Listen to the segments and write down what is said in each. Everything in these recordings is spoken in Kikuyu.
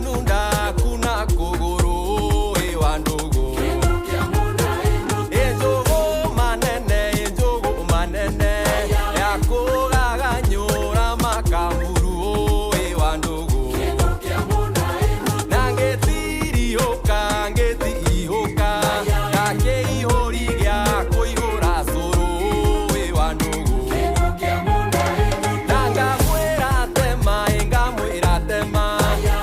Nunda kuna kũgũrũ ĩ wa ndũgũ. Ĩ njũgũ manene, ĩ njũgũ manene, ya kũgaganyũra makamburu ĩ wa ndũgũ. Na ngĩtiriũka, ngĩtihũka, ndakĩihũri gĩa kũihũra cũrũ ĩ wa ndũgũ. Na ngamwĩra tema, ĩ ngamwĩra tema,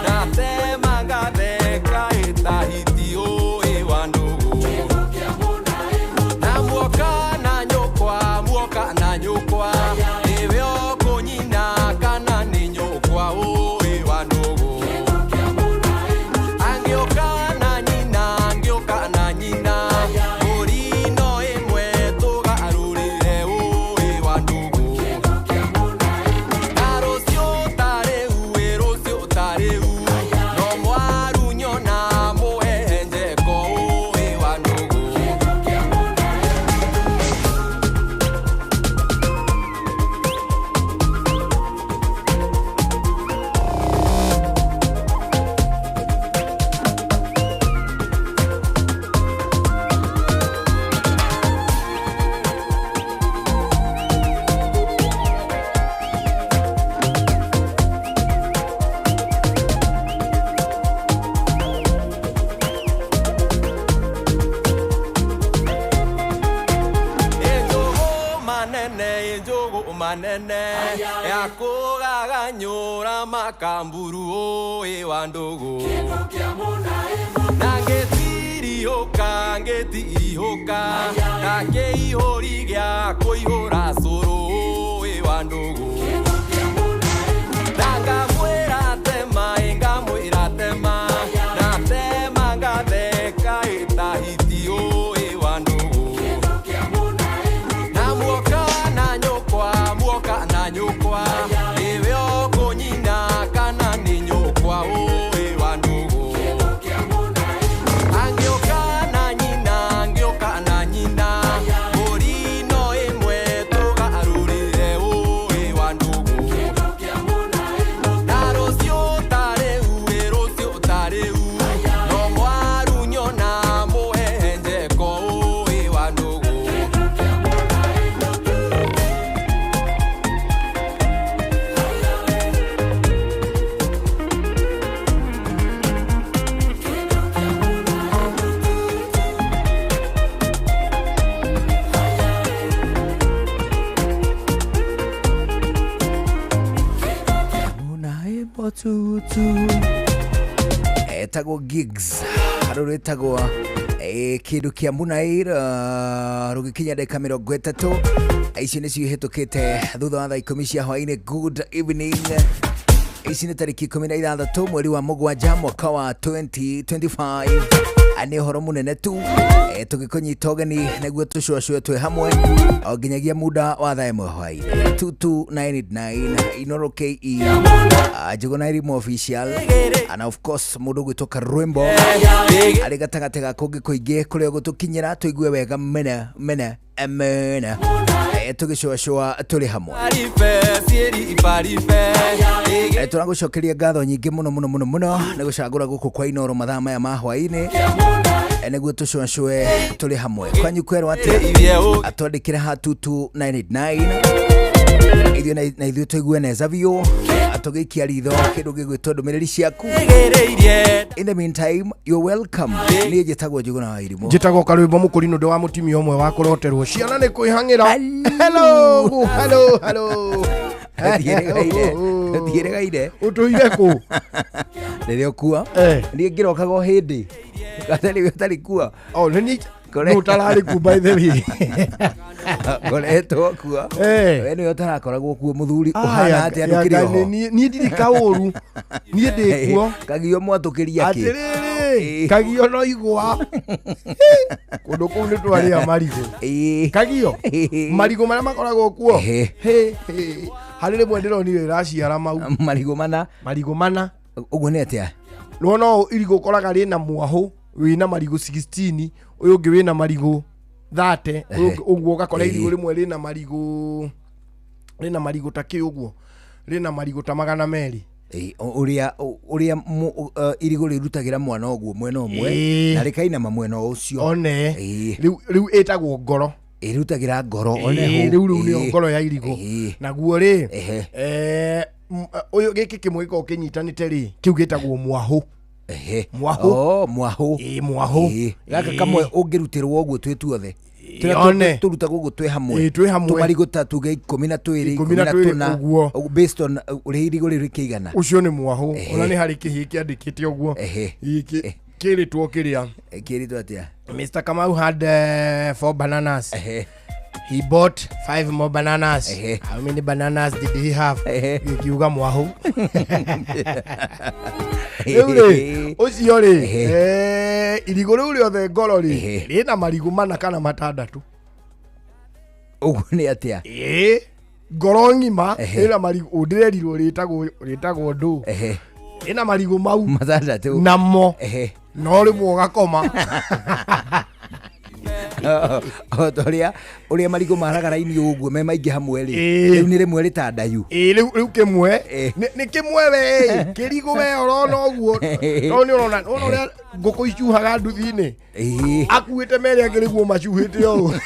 na tema ngatheka ĩtahiti ĩ wa ndũgũ. Na muoka na nyũkwa, muoka na nyũkwa, nĩwe ũkũnyina kana nĩ nyũkwa ĩ wa ndũgũ. Angĩũka na nyina, angĩũka na nyina, mbũri no ĩmwe tũgarũrĩre ĩ wa ndũgũ. Na rũciũ ta rĩu, ĩ rũciũ ta rĩu, no mwaru nyona mũhehenjeko ĩ wa ndũgũ. Ĩ njũgũ manene, ĩ njũgũ manene, ya kũgaganyũra makamburu ĩ wa ndũgũ. Na ngĩtiriũka, ngĩtirihũka, ndakĩihũri gĩa kũihũra cũrũ ĩ wa ndũgũ. Na ngamwĩra tema, ĩ ngamwĩra tema, na tema ngatheka ĩtahiti ĩ wa ndũgũ. Na muoka na nyũkwa, muoka na nyũkwa, nĩwe ũkũnyina kana nĩ nyũkwa ĩ wa ndũgũ. Angĩũka na nyina, angĩũka na nyina, mbũri no ĩmwe tũgarũrĩre ĩ wa ndũgũ. Na rũciũ ta rĩu, ĩ rũciũ ta rĩu, no mwaru nyona mũhehenjeko ĩ wa ndũgũ. Tutu etagwo gigs harå rwĩtagwo kĩndũ kĩa munair rũgĩkinya ndagĩka 30 icio nĩcio ihĩtũkĩte thutha wa thaa 10 cia hwainĩ. Good evening. Ici nĩ tarĩki 16 mweri wa 7 mwaka wa 2025. Nĩ ũhoro mũnene tu tũgĩkũnyita ũgeni nĩguo tũcũacũe twĩ hamwe o nginyagia muda wa thaa 1 hwainĩ. 22989 Inoro ke Njũgũna Irimũ official and of course mũndũ gwĩtwo Karwimbo arĩ gatagatĩ ga kũngĩ kũingĩ kũrĩa gũtũkinyĩra tũigue wega mene mene mene tũgĩcũacũa tũrĩ hamwe. Parife, sieri parife. Tũragũcokeria ngatho nyingĩ mũno mũno mũno mũno nĩ gũcagũra gũkũ kwa Inoro mathaa maya ma hwainĩ nĩguo tũcũacũe tũrĩ hamwe. Kwanyu kwerwo atĩ atwandĩkĩre ha 22989 ithuĩ na ithuĩ tũigue neza biũ atũgĩikia ritho kĩndũ gĩgwĩtwo ndũmĩrĩri ciaku. In the meantime, you're welcome. Niĩ njĩtagwo Njũgũna wa Irimũ. Njĩtagwo Karwĩmbo Mũkũrinũ ndĩ wa mũtimia ũmwe wa kũroterwo ciana nĩ kwĩhang'ĩra. Hello, hello, hello. Thiĩrĩgaire. Ũtũire kũ? Rĩrĩa ũkua niĩ ngĩrokaga o hĩndĩ gatarĩ ũtarĩ kua. Oh, nĩ niĩ nũ ũtararĩ ku, by the way? Ngoretwo kuo. We nĩwe ũtarakoragwo kuo mũthuri ũhana atĩa ndũkĩrĩ Yanga, oho? niĩ ndirĩ kaũru, niĩ ndĩ kuo. Kagio mwatũkĩria kĩ? Atĩrĩrĩ, kagio no igwa kũndũ kũu nĩ twarĩa marigũ. Kagio marigũ marĩa makoragwo kuo. Hĩ, hĩ. Harĩ rĩmwe ndĩronire ĩraciara mau. Marigũ mana. Marigũ mana. Ũguo nĩ atĩa? Nĩwona ũũ irigũ ũkoraga rĩna mwahũ wĩna marigũ 16, ũyũ ũngĩ wĩna marigũ 30, ũyũ ũngĩ ũguo ũgakora irigũ rĩmwe rĩna marigũ ta kĩ ũguo, rĩna marigũ ta 200. Ũrĩa ũrĩa irigũ rĩrutagĩra mwana ũguo mwena ũmwe na rĩkainama mwena ũcio. One. Rĩu ĩtagwo ngoro. Ĩrutagĩra ngoro one hũ. Rĩu nĩyo ngoro ya irigũ. Naguo rĩ, ũyũ gĩkĩ kĩmwe gĩkoragwo kĩnyitanĩte rĩ, kĩu gĩtagwo mwahũ. Mwahũ. Oh, mwahũ. Ĩĩ, mwahũ. Gaka kamwe ũngĩrutĩrwo ũguo twĩ tuothe. One. Tũrutagwo ũguo twĩ hamwe. Ĩĩ, twĩ hamwe. Tũmarigũ ta tuge 12, 12 14, ũguo. Based on ũrĩa irigũ rĩu rĩkĩigana. Ũcio nĩ mwahũ. Ona nĩ harĩ kĩhĩĩ kĩandĩkĩte ũguo. Gĩkĩ kĩrĩtwo kĩrĩa. Kĩrĩtwo atĩa? Mr. Kamau had 4 bananas. He bought 5 more bananas. How many bananas did he have? Gĩkiuga mwahũ. Rĩu rĩ, ũcio rĩ, irigũ rĩu rĩothe ngoro rĩ, rĩna marigũ 4 kana 6. Ũguo nĩ atĩa? Ngoro ng'ima ĩna marigũ, ndĩrerirwo rĩtagwo ndũ. Ĩna marigũ mau 6. Namo. No rĩmwe ũgakoma. O ta ũrĩa marigũ maraga raini ũguo me maingĩ hamwe rĩ, rĩu nĩ rĩmwe rĩtandayu. Rĩu kĩmwe. Nĩ kĩmwe we, kĩrigũ we ũrona ũguo. Tondũ nĩ ũrona, ũrona ũrĩa ngũkũ icuhaga nduthi-inĩ. Akuĩte merĩ angĩ nĩguo macuhĩte ũũ.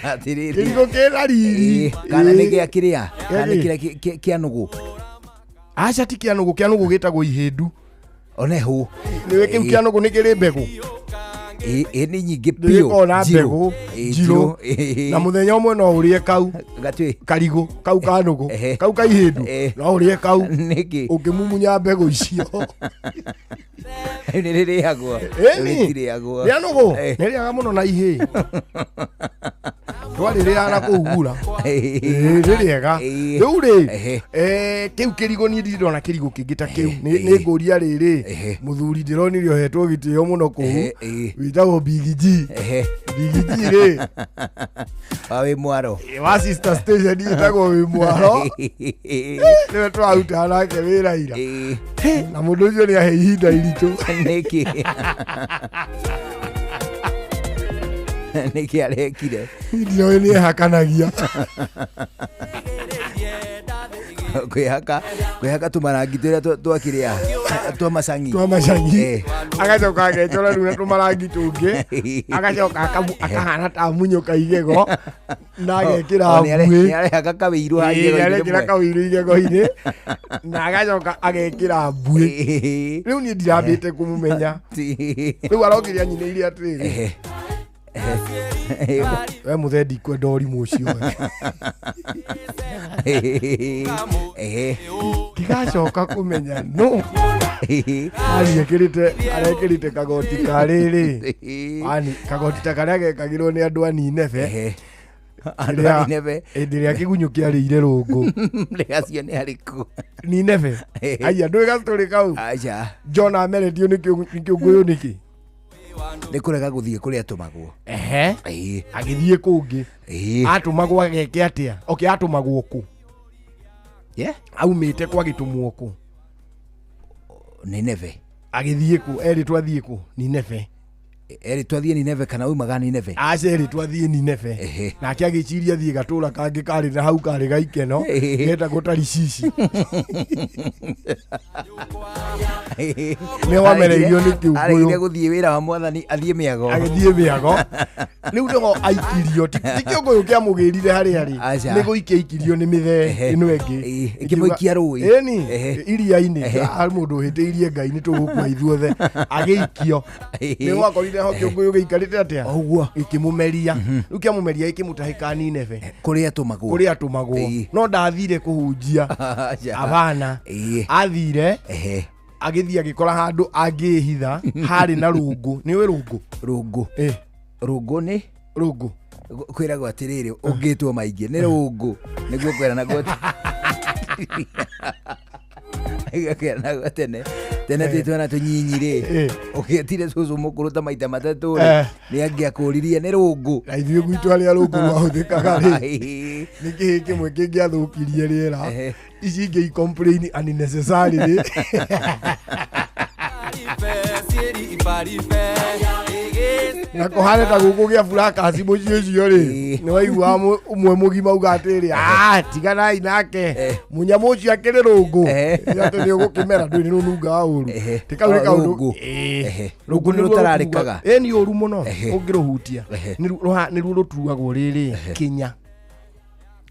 Atĩrĩrĩ. Kĩrigũ kĩna riri. Kana nĩ gĩa kĩrĩa? Kana nĩ kĩrĩa kĩa nũgũ? Aca ti kĩa nũgũ, kĩa nũgũ gĩtagwo ihĩndu. One hũ. Nĩwe kĩu kĩa nũgũ nĩ kĩrĩ mbegũ? Nĩ nyingĩ biũ. Nĩgĩkoragwo na Njirũ. mbegũ, njirũ. Njirũ. Na mũthenya ũmwe no ũrĩe kau. Gatuĩ. Karigũ, kau ka nũgũ, kau ka ihĩndu. No ũrĩe kau. Nĩkĩ? Ũngĩmumunya mbegũ icio. Nĩ rĩrĩagwo. Ĩni. Rĩtirĩagwo. Rĩa nũgũ? Nĩ rĩaga mũno na ihĩĩ. Twarĩrĩaga na kũu gura. Nĩ rĩega. Rĩu rĩ, kĩu kĩrigũ niĩ ndirĩ ndona kĩrigũ kĩngĩ ta kĩu. Nĩ ngũria rĩrĩ, mũthuri ndĩronire ohetwo gĩtĩo mũno kũu. Wĩtagwo Big G. Big G rĩ. Wa wĩ mwaro. Wa sister station ĩtagwo wĩ mwaro. Nĩwe tũrarutaga nake wĩra ira. Na mũndũ ũcio nĩ ahe ihinda iritũ. Nĩkĩ? Nĩkĩ arekire? Ndioĩ nĩ ehakanagia. Kwĩhaka tũmarangi tũrĩa twakĩrĩa, twa macangi. Twa macangi. Agacoka agecora rĩu na tũmarangi tũngĩ. Agacoka akahana ta munyũka igego. Na agekĩra mbuĩ. Nĩ arehaka kawĩirũ haha Ĩĩ, igego-inĩ arekĩra rĩmwe. kawĩirũ igego-inĩ. Na agacoka agekĩra mbuĩ. Rĩu niĩ ndirambĩte kũmũmenya. Rĩu arokire anyinĩire atĩrĩrĩ. We mũthee ndikwenda ũrimũ ũcio we. Ndigacoka kũmenya no. Ani arekĩrĩte kagoti ka rĩrĩ. Ani kagoti ta karĩa gekagĩrwo nĩ andũ a Nineve. Andũ a Nineve. Hĩndĩ ĩrĩa kĩgunyũ kĩarĩire rũngũ. Rĩ acio nĩ arĩkũ? Nineve. Aya, ndũĩ gastory kau? Aca. Jona ameretio nĩ kĩũngũyũ nĩkĩ? Nĩ kũrega gũthiĩ kũrĩa atũmagwo. Agĩthiĩ kũngĩ. Atũmagwo ageke atĩa? Okay, atũmagwo kũ? Aumĩte kwa gĩtũmwo kũ? Nineve. Agĩthiĩ kũ? Erĩtwo athiĩ kũ? Nineve. Erĩtwo athiĩ Nineve kana aumaga Nineve? Aca, erĩtwo athiĩ Nineve. Nake agĩciria athiĩ gatũra kangĩ karĩ na hau karĩ gaikeno, getagwo Tarishishi. Nĩ wamereirio nĩ kĩũngũyũ. Aregire gũthiĩ wĩra wa mwathani athiĩ mĩago. Agĩthiĩ mĩago. Rĩu nĩho aikirio. Ti kĩũngũyũ kĩamũgĩrire harĩa rĩ. Aca. Nĩ gũikia aikirio nĩ mĩthee ĩno ĩngĩ. Ĩkĩmũikia rũĩ. Ĩni, iria-inĩ. Harĩ mũndũ ũhĩtĩirie Ngai nĩ tũgũkua ithuothe. Agĩikio. Nĩ wakorire ho kĩũngũyũ gĩikarĩte atĩa? Ũguo. Gĩkĩmũmeria. Rĩu kĩamũmeria gĩkĩmũtahĩka Nineve. Kũrĩa atũmagwo. Kũrĩa atũmagwo. No ndathire kũhunjia. Aca. Abana. Athire. Agĩthiĩ agĩkora handũ angĩĩhitha harĩ na rũngũ. Nĩ ũĩ rũngũ? Rũngũ. Rũngũ nĩ? Rũngũ. Kwĩragwo atĩrĩrĩ, ũngĩtwo maingĩ nĩ rũngũ. Nĩguo kwĩranagwo kwĩranagwo tene. Tene twĩ twana tũnyinyi rĩ, ũgĩtire cũcũ mũkũrũ ta maita matatũ rĩ, nĩ angĩakũririe nĩ rũngũ. Na ithuĩ gwitũ harĩa rũngũ rwahũthĩkaga rĩ, nĩ kĩhĩ kĩmwe kĩngĩathũkirie rĩera. Ici ingĩ i complain unnecessarily. Na kũhane ta gũkũ gĩa burakasi mũciĩ ũcio rĩ, Ĩĩ. nĩ waiguaga ũmwe mũgima uga atĩrĩ, "Ah, tiganai nake, Eh. mũnyamũ ũcio akĩrĩ rũngũ." Eh. Atĩ nĩ ũgũkĩmera ndũĩ nĩ rũnungaga ũru. Ehe. Ti kau nĩ Oh, kaũndũ. rũngũ. Ĩĩ. Ehe. Rũngũ Rũngũ nĩ nĩruo rũtararĩkaga. rũtuaga- Ĩĩ, nĩ ũru mũno Ehe. ũngĩrũhutia. Ehe. Nĩruo rũtuagwo rĩrĩ kĩnya.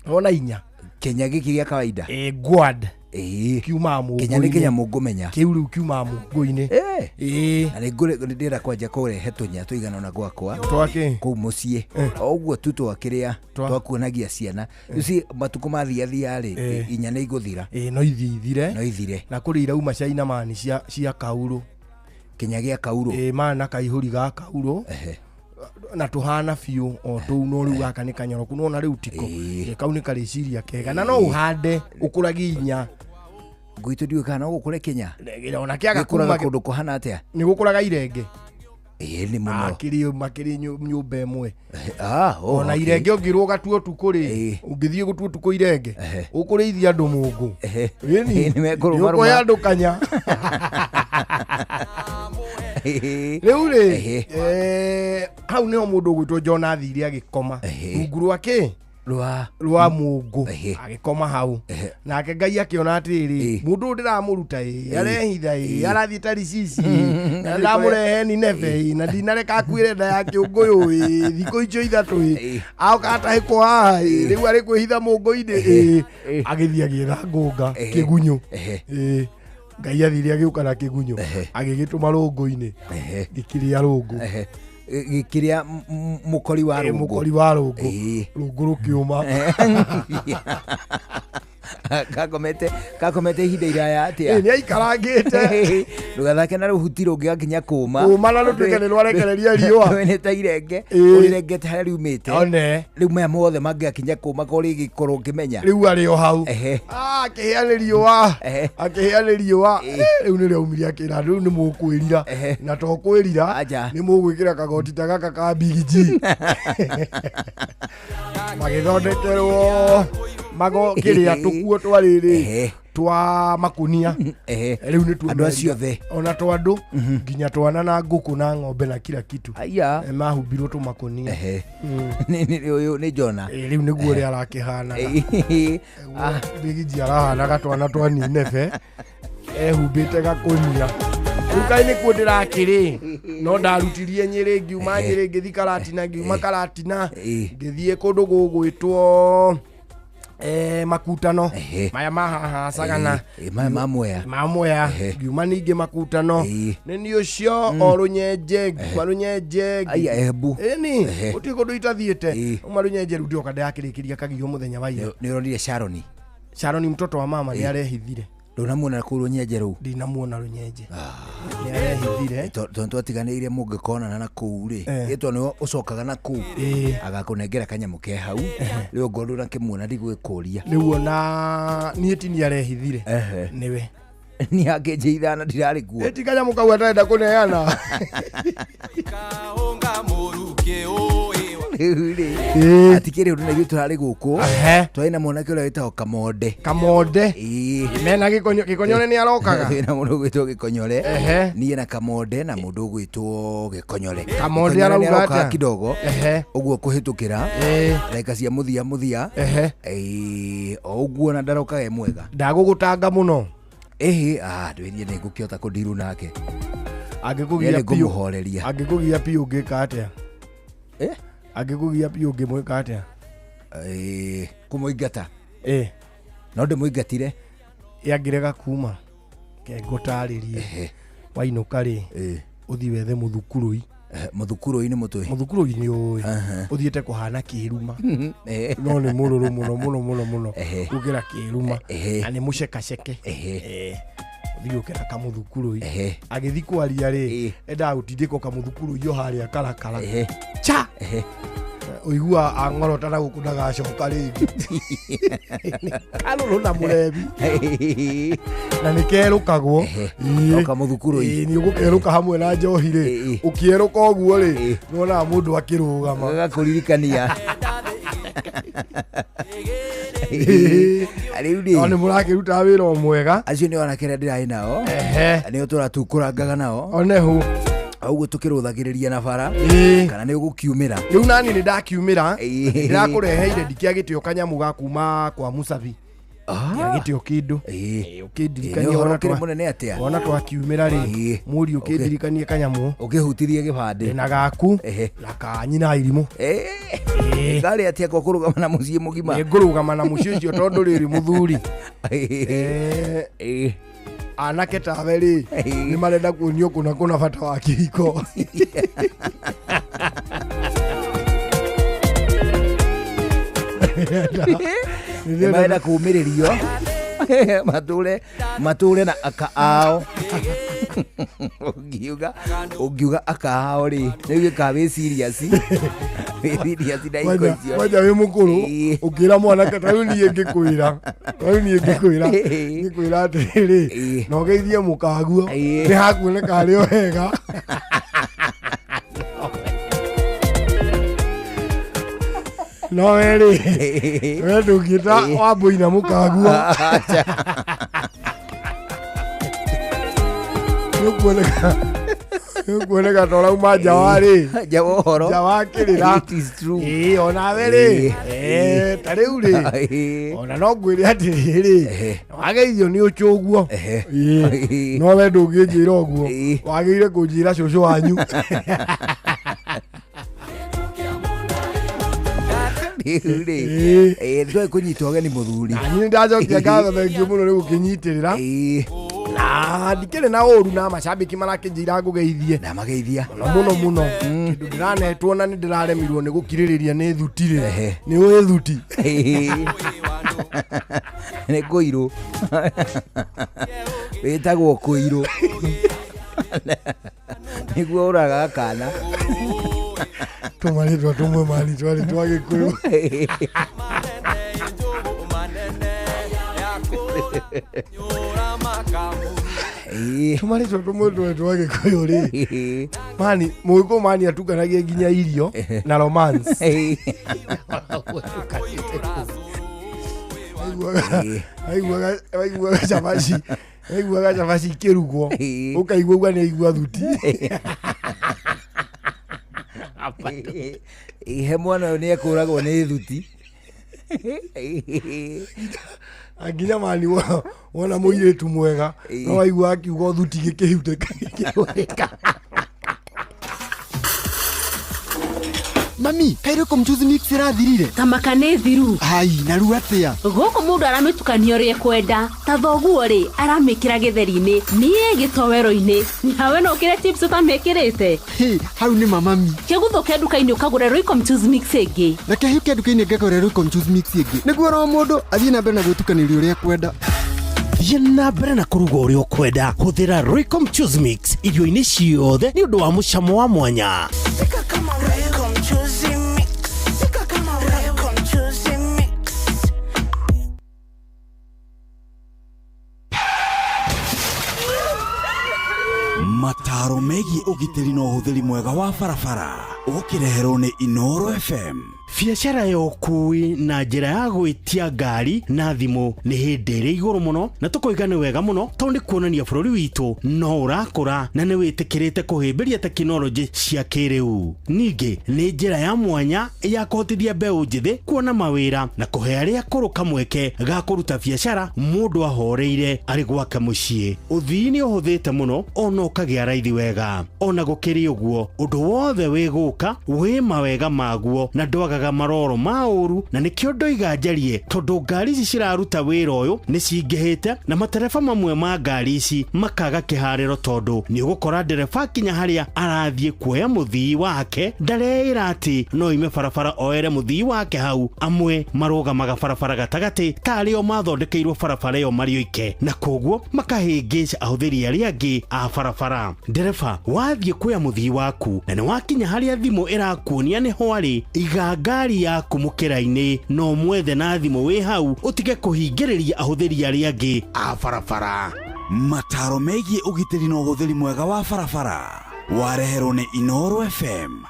Wona inya. Kenya gĩkĩ gĩa kawaida. Ĩĩ, gwad Ĩĩ. kiumaga Kenya nĩ Kenya mũngũ-inĩ. mũngũmenya. Kĩu rĩu kiumaga mũngũ-inĩ. Eh. Ĩĩ. Na nĩ ndĩrenda kwanja kũrehe tũnya tũigana ũna gwakwa Twakĩ? kũu mũciĩ o ũguo tu twakĩrĩa Twa- twakuonagia ciana. You see, matukũ mathiathia rĩ, Eh. inya nĩ igũthira. Ĩĩ, no ithiĩ ithire. No ithire. Na kũrĩ irauma cia inamani cia kaurũ. Kenya gĩa kaurũ. Ĩĩ, mana kaihũri ga kaurũ. Ehe. Na tũhana biũ o tũu, no rĩu gaka nĩ kanyoroku, nona rĩu tiko. Ĩĩ. Ĩĩ, kau nĩ karĩciria kega na no ũhande ũkũragie inya. Gwitũ ndiũĩ kana no gũkũre Kenya. Ona kĩaga Gĩkũraga kuma kũndũ kũhana atĩa? nĩ gũkũraga irenge. Ĩĩ, nĩ mũno. Makĩrĩ makĩrĩ nyũmba ĩmwe. Ah, oh, Ona okay. irenge ũngĩrwo ũgatua ũtukũ rĩ, Ĩĩ. ũngĩthiĩ gũtua ũtukũ irenge, Ehe. ũkũrĩithia andũ mũngũ. Ehe. Ĩni, Ĩĩ, nĩmekũrũmarũma. nĩũkũhe andũ kanya. Ĩĩ. Rĩu rĩ, Ehe. hau nĩho mũndũ ũgwĩtwo John athire agĩkoma Ehe. rungu rwa kĩ? Rwa Rwa mũngũ. Ehe. Agĩkoma hau. Ehe. Nake Ngai akĩona atĩrĩrĩ, Ĩĩ. mũndũ ũyũ ndĩramũruta ĩ, arehitha ĩ, Ĩĩ. arathiĩ Taricici ĩ, na ndĩramũrehe Nineve ĩ, na ndinareka akuĩre nda ya kĩũngũyũ ĩ, thikũ icio ithatũ ĩ, Ĩĩ. aoka atahĩkwo haha ĩ, rĩu arĩ kwĩhitha mũngũ-inĩ ĩ, Ĩĩ. agĩthiĩ agĩetha ngũnga Ehe. kĩgunyũ. Ehe. Ĩĩ. Ngai athire agĩũka na kĩgunyũ, Ehe. agĩgĩtũma rũngũ-inĩ, Ehe. gĩkĩrĩa rũngũ. Ehe. Gĩkĩrĩa mũkori wa Ĩĩ, rũngũ. mũkori wa rũngũ. Ĩĩ. Rũngũ rũkĩũma. Kakomete ihinda iraya Ĩĩ, atĩa? nĩ aikarangĩte. Ndũgathake na rũhuti rũngĩgakinya kũma. Kũma na rũtuĩke nĩ rwarekereria riũa. Nĩ ta irenge. Ĩĩ. Ũrĩrengete harĩa riumĩte. One. Rĩu maya mothe mangĩgakinya kũma ko rĩgĩkorwo ũngĩmenya. Rĩu arĩ o hau. Ehe. Ah, akĩhĩa nĩ riũa. Ehe. Akĩhĩa nĩ riũa. Ĩĩ. Rĩu nĩrĩo aumire akĩra andũ, rĩu nĩ mũkwĩrira. Ehe. Na to kwĩrira, Aja. nĩ mũgwĩkĩra kagoti ta gaka ka Big G. Magĩthondekerwo mago kĩrĩa tũkuo twa rĩrĩ Ehe. twa makunia. Ehe. Rĩu nĩ tuo Andũ acio othe. ona twa andũ nginya twana na ngũkũ na ng'ombe na kila kitu. Aya. Mahumbirwo tũmakunia. Ehe. Ũyũ nĩ Jona. Ĩĩ, rĩu nĩguo ũrĩa arakĩhanaga. Ĩĩ. Ah. Big G arahanaga twana twa Nineve ehumbĩte gakũnia. Rĩu kaĩ nĩkuo ndĩrakĩrĩ, no ndarutirie Nyĩrĩ, ngiuma Nyĩrĩ ngĩthiĩ Karatina, ngiuma Karatina Ĩĩ. ngĩthiĩ kũndũ gũgwĩtwo Makutano. Ehe. Maya ma haha Sagana. Ĩĩ, maya ma Mwea. Ma Mwea. Ehe. Ngiuma ningĩ Makutano. Ĩĩ. Nĩ niĩ ũcio o Rũnyenje, ngiuma Rũnyenje. Aya, Embu. Ĩni, Ehe. gũtirĩ kũndũ itathiĩte. Ĩĩ. Uma Rũnyenje rĩu ndĩroka ndĩrakĩrĩkĩria Kagio mũthenya wa ira. Nĩ ũronire Sharoni? Sharoni mtoto wa mama nĩ arehithire. Ndũnamuona kũu Rũnyenje rũu? Ndinamuona Rũnyenje. Nĩ arehithire. Tondũ twatiganĩire mũngĩkonana na kũu rĩ, Eh. ĩ tondũ nĩwe ũcokaga na kũu, Ĩĩ. agakũnengera kanyamũ ke hau, rĩu ongorwo ndũnakĩmuona ndigwĩkũria. Rĩu ona niĩ ti nĩ arehithire. Ehe. Nĩwe. Niĩ akĩnjĩ ithano ndirarĩ kuo. Ĩ ti kanyamũ kau atarenda kũneana. Kaũnga mũrukĩ ũĩ wa Rĩu rĩ, Ĩĩ. atikĩrĩ ũndũ na ithuĩ tũrarĩ gũkũ. Ehe. Twarĩ na mwanake ũrĩa wĩtagwo Kamonde. Kamonde. Ĩĩ. Mena gĩkonyo, gĩkonyore nĩ arokaga. Twĩ na mũndũ ũgwĩtwo Gĩkonyore. Ehe. Niĩ na Kamonde na mũndũ ũgwĩtwo Gĩkonyore. Kamonde Gĩkonyore nĩ arauga arokaga atĩa? kidogo. Ehe. Ũguo kũhĩtũkĩra Ĩĩ. ndagĩka cia mũthia mũthia. Ehe. Ĩĩ, o ũguo na ndarokaga e mwega. Ndagũgũtanga mũno. Ĩhĩ, ah, ndwĩrie nĩ ngũkĩhota kũndiru nake. Angĩkũgia Nĩ biũ. ngũmũhoreria. Angĩkũgia biũ ũngĩka atĩa? Eh? Angĩkũgia biũ ũngĩmwĩka atĩa? Ĩĩ, kũmũingata. Ĩĩ. No ndĩmũingatire. Ĩ angĩrega kuma. Ke ngũtarĩrie. Ehe. Wainũka rĩ, Ĩĩ. ũthiĩ wethe mũthukurũi. Mũthukurũi nĩ mũtwe. Mũthukurũi nĩ ũĩ. Ũthiĩte kũhana kĩruma. Ehe. No nĩ mũrũrũ mũno mũno mũno mũno. Ehe. Gũkĩra kĩruma. Ehe. Na nĩ mũcekaceke. Ehe. Ĩĩ. Ũthiĩ ũke na kamũthukurũi. Ehe. Agĩthiĩ kwaria rĩ, Ĩĩ. endaga gũtindĩkwo kamũthukurũi o harĩa karakara. Ehe. Cha! Ehe. Ũigua ang'orota na gũkũ ndagacoka rĩngĩ. Karũrũ na mũrebi. Na nĩ kerũkagwo. Ehe. Ĩĩ. O kamũthukurũi. Ĩĩ, nĩ ũgũkerũka hamwe na njohi rĩ. Ĩĩ. Ũkĩerũka ũguo rĩ, Ĩĩ. nĩwonaga mũndũ akĩrũgama. Gagakũririkania. Ĩĩ. Rĩu rĩ, No nĩ mũrakĩruta wĩra o mwega. acio nĩ anake arĩa ndĩrarĩ nao. Ehe. Nĩo tũratukũrangaga nao. Onehu. Ũguo tũkĩrũthagĩrĩria na bara Ĩĩ. kana nĩ ũgũkiumĩra. Rĩu nani nĩ ndakiumĩra. Ĩĩ. Ndĩrakũreheire ndikĩagĩte o kanyamũ ga kuma kwa Musavi. Ndiagĩte o kĩndũ. Ĩĩ. Ĩĩ, Ĩĩ, ũkĩndirikanie nĩ ũhoro wona ũkĩrĩ mũnene atĩa? wona twakiumĩra Ĩĩ. rĩ, mũriũ, ũkĩndirikanie kanyamũ. Ũkĩhutirie gĩbandĩ. Na gaku Ehe. na ka nyina irimũ. Karĩ atĩa kwa kũrũgama na mũciĩ mũgima? Nĩ ngũrũgama na mũciĩ ũcio tondũ rĩrĩ mũthuri, Ĩĩ. anake tawe rĩ, Ĩĩ. nĩ marenda kuonio kũna kũna bata wa kĩhiko. Nĩ marenda kũũmĩrĩrio matũre na aka ao. Ũngiuga aka ao rĩ, nĩ gĩkaa wĩ serious, wĩ serious na iko icio. Kwanja wĩ mũkũrũ. Ĩĩ. Ũkĩra mwanake ta rĩu niĩ ngĩkwĩra, ta rĩu niĩ ngĩkwĩra Ĩĩ. ngĩkwĩra atĩrĩrĩ, Ĩĩ. na ũgeithie mũkaguo, Ĩĩ. nĩ hakuoneka harĩ o wega. No we rĩ, we ndũngĩta wambũi na mũkaguo, nĩũkuoneka ta ũrauma nja wa rĩ, nja wa ũhoro. Nja wa kĩrĩra. It is true. Ĩĩ, onawe rĩ, Ĩĩ. Ta rĩu rĩ, Ĩĩ. ona no ngwĩre atĩrĩrĩ, Ehe. wageithio nĩ ũcũguo. Ehe. Ĩĩ. Ĩĩ. No we ndũngĩnjĩra ũguo. Ĩĩ. Wagĩrĩire kũnjĩra cũcũ wanyu. Rĩu rĩ, Ĩĩ. ĩĩ, nĩtwagĩ kũnyitwo ũgeni mũthuri. Na niĩ nĩndacokia ngatho, thengiũ mũno nĩ gũkĩnyitĩrĩra. Ĩĩ. Na ndikĩrĩ na ũru na macambĩki marakĩnjĩra ngũgeithie. Ndamageithia. Mũno mũno mũno. Kĩndũ ndĩranetwo na nĩ ndĩraremirwo nĩ gũkirĩrĩria nĩ thuti rĩ. Ehe. Nĩ ũĩ thuti? Ĩĩ. Nĩ kũirũ, wĩtagwo kũirũ nĩguo ũragaga kana. Tũmarĩtwa tũmwe mani twarĩ twa Gĩkũyũ. Ĩĩ. Tũmarĩtwa tũmwe twarĩ twa Gĩkũyũ rĩ, Ĩĩ. mani mũgĩkũyũ mani atukanagia nginya irio na romance. Ĩĩ. Waiguaga cabaci, waiguaga cabaci ikĩrugwo, Ĩĩ. ũkaigua uga nĩ aigua thuti. Ĩĩ, he mwana ũyũ nĩ ekũragwo nĩ thuti. Na nginya mani wona mũirĩtu mwega, Ĩĩ. no waigua akiuga thuti gĩkĩhutĩka gĩkĩhũrĩka. Mami, kairĩ mchuzi mix ĩrathirire. Tamaka nĩ thiru. Ai, na rĩu atĩa? Gũkũ mũndũ aramĩtukania ũrĩa ekwenda. Ta thoguo rĩ, aramĩkĩra gĩtheri-inĩ, niĩ gĩtowero-inĩ, nawe no ũkĩre chips ũtamĩkĩrĩte. Hĩ, hau nĩ mamami. Kĩguthũke nduka-inĩ ũkagũre Royco mchuzi mix ĩngĩ. Reke hĩke nduka-inĩ ngagũre Royco mchuzi mix ĩngĩ nĩguo oro mũndũ athiĩ na mbere na gwĩtukanĩria ũrĩa ekwenda. Thiĩ na mbere na kũruga ũrĩa ũkwenda, hũthĩra Royco Mchuzi Mix irio-inĩ ciothe nĩ ũndũ wa mũcamo wa mwanya. Pika kama Royco Mchuzi Mix. Pika kama Royco Mchuzi Mix. Mataro megiĩ ũgitĩri na ũhũthĩri mwega wa barabara ũkĩreherwo nĩ Inoro FM. Biacara ya ũkui na njĩra ya gwĩtia ngari na thimũ nĩ hĩndĩ ĩrĩ igũrũ mũno, na tũkoiga nĩ wega mũno tondũ nĩ kuonania bũrũri witũ no ũrakũra na nĩ wĩtĩkĩrĩte kũhĩmbĩria tekinoronjĩ cia kĩrĩu. Ningĩ nĩ njĩra ya mwanya ya kũhotithia mbeũ njĩthĩ kuona mawĩra na kũhe arĩa akũrũ kamweke ga kũruta biacara mũndũ ahoreire arĩ gwake mũciĩ. Ũthii nĩ ũhũthĩte mũno ona ũkagĩa raithi wega. Ona gũkĩrĩ ũguo, ũndũ wothe wĩ gũka wĩ mawega maguo na ndwagaga maroro ma ũru, na nĩkĩo ndoiga njarie tondũ ngari ici ciraruta wĩra ũyũ nĩ cingĩhĩte na matereba mamwe ma ngari ici makaga kĩharĩro, tondũ nĩ ũgũkora ndereba kinya harĩa arathiĩ kuoya mũthii wake ndareĩra atĩ no ime barabara oere mũthii wake hau. Amwe marũgamaga barabara gatagatĩ tarĩ o mathondekeirwo barabara ĩyo marĩ oike, na koguo makahĩngĩca ahũthĩri arĩa angĩ a barabara. Ndereba, wathiĩ kuoya mũthii waku na nĩ wakinya harĩa thimũ ĩrakuonia nĩho arĩ, iga ngari yaku mũkĩra-inĩ na ũmwethe na thimũ wĩ hau, ũtige kũhingĩrĩria ahũthĩri arĩa angĩ a barabara. Mataro megiĩ ũgitĩri na ũhũthĩri mwega wa barabara wareherwo nĩ Inoro FM.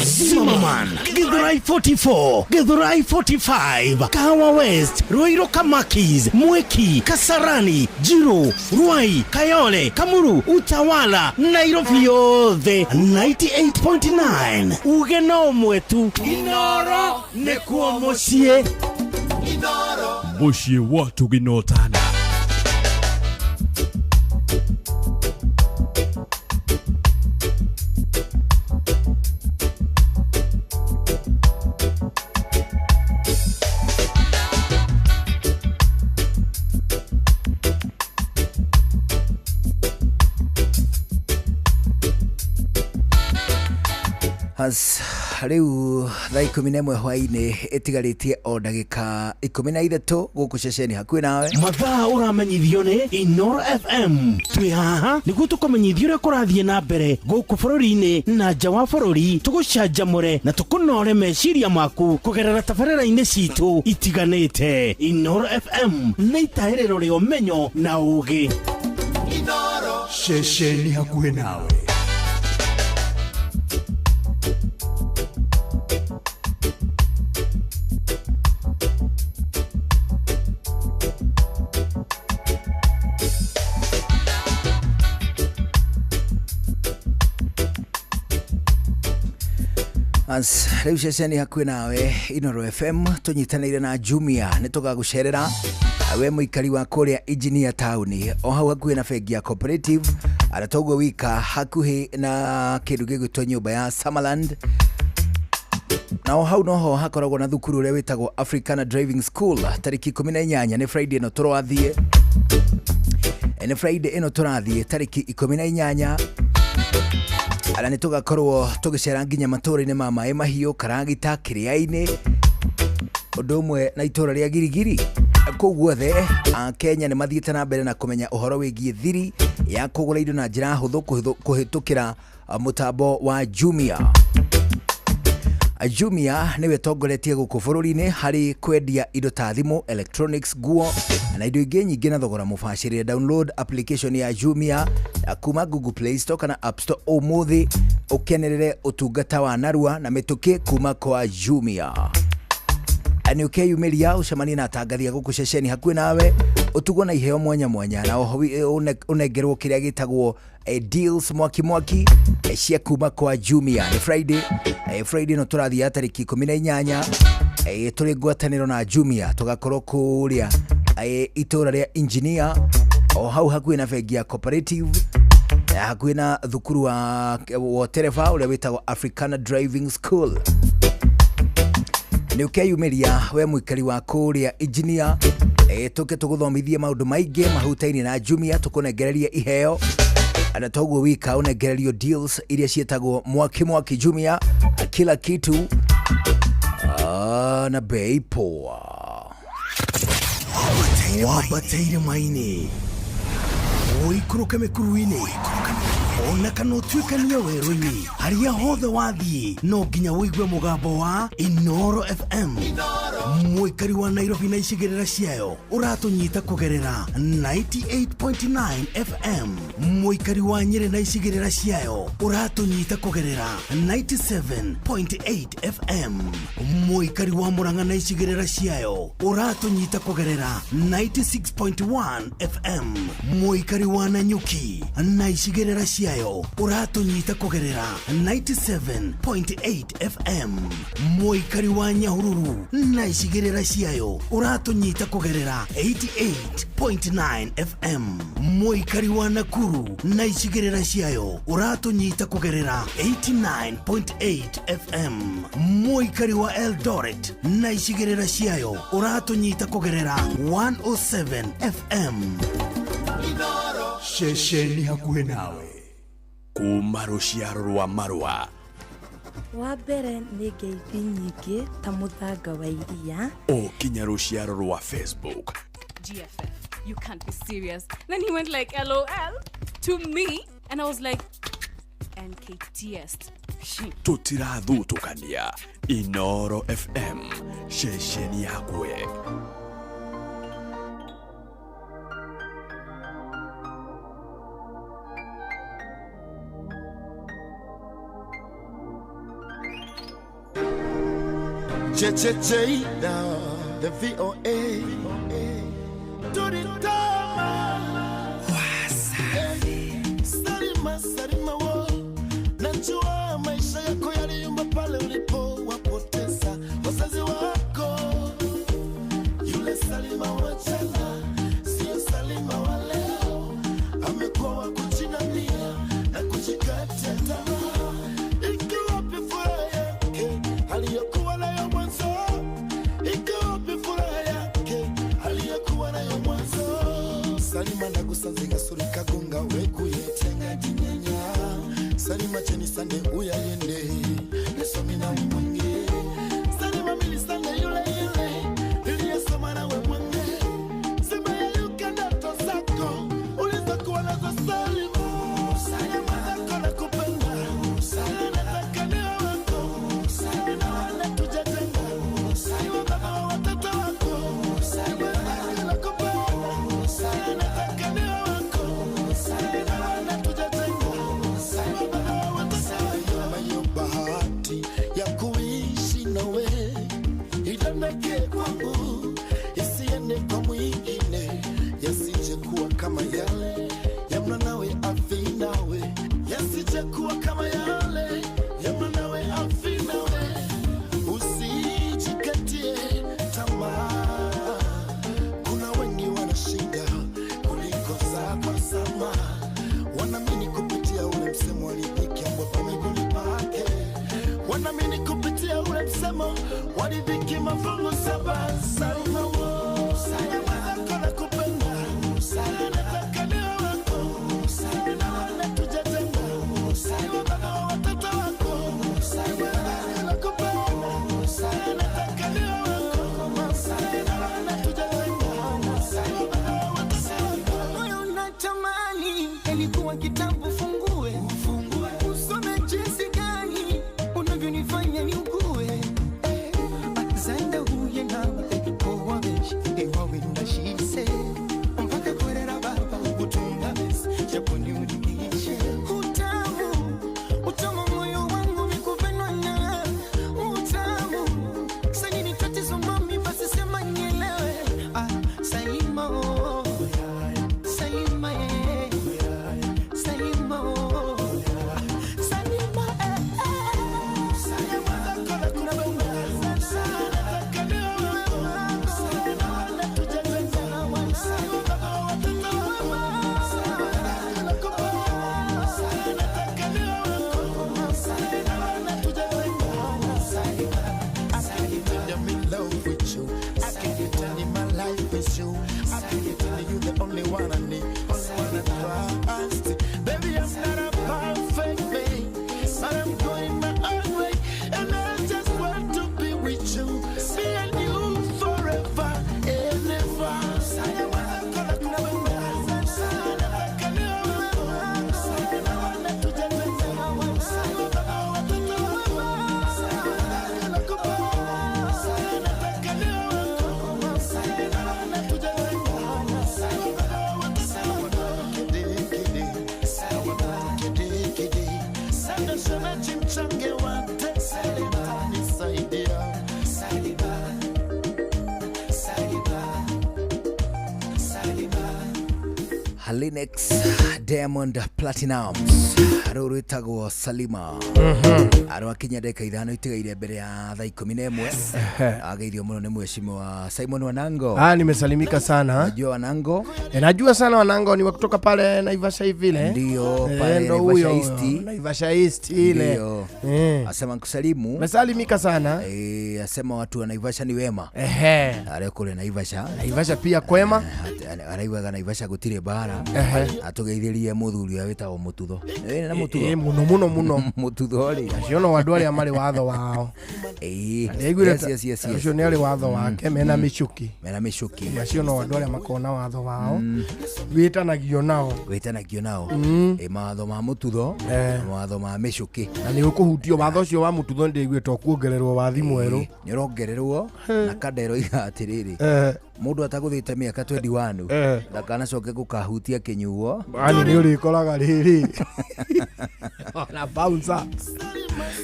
Zimmerman, Githurai 44, Githurai 45, Kahawa West, Ruiru Kamakis, Mwiki, Kasarani, Jiru, Ruai, Kayole, Kamuru, Utawala, Nairobi yothe 98.9 uge no mwetu Inoro nĩkuo mũciĩ. Mũciĩ wa tũginotana. Has rĩu thaa 11 hwainĩ ĩtigarĩtie o ndagĩka 13 gũkũ ceceni hakuhĩ nawe. Mathaa ũramenyithio nĩ Inoro FM. Twĩ haha nĩguo tũkũmenyithia ũrĩa kũrathiĩ na mbere gũkũ bũrũri-inĩ na nja wa bũrũri, tũgũcanjamũre na tũkũnore meciria maku kũgerera tabarĩra-inĩ citũ itiganĩte. Inoro FM nĩ itahĩrĩro rĩa ũmenyo na ũũgĩ. Ceceni hakuhĩ nawe. As rĩu ceceni hakuhĩ nawe Inoro FM tũnyitanĩire na Jumia nĩ tũgagũcerera we mũikari wa kũrĩa Engineer Town o hau hakuhĩ na bengi ya Cooperative ana toguo wika hakuhĩ na kĩndũ gĩgwĩtwo nyũmba ya Summerland, na o hau noho hakoragwo na thukuru ũrĩa wĩtagwo Africana Driving School. Tarĩki 18 nĩ Friday ĩno tũrathiĩ, nĩ Friday ĩno tũrathiĩ tarĩki 18 ara nĩ tũgakorwo tũgĩcera nginya matũũra-inĩ ma Maĩ Mahiũ, Karagita, Kĩrĩa-inĩ, ũndũ ũmwe na itũũra rĩa Girigiri. Kũu guothe Akenya nĩ mathiĩte na mbere na kũmenya ũhoro wĩgiĩ thiri ya kũgũra indo na njĩra hũthũ kũhĩtũkĩra mũtambo wa Jumia. Jumia nĩwe tongoretie gũkũ bũrũri-inĩ harĩ kwendia indo ta thimũ, electronics, nguo na indo ingĩ nyingĩ na thogora mũbacĩrĩre. Download application ya Jumia kuma Google Play Store kana App Store ũmũthĩ ũkenerere ũtungata wa narua na mĩtũkĩ kuma kwa Jumia. Nĩ ũkeyumĩria ũcemanie na atangathia gũkũ ceceni hakuhĩ nawe, ũtugwo na iheo mwanya mwanya na oho ũnengerwo kĩrĩa gĩtagwo deals mwaki mwaki cia kuma kwa Jumia. Nĩ Friday, Friday no tũrathiĩ ya tarĩki 18 tũrĩ ngwatanĩro na Jumia tũgakorwo kũrĩa itũũra rĩa Engineer o hau hakuhĩ na bengi ya Cooperative, hakuhĩ na thukuru wa tereba ũrĩa wĩtagwo Africana Driving School. Nĩ ũkeyumĩria we mũikari wa kũrĩa Engineer, tũke tũgũthomithie maũndũ maingĩ mahutaine na Jumia, tũkũnengererie iheo na toguo wika ũnengererio deals iria ciĩtagwo mwaki mwaki Jumia, kila kitu na bei poa. Wambateire maini ũikũrũke mĩkuru-inĩ ona kana ũtuĩkanie werũ-inĩ, harĩa hothe wathiĩ no nginya ũigue mũgambo wa Inoro FM. Mũikari wa Nairobi na icigĩrĩra ciayo ũratũnyita kũgerera 98.9 FM. Mũikari wa Nyĩrĩ na icigĩrĩra ciayo ũratũnyita kũgerera 97.8 FM. Mũikari wa Murang'a na icigĩrĩra ciayo ũratũnyita kũgerera 96.1 FM. Mũikari wa Nanyuki na icigĩrĩra ciayo ũratũnyita kũgerera 97.8 FM. Mũikari wa Nyahururu na icigĩrĩra ciayo ũratũnyita kũgerera 88.9 FM. Mũikari wa Nakuru na icigĩrĩra ciayo ũratũnyita kũgerera 89.8 FM. Mũikari wa Eldoret na icigĩrĩra ciayo ũratũnyita kũgerera 107 FM. Ceceni hakuhĩ nawe kuma rũciaro rwa marũa. Wa mbere nĩ ngeithi nyingĩ ta mũthanga wa iria o kinya rũciaro rwa Facebook. GFF, you can't be serious. Then he went like LOL to me and I was like NKTS. Tũtirathutũkania. Inoro FM, ceceni yakwe. JJJ, the VOA. Turitama. Salima, Salima wo. Najua maisha yako yaliyumba pale ulipowapoteza wazazi wako. Yule Salima wa jana sio Salima wa leo, amekuwa wa kujinamia na kujikatia tamaa. Iko wapi furaha yake aliyokuwa nayo mwanzo? Iko wapi furaha yake aliyokuwa nayo mwanzo? Salima nagusanze gasuri kagonga wekuyetenga jinyenya Salima cheni sande uyayende nesomi nawe mwenge Salima milisande yule yule niliyesoma nawe mwenge Zimeyeruka ndoto zako ulizokuwa nazo Salima. Salima zako nakupenda, nataka niwe wako, naona tujajenga, niwe baba wa watoto wako. Salima zako nakupenda, nataka niwe wako, naona tujajenga, niwe baba wa watoto wako. Hiyo bahati ya kuishi nawe idondokee kwangu isiende kwa mwingine, yasije kuwa kama yale ya mwanawe afinawe, yasije kuwa kama yale ya mwanawe afinawe. Usijikatie tamaa, kuna wengi wanashinda kuliko za kwa zama, wanaamini kupitia ule msemo walidhiki ambapo miguuni pake, wanaamini kupitia ule msemo walidhiki mafungu saba. Salma wo, Salma zako nakupenda, nataka niwe wako, naona tujajenga, niwe baba wa watoto wako. Salma zako nakupenda, nataka niwe wako, naona tujajenga, niwe baba wa watoto wako. Moyo unatamani yalikuwa kitambo, fungue usome jinsi gani unavyonifanya niugue. Zanda huye nawe kowabeshi ewawe ndashise mpaka korera baba ugutunga besi japo niurikishe utamu utamu moyo wangu mikupendwa na utamu sani ni tatizo mami, basi sema nielewe. Ah, Salima oh, Salima eh, Salima oh, Salima eh, eh. Salima zako nakupenda, nataka niwe wako, naona tujajenga, niwe baba wa watoto wako. Salima zako nakupenda, nataka niwe wako, naona tujajenga. I can pretend I'm in love with you. I can pretend my life is you. I can pretend you the only one I need, only one I trust. Baby, I'm not a perfect man, but I'm going my own way, and I just want to be with you, me and you forever and ever. Chimchange wante Salima nisaidia Salima Salima Salima Halinex Diamond Platinums rå rwä tagwo Salima arwakinya ndagä ithano itigaire mbere ya thaa 11 ageithio må no nä mheshimiwa Simon Wanango. Ah, nimesalimika sana. Najua Wanango. E, najua sana Wanango ni wa kutoka pale Naivasha hivi ile. Ndio, Eh, pale ndo Naivasha huyo, East. Naivasha East ile. Ndio. Eh. Asema nkusalimu. Mesalimika sana. Eh, asema watu wa Naivasha ni wema. Ehe. Arĩa kũrĩa Naivasha. Naivasha pia kwema. Araugaga Naivasha gũtirĩ mbara. Ehe. Atũgeithĩrie mũthuri ũrĩa wĩtagwo Mũtutho. Ĩ, na Mũtutho. Ĩ, mũno mũno mũno. Mũtutho rĩ. Acio no andũ arĩa marĩ watho wao. Ĩ. Ndaiguire Yes, yes, yes, yes. ũcio nĩ arĩ watho wake mena mĩcuki. Mena mĩcuki. Acio no andũ arĩa makona watho wao. Wĩtanagio nao. Wĩtanagio nao. Mm. Ĩ, mawatho ma Mũtutho. Eh. Na mawatho ma mĩcuki. Na nĩ ũkũhutio watho ũcio wa mũtutho ndĩiguĩte ũkuongererwo wathi mwerũ. Nĩ ũrongererwo na kandero iga atĩrĩrĩ Eh. mũndũ atagũthĩte mĩaka 21 Eh. ndakanacoke gũkahutia kĩnyuo. Ani nĩ ũrĩkoraga rĩrĩ. Ona bouncer.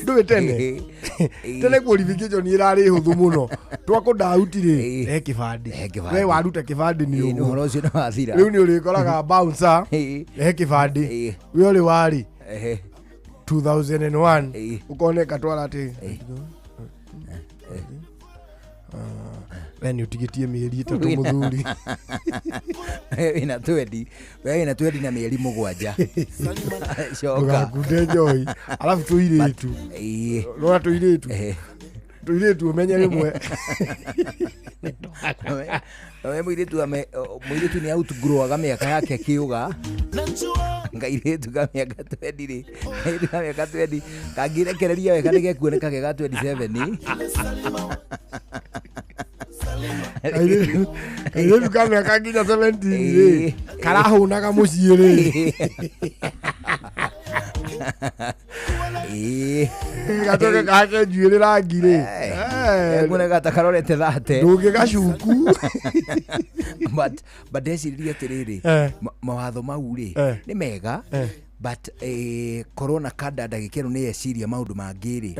Ndũĩ tene tene qualification ĩrarĩ hũthũ mũno. Twakũndauti rĩ, he kĩbandĩ. He kĩbandĩ. We waruta kĩbandĩ nĩ Ĩĩ, nĩ ũguo. ũhoro ũcio nĩ wathira. Rĩu nĩ ũrĩkoraga bouncer he kĩbandĩ. We ũrĩ warĩ 2001 ũkoneka twara atĩ we nĩ ũtigĩtie mĩeri 3 mũthuri. Wĩna twendi, we wĩna twendi na mĩeri 7. Coka. Ndũgakunde njohi. Alafu tũirĩtu, rora tũirĩtu, tũirĩtu ũmenye rĩmwe. We mũirĩtu mũirĩtu nĩ outgrowaga mĩaka yake kĩũga. Kairĩtu ka mĩaka 20 rĩ, kairĩtu ka mĩaka 20 kangĩrekereria wega nĩ gekuoneka ge ga 27. Kairĩtu ka mĩaka nginya 17 rĩ, karahũnaga mũciĩ rĩ. Gatoke kake njuĩrĩ rangi rĩ. Gekuoneka ta karorete 30. Ndũngĩgacuku. But ndeciririe atĩrĩrĩ, mawatho mau rĩ nĩ mega, but korwo na kanda ndagĩka ĩno nĩ yeciria maũndũ mangĩ rĩ,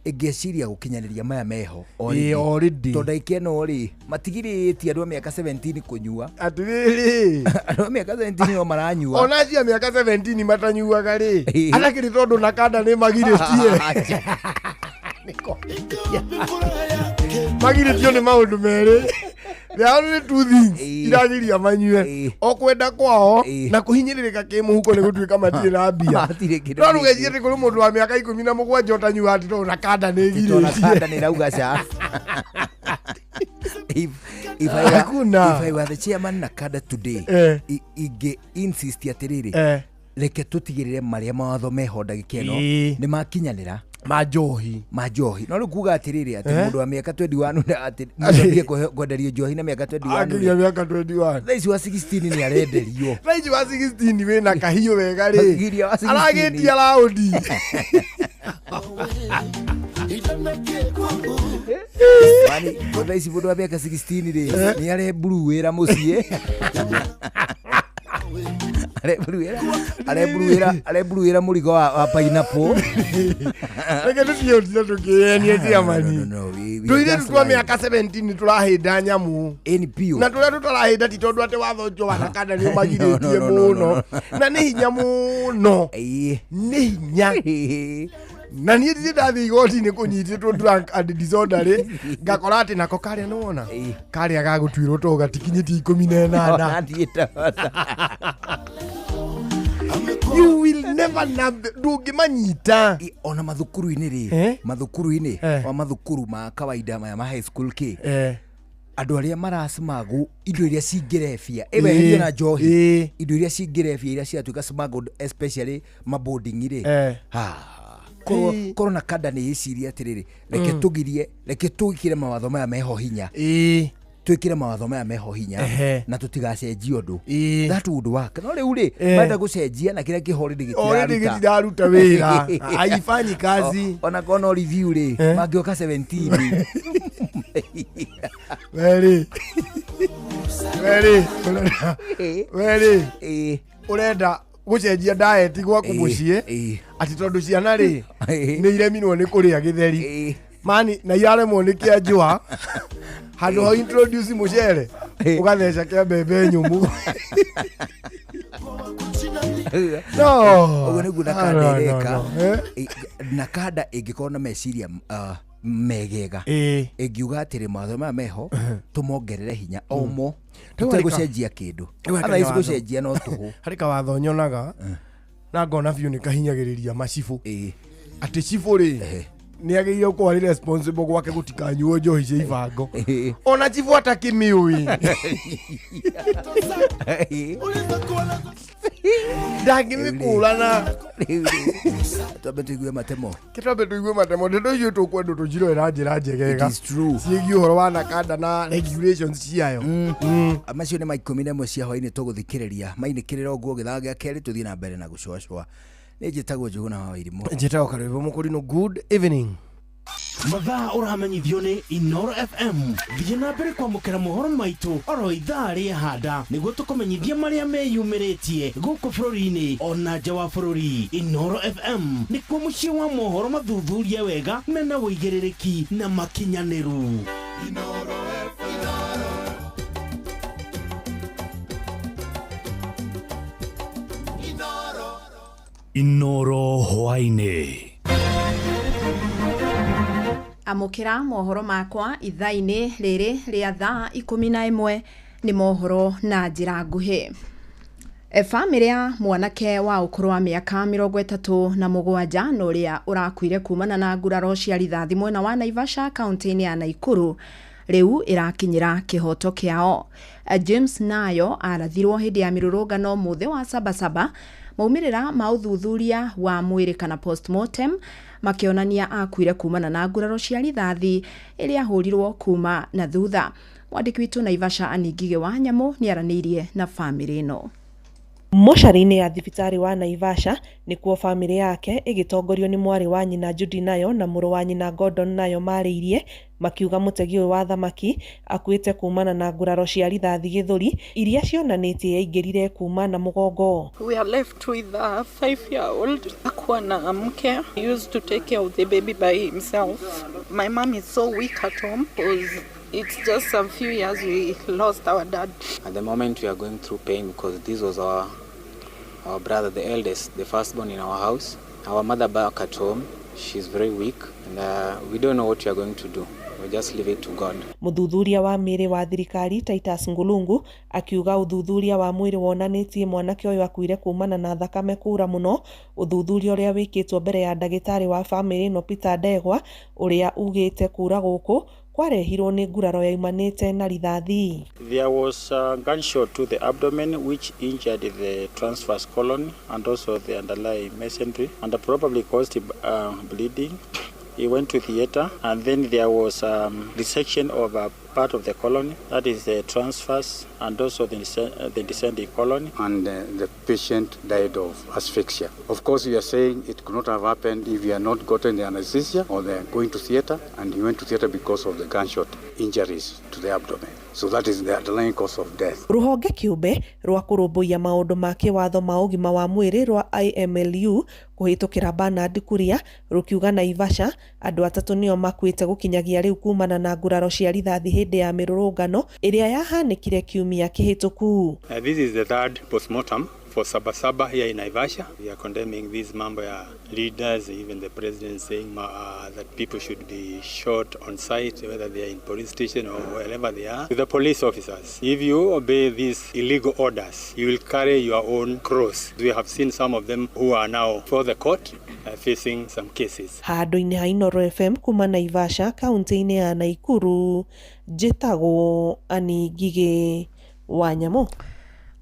ĩngĩciria gũkinyanĩria maya meho Already. Tondũ ndagĩka ĩno rĩ, matigirĩtie andũ a mĩaka 17 kũnyua. Atĩrĩrĩ, andũ a mĩaka 17 no maranyua. Ona acio a mĩaka 17 matanyuaga rĩ, atakĩrĩ tondũ na kanda nĩ magirĩtie. Magirĩtio nĩ maũndũ merĩ. There are only two things iragiria manyue: o kwenda kwao na kũhinyĩrĩrĩka kĩmũhuko nĩ gũtuĩka matirĩ na mbia. Matirĩ kĩndũ No kĩngĩ. rũgecirie atĩ kũrĩ mũndũ wa mĩaka 17 ũtanyuaga atĩ tondũ na kanda nĩ Tondũ na kanda ĩgirĩtie. nĩ ĩrauga ca. If I were, Hakuna. if I were the chairman na kanda today, ingĩ insist atĩrĩrĩ, reke tũtigĩrĩre marĩa mawatho meho ndagĩka ĩno nĩ makinyanĩra. Ma njohi. Ma njohi. No rĩu kuga atĩrĩrĩ, atĩ mũndũ wa mĩaka 21 atĩ mũndũ athiĩ kwenderio njohi na mĩaka 21 Akinyia mĩaka 21. Thaa ici wa 16 nĩ arenderio. Thaa ici wa 16 wĩna kahiũ wega rĩ, Giria wa 16. aragĩtia raũndi. Mani, thaa ici mũndũ wa mĩaka 16 rĩ, nĩ areburu wĩra mũciĩ. Areburu wĩra mũrigo wa pineapple. Reke tũtiĩ tũkĩenie ciamani. Tũirĩtu twa mĩaka 17 tũrahĩnda nyamũ. Ĩni biũ. Na tũrĩa tũtarahĩnda ti tondũ atĩ watho ũcio wa nakanda nĩ ũmagirĩtie No, no, no, no, mũno. Na nĩ hinya mũno. Nĩ hinya. Na niĩ ndirĩ ndathiĩ igoti-inĩ kũnyitĩtwo drunk and disorderly, ngakora atĩ nako karĩa nĩwona karĩa gagũtuĩrwo to gatikinyĩtie 18. You will never nab, ndũngĩmanyita. Ona mathukuru-inĩ rĩ, mathukuru-inĩ wa mathukuru ma kawaida maya ma high school kĩ, andũ arĩa maracimagwo indo iria cingĩrebia ĩweherie na njohi, indo iria cingĩrebia iria ciatuĩka smuggled, especially maboarding rĩ, korwo na kanda nĩ ĩcirie atĩrĩrĩ, reke tũgirie, reke twĩkĩre mawatho maya meho hinya, twĩkĩre mawatho maya meho hinya na tũtigacenjie ũndũ. That would work. No rĩu rĩ, marenda gũcenjia na kĩrĩa kĩho already Already gĩtiraruta. gĩtiraruta wĩra, haifanyi kazi. Ona korwo no review rĩ, mangĩoka 17. Weri weri weri ũrenda gũcenjia diet gwaku mũciĩ atĩ tondũ ciana rĩ nĩ iremirwo nĩ kũrĩa gĩtheri mani na iraremwo nĩ kĩa njũa, handũ ha introduce mũcere ũgatheca kĩa mbembe nyũmũ. No. Ũguo nĩguo No, nakanda no, no, ĩreka. no. Nakanda ĩngĩkorwo na meciria megega, ĩngiuga atĩrĩ mawatho maya meho tũmongerere hinya omo Rĩu tũtegũcenjia kĩndũ. Rĩu harĩ Otherwise kawatho. gũcenjia no tũhũ. Harĩ kawatho nyonaga na ngona biũ nĩ kahinyagĩrĩria macibũ, atĩ cibũ rĩ nĩ agĩrĩire gũkorwo arĩ responsible gwake gũtikanyuo njohi cia ibango, ona cibũ atakĩmĩũĩ ndangĩmĩkũrana. Twambe tũigue matemo. Kĩtwambe tũigue matemo. Ndeto icio tũkwendwo tũciroe na njĩra njegega It is true. ciĩgiĩ ũhoro wa nakanda na regulations ciayo. Macio nĩ ma 11 cia hwainĩ tũgũthikĩrĩria mainĩkĩrĩra ũguo gĩthaa gĩa kerĩ tũthiĩ na mbere na gũcũacũa. Nĩ njĩtagwo Njũgũna wa Wairimũ. Njĩtagwo Karwĩmbo Mũkũrinũ. Good evening. Mathaa ũramenyithio nĩ Inoro FM. Thiĩ na mbere kwamũkĩra mohoro maitũ oro ithaa rĩa handa nĩguo tũkũmenyithie marĩa meyumĩrĩtie gũkũ bũrũri-inĩ ona nja wa bũrũri. Inoro FM nĩkuo mũciĩ wa mohoro mathuthurie wega mena ũigĩrĩrĩki na makinyanĩru. Inoro hwaĩ-inĩ. Amũkĩra mohoro makwa ithaa-inĩ rĩrĩ rĩa thaa 11. Nĩ mohoro na njĩra nguhĩ. Bamĩrĩ ya mwanake wa ũkũrũ wa mĩaka 37 na ũrĩa ũrakuire kumana na nguraro cia rithathi mwena wa Naivasha kaunti-inĩ ya Naikuru rĩu ĩrakinyĩra kĩhoto kĩao. James Nayo arathirwo hĩndĩ ya mĩrũrũngano mũthĩ wa Sabasaba, maumĩrĩra ma ũthuthuria wa mwĩrĩ kana postmortem makĩonania akuire kumana na nguraro cia rithathi ĩrĩa ahũrirwo kuma na thutha. Mwandĩki witũ Naivasha Aningige wa Nyamũ nĩaranĩirie na bamĩrĩ ĩno. Mocarĩ-inĩ ya thibitarĩ wa Naivasha nĩkuo bamĩrĩ yake ĩgĩtongorio nĩ mwarĩ wa nyina Judy Nayo na mũrũ wa nyina Gordon Nayo marĩirie makiuga mũtegi ũyũ wa thamaki akuĩte kumana na nguraro cia rithathi gĩthũri iria cionanĩtie yaingĩrire kuma na mũgongo. We are left with a 5-year-old. Hakuwa na mke. He used to take care of the baby by himself. My mom is so weak at home because it's just a few years we lost our dad. At the moment we are going through pain because this was our brother, the eldest, the firstborn in our house. Our mother back at home, she's very weak and we don't know what we are going to do. We just leave it to God. Mũthuthuria wa mĩĩrĩ wa thirikari Titus Ngulungu akiuga ũthuthuria wa mwĩrĩ wonanĩtie mwanake ũyũ akuire kumana na thakame kura mũno. Ũthuthuria ũrĩa wĩkĩtwo mbere ya ndagĩtarĩ wa bamĩrĩ ĩno Peter Ndegwa ũrĩa ugĩte kura gũkũ kwarehirwo nĩ nguraro yaumanĩte na rithathi. There was a gunshot to the abdomen which injured the transverse colon and also the underlying mesentery and probably caused bleeding. He went to theater and then there was resection of a part of the colon, that is the transverse and also the descending colon. And the patient died of asphyxia. Of course, we are saying it could not have happened if he had not gotten the anesthesia or the going to theater, and he went to theater because of the gunshot injuries to the abdomen. So that is the underlying cause of death. Ruhonge kĩũmbe rwa kũrũmbũiya maũndũ ma kĩwatho ma ũgima wa mwĩrĩ rwa IMLU kũhĩtũkĩra Bernard Kuria rũkiuga Naivasha andũ atatũ nĩo makuĩte gũkinyagia rĩu kumana na nguraro cia rithathi hĩndĩ ya mĩrũrũngano ĩrĩa yahanĩkire kiumia kĩhĩtũku. This is the third postmortem for Sabasaba here in Naivasha. We are condemning this mambo ya leaders, even the president saying that people should be shot on sight, whether they are in police station or wherever they are. With the police officers, if you obey these illegal orders, you will carry your own cross. We have seen some of them who are now for the court facing some cases. Handũ-inĩ ha Inoro FM kuma Naivasha kaunti-inĩ ya Naikuru, njĩtagwo Annie Ngigĩ wa Nyamũ.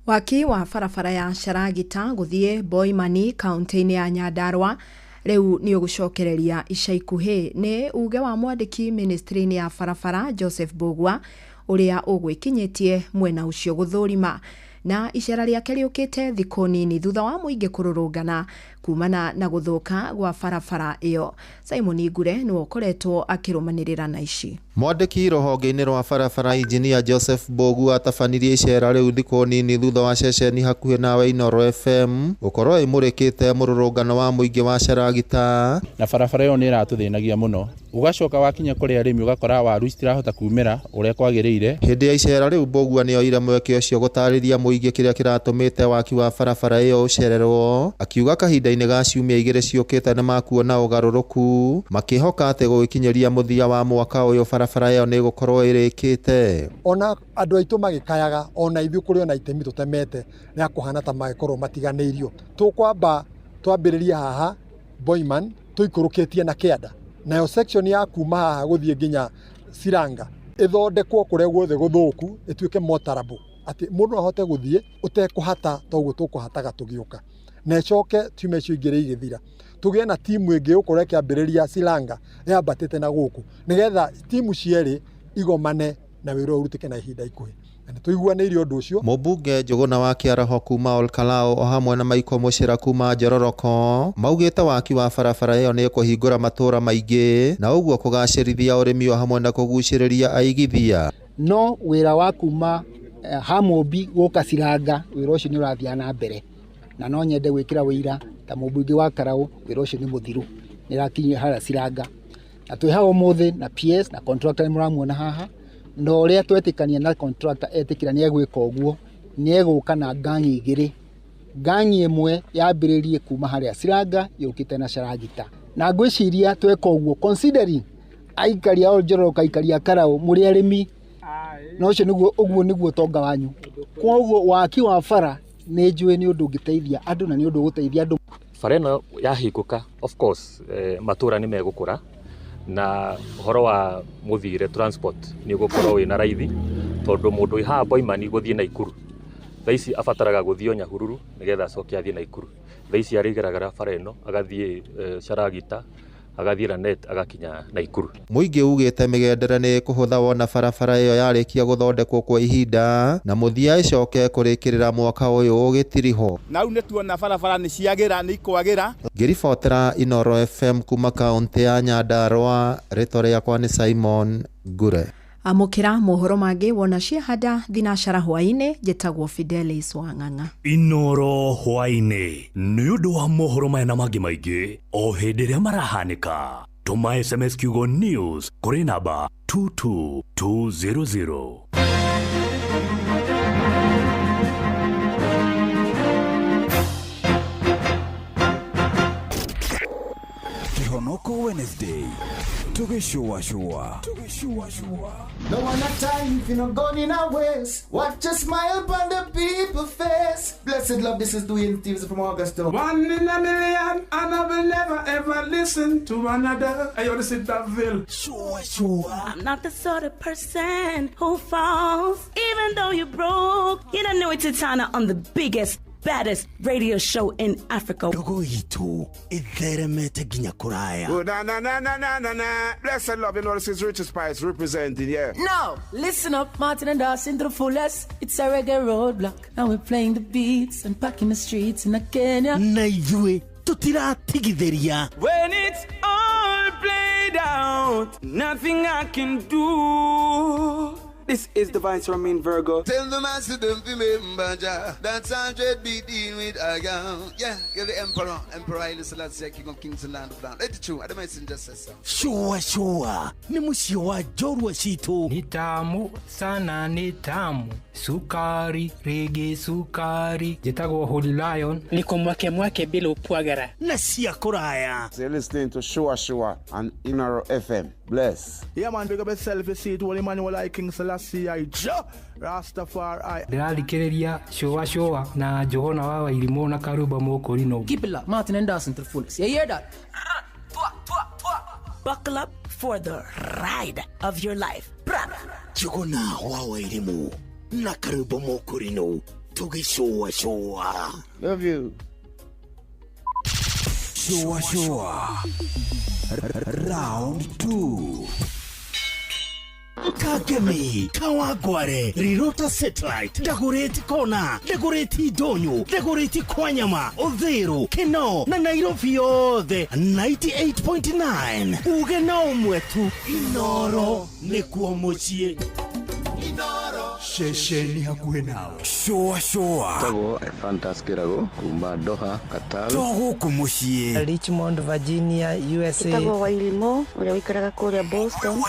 Waki wa barabara ya Sharagita gũthiĩ Boimani kaunti-inĩ ya Nyandarua rĩu nĩ ũgũcokereria ica ikuhĩ. Nĩ uge wa mwandĩki ministry-inĩ ya barabara Joseph Mbugua ũrĩa ũgwĩkinyĩtie mwena ũcio gũthũrima, na icera rĩake rĩũkĩte thikũ nini thutha wa mũingĩ kũrũrũngana kumana na gũthũka gwa barabara ĩyo. Simon Ngure nĩwe ũkoretwo akĩrũmanĩrĩra na ici. Mwandĩki rũhonge-inĩ rwa barabara injinia Joseph Mbugua atabanirie icera rĩu thikũ nini thutha wa ceceni hakuhĩ nawe Inoro FM gũkorwo ĩmũrĩkĩte mũrũrũngano wa mũingĩ wa Sharagita. Na barabara ĩyo nĩ ĩratũthĩnagia mũno, ũgacoka wakinya kũrĩ arĩmi ũgakora waru citirahota kumĩra ũrĩa kwagĩrĩire. Hĩndĩ ya icera rĩu Mbugua nĩoire mweke ũcio gũtarĩria mũingĩ kĩrĩa kĩratũmĩte waki wa barabara ĩyo ũcererwo, akiuga kahinda-inĩ ga ciumia igĩrĩ ciũkĩte nĩmakuona ũgarũrũku, makĩhoka atĩ gũgĩkinyĩria mũthia wa mwaka ũyũ barabara ĩyo nĩ ĩgũkorwo ĩrĩkĩte. Ona andũ aitũ magĩkayaga, ona ithuĩ kũrĩ ona itemi tũtemete rĩa kũhana ta magĩkorwo matiganĩirio. Tũkwamba twambĩrĩrie haha Boiman tũikũrũkĩtie na kĩanda, nayo section ya kuma haha gũthiĩ nginya Siranga ĩthondekwo kũrĩa guothe gũthũku ĩtuĩke motorable, atĩ mũndũ no ahote gũthiĩ ũtekũhata toguo tũkũhataga tũgĩũka, na ĩcoke tiuma icio igĩrĩ igĩthira tũgĩe na timu ĩngĩ ĩgũkorwo ĩkĩambĩrĩria Silanga yambatĩte na gũkũ, nĩgetha timu cierĩ igomane na wĩra ũyũ ũrutĩke na ihinda ikuhĩ. Na nĩ tũiguanĩire ũndũ ũcio. Mũmbunge Njũgũna wa Kĩaraho kuma Olkalou o hamwe na Michael Mũcĩra kuma Njororoko maugĩte waki wa barabara ĩyo nĩ ĩkũhingũra matũra maingĩ na ũguo kũgacĩrithia ũrĩmi o hamwe na kũgucĩrĩria aigithia. No wĩra wa kuma Hamũmbi gũka Ciranga, wĩra ũcio nĩ ũrathiĩ na mbere, na no nyende gwĩkĩra wĩira ta mũmbunge wa Karau, wĩra ũcio nĩ mũthiru, nĩ ũrakinyia harĩa Ciranga, na twĩ haha ũmũthĩ na PS na contractor nĩ mũramuona haha, na ũrĩa twetĩkania na contractor etĩkĩra nĩ egwĩka ũguo, nĩ egũka na ngangi igĩrĩ, ngangi ĩmwe yambĩrĩrie kuma harĩa Ciranga yũkĩte na Caragita, na ngwĩciria tweka ũguo considering aikari a Njororoka, aikari a Karau mũrĩ arĩmi, na ũcio nĩguo ũguo nĩguo ũtonga wanyu, koguo waki wa bara nĩ njũĩ nĩ ũndũ ũngĩteithia andũ na nĩ ũndũ ũgũteithia andũ. Bara ĩno yahingũka, of course, matũra nĩ megũkũra na ũhoro wa mũthiĩre transport nĩ ũgũkorwo wĩna raithi, tondũ mũndũ wĩ haha Boimani gũthiĩ Naikuru thaa ici abataraga gũthiĩ o Nyahururu nĩgetha acoke athiĩ Naikuru. Thaa ici arĩgeragĩra bara ĩno agathiĩ Caragita, agathiĩ Lanet, agakinya Naikuru. Mũingĩ ugĩte mĩgendere nĩ ĩkũhũtha wona barabara ĩyo yarĩkia gũthondekwo kwa ihinda na mũthia ĩcoke kũrĩkĩrĩra mwaka ũyũ ũgĩtirihwo. Na rĩu nĩ tuona barabara nĩ ciagĩra, nĩ ikwagĩra. Ngĩribotera Inooro FM kuma kaũntĩ ya Nyandarua, rĩtwa rĩakwa nĩ Simon Ngure. Amũkĩra mohoro mangĩ wona ciahanda thinacara hwaĩ-inĩ. Njĩtagwo Fidelis Wang'ang'a. Inooro hwaĩ-inĩ nĩ ũndũ wa mohoro maya na mangĩ maingĩ o hĩndĩ ĩrĩa marahanĩka, tũma SMS kiugo news kũrĩ namba 22200. Kihonoko Wednesday tugĩcũacũa. No one a time if you not gone in a waste. Watch a smile upon the people face. Blessed love, this is Dwayne Stevens from Augusta. One in a million, and I will never ever listen to another. I ought to sit that Ville. Sure, sure. I'm not the sort of person who falls, even though you're broke. You don't know it's Titana on the biggest, baddest radio show in Africa. Ndogo itu itheremete nginya kuraya. Oh, na na na na na na na. Blessed love, you know this is Richard Spice representing, yeah. No, listen up, Martin and Dawson to the fullest. It's a reggae roadblock, and we're playing the beats and packing the streets in Kenya. Na ithuĩ tutiratigithĩria. When it's all played out, nothing I can do. This is the Vice Romain Virgo. Tell the master don't remember Jah. That's 100 be dealing with a girl. Yeah, give the Emperor, Emperor Haile Selassie, King of Kings and Land of Land. Let it true. I don't just say so. Shua shua ni mũciĩ wa njorua citũ. Ni tamu sana, ni tamu sukari rege sukari. Njĩtagwo Holy Lion. Niko mwake mwake bila upwagara na cia kũraya. So you're listening to Shua Shua on Inooro FM. Bless. Yeah man, big up yourself, you see it, Holy Emmanuel I King Selassie I Jah Rastafari. Ndĩrathikĩrĩria Shua Shua na Njũgũna wa Wairimũ na Karumba Mũkũrinũ. Keep it locked, Martin and Dawson to the fullest. You hear that? Buckle up for the ride of your life. Njũgũna wa Wairimũ na Karumba Mũkũrinũ tũgĩcũa shua. Love you. Shua Shua Round 2. Kagemi, Kawagware, Rirota Satellite, Dagoretti Kona, Dagoretti Donyo, Dagoretti Kwanyama, Odhero, Keno, na Nairobi yothe 98.9. Uge na ũmwe tu, Inooro nĩkuo mũciĩ. Ceceni hakuhĩ nawe. Shua shua. Tagwo Fantas Kirago kuma Doha, Qatar. To gũkũ mũciĩ. Richmond, Virginia, USA. Tagwo Wairimu ũrĩa ũikaraga kũrĩa Boston.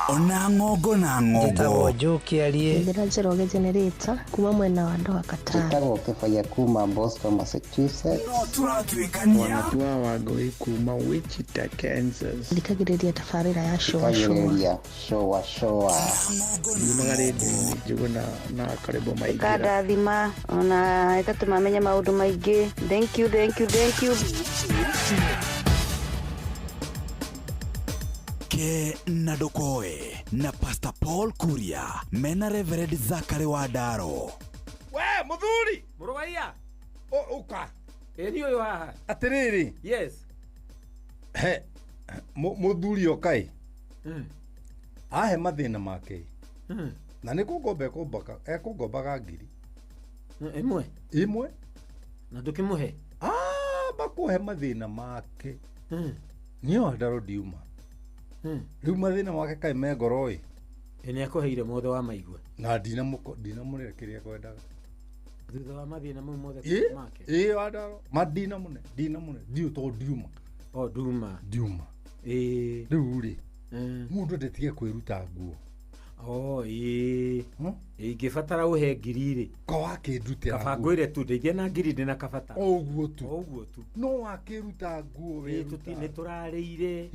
Ona ng'ongo na ng'ongo. Njĩtagwo Joe Kĩarie. Njĩra Njoroge Generator kuma mwena wa Doha, Qatar. Njĩtagwo Kĩbaya kuma Boston, Massachusetts. No tũratuĩkania. Wanatua Wangũi kuma Wichita, Kansas. Thikagĩrĩria tabarĩra ya Shua Shua. Thikagĩrĩria Shua Shua. Yumaga rĩndiũ-inĩ Njũgũna na Karĩmbo Maingĩra. Ĩkandathima ona ĩgatũma menye maũndũ maingĩ. Thank you, thank you, thank you. Ke na Ndokoe na Pastor Paul Kuria mena Reverend Zachary Wandaro. We muthuri murugaia uka ĩ ni ũyũ haha atiriri. Yes. He muthuri okai ahe mathĩna make. Na nĩ kũngomba ekũmbaga ekũngombaga ngiri ĩmwe ĩmwe na ndũkĩmũhe amba kũhe mathĩna make niĩ wandaro ndiuma rĩu mathĩna make kaĩ me ngoro ĩ Ĩ nĩ akũheire mothe wa maigua na ndinamũrĩra kĩrĩa ekwendaga thutha wa mathĩna mau mothe ĩ make ĩ wandaro ma ndinamũne ndinamũne ndiũ tondũ ndiuma o nduma ndiuma ĩ rĩu rĩ mũndũ ndetige kwĩruta nguo o ĩ ingĩbatara ũhe ngiri rĩ ko wakĩndutĩra kaba nguo. ngwĩre tu ndĩingĩ na ngiri ndĩ na kabata o ũguo tu o ũguo tu no wakĩruta nguo Ĩ, weruta nĩ tũrarĩire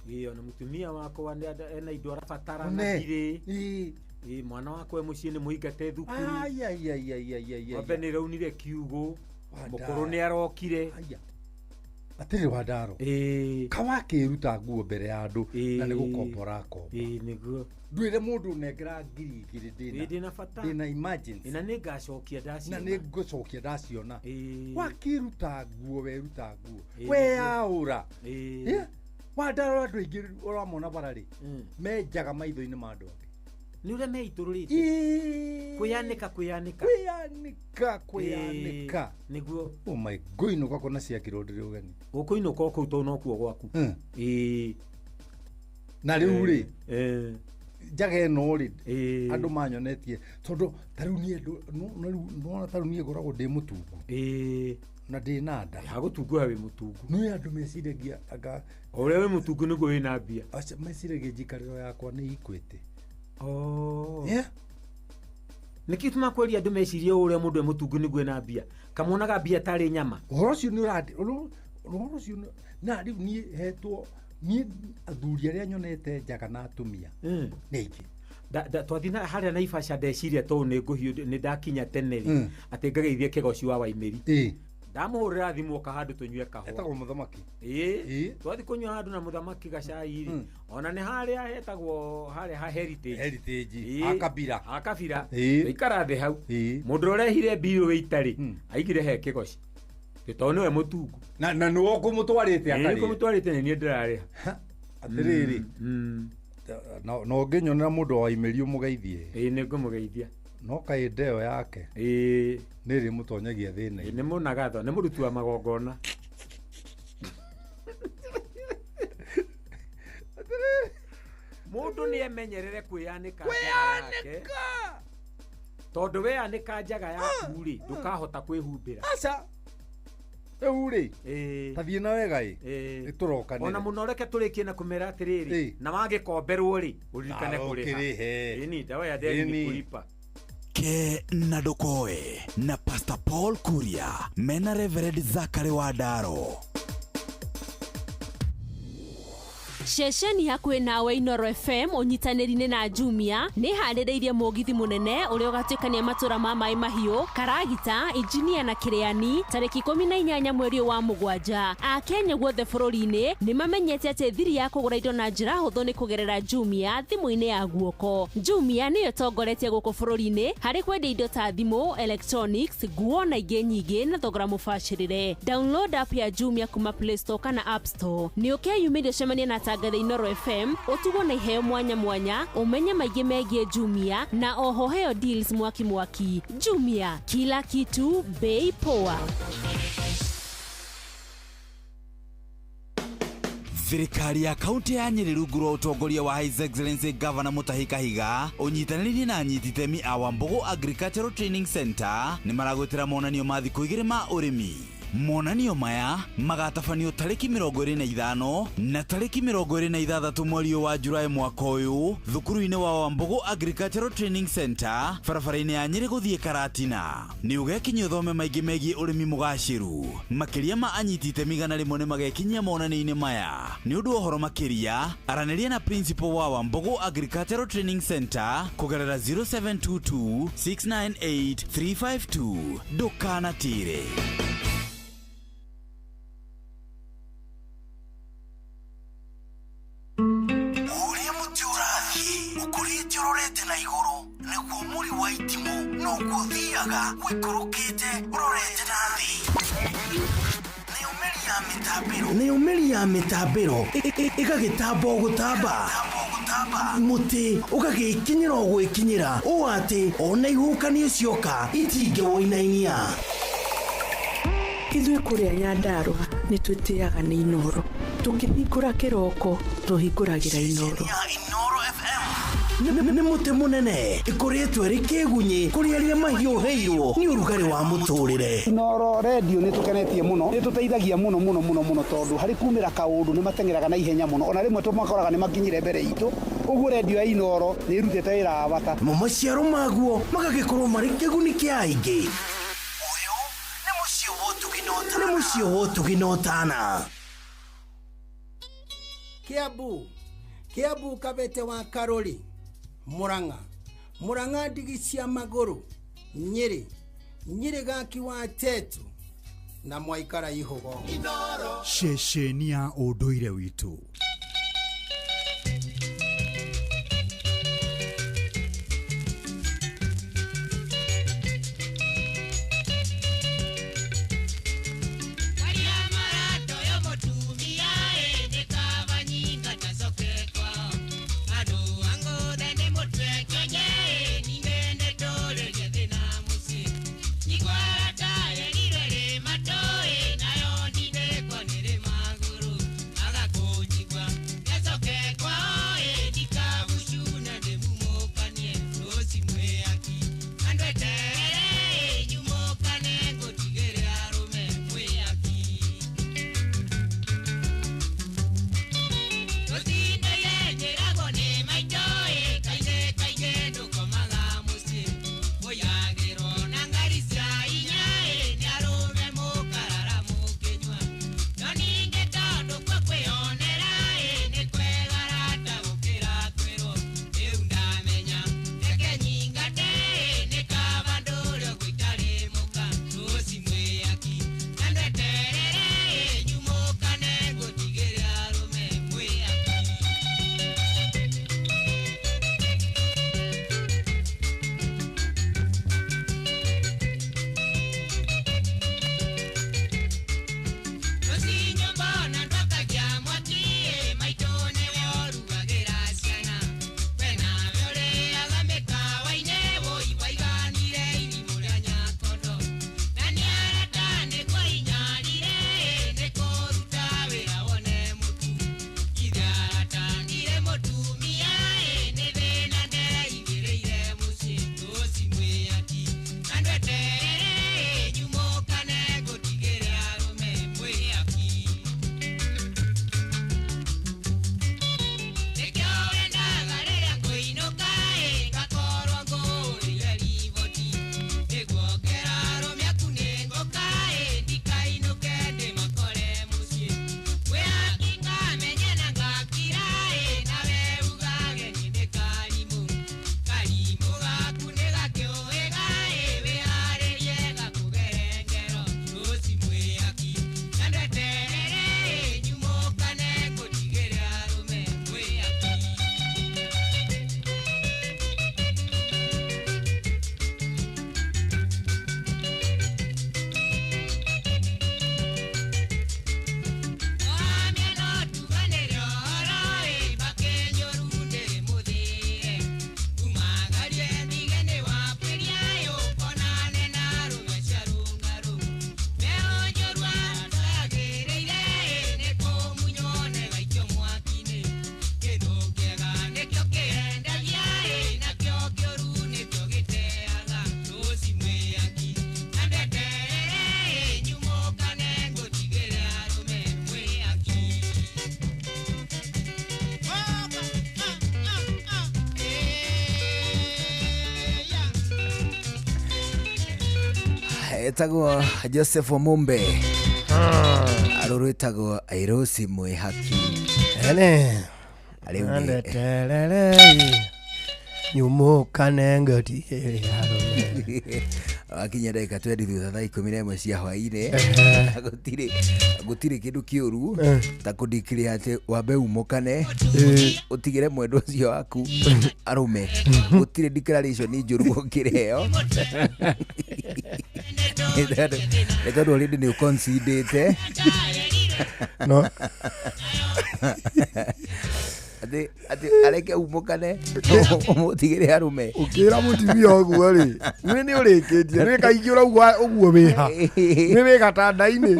ĩ ona mũtumia wakwa ena indo arabatara na One. ndirĩ Ĩ. Ĩ, mwana wakwa e mũciĩ nĩ mũingate thukuru Ai, ai, ai, ai, ai, ai, ai. ng'ombe nĩ ĩraunire kiugũ Wandaro. mũkũrũ nĩ arokire Atirĩ wandaro kawakĩruta nguo mbere ya andũ na nĩ gũkomba ũrakomba nĩguo ndwĩre mũndũ nengera ngiri igĩrĩ Ĩ, ndĩna bata ndĩna emergency na nĩ ngacokia na ndaciona nĩ ngũcokia ndaciona wakĩruta nguo weruta nguo Ĩ, weyaũra Ĩ. Ĩ, wandaro andũ aingĩ ũramona bara rĩ menjaga maitho-inĩ ma andũ angĩ nĩ ũrĩa meitũrũrĩte kwĩyanĩka kwĩyanĩka kwĩyanĩka kwĩyanĩka nĩguo oh my ngũinũka kũna ciakirwo ndĩrĩ ũgeni ũkũinũka o kũu tondũ nokuo gwaku ĩ na rĩu rĩ Eh. njaga ĩno rĩ andũ manyonetie tondũ ta rĩu niĩ nona ta rĩu niĩ ngoragwo ndĩ mũtungu na ndĩ na nda hagũtunguha wĩ mũtungu nĩ andũ meciragia anga o ũrĩa wĩ mũtungu nĩguo wĩna mbia aca meciragia njikarĩro yakwa nĩ ikwĩte Oh. Yeah. Nĩkĩ tũma kweria andũ mecirie ũũ ũrĩa mũndũ e mũtungu nĩguo ena mbia kamonaga mbia tarĩ nyama ũhoro ũcio nĩ ũrandi ũhoro ũcio na rĩu niĩ hetwo niĩ athuri arĩa nyonete njaga na atumia nĩ aingĩ twathiĩ na harĩa Naivasha ndeciria tondũ nĩ ngũhiũ nĩ ndakinya tene rĩ atĩ ngageithie kĩgoci wa Waimĩri ndamũhũrĩra thimũ oka handũ tũnyue kahũa etagwo mũthamaki ĩĩ twathiĩ kũnyua handũ na mũthamaki gacai rĩ ona nĩ harĩa hetagwo harĩa ha Heritage Heritage Ĩĩ. ha Kabira ha Kabira Ĩĩ. tũikara thĩ hau mũndũ ũrĩa ũrehire mbirũ ĩita rĩ aigire he kĩgoci tondũ nĩwe mũtungu na na nĩwe ũkũmũtwarĩte Ĩĩ, akarĩe. ngũmũtwarĩte nĩ niĩ ndĩrarĩha atĩrĩrĩ no ũngĩnyonera mũndũ wa Waimĩri ũmũgeithie ĩĩ nĩ ngũmũgeithia no kaĩ ndeo yake ĩĩ nĩ ĩrĩmũtonyagia thĩna-inĩ nĩ mũnagatho nĩ mũruti wa magongona mũndũ nĩ emenyerere kwĩyanĩka njaga yake tondũ weyanĩka njaga yaku rĩ ndũkahota kwĩhumbĩra aca rĩu rĩ tathiĩ na wega ĩ nĩtũrokanĩre ona mũno reke tũrĩkie na kũmera atĩrĩrĩ na wagĩkomberwo rĩ ũririkane Nawe kũrĩha ũkĩrĩhe. Ĩni, dawa ya deni Ĩni. ni kulipa ke na ndũkoe na Pastor Paul Kuria mena Reverend Zachary Wandaro Ceceni hakuhĩ nawe Inoro FM ũnyitanĩri-inĩ na Jumia nĩ harĩrĩirie mũgithi mũnene ũrĩa ũgatuĩkania matũra ma maĩ mahiũ Karagita, Injinia na Kĩrĩani tarĩki 18 mweri ũyũ wa mũgwanja. Akenya guothe bũrũri-inĩ nĩ mamenyete atĩ thiri ya kũgũra indo na njĩra hũthũ nĩ kũgerera Jumia thimũ-inĩ ya guoko. Jumia nĩyo ĩtongoretie gũkũ bũrũri-inĩ harĩ kwendia indo ta thimũ, electronics, nguo na ingĩ nyingĩ na thogora mũbacĩrĩre. Download app ya Jumia kuma Play Store kana App Store. Nĩ ũkeyumĩria ũcemanie na atangathi Inoro FM, ũtugwo na iheo mwanya mwanya, ũmenye maingĩ megiĩ Jumia na oho heo deals mwaki mwaki. Jumia, kila kitu bei poa. Thirikari ya kaunti ya Nyeri rungu rwa ũtongoria wa His Excellency Governor Mutahi Kahiga ũnyitanĩrĩire na anyiti itemi a Wambugu Agricultural Training Center nĩ maragwĩtĩra monanio ma thikũ igĩrĩ ma ũrĩmi. Monanio maya magatabanio tarĩki 25 na tarĩki 26 mweri ũyũ wa Julaĩ mwaka ũyũ thukuru-inĩ wa Wambugu Agricultural Training Center barabara-inĩ ya Nyeri gũthiĩ Karatina. Nĩ ũgekinyia ũthome maingĩ megiĩ ũrĩmi mũgacĩru. Makĩria ma anyiti itemi 100 nĩ magekinyia monanio-inĩ maya. Nĩ ũndũ wa ũhoro makĩria aranĩria na principal wa Wambugu Agricultural Training Center kũgerera 0722 698 352. Ndũkanatĩre. Ũrĩa mũtĩ ũrathiĩ ũkũrĩte ũrorete na igũrũ nĩguo mũri wa itimũ noguo ũthiaga ũikũrũkĩte ũrorete na thĩ. Nayo mĩri ya mĩtambĩro nayo mĩri ya mĩtambĩro ĩgagĩtamba o gũtamba. Mũtĩ ũgagĩkinyĩra o gwĩkinyĩra ũũ atĩ ona ihuhũkanio cioka itingĩwũinainia. Ithuĩ kũrĩa Nyandarũa nĩ twĩtĩaga nĩ Inooro. Tũkĩhingũra kĩroko tũhingũragĩra Inooro. Nĩ mũtĩ mũnene ĩkoretwo ĩrĩ kĩgunyĩ kũrĩ arĩa mahiũhĩirwo nĩ ũrugarĩ wa mũtũrĩre. Inooro redio nĩ tũkenetie mũno, nĩ tũteithagia mũno mũno mũno mũno tondũ harĩ kumĩra kaũndũ nĩ mateng'eraga na ihenya mũno, ona rĩmwe tũmakoraga nĩ makinyire mbere itũ, ũguo redio ya Inooro nĩ ĩrutĩte wĩra wa bata. Namo maciaro maguo magagĩkorwo marĩ kĩguni kĩa aingĩ. Nĩ mũciĩ wa ũtugi na ũtana. Kiambu, Kiambu Kabete wa Karuri, Murang'a, Murang'a ndigi cia magũrũ, Nyĩrĩ, Nyĩrĩ gaki wa Tetu na mwaikara ihũgo. Ceceni ya ũndũire witũ. Etagwo Joseph Mumbe, arå rwĩtagwo Airosi Mwĩhaki. Ene Rĩu nĩ- Andeterere nyumũkane ngati arũme. Wakinya ndagĩka 20 thutha thaa 11 cia hwainĩ. Gũtirĩ gũtirĩ kĩndũ kĩũru ta kũndikĩrĩa atĩ wambe umũkane ũtigĩre mwendwa ũcio waku arũme. Gũtirĩ declaration njũru gũkĩra ĩyo, nĩ tondũ already nĩ ũconcedete. No. Atĩ areke umũkane ũmũtigĩre arũme. Ũkĩra mũtumia ũguo rĩ, nĩ nĩ ũrĩkĩtie, nĩ kaingĩ ũrauga ũguo wĩha. Nĩ wĩ gatanda-inĩ.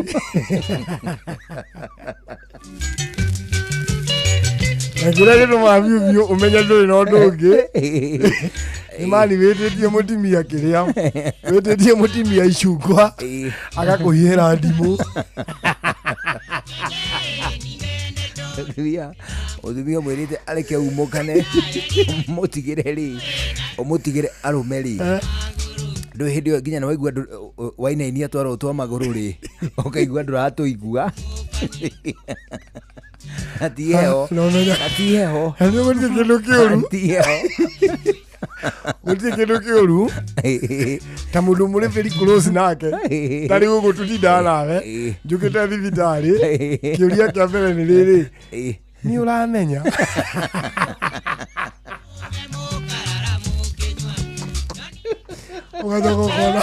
Na kĩrĩa gĩtũmaga biũ biũ ũmenye ndũrĩ na ũndũ ũngĩ nĩ mani wĩtĩtie mũtumia kĩrĩa wĩtĩtie mũtumia icungwa agakũhihĩra ndimũ. Mũtumia mwĩrĩte areke umũkane mũtigĩre rĩ ũmũtigĩre arũme rĩ ndũ hĩndĩ ĩyo nginya nĩwaigua wainainia twaro twa magũrũ rĩ ũkaigua ndũratũigua. Na ti heho. Na ti heho. Gũtirĩ kĩndũ kĩũru. Ti heho. Gũtirĩ kĩndũ kĩũru ta mũndũ mũrĩ very close nake ta rĩu ũguo tũtindaga nawe njũkĩte thibitarĩ kĩũria kĩa mbere nĩ rĩrĩ nĩ ũramenya ũgacoka ũkona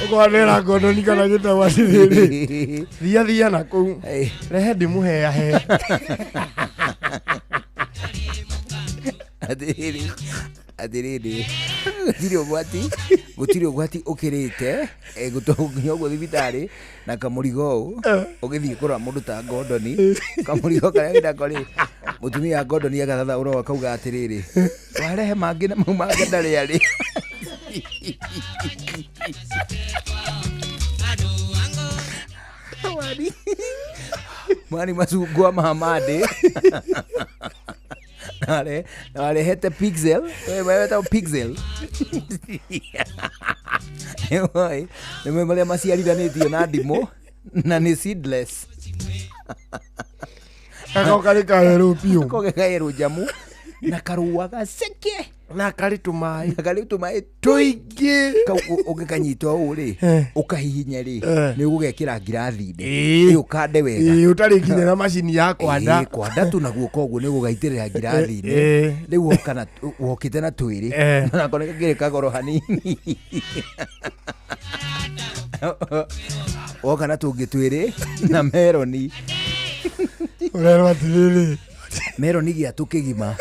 ũkonera ngondoni kana gĩtau atĩrĩrĩ thia thia na kũu rehe ndĩmũheahe. Atĩrĩrĩ atĩrĩrĩ gũtirĩ ũgwati ũkĩrĩte gũtũnginya ũguo thibitarĩ na kamũrigo ũũ ũgĩthiĩ kũrora mũndũ ta ngondoni kamũrigo karĩa wĩnako rĩ mũtumia wa ngondoni agathatha ũroa akauga atĩrĩrĩ warehe mangĩ na mau mangĩ ndarĩ arĩ. Mani macungwa ma mandĩ na warehete pixel wetagwo pixel nĩmwe marĩa maciarithanĩtio na ndimũ na nĩ seedless gako karĩ kaerũ biũ gako kaerũ njamu na karũa gaceke na karĩ tũmaĩ na karĩ tũmaĩ tũingĩ kau ũngĩkanyita ũũ rĩ ũkahihinya rĩ nĩ ũgũgekĩra ngirathi-inĩ ũkande wega ũtarĩ nginya na macini ya kwanda kwanda tu na guoko ũguo nĩ ũgũgaitĩrĩra ngirathi-inĩ rĩu wokĩte na twĩrĩ nako nĩ gakĩrĩ kagoro hanini woka na tũngĩ twĩrĩ na meroni ũrerwo atĩrĩrĩ meroni gĩatũ kĩgima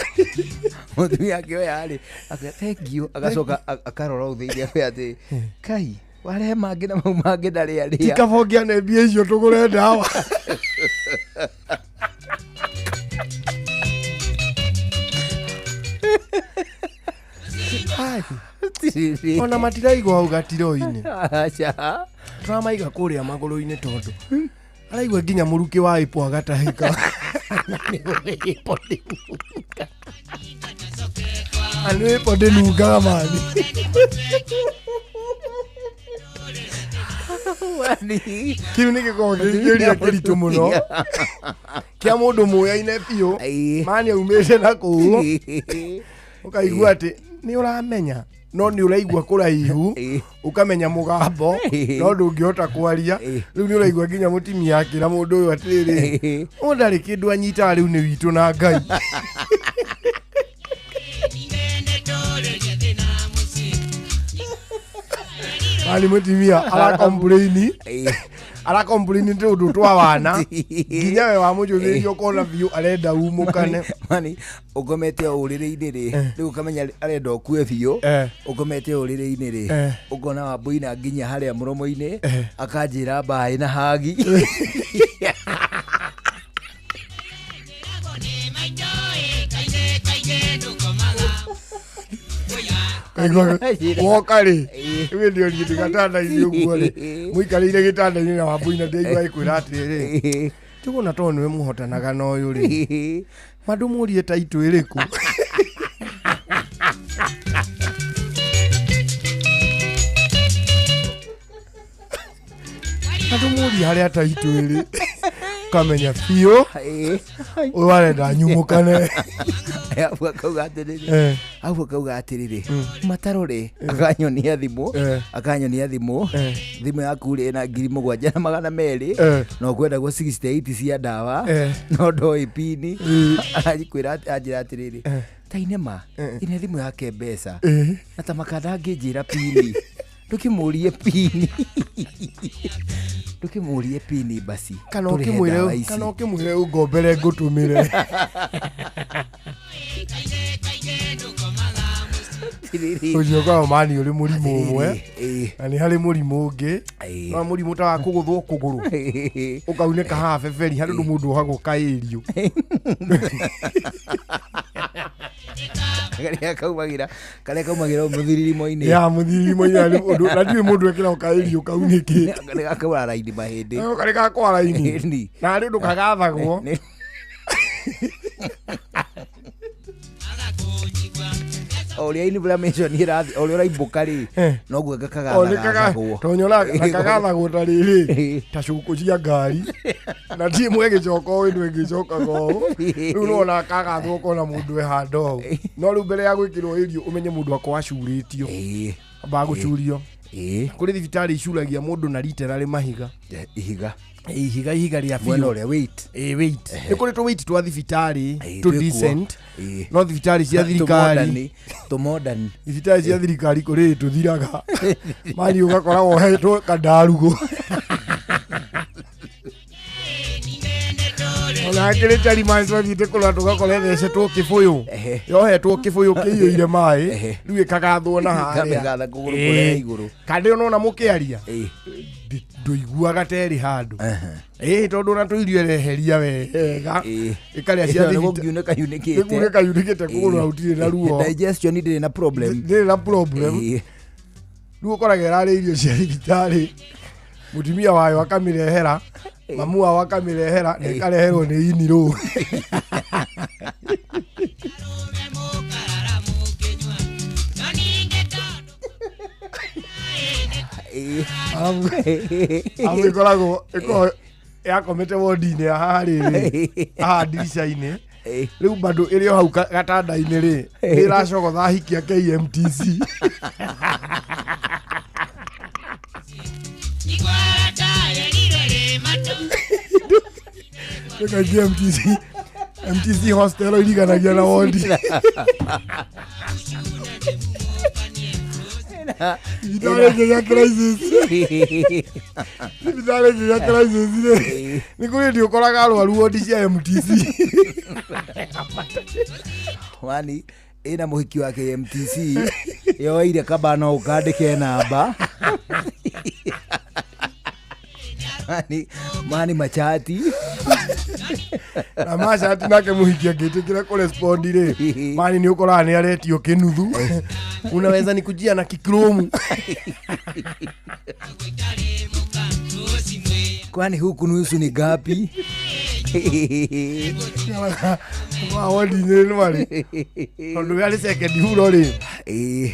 mũtumia akĩoya rĩ akauga thank you agacoka akarora ũũ thĩinĩ akauga atĩ kai warehe mangĩ na mau mangĩ ndarĩ arĩa ti kaba ũngĩane mbia icio tũgũre ndawa. Ona matiraigua hau gatiro-inĩ. Aca. Tũramaiga kũrĩa magũrũ-inĩ tondũ araigua nginya mũrukĩ wa ĩpo agatahĩka. Anũ ĩpo ndĩnungaga mani. Kĩu nĩ gĩkoragwo gĩ kĩũria kĩritũ mũno kĩa mũndũ mũyaine biũ mani aumĩte na kũu ũkaigua atĩ nĩ ũramenya no nĩ ũraigua kũraihu ũkamenya mũgambo no ndũngĩhota kwaria rĩu nĩ ũraigua nginya mũtumia akĩra mũndũ ũyũ atĩrĩrĩ ũyũ ndarĩ kĩndũ anyitaga rĩu nĩ witũ na Ngai. Mani mũtumia arakomplaini tũndũ twa wana nginya we wamũjũthĩrĩria ũkona biũ arenda umũkane. Mani ũkomete ũrĩrĩ-inĩ rĩ rĩu ũkamenya arenda ũkue biũ ũkomete ũrĩrĩ-inĩ rĩ ũkona wambũina nginya harĩa mũromo-inĩ akanjĩra mbaĩ na hagi. Woka rĩ rĩu ndio ndĩ gatanda-inĩ ũguo rĩ mũikarĩire gĩtanda-inĩ na wambũina ndĩraigua ĩkwĩra atĩrĩrĩ Njũgũna tondũ nĩwe mũhotanaga na ũyũ rĩ mandũmũrie taitũ ĩrĩkũ. Mandũmũrie harĩa taitũ ĩrĩ ũkamenya biũ ũyũ arenda nyumũkane. Abu akauga atĩrĩrĩ abu akauga atĩrĩrĩ matarore akanyonia thimũ thimũ yaku rĩ na 7,200 na ũkwenda gwo 68 cia ndawa no ndoĩ pini akwĩra anjĩra atĩrĩrĩ ta inema ine thimũ yake mbeca na ta makanda angĩnjĩra pini Ndũkĩmũrie pini. Ndũkĩmũrie pini basi. Kana Tũrĩhe ũkĩmwĩre ndawa ici. kana ũkĩmwĩre ũngombere ngũtũmĩre. Ũcio ũkoragwo mani ũrĩ mũrimũ ũmwe na nĩ harĩ mũrimũ ũngĩ no mũrimũ ta wa kũgũthwo kũgũrũ ũkaunĩka haha beberi harĩ ũndũ mũndũ ohagwo kaĩrio. Karĩa kaumagĩra mũthirimo-inĩ. Ya mũthirimo-inĩ harĩ ũndũ na ndiũĩ mũndũ ekĩragwo kaĩrio kaunĩkĩte. Nĩ gakaura raini mahĩndĩ. Karĩ ga kwa raini. Na harĩ ũndũ kagathagwo. O ũrĩa inflammation ĩrathiĩ, o ũrĩa ũraimbũka rĩ, noguo gakagathagwo. Tondũ nyonaga na kagathagwo ta rĩrĩ ta cũkũ cia ngari na ti ĩmwe ĩgĩcoka ũũ ĩno ĩgĩcokaga ũũ. Rĩu nĩwona kagathwo ũkona mũndũ e handũ hau. No rĩu mbere ya gwĩkĩrwo ĩrio ũmenye mũndũ akorwo acurĩtio. Ambaga gũcurio. Kũrĩ thibitarĩ icuragia mũndũ na literally mahiga. Ihiga. Ihiga ihiga rĩa biũ. Mwena ũrĩa weight. Weight. Nĩ kũrĩ tũ weight twa thibitarĩ tũ twĩkuo. decent. No thibitarĩ cia thirikari. Tũ modern. Thibitarĩ cia thirikari kũrĩ tũthiraga. Mani ũgakora wohetwo kandarugũ. Ona akĩrĩ charimani twathiĩte kũrora tũgakora ĩthecetwo kĩbũyũ. Yohetwo kĩbũyũ kĩiyũire maĩ. Rĩu ĩkagathwo na harĩa. Ĩkamĩgatha kũgũrũ kũrĩa igũrũ. Kandi ona mũkĩaria ndũiguaga ta ĩrĩ handũ. Tondũ ona tũirio ĩreheria wega. Ĩkarĩa cia Nĩ thibita- gũkiunĩka yunĩkĩte. Nĩ kunĩka yunĩkĩte kũgũrũ na gũtirĩ na ruo. Digestion ndĩrĩ na problem. Ndĩrĩ na problem. Rĩu ũkoraga ĩrarĩa irio cia thibitarĩ. Mũtumia wayo akamĩrehera, mamu wao akamĩrehera, na ĩkareherwo nĩ inirũ. Arabu ĩkoragwo ĩkoragwo yakomete wodi-inĩ ya haha rĩrĩ, haha ndirica-inĩ. Rĩu bado ĩrĩ o hau gatanda-inĩ rĩ, nĩ ĩracogotha hiki a KMTC. Rĩu KMTC, MTC hostel ĩriganagia na wodi. Thibitarĩ ĩngĩ crisis. Thibitarĩ ĩngĩ crisis rĩ, nĩ kũrĩ hĩndĩ ũkoraga arwaru wodi cia MTC. Wani ĩna mũhiki wa KMTC yoeire kaba no ũkandĩke namba. Mani, mani machati. Na machati nake mũhiki angĩtĩkĩra kũrespond rĩ, mani nĩ ũkoraga nĩ aretio kĩnuthu. Unaweza nikujia na kikromu. Kwani huku nusu ni gapi? Wa wodi nĩ rwari. Tondũ we arĩ second huro rĩ,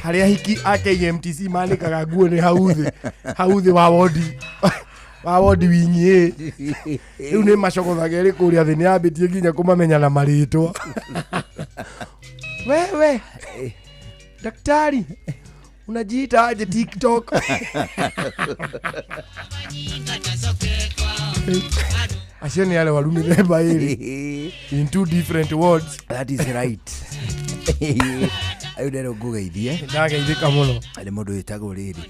harĩa hiki a KMTC manĩkaga nguo nĩ hau thĩ. Hau thĩ wa wodi. Wa wodi winyi. Rĩu nĩ macogothaga ĩrĩ kũrĩa thĩ, nĩ yambĩtie nginya kũmamenya na marĩtwa. Wewe daktari unajiita aje TikTok? Acio nĩ arĩa waru mĩthemba ĩrĩ in two different words. That is right. Ayo ndero ngũgeithie. Ndageithĩka mũno. Nĩ mũndũ wĩtagwo rĩrĩ.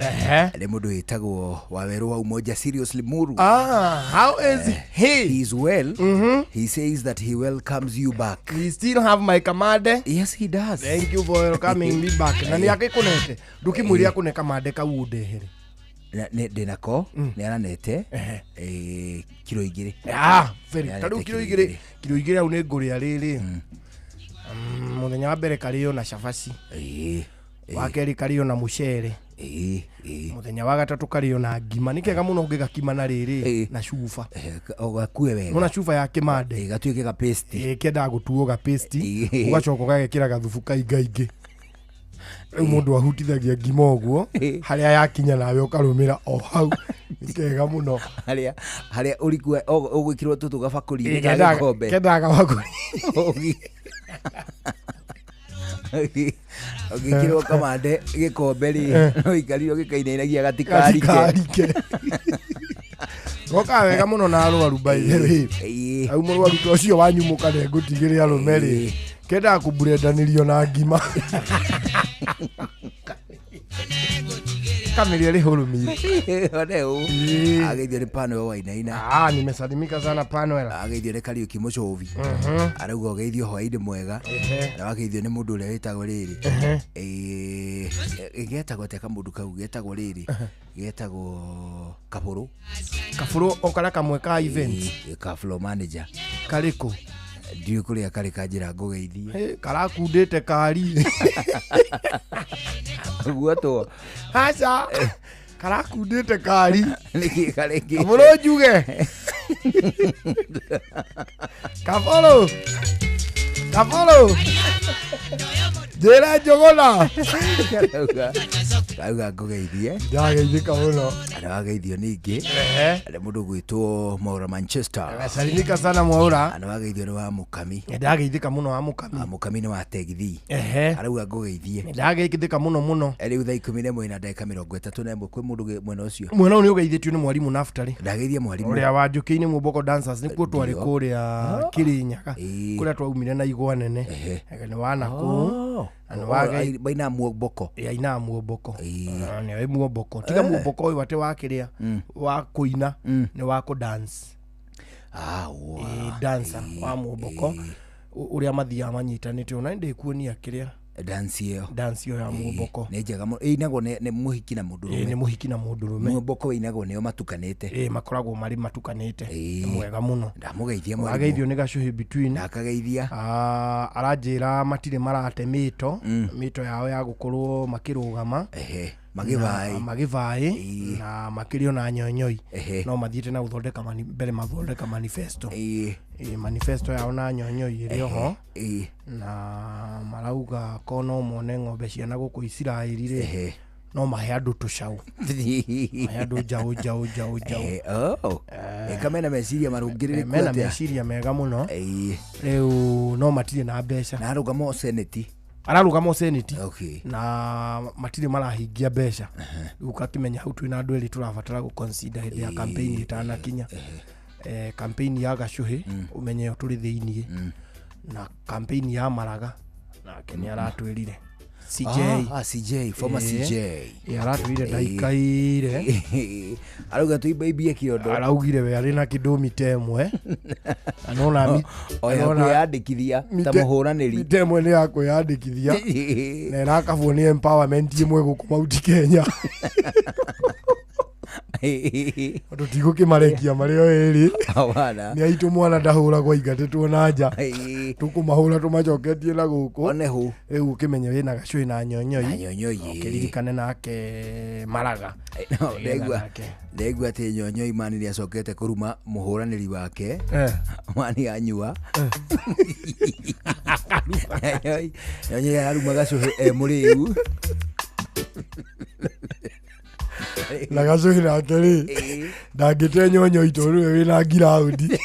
Nĩ mũndũ wĩtagwo Wawerũ wa Umoja Seriously Muru. How is he? He is well. He says that he welcomes you back. He still have my kamande. Yes, he does. Thank you for welcoming me back. Na nĩ agĩkũnete. Ndũkĩmwĩre akũne kamande kau ũndehere. Ndĩnako nĩ aranete kiro igĩrĩ. Very. Ta rĩu kiro igĩrĩ, kiro igĩrĩ hau nĩ ngũrĩa rĩrĩ. Mũthenya wa mbere karĩo na cabaci. Wa kerĩ karĩo na mũcere. Mũthenya wa gatatũ karĩo na ngima. Nĩ kega mũno ũngĩgakima na rĩrĩ na cuba. Gakue wega. Nona cuba ya kĩmande. Gatuĩke ga paste. Kĩendaga gũtuo ga paste. Ũgacoka ũgagekĩra gathubu kaingaingĩ. Rĩu mũndũ ahutithagia ngima ũguo, harĩa yakinya nawe ũkarũmĩra o hau. Nĩ kega mũno. Harĩa ũrikua ũgwĩkĩrwo tũtũ gabakũri-inĩ ga gĩkombe. Kendaga gabakũri. Ũgĩkĩrwo kamande gĩkombe rĩ, no ikarire ũgĩkainainagia gatikarike. Goka wega mũno na arwaru by the way. Au mũrwaru ta ũcio wanyumũka nĩ ngũtigĩre arũme rĩ, kendaga kũburendanĩrio na ngima. Kamĩrĩa ĩrĩ hũrũmĩire. One ũ. Ageithio nĩ Pano wa Wainaina. Ah, nimesalimika sana Pano. Ageithio nĩ Kariũki Mũcũvi. Arauga ũgeithio hwaĩ-inĩ mwega. Na wageithio nĩ mũndũ ũrĩa wĩtagwo rĩrĩ. Getagwo atĩa kamũndũ kau getagwo rĩrĩ. Getagwo Kabũrũ. Kabũrũ o karĩa kamwe ka event. Ka floor manager. Karĩkũ? Ndiũĩ kũrĩa karĩ kanjĩra ngũgeithie. Karakundĩte kari. Ũguo two. Aca. Karakundĩte kari. Nĩkĩ karĩngĩ? Kabũrũ njuge. Kabũrũ. Kabũrũ. Njĩra Njũgũna. Kauga ngũgeithie. Ndageithĩka mũno. Na wageithio ningĩ. Na mũndũ ũgwĩtwo Mwaura Manchester. Salimika sana Mwaura. Na wageithio nĩ wa Mũkami. Ndageithĩka mũno wa Mũkami. Mũkami nĩ wa Tegithi. Arauga ngũgeithie. Ndageithĩka mũno mũno. Rĩu thaa 11 na ndagĩka 31 kwĩ mũndũ mwena ũcio. Mwena ũyũ nĩ ũgeithĩtio nĩ mwarimũ Naftali. Ndageithia mwarimũ. Ũrĩa wa Njũkĩ-inĩ Mumboko Dancers nĩkuo twarĩ kũrĩa Kĩrĩnyaga. Kũrĩa twaumire na igwa nene. Nĩ wa nakũu. Baina muomboko. Aina muomboko. Nĩ muomboko. Tiga muomboko ũyũ atĩ wa kĩrĩa wa kũina nĩ wa kũ dance. Dancer wa muomboko ũrĩa mathiaga manyitanĩte ona ndĩkuonia kĩrĩa dance ĩyo. Dance ĩyo ya muomboko. Nĩ njega mũno. Ĩinagwo nĩ mũhiki na mũndũrũme. Nĩ mũhiki na mũndũrũme. Muomboko ĩinagwo nĩo matukanĩte. Makoragwo marĩ matukanĩte. Nĩ mwega mũno. Ndamũgeithia mwarimũ. Ageithio nĩ Gacuhi between. Ndakageithia. Aranjĩra matirĩ marate mĩto. Mĩto yao ya gũkorwo makĩrũgama. Magĩvaĩ. Magĩvaĩ na makĩrĩ ona nyonyoi. No mathiĩte na gũthondeka mbere mathondeka manifesto. Manifesto yao na nyonyoi ĩrĩ oho. Na marauga ko no mone ng'ombe ciana gũkũ Isiraeli rĩ. No mahe andũ tũcaũ. Mahe andũ njaũ njaũ njaũ njaũ. Eka mena meciria marũngĩrĩrĩku. Mena meciria mega mũno. Rĩu no matirĩ na mbeca. Na arũgama seneti. Ararũgama seneti. Na matirĩ marahingia mbeca. Rĩu ũgakĩmenya hau twĩna andũ erĩ tũrabatara gũ consider hĩndĩ ya campaign ĩtanakinya. Campaign ya Gacuhi ũmenye ĩyo tũrĩ thĩiniĩ. Na campaign ya Maraga nake nĩ aratwĩrire. CJ. CJ, former CJ. Aratwĩrire ndaikaire. Arauga tũimbaimbie kĩondo. Araugire we arĩ na kĩndũ mita ĩmwe. Na oya kwĩyandĩkithia ta mũhũranĩri. Mita ĩmwe nĩ ya kwĩyandĩkithia. Na ĩrakabwo nĩ empowerment ĩmwe gũkũ Mount Kenya. Tũtigũkĩmarekia marĩ o erĩ. Nĩ aitũ mwana ndahũragwo aingatĩtwo na nja. Tũkũmahũra tũmacoketie na gũkũ. Rĩu ũkĩmenye wĩna Gacuhi na nyonyoi. Ũkĩririkane nake Maraga. Ndaigua atĩ nyonyoi mani nĩ acokete kũruma mũhũranĩri wake. Mani anyua. Nyonyoi araruma Gacuhi e mũrĩu. Na Gacuhi nake rĩ ndangĩte nyonyoi tondũ nĩwe wĩna ngiraundi.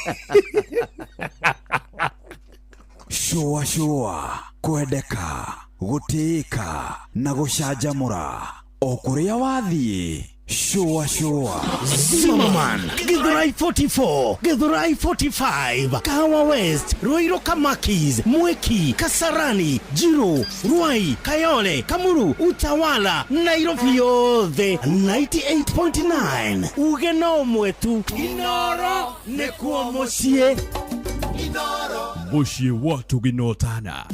Shũa shũa kwendeka gũtĩĩka na gũcanjamũra o kũrĩa wathiĩ. Shũa shũa. Zimmerman, Githurai 44, Githurai 45, Kahawa West, Ruiru Kamakis, Mwiki, Kasarani, Jiro, Ruai, Kayole, Kamuru, Utawala, Nairobi yothe 98.9. Uge no mwetu. Inoro nĩkuo mũciĩ. Inoro. Mũciĩ wa tũginotana.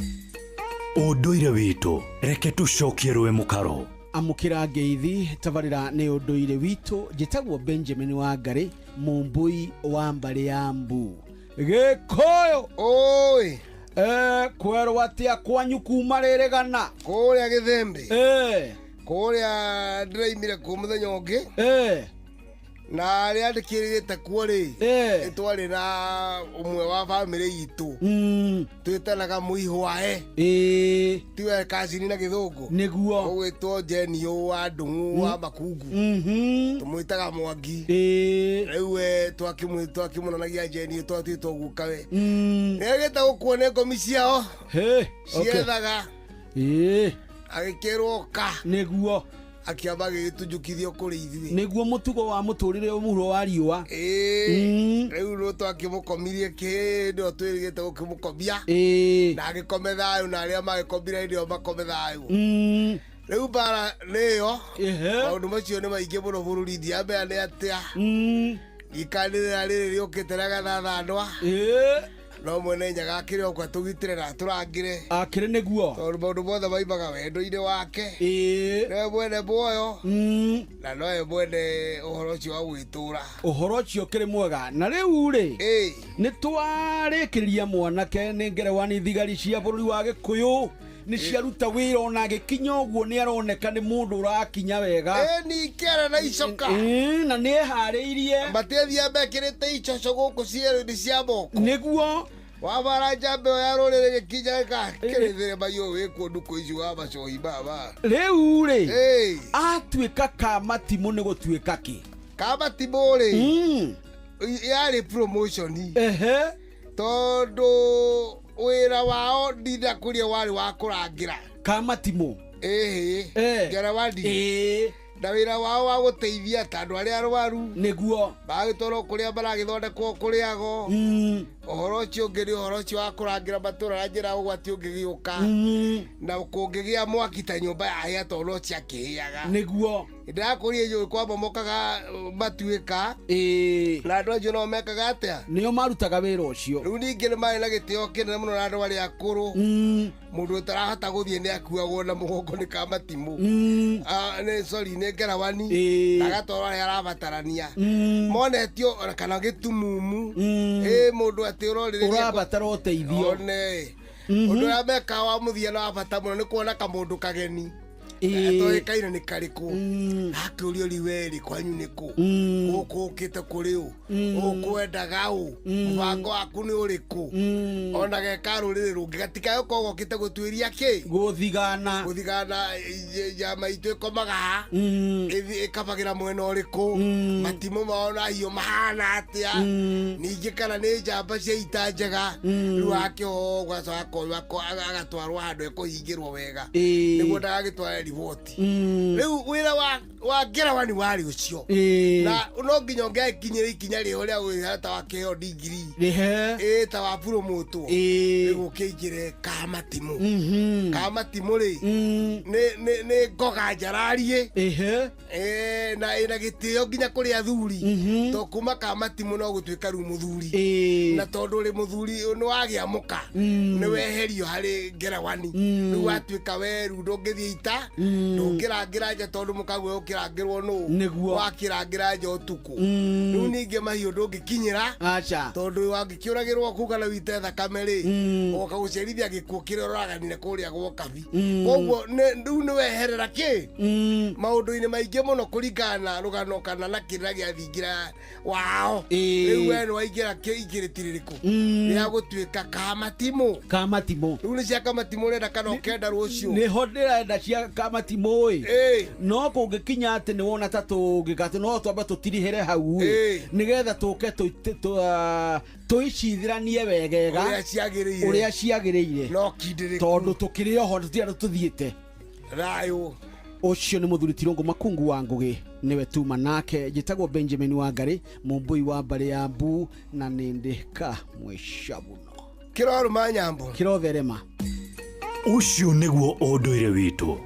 Ũndũire witũ reke tũcokie rũĩ mũkaro. Amũkĩra ngeithi tabarĩra nĩ ũndũire witũ. Njĩtagwo Benjamin Wangari, mũmbui wa mbarĩ ya Mbu. Gĩkũyũ oi kwerwo atĩa kwanyu kuma rĩrĩgana kũrĩa Gĩthembe kũrĩa ndĩraimire kũ mũthenya ũngĩ na arĩa ndĩkĩrĩte kuo rĩ twarĩ na ũmwe wa bamĩrĩ itũ twĩtanaga mũihwae tiwe kacini na gĩthũngũ nĩguo ũgwĩtwo Jenio wa Ndung'u wa Makungu tũmwĩtaga Mwangi rĩu we twakĩmonanagia Jenio twatuĩtwo gukawe nĩagĩte gũkuo nĩ ngomi ciao ciethaga agĩkĩrwo ka nĩguo akiamba gĩgĩtujukithio kũrĩ ithuĩ nĩguo mũtugo wa mũtũrĩre mũhuro wa riũa rĩu no twakĩmũkomirie kĩndũ twĩrĩgĩte gũkĩmũkomia na agĩkome thayũ na arĩa magĩkomire hĩndĩ ĩyo makome thayũ Rĩu mbara nĩyo maũndũ macio nĩ maingĩ mũno bũrũri ndiamenya nĩ atĩa ikanĩrĩra rĩrĩ rĩũkĩte rĩa gathathandwa no mwene nyaga akĩrĩ okwa tũgitĩre na atũrangĩre akĩrĩ nĩguo tondũ maũndũ mothe maimaga wendo-inĩ wake nĩwe mwene muoyo na nowe mwene ũhoro ũcio wa gwĩtũra ũhoro ũcio ũkĩrĩ mwega na rĩu rĩ nĩ twarĩkĩrĩria mwanake nĩ ngerewani thigari cia bũrũri wa gĩkũyũ nĩ ciaruta wĩra ona agĩkinya ũguo nĩ aroneka nĩ mũndũ ũrakinya wega nikera na icoka na nĩ eharĩirie matithia mekĩrĩte icoco gũkũ cierũ-inĩ cia moko nĩguo wabara njambe ĩyo ya rũrĩrĩ gĩkinya gakĩrĩthĩre maiyũ wĩ kũndũ kũici wa macohi baba rĩu rĩ atuĩka kamatimũ nĩ gũtuĩka kĩ kamatimũ rĩ yarĩ promotion tondũ wĩra wao ndinakũria warĩ wa kũrangĩra kamatimũ ĩhĩ ngerawani na wĩra wao wa gũteithia ta andũ arĩa arwaru nĩguo magagĩtwarwo kũrĩa maragĩthondekwo kũrĩago ũhoro ũcio ũngĩ nĩ ũhoro ũcio wa kũrangĩra matũra na njĩra ya ũgwati ũngĩgĩũka na kũngĩgĩa mwaki ta nyũmba yahĩa tondũ no ciakĩhĩaga nĩguo ndĩrakũria njũĩ kwamomokaga matuĩka na andũ acio no mekaga atĩa nĩo marutaga wĩra ũcio rĩu ningĩ nĩ marĩ na gĩtĩo kĩnene mũno na andũ arĩa akũrũ mũndũ ũtarahota gũthiĩ nĩ akuagwo na mũgongo nĩ kamatimũ nĩ sorry nĩ ngerawani na agatwarwo harĩa arabatarania monetio ona kana gĩtumumu ĩ mũndũ atĩ ũrorĩrĩria ũrabatara ũteithio one ũndũ ũrĩa mekaga wa mũthia na wa bata mũno nĩ kuona kamũndũ kageni atoĩkaine nĩ karĩkũ akĩũrio riwerĩ kwanyu nĩ kũ gũkũ ũkĩte kũrĩ ũ ũkwendaga ũ mũbango waku nĩ ũrĩkũ ona geka rũrĩrĩ rũngĩ gatikae gũkorwo gokĩte gũtuĩria kĩ gũthigana gũthigana njama itũ ĩkomaga ha ĩkabagĩra mwena ũrĩkũ matimũ mao na hiũ mahana atĩa ningĩ kana nĩ njamba cia ita njega rĩu akĩhogwo agatwarwo handũ ekũhingĩrwo wega nĩguo ndagagĩtware riboti rĩu wĩra wa ngerawani warĩ ũcio na no nginya ũngĩakinyĩra ikinya rĩho rĩa wĩra ta wakĩheo ndigiri ĩ ta wapuromotwo rĩu ũkĩingĩre kamatimũ kamatimũ rĩ nĩ ngoga njarariĩ na ĩna gĩtĩo nginya kũrĩ athuri to kuma kamatimũ no gũtuĩka rĩu mũthuri na tondũ ũrĩ mũthuri nĩ wagĩa mũka nĩ weherio harĩ ngerawani rĩu watuĩka we rĩu ndũngĩthiĩ ita ndũngĩrangĩra nja tondũ mũkaguo ũkĩrangĩrwo nũ nĩguo wakĩrangĩra nja ũtukũ rĩu ningĩ mahiũ ndũngĩkinyĩra tondũ wangĩkĩũragĩrwo kũu kana wite thakame rĩ ũgoka gũcerithia gĩkuũ kĩrĩa ũraganire kũrĩa gwokabi koguo rĩu nĩ weherera kĩ maũndũ-inĩ maingĩ mũno kũringana na rũgano kana na kĩrĩra gĩa thingira wao rĩu we nĩ waingĩra ikĩrĩti rĩrĩkũ rĩa gũtuĩka kamatimũ kamatimũ rĩu nĩ cia kamatimũ ũrenda kana ũkenda rũciũ nĩho ndĩrenda cia kamatimũ ĩ no kũngĩkinya atĩ nĩ wona ta tũngĩka atĩ no twambe tũtirihĩre hau ĩ nĩgetha tũke tũicithiranie wegega ũrĩa ciagĩrĩire no kindĩrĩku tondũ tũkĩrĩ oho tũtirĩ tũthiĩte thayũ ũcio nĩ mũthuri Tirũngũ Makungu wa Ngũgĩ nĩwe tuma nake njĩtagwo Benjamin Wangari mũmbũi wa mbarĩ ya mbu na nĩ ndĩ ka mwĩca mũno kĩrorũma nyambo kĩrotherema ũcio nĩguo ũndũire witũ.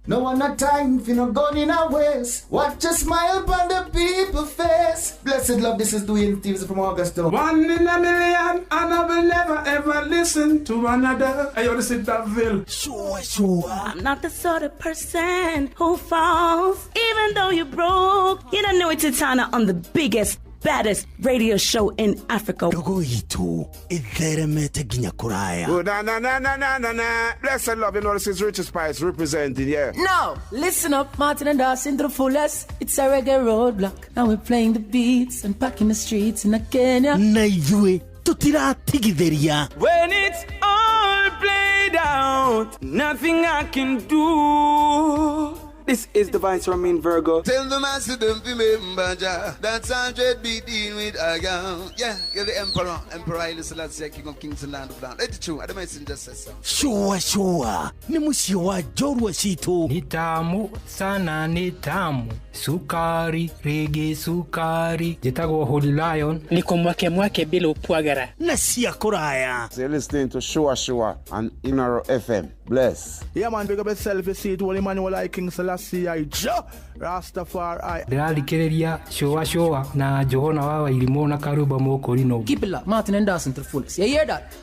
No one a time for no gun in a waste. Watch a smile upon the people face. Blessed love, this is Dwayne Stevens from Augusta. One in a million, and I will never ever listen to another. Hey, yo, this is Daville. Sure, sure. I'm not the sort of person who falls, even though you're broke. You don't know it's Titana on the biggest, baddest radio show in Africa. Ndogo itu itheremete nginya kuraya. Oh, na na na na na na na. Blessed love, you know this is Richard Spice representing, yeah. Now, listen up, Martin and Dawson to the fullest. It's a reggae roadblock. Now we're playing the beats and packing the streets in Kenya. Na ithuĩ tutiratigithĩria. When it's all played out, nothing I can do. This is the Vice Romain Virgo. Tell the master don't remember Jah. That's 100 be dealing with a girl. Yeah, you're the emperor. Emperor Haile Selassie, King of Kings and Land of Land. It's true. The messenger says so. Shua shua nĩ mũciĩ wa njorua citũ. Ni tamu sana, ni tamu sukari rĩngĩ sukari. Njĩtagwo Holy Lion. Niko mwake mwake bila upwagara na cia kũraya. So you're listening to Shua Shua on Inoro FM. Bless. Yeah man, big up yourself, you see it, Holy Emmanuel I King Selassie I Jah Rastafari. Ndĩrathikĩrĩria Shua Shua na Johana wa Wairimũ na Karuba Mũkũrinũ. Keep it locked, Martin and Dawson to the fullest. You hear that?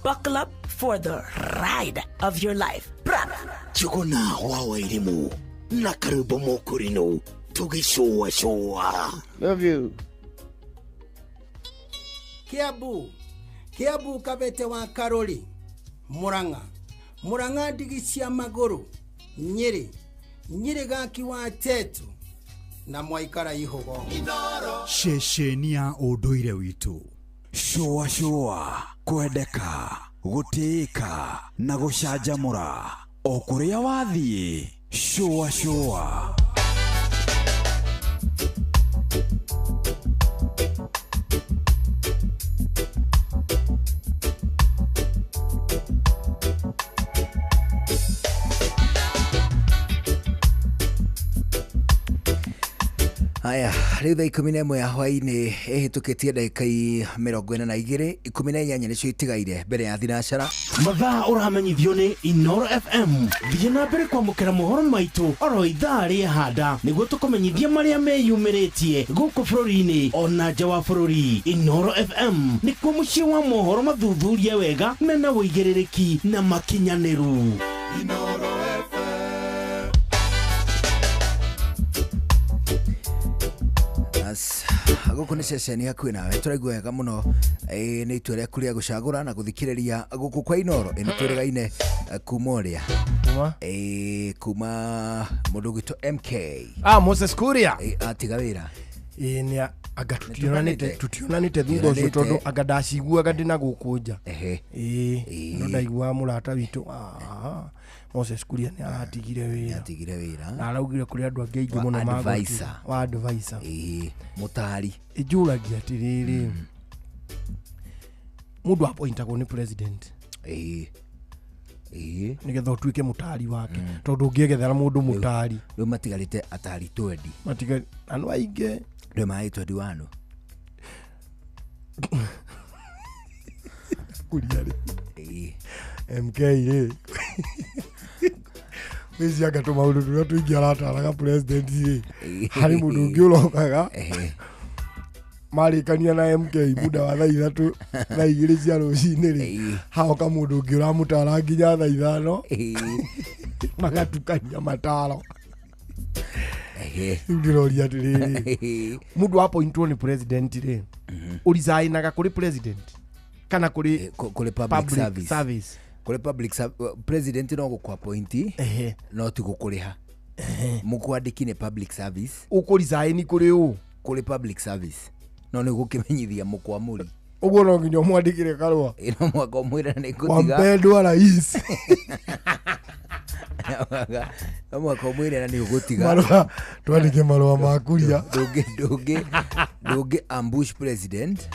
Buckle up for the ride of your life. Njuguna wa Wairimu na Karuba Mũkũrinũ tũgĩcũa shua. Love you. Kiambu Kiambu Kabete wa Karori Murang'a Murang'a ndigi cia magũrũ Nyĩrĩ Nyĩrĩ gaki wa Tetu na mwaikara ihugo. Ceceni ya ũndũire witũ. Shua shua kwendeka gũtĩĩka na gũcanjamũra o kũrĩa wathiĩ. Shua shua. Haya, rĩu thaa 11 ya hwaĩ-inĩ ĩhĩtũkĩtie ndagĩka 42 18 nĩcio itigaire mbere ya thinacara. Mathaa ũramenyithio nĩ Inoro FM. Thiĩ na mbere kwamũkĩra mohoro maitũ oro ithaa rĩa handa nĩguo tũkũmenyithie marĩa meyumĩrĩtie gũkũ bũrũri-inĩ ona nja wa bũrũri. Inoro FM nĩkuo mũciĩ wa mohoro mathuthurie wega mena ũigĩrĩrĩki na makinyanĩru. Inoro. Gũkũ nĩ ceceni hakuhĩ nawe tũraigua wega mũno nĩ itua rĩaku rĩa gũcagũra na gũthikĩrĩria gũkũ kwa Inoro. Ĩno twĩrĩgaine kuma ũrĩa kuma mũndũ ũgwĩtwo MK Moses Kuria atiga wĩra. Nĩ anga tutionanĩte thutha ũcio tondũ anga ndaciguaga ndĩna gũkũ nja. No ndaiguaga mũrata witũ Moses Kuria nĩ aratigire wĩra na araugire kũrĩ andũ angĩ aingĩ mũno wa advisor mũtari. Ĩnjũragia atĩrĩrĩ, mũndũ apointagwo nĩ president nĩgetha ũtuĩke mũtari wake tondũ ũngĩegethera mũndũ mũtari. Rĩu matigarĩte atari 20 andũ aingĩ rĩu marĩ 21 Kuria rĩ MK rĩ wĩcianga tũmaũndũ tũrĩa tũingĩ arataraga president rĩ harĩ mũndũ ũngĩ ũrokaga marĩkania na MK muda wa thaa 3 thaa 2 cia rũcinĩ rĩ haoka mũndũ ũngĩ ũramũtara nginya thaa 5 magatukania mataro. Rĩu ndĩroria atĩrĩrĩ, mũndũ apointwo nĩ president rĩ ũricainaga kũrĩ president kana kũrĩ public service? Kũrĩ public president no gũkũ-appoint no ti gũkũrĩha. Mũkwandĩki nĩ public service. Ũkũricaini kũrĩ ũ? Kũrĩ public service no nĩ gũkĩmenyithia mũkwamũri. Ũguo no nginya ũmwandĩkĩre karũa. No mũhaka ũmwĩre nĩ ngũtiga. Wampendwa rais. No mũhaka ũmwĩre na nĩ ũgũtiga. Marũa twandĩke marũa ma Kuria. Ndũngĩ ambush president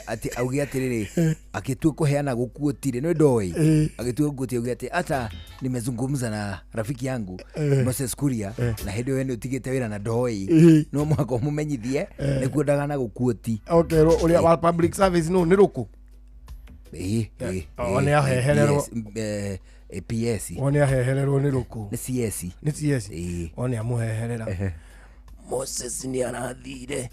ati auge atĩrĩrĩ akĩtua kũheana gũkuotire nĩ ndoĩ agĩtua gũkuotia auge atĩ ata nimezungumza na rafiki yangu Moses Kuria na hĩndĩ ĩyo nĩ ũtigĩte wĩra na ndoĩ no mũhaka ũmũmenyithie nĩguo ndagana gũkuoti. Ũkerwo ũrĩa wa public service no nĩ rũkũ nĩ ahehererwo PS nĩ ahehererwo nĩ rũkũ nĩ CS nĩ CS o nĩ amũheherera. Moses nĩ arathire.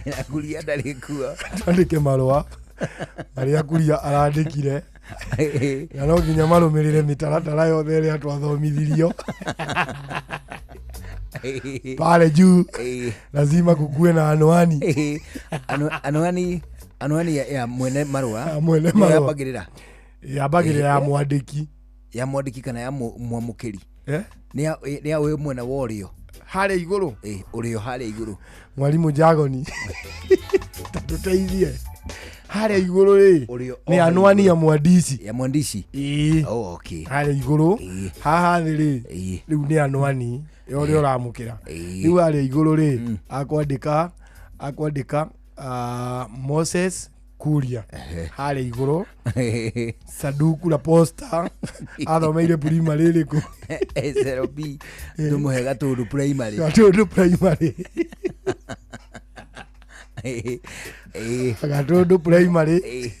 Na Kuria ndarĩ kuo. Twandĩke marũa marĩa Kuria arandĩkire na no nginya marũmĩrĩre mĩtaratara yothe ĩrĩa twathomithirio pale juu. Lazima kukuwe na anwani. Anwani ya mwene marũa. Mwene marũa yambagĩrĩra yambagĩrĩra ya mwandĩki ya mwandĩki kana ya mwamũkĩri nĩ ya ũyũ mwena wa ũrĩo harĩa igũrũ ũrĩo harĩa igũrũ. Mwalimu Jagoni tũteithie Harĩa igũrũ rĩ Ũrĩa nĩ o anwani ya mwandici. Ya mwandici. Ĩĩ. Oh, okay. Harĩa igũrũ. Haha thĩ rĩ Ĩĩ. rĩu nĩ anwani ya ũrĩa ũramũkĩra. Ĩĩ. Rĩu harĩa igũrũ rĩ akwandĩka Moses Kuria harĩa igũrũ sanduku la posta athomeire primary ĩrĩkũ? SLB tumuhe Gatundu primary. Gatundu primary. Gatundu primary,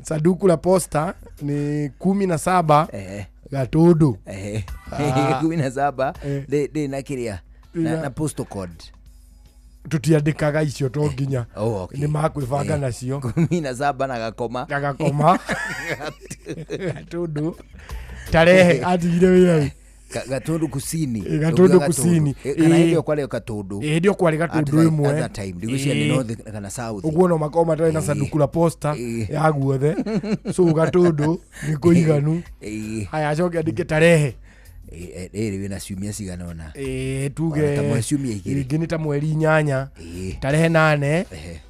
sanduku la posta ni 17 Gatundu. 17 ndĩ na kĩrĩa na postal code. Tutiandĩkaga icio to nginya Oh, okay. nĩ makwĩbanga nacio. 17 na gakoma. Na gakoma. Gatundu tarehe atigire wĩra. Gatundu kusini. Gatundu kusini. Kana hĩndĩ ĩyo kwarĩ o Gatundu. Hĩndĩ ĩyo kwarĩ Gatundu ĩmwe. At that time ndigwĩciria nĩ north kana south. Ũguo no makorwo matarĩ na sanduku la posta ya guothe, so Gatundu nĩ kũiganu. Haya, acoke andĩke tarehe. Rĩrĩ wĩna ciumia cigana ũna? Tuge Ona ta ciumia igĩrĩ. Rĩngĩ nĩ ta mweri 8, tarehe 8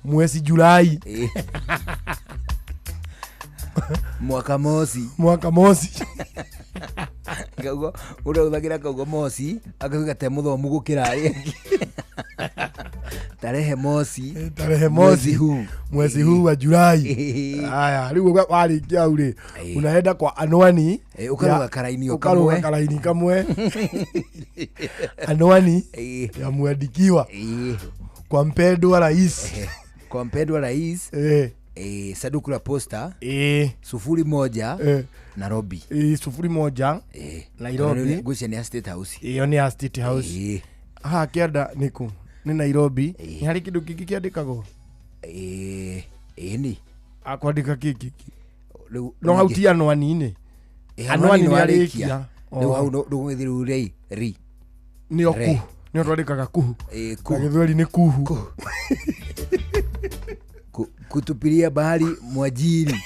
mwezi Julai. Mwaka mosi. Mwaka mosi. Kaugo ũrĩa ũthagĩra kaugo mosi akauga te mũthomu gũkĩra arĩa angĩ. Tarehe mosi. Tarehe mosi mwezi huu wa Julai. Haya, rĩu warĩkia hau rĩ unaenda kwa anwani. Ũkarũga karaini o ũkarũga kamwe. karaini kamwe. Anwani ya mwandikiwa kwa mpendwa rais. Kwa mpendwa rais. Sanduku la posta 01 Nairobi. 01 Nairobi. Ngwĩciria nĩ ya State House. Ĩyo nĩ ya State House. Haha kĩanda nĩkũ? Nĩ Nairobi. Nĩ harĩ kĩndũ kĩngĩ kĩandĩkagwo? Ĩni. Akwandĩka kĩngĩ. No hau ti anwani-inĩ. Anwani Anwani nĩ nĩ warĩkia. arĩkia. Rĩu hau ndũgũgĩthiĩ rĩu rĩ ri. Nĩo Re. kuhu. Nĩo twandĩkaga kuhu. Kuhu. Na gĩthweri nĩ kuhu. Kutupilia bahari mwajiri.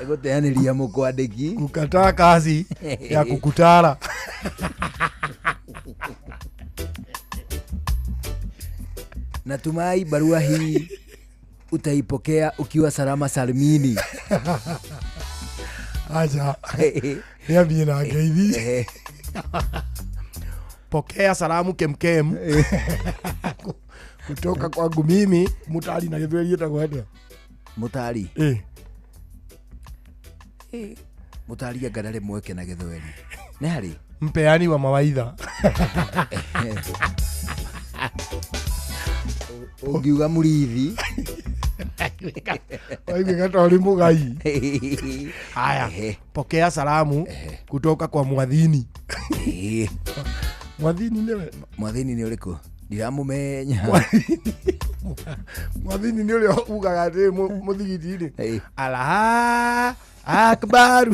Gũteanĩria mũkwandĩki. Kukataa kazi ya kukutara. Natumai barua hii utaipokea ukiwa salama salimini. Acha. Niambie na ngeithi. Pokea salamu kemkem kutoka kwangu mimi Mutari na gĩthweri ĩtagwo atĩa? Mutari. Mutari anga ndarĩ mweke na gĩthweri. Nĩ harĩ? Mpeani wa mawaidha. Ũngiuga mũrithi. Waigua ta ũrĩ mũgai. Haya, pokea salamu kutoka kwa mwadhini. Mwadhini nĩwe? Mwadhini nĩ ũrĩkũ? Ndiramũmenya. Mwadhini nĩ ũrĩa ugaga atĩ mũthigiti-inĩ. Allahu Akbar.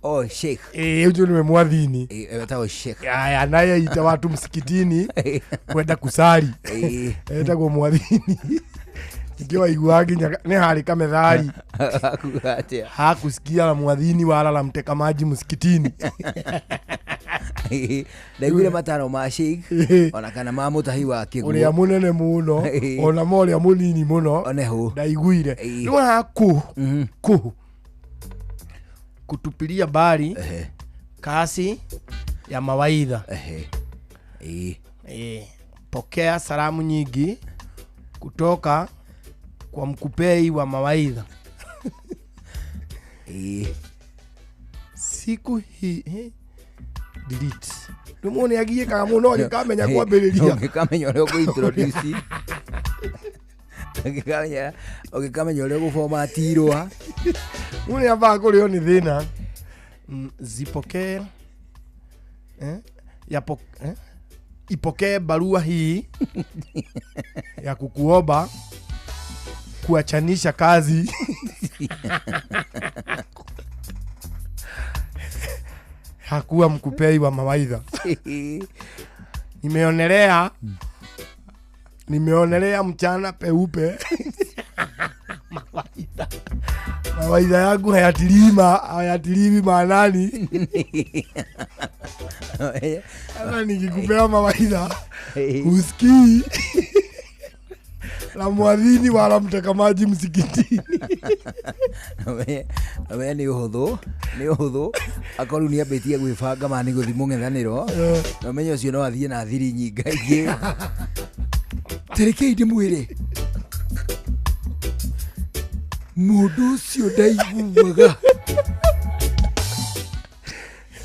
Oh, Sheikh. Huyo ni mwadhini. Etagwo Sheikh. Aya, anayeita watu msikitini kwenda kusali. Etagwo mwadhini. Ningĩ waiguaga nginya nĩ harĩ kamethali. Akuga atĩa? Hakusikia la mwadhini wala la mteka maji msikitini. Ndaiguire mataro ma Sheikh ona kana ma mũtahi wa kĩguũ. Ũrĩa mũnene mũno ona ma ũrĩa mũnini mũno ndaiguire. Rĩu haha kuhu kutupilia mbali kasi ya mawaidha. Pokea salamu nyingi kutoka kwa mkupei wa mawaidha. Siku hii delete. Rĩu agiĩkaga mũno agĩkamenya kwambĩrĩria. Ũngĩkamenya ũrĩa ũkũ-introduce. Ũngĩkamenya ũrĩa ũgũformat irũa. Rĩu nĩ ambaga kũrĩo nĩ thĩna. Zipokee ipokee barua hii ya kukuomba kuachanisha kazi. Hakuwa mkupei wa mawaidha. Nimeonelea mchana peupe. Mawaidha yangu hayatilimi maanani. Sasa nikikupea mawaidha usikii. La mwadhini wala mteka maji msikitini. Ame ni uhuthu, ni uhuthu. Akorwo ni ambitie gwibanga ma ni guthi mung'ethaniro. Na umenye ucio no athie na thiri nyingaingĩ. Terekei ndimwire. Mundu ucio ndaiguaga.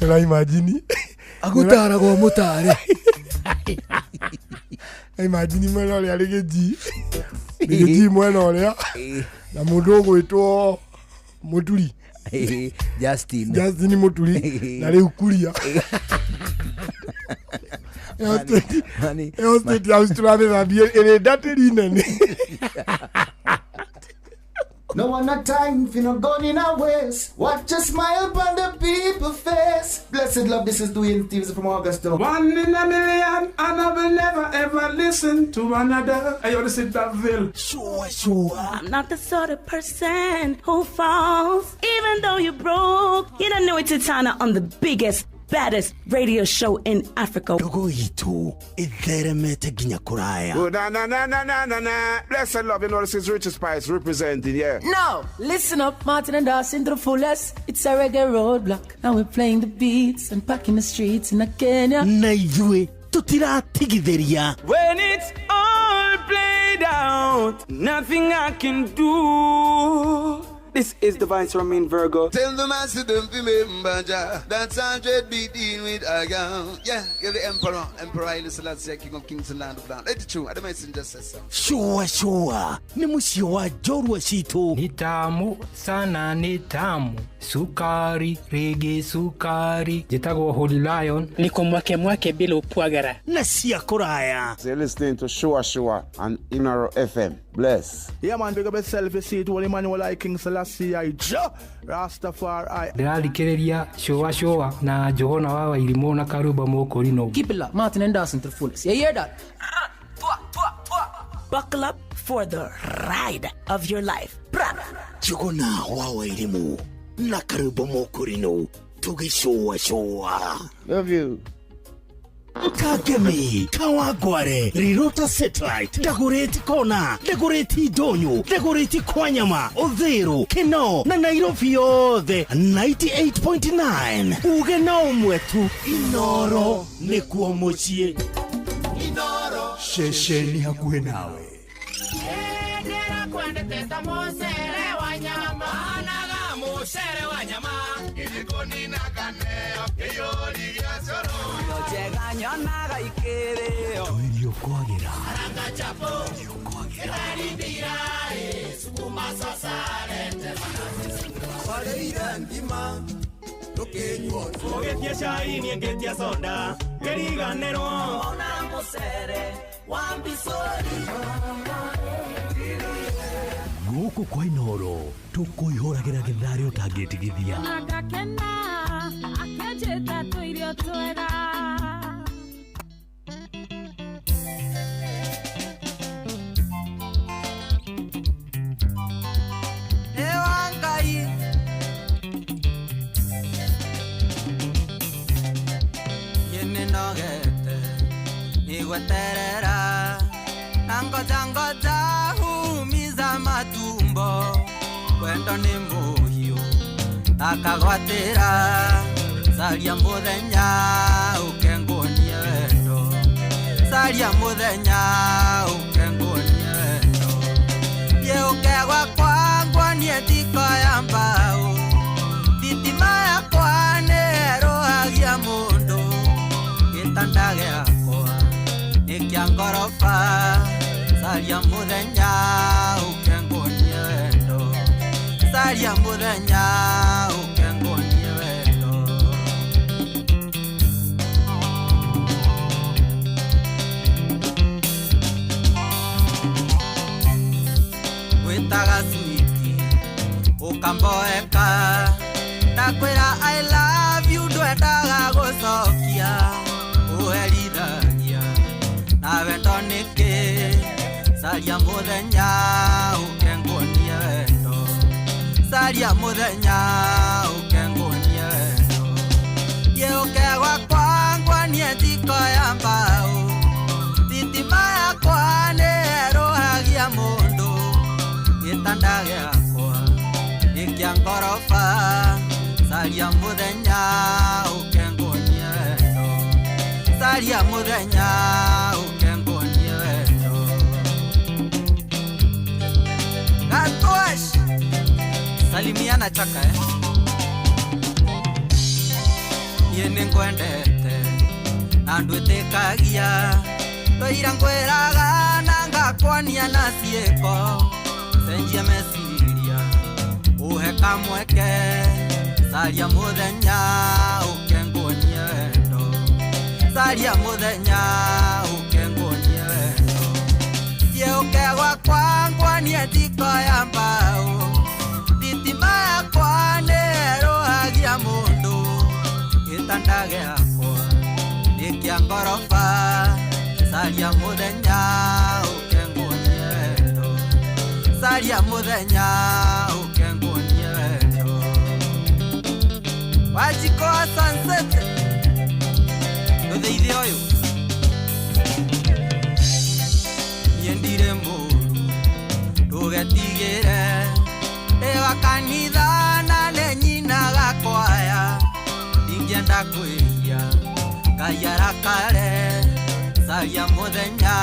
Na imagine agutaragwo mutare. Imagine mwena ũrĩa arĩ gĩji. Gĩji mwena ũrĩa. Na mũndũ ũgwĩtwo Muturi. Justin. Justin Muturi. Na rĩu Kuria. Ĩyo state house tũramĩthambia ĩrĩ ndatĩri nene. No one a time for no gun in our waist. Watch a smile upon the people face. Blessed love, this is Dwayne Stevens from Augusta. One in a million, and I will never ever listen to another. I ought to sit that ville. Sure, sure. I'm not the sort of person who falls. Even though you're broke, you don't know it's Titana on the biggest, baddest radio show in Africa. Ndogo itu itheremete nginya kuraya. Oh, na na na na na na na. Blessed love, you know this is Richard Spice representing, yeah. No, listen up, Martin and Dawson to the fullest. It's a reggae roadblock. Now we're playing the beats and packing the streets in Kenya. Na ithuĩ tutiratigithĩria. When it's all played out, nothing I can do. This is the Vice Romain Virgo. Tell the master don't remember Jah. That's 100 beating with a gun. Yeah, you're the emperor. Emperor Haile Selassie, King of Kings and Land of Land. Let it true. I messenger says so. Sure, sure. Ni mũciĩ wa njorua citũ. Ni tamu sana, ni tamu. Sukari, rege sukari. Njĩtagwo Holy Lion. Niko mwake mwake bila upwagara. Na cia kũraya. So you're listening to Sure Sure on Inoro FM. Bless. Yeah, man, big up yourself. You see it, Holy Emmanuel I, King Selassie I, Jah Rastafari. Ndĩrathikĩrĩria Sure Sure na Johana wa Wairimũ na Karũmba Mũkũrinũ. Keep it locked, Martin and Dawson to the fullest. You hear that? Buckle up for the ride of your life. Jogona wa Wairimũ na Karũmba Mũkũrinũ tũgĩcũa cũa. Love you. Kagemi, Kawagware, Rirota Satellite, Dagoretti Kona, Dagoretti Donyo, Dagoretti Kwanyama, Odhero, Keno, na Nairobi yothe 98.9. Uge na ũmwe tu, Inoro nĩkuo mũciĩ. Inoro ceceni hakuhĩ nawe. Tuirio kwagĩra. Ũgĩtia cai niĩ ngĩtia soda ngĩriganĩrwo ona mũcere wa mbicũri. Gũkũ kwa Inoro tũkũihũragĩra gĩtharĩ ũtangĩtigithia. Agakena akĩnjĩta tũirio twega. Nigweterera na ngoja ngoja humiza matumbo wendo ni muhiu akagwatira saria muthenya ukenguonie wendo saria muthenya ukenguonie wendo ye ukegwa kwangwa nie thiko ya mbao thitima yakwa nĩĩrũhagia mũndũ gĩtanda gĩakwa nĩ ngoroba saria muthenya ukenguonie wendo saria muthenya ukenguonie wendo. Wĩtaga switi ũkamboeka ndakwĩra I love you ndwendaga gũcokia ũherithagia na wendo nĩkĩ saria muthenya ukenguonie wendo saria muthenya ukenguonie wendo ye ũke gwakwa. Gĩtanda gĩakwa nĩ kĩa ngoroba, caria mũthenya ũke nguonie wendo, caria mũthenya ũke nguonie wendo. Gatwash salimiana chaka Niĩ nĩngwendete na ndwĩtĩkagia, twaira ngwĩraga na ngakwania na ciĩko, cenjia meciria ũhe kamweke, caria mũthenya ũke nguonie wendo, caria mũthenya ũke nguonie wendo. Thiĩ ũke gwakwa nguonie njiko ya mbaũ, thitima yakwa nĩĩrũhagia mũndũ, gĩtanda gĩakwa nĩ kĩa ngoroba, caria mũthenya ũke nguonie wendo, caria mũthenya ũke nguonie wendo. Wanjikũ wa Sunset ndũthĩithie ũyũ, niĩ ndirĩ mũũru ndũgetigĩre, ndĩ wa kanitha na nĩ nyinaga kwaya, ndingĩenda kwĩhia Ngai arakare, caria mũthenya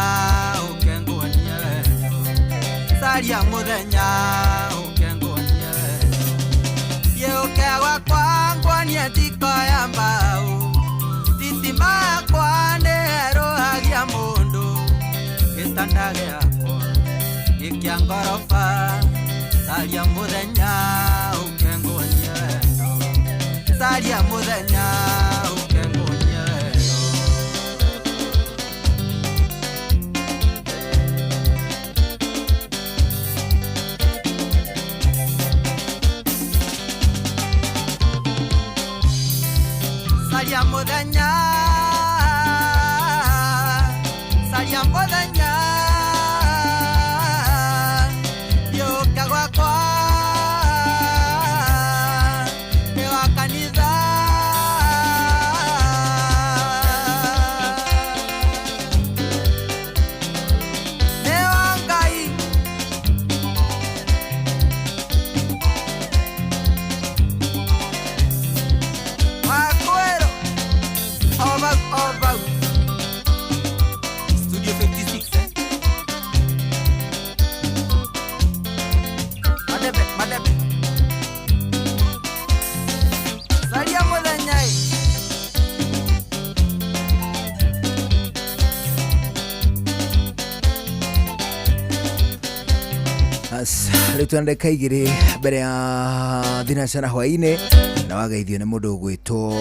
ũke nguonie wendo, caria mũthenya ũke nguonie wendo. Thiĩ ũke gwakwa nguonie njiko ya mbaũ, thitima yakwa nĩĩrũhagia mũndũ, gĩtanda gĩakwa nĩ kĩa ngoroba, caria mũthenya ũke nguonie wendo, caria mũthenya ũke nguonie wendo. Caria mũthenya, caria mũthenya, thiĩ ũke gwakwa ndĩ wa kanitha. Nĩ wa Ngai. Wakwero over over Studio 56 Madebe madebe, caria mũthenya ĩ. Rĩu twĩ na ndagĩka igĩrĩ mbere ya thinacara hwaĩ-inĩ, na wageithio nĩ mũndũ ũgwĩtwo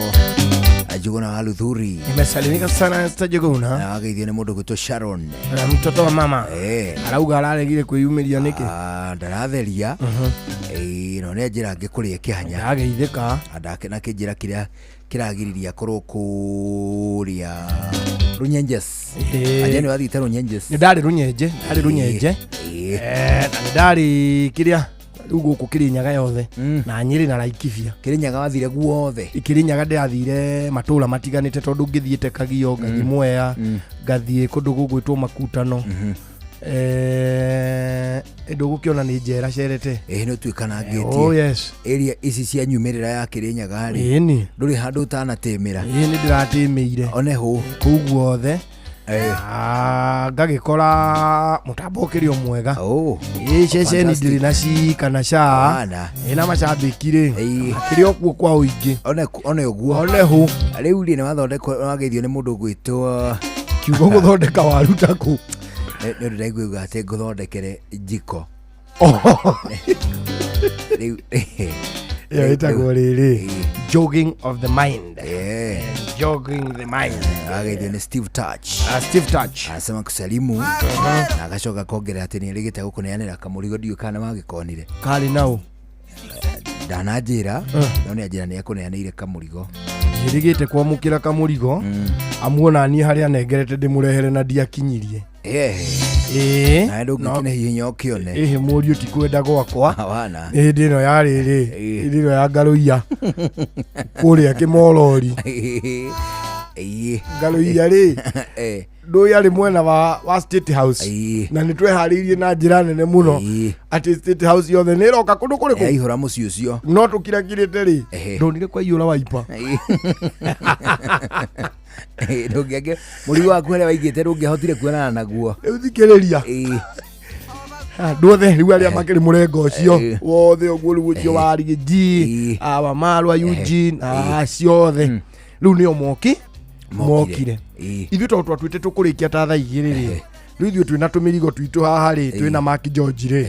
Njuguna wa Luthuri. Nimesalimika sana Esther Njuguna. Na wageithio nĩ mũndũ ũgwĩtwo Sharon. Na mtoto wa mama. Arauga araregire kwĩyumĩria nĩkĩ? Ndaratheria. No nĩ anjĩra ngĩkũrĩa kĩhanya. Ndageithĩka. Na kĩnjĩra kĩrĩa kĩragiriria akorwo kũrĩa Runyenjes. Anja nĩ wathiĩte Runyenjes. Nĩ ndarĩ Runyenje, ndarĩ Runyenje. Na nĩ ndarĩ kĩrĩa rĩu gũkũ Kĩrĩnyaga yothe na Nyĩrĩ na Laikipia. Kĩrĩnyaga wathire guothe? Kĩrĩnyaga ndĩrathire matũra matiganĩte tondũ ngĩthiĩte Kagio, ngathiĩ Mwea, ngathiĩ kũndũ gũgwĩtwo Makutano. Ndũgũkĩona nĩ njera cerete. Nĩ ũtuĩkanangĩtie. Oh, yes. Area ici cia nyumĩrĩra ya Kĩrĩnyaga rĩ, Ĩni. ndũrĩ handũ ũtanatĩmĩra. Ĩĩ, nĩ ndĩratĩmĩire. One hũ. Kũu guothe. Ngagĩkora mũtambo ũkĩrĩ o mwega. Ĩĩ, ceceni ndĩrĩ na ci kana ca. Ĩna macambĩki rĩ, akĩrĩ o kuo kwa ũingĩ. One ũguo. One hũ. Rĩu rĩ, nĩ wathondekwo, nĩ wageithio nĩ mũndũ ũgwĩtwo Kiugo gũthondeka waruta kũ? Nĩ ũndũ ndaigua atĩ ngũthondekere njiko. Rĩu Ĩyo ĩtagwo rĩrĩ, jogging of the mind. Jogging the mind. Ageithio nĩ Steve Touch. Steve Touch. Anasema kusalimu na agacoka kongerera atĩ nĩ erĩgĩte gũkũneanĩra kamũrigo, ndiũĩ kana wagĩkonire. Karĩ naũ? Ndananjĩra, no nĩ anjĩra nĩ ekũneanĩire kamũrigo. Njĩrĩgĩte kwamũkĩra kamũrigo, amuona niĩ harĩa anengerete ndĩmũrehere na ndiakinyirie. Ĩĩ. Nawe ndũngĩkĩne hihinya ũkĩone. Ĩhĩ, mũriũ ti kwenda gwakwa. Wana. Nĩ hĩndĩ ĩno ya rĩrĩ, hĩndĩ ĩno ya ngarũiya kũrĩa kĩmorori. Ngarũiya rĩ, Ndũĩ arĩ mwena wa State House na nĩ tweharĩirie na njĩra nene mũno atĩ State House yothe nĩ ĩroka kũndũ kũrĩkũ Yaihũra mũciĩ ũcio. No tũkirakirĩte rĩ, ndonire kwaiyũra waipa. Ndũngĩangĩ mũrigo waku harĩa waigĩte ndũngĩahotire kuonana naguo. Rĩu thikĩrĩria, andũ othe rĩu arĩa makĩrĩ mũrengo ũcio wothe ũguo, rĩu ũcio wa Riggy, awa Marwa, Eugene, acio othe rĩu nĩo mokire. Ithuĩ tondũ twatuĩte tũkũrĩkia ta thaa 2 rĩ, rĩu ithuĩ twĩna tũmĩrigo twitũ haha rĩ, twĩna Mark George rĩ,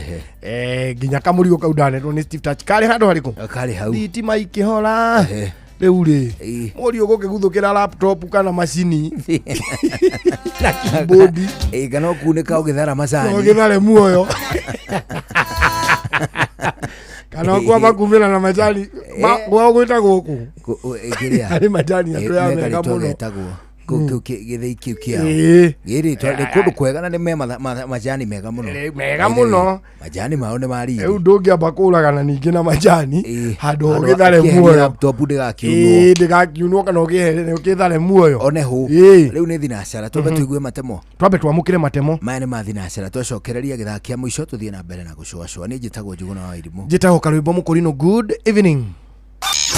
nginya kamũrigo kau ndanetwo nĩ Steve Touch karĩ handũ harĩkũ? Karĩ hau. Thitima ikĩhora rĩu rĩ, mũriũ gũkĩguthũkĩra laptop kana macini na keyboard. Kana ũkunĩka ũgĩthara macani. Ũgĩthare muoyo kana ũkwamba kumĩra na macani. Kwao gwĩtagwo kũ? Kĩrĩa Harĩ macani atũ ya mega mũno. Getagwo kĩu gĩthĩi kĩu kĩao. Gĩrĩ nĩ kũndũ kwega na nĩ me macani mega mũno. Mega mũno. Majani mao nĩ mariri. Rĩu ndũngĩamba kũragana ningĩ na majani handũ Handũ ũgĩthare ũkĩeheria muoyo. Laptop ndĩgakiunwo. Ĩĩ, ndĩgakiunwo kana ũkĩehere ũkĩthare muoyo. One hũ. Rĩu nĩ thinacara, twambe tũigue matemo. Twambe twamũkĩre matemo. Maya nĩ ma thinacara, twacokereria gĩthaa kĩa mũico tũthiĩ na mbere na gũcũacũa. Niĩ njĩtagwo Njũgũna wa Irimũ. Njĩtagwo Karwĩmbo Mũkũrinũ. Good evening.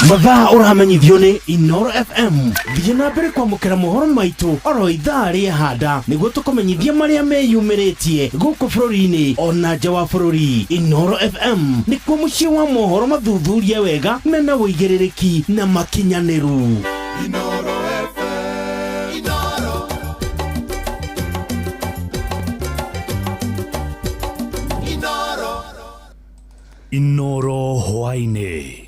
Mathaa ũramenyithio nĩ Inoro FM. Thiĩ na mbere kwamũkĩra mohoro maitũ oro ithaa rĩa handa nĩguo tũkũmenyithia marĩa meyumĩrĩtie gũkũ bũrũri-inĩ ona nja wa bũrũri. Inoro FM nĩkuo mũciĩ wa mohoro mathuthurie wega mena ũigĩrĩrĩki na makinyanĩru. Inoro FM. Inoro. Inoro. Inoro hwaĩ-inĩ.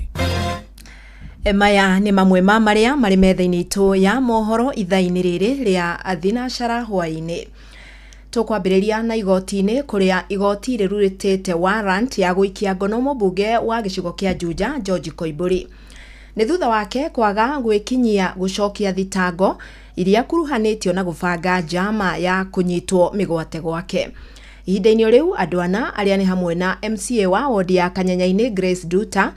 Maya nĩ mamwe ma marĩa marĩ metha-inĩ itũ ya mohoro ithaa-inĩ rĩrĩ rĩa thinacara hwaĩ-inĩ. Tũkwambĩrĩria na igoti-inĩ kũrĩa igoti rĩrutĩte warrant ya gũikia ngono mũmbunge wa gĩcigo kĩa Juja George Koimbũri. Nĩ thutha wake kwaga gwĩkinyia gũcokia thitango iria kuruhanĩtio na gũbanga njama ya kũnyitwo mĩgwate gwake. Ihinda-inĩ rĩu andũ ana arĩa nĩ hamwe na MCA wa wodi ya Kanyanya-inĩ Grace Nduta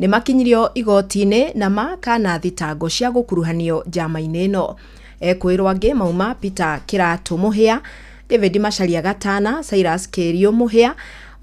nĩ makinyirio igoti-inĩ na makana thitango cia gũkuruhanio njama-inĩ ĩno. Ekwĩrwo angĩ mauma Peter Kĩratũ Mũhĩa, David Macharia Gatana, Cyrus Kĩriũ Mũhĩa,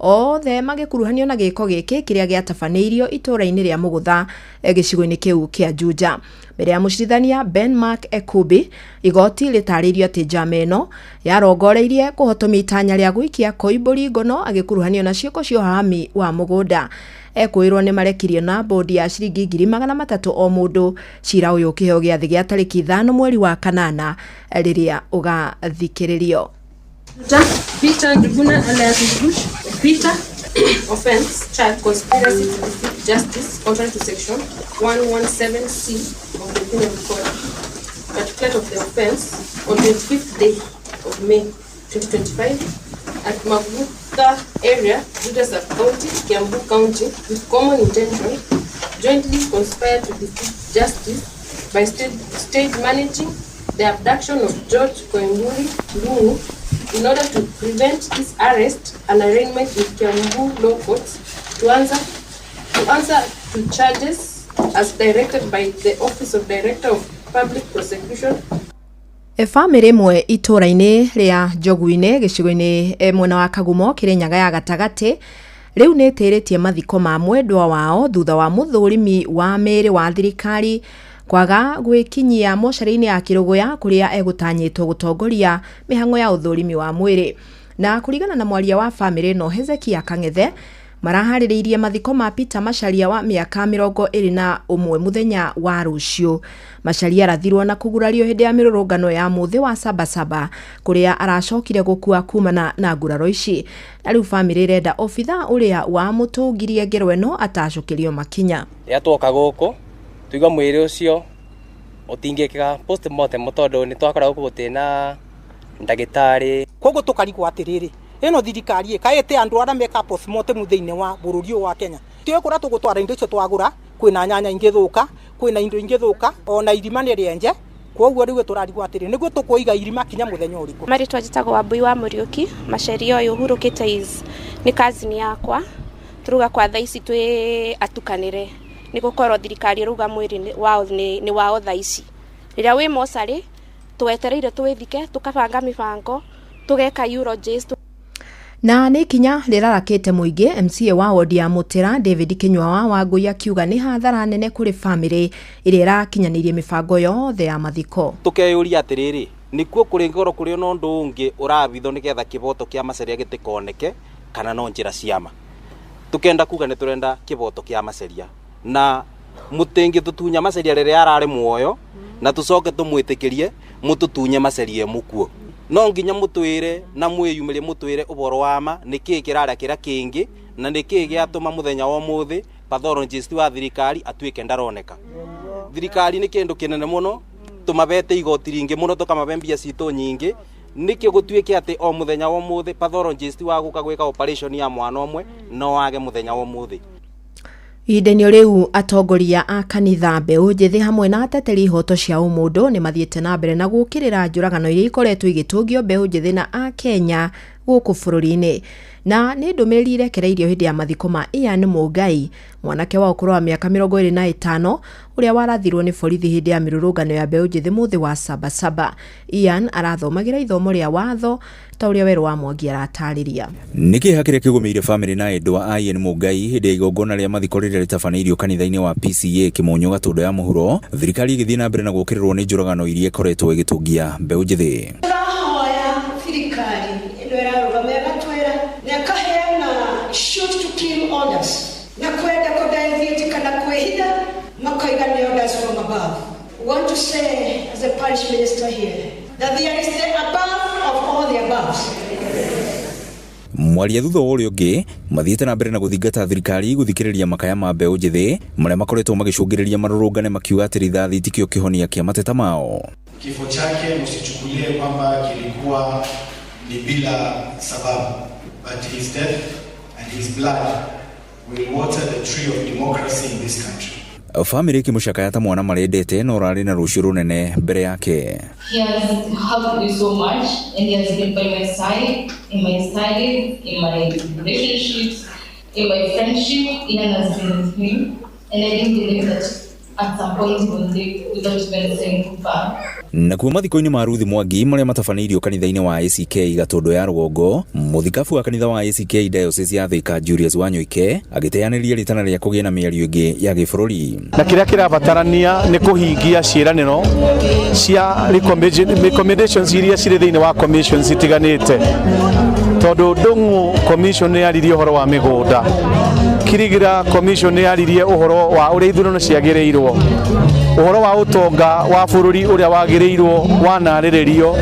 othe magĩkuruhanio na gĩko gĩkĩ kĩrĩa gĩatabanĩirio itũũra-inĩ rĩa Mũgũtha gĩcigo-inĩ kĩu kĩa Juja. Mbere ya mũcirithania Ben Mark Ekubi, igoti rĩtarĩirio atĩ njama ĩno yarongoreirie kũhotomia itanya rĩa gũikia Koimbũri ngono agĩkuruhanio na ciĩko cia ũhahami wa mũgũnda. Ekwĩrwo nĩ marekirio na bodi ya ciringi 300,000 o mũndũ. Cira ũyũ ũkĩheo gĩathĩ gĩa tarĩki 5 mweri wa kanana rĩrĩa ũgathikĩrĩrio. Peter Njuguna alias Njugush. Peter, offense, child conspiracy to defeat justice, contrary to section 117C of the Penal Code. Particulate of the offense, on 25th day of May 2025 at Maguta area, Juja Sub-County, Kiambu County, with common intention, jointly conspired to defeat justice by stage managing the abduction of George Koimburi Ndung'u in order to prevent his arrest and arraignment in Kiambu Law Courts to answer to charges as directed by the Office of Director of Public Prosecution. Bamĩrĩ ĩmwe itũũra-inĩ rĩa Njogu-inĩ gĩcigo-inĩ mwena wa Kagumo Kĩrĩnyaga ya gatagatĩ rĩu nĩ ĩtĩrĩtie mathiko ma mwendwa wao thutha wa mũthũrimi wa mĩĩrĩ wa thirikari kwaga gwĩkinyia mocarĩ-inĩ ya Kĩrũgũya kũrĩa egũtanyĩtwo gũtongoria mĩhang'o ya ũthũrimi wa mwĩrĩ. Na kũringana na mwaria wa bamĩrĩ ĩno Hezekia Kang'ethe, maraharĩrĩirie mathiko ma Peter Macharia wa mĩaka 21 mũthenya wa rũciũ. Macharia arathirwo na kũgurario hĩndĩ ya mĩrũrũngano ya mũthĩ wa Sabasaba kũrĩa aracokire gũkua kumana na nguraro ici. Na rĩu bamĩrĩ ĩrenda obitha ũrĩa wamũtũngirie ngero ĩno atacũkĩrio makinya. Rĩrĩa tuoka gũkũ tũigua mwĩrĩ ũcio ũtingĩkĩka postmortem tondũ nĩ twakora gũkũ gũtirĩ na ndagĩtarĩ. Koguo tũkarigwo atĩrĩrĩ, ĩno thirikari ĩ kaĩ ĩtĩ andũ arĩa meka postmortem thĩinĩ wa bũrũri ũyũ wa Kenya. Tiũĩ kũrĩa tũgũtwara indo icio twagũra, kwĩna nyanya ingĩthũka, kwĩna indo ingĩthũka, ona irima nĩ rĩenje. Koguo rĩu tũrarigwo atĩrĩ, nĩguo tũkũiga irima kinya mũthenya ũrĩkũ? Marĩtwa njĩtagwo Wambui wa Mũriũki. Macharia ũyũ hurũkĩte is nĩ cousin yakwa. Tũruga kwa thaa ici twĩ atukanĩre nĩ gũkorwo thirikari ĩrauga mwĩrĩ wao nĩ wao thaa ici. Rĩrĩa wĩ mocarĩ Twetereire twithike, tukabanga mibango, tugeka eulogies. Na nĩ ikinya rĩrarakĩte mũingĩ, MCA wa wodi ya Mũtĩra David Kĩnyua wa Wangũi akiuga nĩ hathara nene kũrĩ bamĩrĩ ĩrĩa ĩrakinyanĩirie mĩbango yothe ya mathiko. Tukeyũria atĩrĩrĩ, nĩkuo kũrĩ ngoro kũrĩ ona ũndũ ũngĩ ũrabithwo nĩgetha kĩboto kĩa Macharia gĩtikoneke kana no njĩra ciama. Tukenda kuga nĩ tũrenda kĩboto kĩa Macharia na mũtingĩ tũtunya Macharia rĩrĩa ararĩ muoyo na tũcoke tũmwĩtĩkĩrie mũtũtunye Macharia mũkuo. No nginya mũtwĩre na mwĩyumĩrie mũtwĩre ũhoro wa ma nĩkĩĩ kĩrarĩa kĩrĩa kĩngĩ na nĩkĩĩ gĩatũma mũthenya wa ũmũthĩ pathologist wa thirikari atuĩke ndaroneka. Thirikari nĩ kĩndũ kĩnene mũno, tũmabete igoti ringĩ mũno, tũkamabe mbia citũ nyingĩ, nĩkĩ gũtuĩke atĩ o mũthenya wa ũmũthĩ pathologist wa gũka gwĩka operation ya mwana ũmwe no age mũthenya wa ũmũthĩ. Ihinda-inĩ rĩu atongoria a kanitha, mbeũ njĩthĩ hamwe na ateteri ihoto cia ũmũndũ nĩ mathiĩte na mbere na gũkĩrĩra njũragano iria ikoretwo igĩtũngio mbeũ njĩthĩ na akenya gũkũ bũrũri-inĩ. Na nĩ ndũmĩrĩri irekereirio hĩndĩ ya mathiko ma Ian Mũngai, mwanake wa ũkũrũ wa mĩaka 25 ũrĩa warathirwo nĩ borithi hĩndĩ ya mĩrũrũngano ya mbeũ njĩthĩ mũthĩ wa Sabasaba. Ian arathomagĩra ithomo rĩa watho ta ũrĩa Werũ wa Mwangi aratarĩria. Nĩ kĩeha kĩrĩa kĩgũmĩire bamĩrĩ na endwa a Ian Mũngai hĩndĩ ya igongona rĩa mathiko rĩrĩa rĩtabanĩirio kanitha-inĩ wa PCA Kĩmũnyũ Gatũndũ ya Mũhuro, thirikari ĩgĩthiĩ na mbere na gũkĩrĩrwo nĩ njũragano iria ĩkoretwo ĩgĩtũngia mbeũ njĩthĩ. Tũrahoya thirikari ĩno ĩrarũgama ĩgatwĩra nĩ akaheana shoot to kill orders na kwenda kũdivert kana kwĩhitha makoiga nĩ orders from above. We want to say as a parish minister here that there is the above of all the aboves. Mwaria thutha wa ũrĩa ũngĩ mathiĩte na mbere na gũthingata thirikari gũthikĩrĩria makaya ma mbeũ njĩthĩ marĩa makoretwo magĩcũngĩrĩria marũrũngane makiuga atĩ rithathi tikĩo kĩhonia kĩa mateta mao. Kifo chake msichukulie kwamba kilikuwa ni bila sababu, but his death and his blood will water the tree of democracy in this country. Bamĩrĩ ĩkĩmũcakaya ta mwana marendete na ũrarĩ na rũciũ rũnene mbere yake. He has helped me so much and he has been by my side in my studies, in my relationships, in my friendship. Ian has been with me and I didn't believe that at some point he would leave without even saying goodbye. Nakuo mathiko-inĩ ma Ruth Mwangi marĩa matabanĩirio kanitha-inĩ wa ACK Gatũndũ ya Rũgongo, mũthikabu wa kanitha wa ACK Diocese ya Thika Julius Wanyoike agĩteanĩria rĩtana rĩa kũgĩa na mĩario ĩngĩ ya gĩbũrũri. Na kĩrĩa kĩrabatarania nĩ kũhingia ciĩranĩro cia recommendations iria cirĩ thĩinĩ wa commissions itiganĩte, tondũ Ndung'u commission nĩ yaririe ũhoro wa mĩgũnda, Kirigira commission nĩ yaririe ũhoro wa ũrĩa ithurano ciagĩrĩirwo, ũhoro wa ũtonga wa bũrũri ũrĩa wagĩrĩirwo wanarĩrĩrio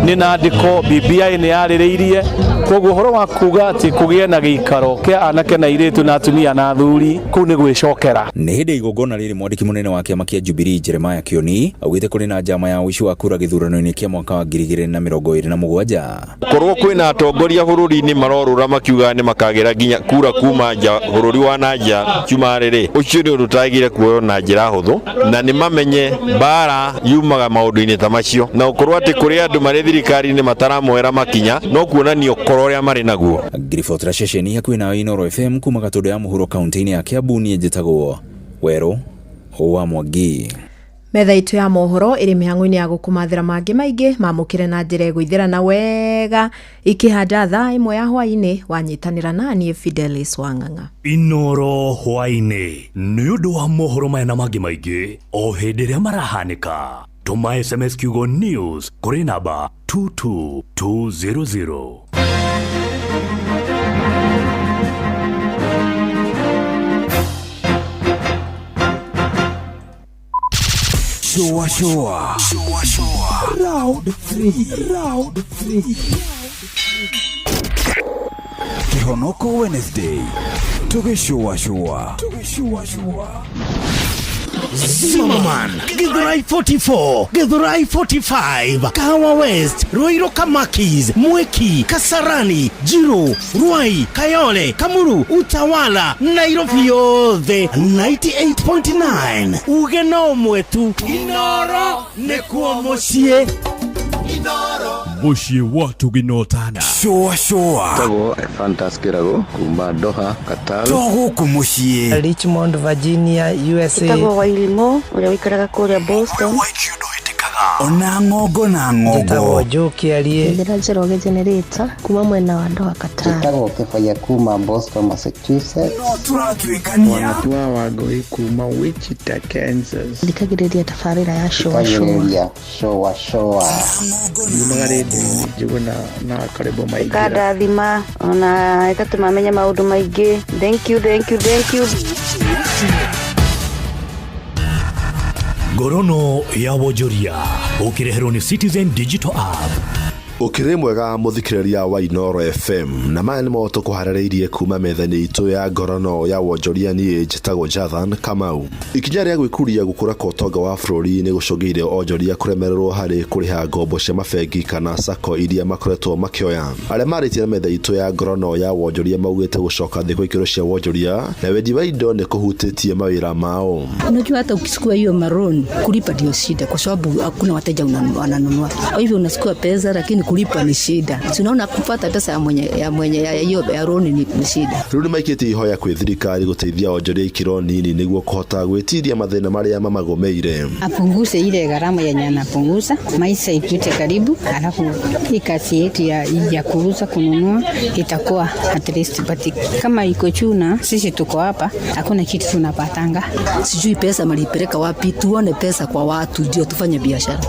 nĩ nandĩko BBI nĩ yarĩrĩirie. Koguo ũhoro wa kuga atĩ kũgĩe na gĩikaro kĩa anake na airĩtu na atumia na athuri kũu nĩ gwĩcokera. Nĩ hĩndĩ ya igongona rĩrĩ mwandĩki mũnene wa kĩama kĩa Jubilee Jeremiah Kioni augĩte kũrĩ na njama ya ũici wa kura gĩthurano-inĩ kĩa mwaka wa 2027. Korwo kwĩna atongoria bũrũri-inĩ marorũra makiuga nĩ makagĩra nginya kura kuma nja bũrũri wa na nja Cumarĩ rĩ, ũcio nĩ ũndũ ũtagĩrĩire kuoywo na njĩra hũthũ, na nĩ mamenye mbara yumaga maũndũ-inĩ ta macio, na ũkorwo atĩ kũrĩ andũ marĩ thirikari-inĩ mataramoera makinya no kuonania ũkora ũrĩa marĩ naguo. Ngiribotera ceceni hakuhĩ nawe Inooro FM kuma Gatũndũ ya Mũhuro kaunti-inĩ ya Kiambu, niĩ njĩtagwo Werũ wa Mwangi. Metha itũ ya mohoro ĩrĩ mĩhang'o-inĩ ya gũkũmathĩra mangĩ maingĩ mamũkĩre na njĩra ĩgũithĩrana wega ikĩhanda thaa 1 ya hwaĩ-inĩ wanyitanĩra naniĩ Fidelis Wang'ang'a. Inooro hwaĩ-inĩ nĩ ũndũ wa mohoro maya na mangĩ maingĩ o hĩndĩ ĩrĩa marahanĩka. Tũma SMS kiugo news kũrĩ namba 22200. Shua shua. Shua shua. Round 3. Round 3. Kihonoko Wednesday. Tugishua shua. Tugishua shua. Zimmerman, Githurai 44, Githurai 45, Kahawa West, Ruiru Kamakis, Mwiki, Kasarani, Jiru, Ruai, Kayole, Kamuru, Utawala, Nairobi yothe 98.9. Uge no mwetu Inooro nĩkuo mũciĩ. Mũciĩ wa tũginotana. Shua shua. Tagwo Fantas Kirago kuma Doha, Qatar. To gũkũ mũciĩ. Richmond, Virginia, USA. Tagwo Wailimo ũrĩa ũikaraga kũrĩa Boston. Ona ng'ongo na ng'ongo. Njĩtagwo Joe Kĩarie. Njĩra Njoroge Generator kuma mwena wa Doha Qatar. Njĩtagwo Kĩbaya kuma Boston, Massachusetts. No tũratuĩkania. Wanatua Wangũi kuma Wichita, Kansas. Thikagĩrĩria tabarĩra ya Shoa Shoa. Thikagĩrĩria Shoa Shoa. Yumaga rĩndiũ-inĩ Njũgũna na Karĩmbũ Maingĩra. Ĩkandathima ona ĩgatũma menye maũndũ maingĩ. Thank you, thank you, thank you. Ngorono ya wonjoria ũkĩreherwo nĩ Citizen Digital App. Ũkĩrĩ mwega mũthikĩrĩria wa Inoro FM na maya nĩmo tũkũharĩrĩirie kuma metha-inĩ itũ ya ngorono ya wonjoria. Niĩ njĩtagwo Jathan Kamau. Ikinya rĩa gwĩkuria gũkũra kwa ũtonga wa bũrũri nĩ gũcũngĩire onjoria kũremererwo harĩ kũrĩha ngombo cia mabengi kana sacco iria makoretwo makĩoya. Arĩa marĩtie na metha itũ ya ngorono ya wonjoria maugĩte gũcoka thĩ kwa ikĩro cia wonjoria na wendi wa indo nĩ kũhutĩtie mawĩra mao. Unajua hata ukichukua hiyo maroon kulipa ndio shida, kwa sababu hakuna wateja wananunua. Kwa hivyo unachukua pesa lakini kulipa ni shida. Tunaona kupata pesa ya mwenye ya mwenye ya hiyo ya loan ni shida. Rĩu nĩ maikĩtie ihoya kwĩ thirikari gũteithia onjoria ikĩro nini nĩguo kũhota gwĩtiria mathĩna marĩa mamagũmĩire. Apunguze ile gharama yenye anapunguza, maisha ipite karibu, alafu hii kazi yetu ya kuuza kununua itakuwa at least, but kama iko juu na sisi tuko hapa, hakuna kitu tunapatanga. Sijui pesa malipeleka wapi, tuone pesa kwa watu ndio tufanye biashara.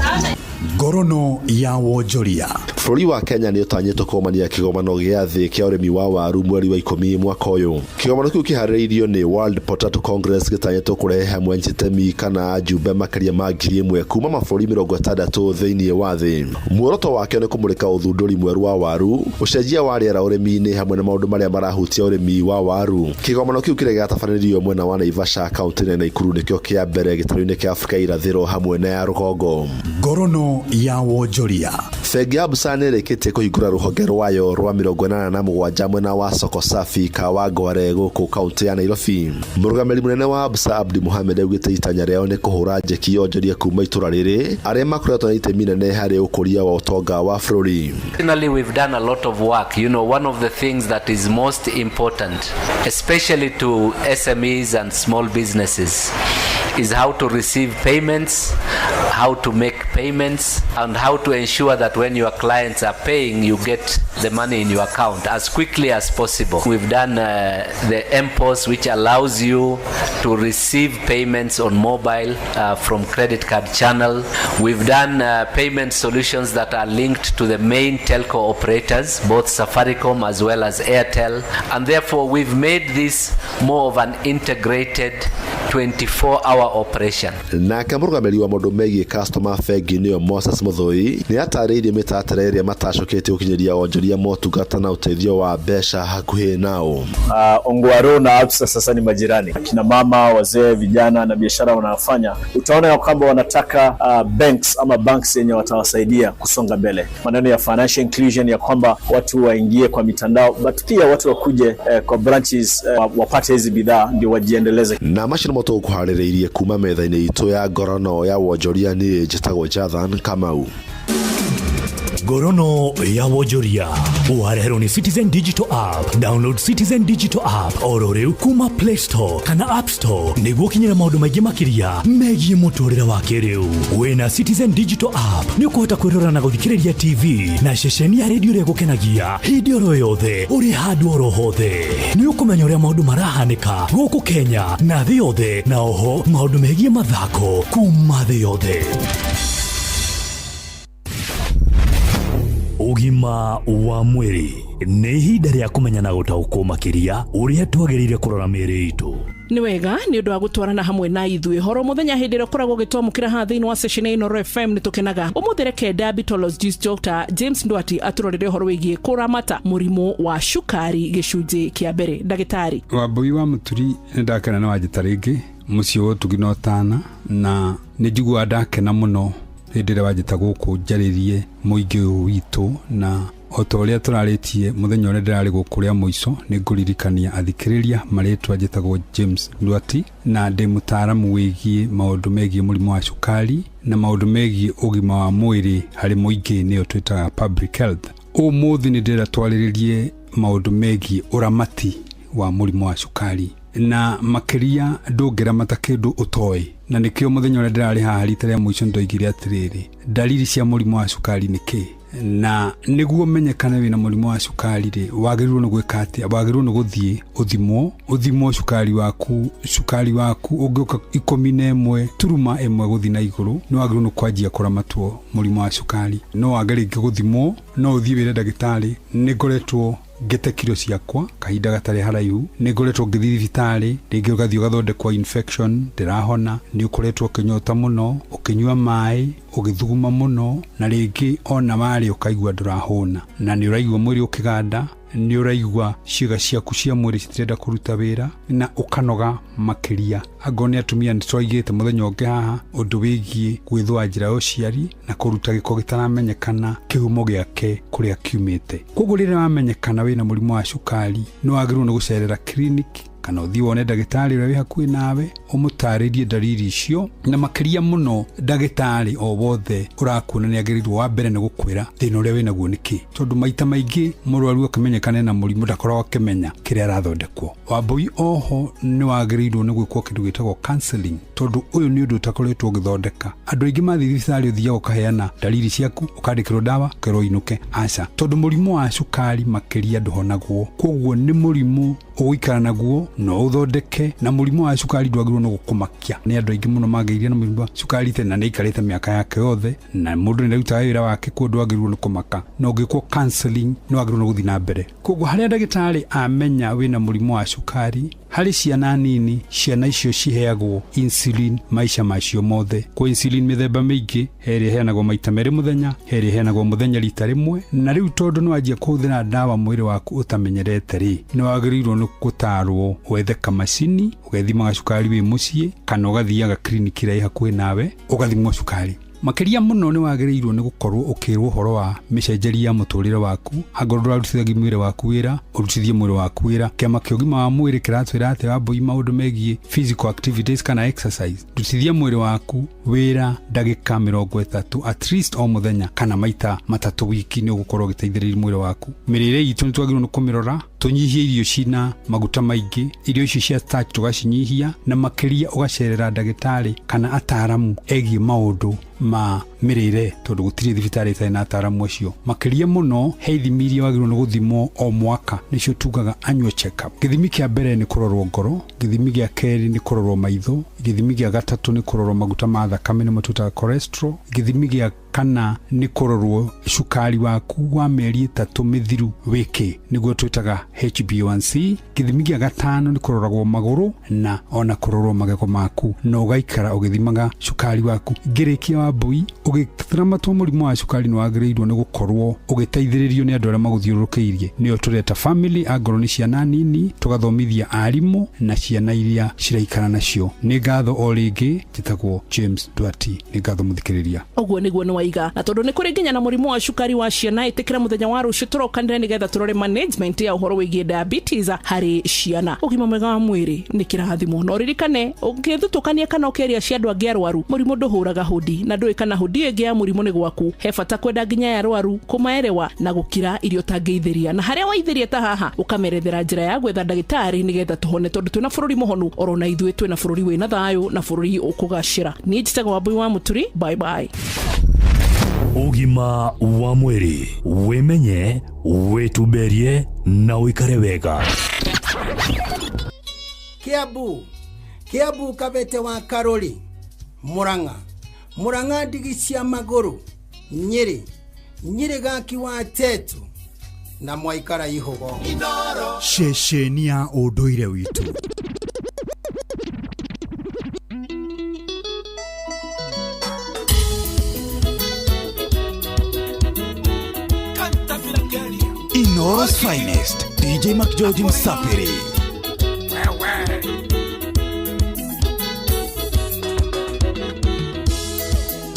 Ngorono ya wonjoria. Bũrũri wa Kenya nĩ ũtanyĩtwo kũgomania kĩgomano gĩa thĩ kĩa ũrĩmi wa waru mweri wa 10 mwaka ũyũ. Kĩgomano kĩu kĩharĩrĩirio nĩ World Potato Congress gĩtanyĩtwo kũrehe hamwe njitemi kana ajumbe makĩria ma 1000 kuma mabũrũri 60 thĩinĩ wa thĩ. Muoroto wakĩo nĩ kũmũrĩka ũthundũri mwerũ wa waru, ũcenjia wa rĩera ũrĩmi-inĩ hamwe na maũndũ marĩa marahutia ũrĩmi wa waru. Kĩgomano kĩu kĩrĩa gĩgatabanĩrio mwena wa Naivasha kaunti-inĩ ya Nakuru nĩkĩo kĩa mbere gĩtarũ-inĩ kĩa Afrika irathĩro hamwe na ya rũgongo. Ngorono ya wonjoria. Bengi ya Absa nĩ ĩrĩkĩtie kũhingũra rũhonge rwayo rwa 87 mwena wa Soko Safi Kawangware gũkũ kaunti ya Nairobi. Mũrũgamĩrĩri mũnene wa Absa Abdi Mohamed augĩte itanya rĩao nĩ kũhũra njeki onjoria kuma itũra rĩrĩ arĩa makoretwo na itemi nene harĩ ũkũria wa ũtonga wa bũrũri. Finally, we've done a lot of work. You know, one of the things that is most important, especially to SMEs and small businesses, is how to receive payments, how to make payments, and how to ensure that when your clients are paying, you get the money in your account as quickly as possible. We've done the MPOS, which allows you to receive payments on mobile from credit card channel. We've done payment solutions that are linked to the main telco operators, both Safaricom as well as Airtel. And therefore, we've made this more of an integrated 24-hour operation. Nake mũrũgamĩrĩri wa maũndũ megiĩ customer bengi nĩyo Moses Mũthũi nĩ atarĩirie mĩtaratara ĩrĩa matacũkĩtie gũkinyĩria onjoria motungata na ũteithio wa mbeca hakuhĩ nao. Ongwaro na Absa sasa ni majirani. Kina mama, wazee, vijana na biashara wanafanya, utaona ya kwamba wanataka banks ama banks yenye watawasaidia kusonga mbele. Maneno ya financial inclusion ya kwamba watu waingie kwa mitandao, but pia watu wakuje kwa branches wapate hizi bidhaa ndio wajiendeleze. Na macio nĩmo tũgũkũharĩrĩirie kuma metha-inĩ itũ ya ngorono ya wonjoria. Niĩ njĩtagwo Jathan Kamau. Ngorono ya wonjoria wareherwo nĩ Citizen Digital App. Download Citizen Digital App oro rĩu kuma Play Store kana App Store nĩguo ũkinyĩre maũndũ maingĩ makĩria megiĩ mũtũrĩre wa kĩrĩu. Wĩna Citizen Digital App nĩ ũkũhota kwĩrora na gũthikĩrĩria TV na ceceni ya redio ĩrĩa ĩgũkenagia hĩndĩ oro yothe ũrĩ handũ oro hothe. Nĩ ũkũmenya ũrĩa maũndũ marahanĩka gũkũ Kenya na thĩ yothe, na oho maũndũ megiĩ mathako kuma thĩ yothe. Ũgima wa mwĩrĩ nĩ ihinda rĩa kũmenya na gũtaũkwo makĩria ũrĩa twagĩrĩire kũrora mĩĩrĩ itũ. Nĩ wega nĩ ũndũ wa gũtwarana hamwe na ithuĩ horo mũthenya hĩndĩ ĩrĩa ũkoragwo ũgĩtwamũkĩra haha thĩinĩ wa session ya Inooro FM nĩ tũkenaga. Ũmũthĩ reke diabetologist Dr. James Ndwati atũrorere ũhoro wĩgiĩ kũramata mũrimũ wa cukari gĩcunjĩ kĩa mbere. Ndagĩtarĩ Wambui wa Mũturi, nĩ ndakena nĩ wanjĩta rĩngĩ mũciĩ wa ũtugi na ũtana, na nĩ njiguaga ndakena mũno hĩndĩ ĩrĩa wanjĩta gũkũ njarĩrie mũingĩ ũyũ witũ, na o ta ũrĩa tũrarĩtie mũthenya ũrĩa ndĩrarĩ gũkũ rĩa mũico, nĩ ngũririkania athikĩrĩria marĩtwa. Njĩtagwo James Ndwati na ndĩ mũtaaramu wĩgiĩ maũndũ megiĩ mũrimũ wa cukari na maũndũ megiĩ ũgima wa mwĩrĩ harĩ mũingĩ, nĩyo twĩtaga public health. Ũmũthĩ nĩ ndĩrenda twarĩrĩrie maũndũ megiĩ ũramati wa mũrimũ wa cukari, na makĩria ndũngĩramata kĩndũ ũtoĩ. Na nĩkĩo mũthenya ũrĩa ndĩrarĩ haha rita rĩa mũico ndoigire atĩrĩrĩ, ndariri cia mũrimũ wa cukari nĩ kĩĩ? Na nĩguo ũmenyekane wĩna mũrimũ wa cukari rĩ, wagĩrĩirwo nĩ gwĩka atĩa? Wagĩrĩirwo nĩ gũthiĩ ũthimwo, ũthimwo cukari waku. Cukari waku ũngĩũka 11.1 gũthiĩ na igũrũ, nĩ wagĩrĩirwo nĩ kwanjia kũramatwo mũrimũ wa cukari. No wage rĩngĩ gũthimwo, no ũthiĩ wĩre ndagĩtarĩ, nĩ ngoretwo ngĩte kiro ciakwa kahinda gatarĩ haraihu, nĩ ngoretwo ngĩthiĩ thibitarĩ, rĩngĩ ũgathiĩ ũgathondekwo infection ndĩrahona, nĩ ũkoretwo ũkĩnyota mũno, ũkĩnyua maĩ, ũgĩthuguma mũno, na rĩngĩ ona warĩa ũkaigua ndũrahũna, na nĩ ũraigua mwĩrĩ ũkĩganda, nĩ ũraigua ciĩga ciaku cia mwĩrĩ citirenda kũruta wĩra, na ũkanoga makĩria. Angorwo nĩ atumia nĩ twaigĩte mũthenya ũngĩ haha ũndũ wĩgiĩ gwĩthũa njĩra ya ũciari na kũruta gĩko gĩtaramenyekana kĩhumo gĩake kũrĩa kiumĩte. Koguo rĩrĩa wamenyekana wĩna mũrimũ wa cukari, nĩ wagĩrĩirwo nĩ gũcerera clinic kana ũthiĩ wone ndagĩtarĩ ũrĩa wĩ hakuhĩ nawe, ũmũtarĩrie ndariri icio, na makĩria mũno ndagĩtarĩ o wothe ũrakuona nĩ agĩrĩirwo wa mbere nĩ gũkwĩra thĩna ũrĩa wĩnaguo nĩ kĩ, tondũ maita maingĩ mũrwaru akĩmenyekana ena mũrimũ ndakoragwo akĩmenya kĩrĩa arathondekwo. Wambui oho nĩ wagĩrĩirwo nĩ gwĩkwo kĩndũ gĩtagwo counseling, tondũ ũyũ nĩ ũndũ ũtakoretwo ũgĩthondeka. Andũ aingĩ mathiĩ thibitarĩ ũthiaga ũkaheana ndariri ciaku, ũkandĩkĩrwo ndawa, ũkerwo ũinũke. Aca, tondũ mũrimũ wa cukari makĩria ndũhonagwo, koguo nĩ mũrimũ ũgũikara naguo no ũthondeke, na mũrimũ wa cukari ndwagĩrĩirwo nĩ gũkũmakia. Nĩ andũ aingĩ mũno magĩire na mũrimũ wa cukari tene na nĩ aikarĩte mĩaka yake yothe, na mũndũ nĩ arutaga wĩra wake, koguo ndwagĩrĩirwo nĩ kũmaka. Na ũngĩkwo counseling nĩ wagĩrĩirwo nĩ gũthiĩ na mbere. Koguo harĩa ndagĩtarĩ amenya wĩna mũrimũ wa cukari, harĩ ciana nini, ciana icio ciheagwo insulin maica macio mothe. Kwĩ insulin mĩthemba mĩingĩ, he ĩrĩa ĩheanagwo maita merĩ mũthenya, he ĩrĩa ĩheanagwo mũthenya rita rĩmwe. Na rĩu tondũ nĩ wanjia kũhũthĩra ndawa mwĩrĩ waku ũtamenyerete rĩ, nĩ wagĩrĩirwo nĩ gũtarwo wethe kamacini ũgethimaga cukari wĩ mũciĩ, kana ũgathiaga clinic ĩrĩa ĩ hakuhĩ nawe ũgathimwo cukari. Makĩria mũno nĩ wagĩrĩirwo nĩ gũkorwo ũkĩrwo ũhoro wa mĩcenjerie ya mũtũrĩre waku. Angorwo ndũrarutithagia mwĩrĩ waku wĩra, ũrutithie mwĩrĩ waku wĩra. Kĩama kĩa ũgima wa mwĩrĩ kĩratwĩra atĩ Wambui maũndũ megiĩ physical activities kana exercise. Rutithia mwĩrĩ waku wĩra ndagĩka 30 at least o mũthenya, kana maita 3 wiki, nĩ ũgũkorwo ũgĩteithĩrĩria mwĩrĩ waku. Mĩrĩre itũ nĩ twagĩrĩirwo nĩ kũmĩrora, tũnyihie irio cina maguta maingĩ, irio icio cia starch tũgacinyihia, na makĩria ũgacerera ndagĩtarĩ kana ataaramu egiĩ maũndũ ma mĩrĩre, tondũ gũtirĩ thibitarĩ ĩtarĩ na ataaramu acio. Makĩria mũno he ithimi iria wagĩrĩirwo nĩ gũthimwo o mwaka, nĩcio tugaga annual check up. Gĩthimi kĩa mbere nĩ kũrorwo ngoro, gĩthimi gĩa kerĩ nĩ kũrorwo maitho, gĩthimi gĩa gatatũ nĩ kũrorwo maguta ma thakame nĩmo twĩtaga cholesterol, gĩthimi gĩa kana nĩ kũrorwo cukari waku wa mĩeri 3 mĩthiru wĩkĩ, nĩguo twĩtaga HbA1c. Gĩthimi gĩa gatano nĩ kũroragwo magũrũ na ona kũrorwo magego maku, na ũgaikara ũgĩthimaga cukari waku. Ngĩrĩkia Wambui, ũgĩramatwo mũrimũ wa cukari nĩ wagĩrĩirwo nĩ gũkorwo ũgĩteithĩrĩrio nĩ andũ arĩa magũthiũrũrũkĩirie, nĩo tũreta family, angorwo nĩ ciana nini tũgathomithia arimũ na ciana iria ciraikara nacio. Nĩ ngatho o rĩngĩ, njĩtagwo James Ndwati, nĩ ngatho mũthikĩrĩria. Ũguo nĩguo nĩ waiga. Na tondũ nĩ kũrĩ nginya na mũrimũ wa cukari wa ciana, ĩtĩkĩra mũthenya wa rũciũ tũrokanĩre nĩgetha tũrore management ya ũhoro wĩgiĩ diabetes harĩ ciana. Ũgima mwega wa mwĩrĩ nĩ kĩrathimo, na ũririkane ũngĩthutũkania kana ũkĩaria cia andũ angĩ arwaru, mũrimũ ndũhũraga hũdi, na ndũĩ kana hũdi ĩngĩ ya mũrimũ nĩ gwaku. He bata kwenda nginya ya arwaru, kũmaerewa na gũkira irio ũtangĩithĩria, na harĩa waithĩria ta haha ũkamerethera njĩra ya gwetha ndagĩtarĩ nĩgetha tũhone, tondũ twĩna bũrũri mũhonu, orona ithuĩ twĩna bũrũri wĩna thayũ na bũrũri ũkũgacĩra. Niĩ njĩtagwo Wambui wa Mũturi. Bye bye. Ũgima wa mwĩrĩ, wĩmenye, wĩtumberie na ũikare wega. Kiambu, Kiambu Kabete wa Karuri, Murang'a, Murang'a ndigi cia magũrũ, Nyĩrĩ, Nyĩrĩ gaki wa Tetu na mwaikara ihugo. Ceceni ya ũndũire witũ. Inoro's finest, DJ McGeorge Msafiri.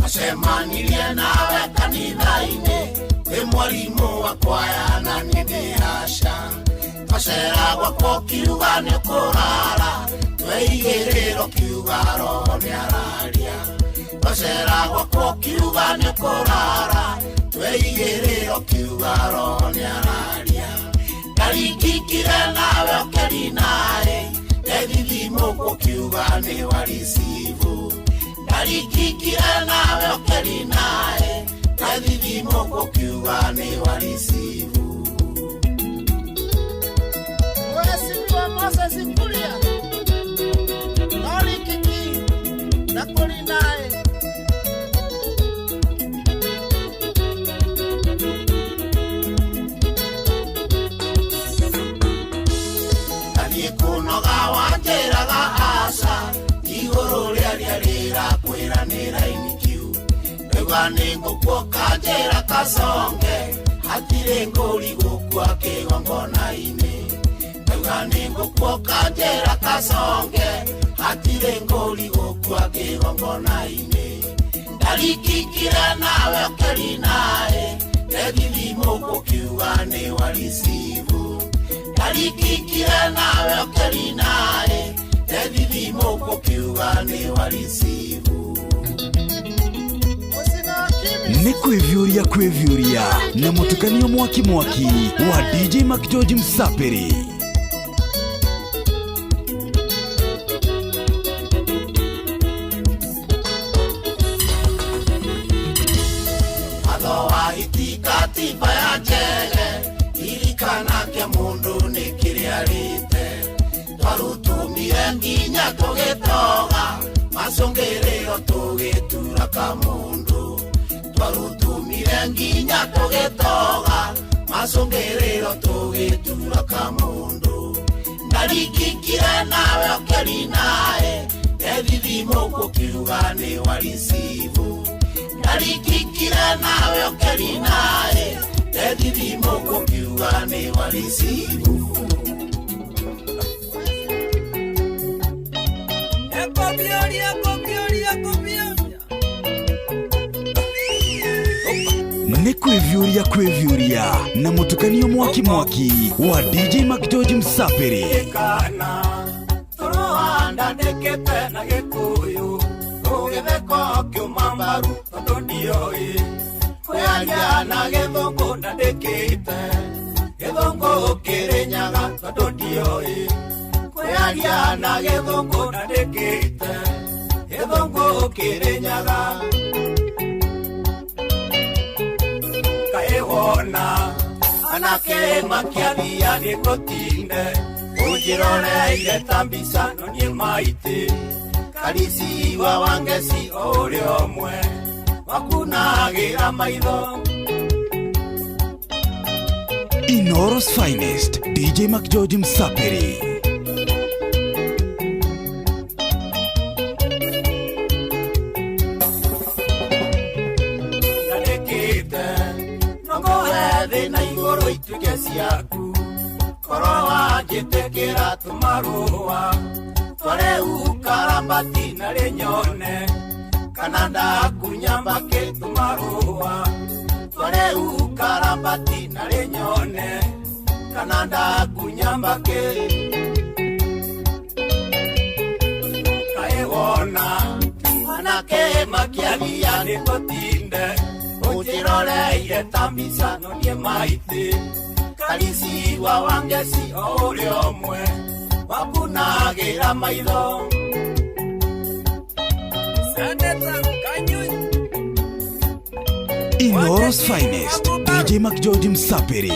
Acemanirie nawe kanitha-inĩ, wĩ mwarimũ wa kwaya na niĩ ndĩ aca. Twacera gwakwa ũkiuga nĩ ũkũrara, tweigĩrĩra ũkiuga roho nĩararia. Twacera gwakwa ũkiuga nĩ ũkũrara, tweigĩrĩra ũkiuga roho nĩararia. Ndaringĩkire nawe ũkĩrinaĩ, Ndethithimũkwo kiuga nĩ waricibu Ndarikikire nawe ũkĩrinaĩ Ndethithimũkwo kiuga nĩ waricibu Mheshimiwa Moses Kuria Norikiki na kũrinaĩ Ndathiĩ kũnoga wanjĩraga aca igũrũ rĩaria rĩrakwĩra nĩ raini kiu Ndauga nĩ ngũkuoka njĩra kaconge hatirĩ ngũri gũkua kĩgongona-inĩ Ndauga nĩ ngũkuoka njĩra kaconge hatirĩ ngũri gũkua kĩgongona-inĩ Ndarikikire nawe ũkĩrinaĩ Ndethithimũkwo kiuga nĩ waricibu Ndarikikire nawe ũkĩrinaĩ Ndethithimũkwo kiuga nĩ waricibu Nĩ kwĩviũria kwĩviũria na mũtukanio mwaki mwaki wa DJ McGeorge Msapiri. Watho wa itikatiba ya njege ririkana kĩa mũndũ nĩ kĩrĩa arĩte twarutumire nginya tũgĩtoga macũngĩrĩro tũgĩtura kamũndũ twarutumire nginya tũgĩtoga macũngĩrĩro tũgĩtura kamũndũ Ndarikikire nawe ũkĩrinaĩ Ndethithimũkwo kiuga nĩ waricibu Ndarikikire nawe ũkĩrinaĩ Ndethithimũkwo kiuga nĩ waricibu Nĩ kwĩviũria kwĩviũria na mũtukanio mwaki mwaki wa DJ McGeorge Msapiri. Kana tũrohanda ndĩkĩte na gĩkũyũ rũgĩtheko kĩuma mbaru tondũ ndioĩ kwĩaria na gĩthũngũ na ndĩkĩte gĩthũngũ kĩrĩnyaga tondũ ndioĩ kwĩaria na gĩthũngũ na ndĩkĩte gĩthũngũ kĩrĩnyaga Kaĩ wona anake makĩaria nĩngũtinde ũnjĩroreire ta mbica no niĩ maitĩ Kariciwa wangeci o ũrĩa ũmwe wakunagĩra maitho Inooro's finest DJ McGeorge Msapiri. Ndandĩkĩte no ngũhe thĩ na igũrũ ituĩke ciaku korwo wanjĩtĩkĩra tũmarũa tware ukarabati na rĩnyone kana ndakunya mbakĩ tũmarũa tware ukarabati na rĩnyone kana ndakunya mbakĩ Kaĩ wona anake makĩaria nĩngũtinde ũnjĩroreire ta mbica no niĩ maitĩ Kariciwa wangeci o ũrĩa ũmwe wakunagĩra maitho Inooro's finest DJ McGeorge Msapiri.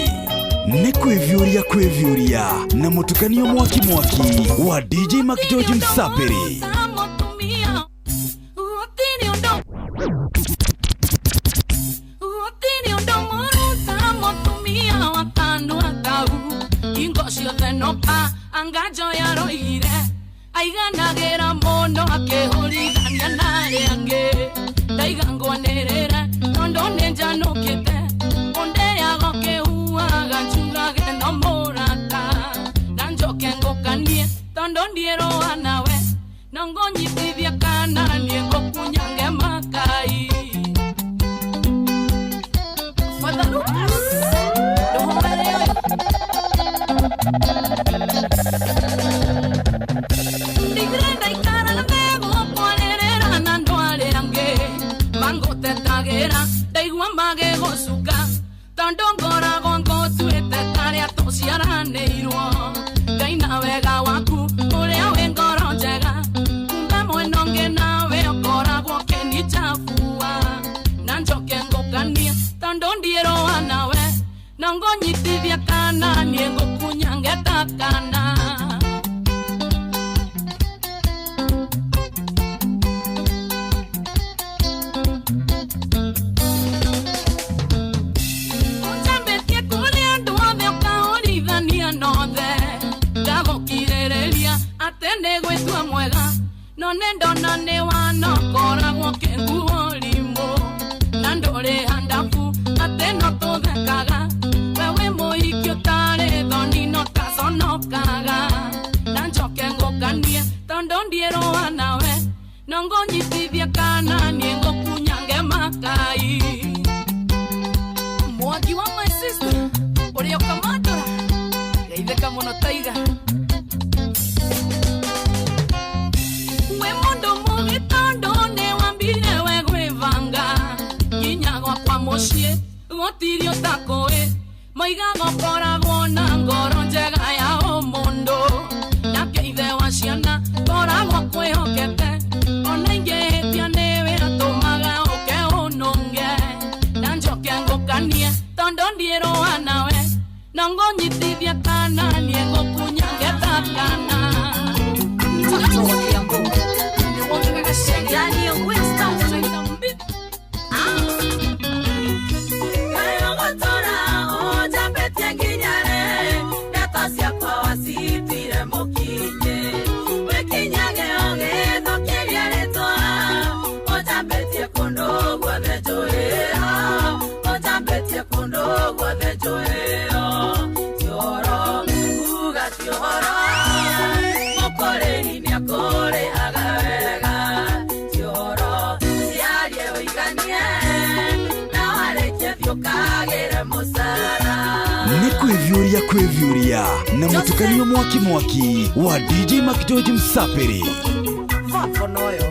Nĩ kwĩviũria kwĩviũria na mũtukanio mwaki mwaki wa DJ McGeorge Msapiri. Aiganagĩra mũno akĩhũrithania na arĩa angĩ ndaiga ngwanĩrĩre tondũ nĩ njanũkĩte ũndĩaga ũkĩhuaga njugage no mũrata na njoke ngũkanie tondũ ndiĩrũa nawe no ngũnyitithia kana niĩ ngũkunyange makai Father Lucas ndũhũre ũyũ Ndigrenda ikara na Nongonyitithia kana niĩ ngũkunya ngeta kana. Ũnjambĩtie kũrĩ andũ othe ũkahũrithania nothe. Ndagũkirĩrĩria atĩ nĩ gwĩtua mwega. No nĩ ndona nĩ wanokoragwo kĩnguo rimũ. Na ndũrĩ handabu atĩ no tũthekaga. We wĩ mũhiki ũtarĩ thoni no taconokaga. Na njoke ngũkanie tondũ ndiĩrũa nawe. No ngũnyitithia kana niĩ ngũkunyange makai. Mwaki wa my sister ũrĩa ũkamandũra geithĩka mũno taiga. We mũndũ mũgĩ tondũ nĩ wambire we gwĩbanga. Nginya gwakwa mũciĩ gũtirĩ ũtakũĩ. Moiga gũkoragwo na ngoro njega ya ũmũndũ. Nake ithe wa ciana ngoragwo kwĩhokete. Ona ingĩhĩtia nĩwe atũmaga ũke ũnũnge. Na njoke ngũkanie tondũ ndiĩrũa nawe. No ngũnyitithia kana niĩ ngũkunya ngeta kana. Mtoto wa Kiambu Ndani ya Winston Nĩ kwĩviũria kwĩviũria na mũtukanio mwaki mwaki wa DJ McGeorge Msapiri. Vavonoyo.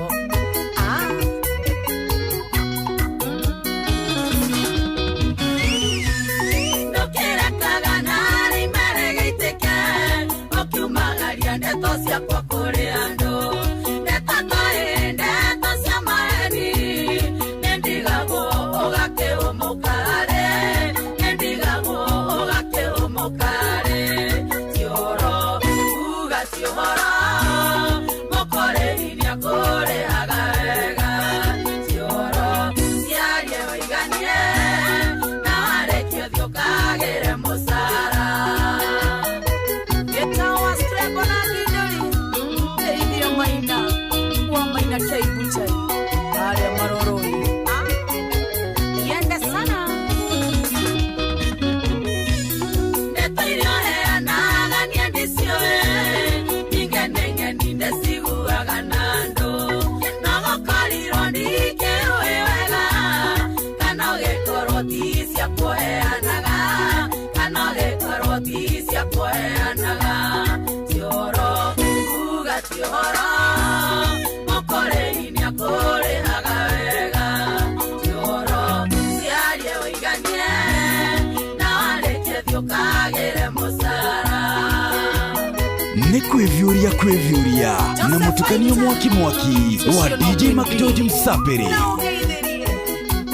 Nĩ kwĩviũria kwĩviũria na mũtukanio mwaki mwaki wa DJ McGeorge Msapiri.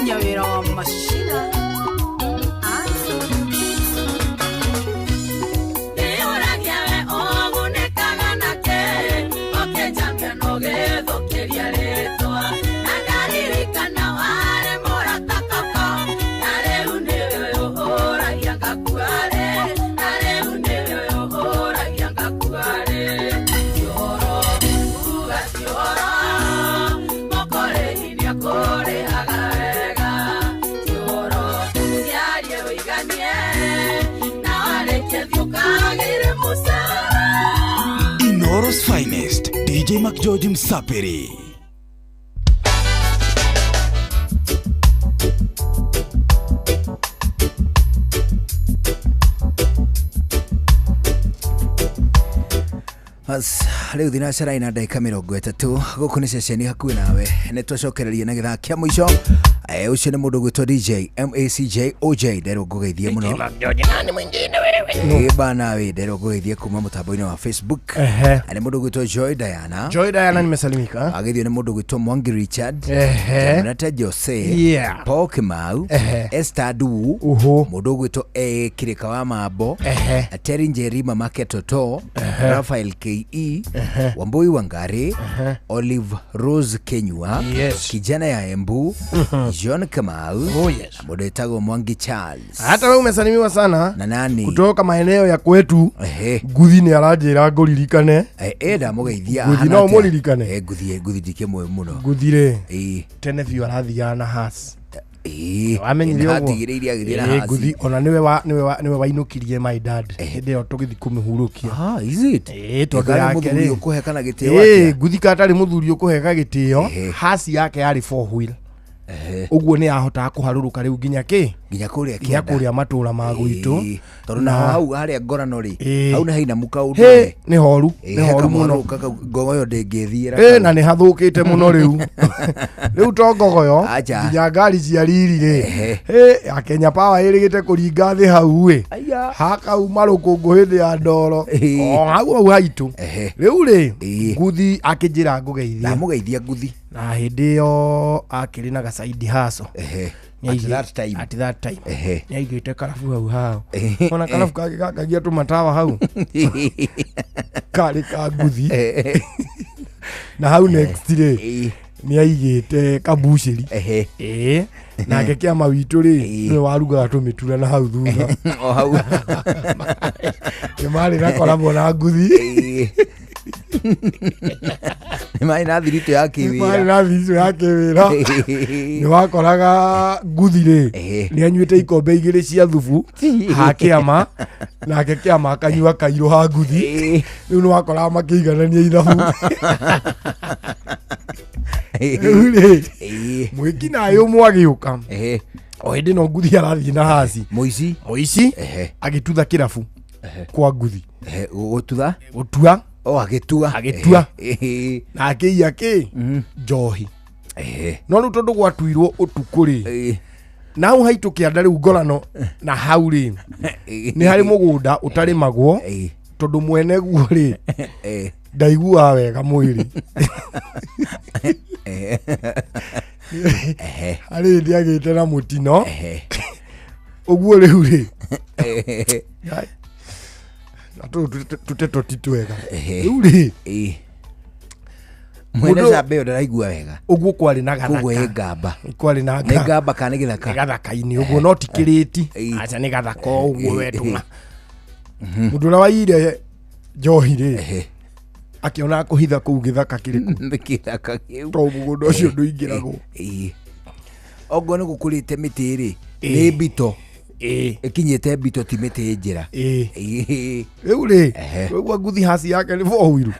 Nyawĩra wa mashina. Nĩũragia we ũgunĩkaga nake, ũkĩnjambia na ũgĩthũkĩria rĩtwa. Na ndaririkana warĩ mũrata kaka, na rĩu nĩwe ũhũragia ngakuarĩ, na rĩu nĩwe ũhũragia ngakuarĩ. Ti ũhoro, uga ti ũhoro, mũkũrĩhi nĩakũrĩhaga wega. Ti ũhoro, ciarie ũiganie, na warĩkia thiĩ ũkagĩre mũcara. Inoro's finest DJ McGeorge Msapiri. Bas, rĩu thinacara ina ndagĩka 30 gũkũ nĩ ceceni hakuhĩ nawe nĩ twacokereria na gĩthaa kĩa mũico. Ũcio nĩ mũndũ ũgwĩtwo DJ MACJ OJ, nderwo ngũgeithie mũno. Nani mwingine wewe? Ĩ bana we, nderwo ngũgeithie kuma mũtambo-inĩ wa Facebook. Nĩ mũndũ ũgwĩtwo Joy Diana. Joy Diana, nimesalimika. Agĩthio nĩ mũndũ ũgwĩtwo Mwangi Richard. Jonathan Jose. Paul Kimau. Esther Du. Mũndũ ũgwĩtwo Kirika wa Mambo. Terry Njeri, Mamake Toto. Raphael KE. Wambui Wangari. Olive Rose Kenyua. Kijana ya Embu. John Kamau. Oh, yes. Na mũndũ wĩtagwo Mwangi Charles. Hata wewe umesalimiwa sana. Na nani? Kutoka maeneo ya kwetu. Nguthi nĩ aranjĩra ngũririkane. Ndamũgeithia. Nguthi no ũmũririkane? Nguthi, nguthi ndikĩmũĩ mũno. Nguthi rĩ, tene biũ arathiaga na has. Wamenyire ũguo? Hatigĩrĩire agĩthiĩ na hasi. Nguthi ona nĩwe wa nĩwe wainũkirie my dad hĩndĩ ĩyo tũgĩthiĩ kũmĩhurũkia. Ah, is it? Tondũ Ĩkarĩ yake mũthuri rĩ, ũkũheka na gĩtĩo atĩa? Nguthi katarĩ mũthuri ũkũheka gĩtĩo, hasi yake yarĩ four wheel. Ũguo nĩ yahotaga kũharũrũka rĩu nginya kĩ? Nginya kũrĩa nginya kĩanda. Kũrĩa matũra ma gwitũ. Tondũ na hau harĩa ngorano rĩ, hau nĩ hainamu kaũndũ. Hĩ, nĩ horu, nĩ horu mũno. Ngogoyo ndĩngĩthiĩra. Na nĩ hathũkĩte mũno rĩu. Rĩu to ngogoyo, Acha. nginya ngari cia riri rĩ. Ya Kenya Power ĩrĩgĩte kũringa thĩ hau ĩ. Hakauma rũkũngũ hĩndĩ ya ndoro. O hau hau haitũ. Rĩu rĩ, Nguthi akĩnjĩra ngũgeithie. Ndamũgeithia Nguthi. Na hĩndĩ ĩyo akĩrĩ na gacaidi haco. At that time. At that time. Nĩ aigĩte karabu hau hao. Ona karabu kangĩ gakagia tũmatawa hau. Karĩ ka Nguthi. Na hau next rĩ, nĩ aigĩte kambucĩri. Nake kĩama witũ rĩ, nĩwe warugaga tũmĩtura na hau thutha. O hau. Nĩ marĩ na korabo na Nguthi. Nĩ marĩ na thiritũ ya Nĩ marĩ kĩwĩra. Na thiritũ ya kĩwĩra. Nĩ wakoraga Nguthi rĩ, nĩ anyuĩte ikombe igĩrĩ cia thubu ha kĩama, nake kĩama akanyua kairũ ha Nguthi. Rĩu nĩ wakoraga makĩiganania ithabu. Rĩu rĩ, mwĩkinaĩ ũmwe agĩũka o hĩndĩ no Nguthi arathiĩ na haci. Mũici. Mũici agĩtutha kĩrabu kwa Nguthi. Gũtutha? Gũtua. O agĩtua. Agĩtua. Na akĩiya kĩ? Njohi. No rĩu tondũ gwatuirwo ũtukũ rĩ, na hau haitũ kĩanda rĩu ngorano na hau rĩ, nĩ harĩ mũgũnda ũtarĩmagwo tondũ mwene guo rĩ, ndaiguaga wega mwĩrĩ. Harĩ hĩndĩ agĩte na mũtino. Ũguo rĩu rĩ, na tũtũ tũteto ti twega. Rĩu rĩ, Mwene Mũndũ- camba ĩyo ndaraigua wega. Ũguo kwarĩ na Koguo gathaka. ĩ ngamba. Kwarĩ na Nĩ ngamba kana nĩ gĩthaka? Nĩ gathaka-inĩ ũguo, no ti kĩrĩti. Aca, nĩ gathaka o ũguo wetũng'a. Mũndũ ũrĩa waiyire njohi rĩ, akĩona kũhitha kũu gĩthaka kĩrĩkũ? Gĩthaka kĩu. Tondũ mũgũnda ũcio ndũingĩragwo. Okorwo nĩ gũkũrĩte mĩtĩ rĩ, nĩ mbito. Ĩkinyĩte mbito, ti mĩtĩ njĩra. Rĩu rĩ, waigua Nguthi haci yake nĩ four wheel.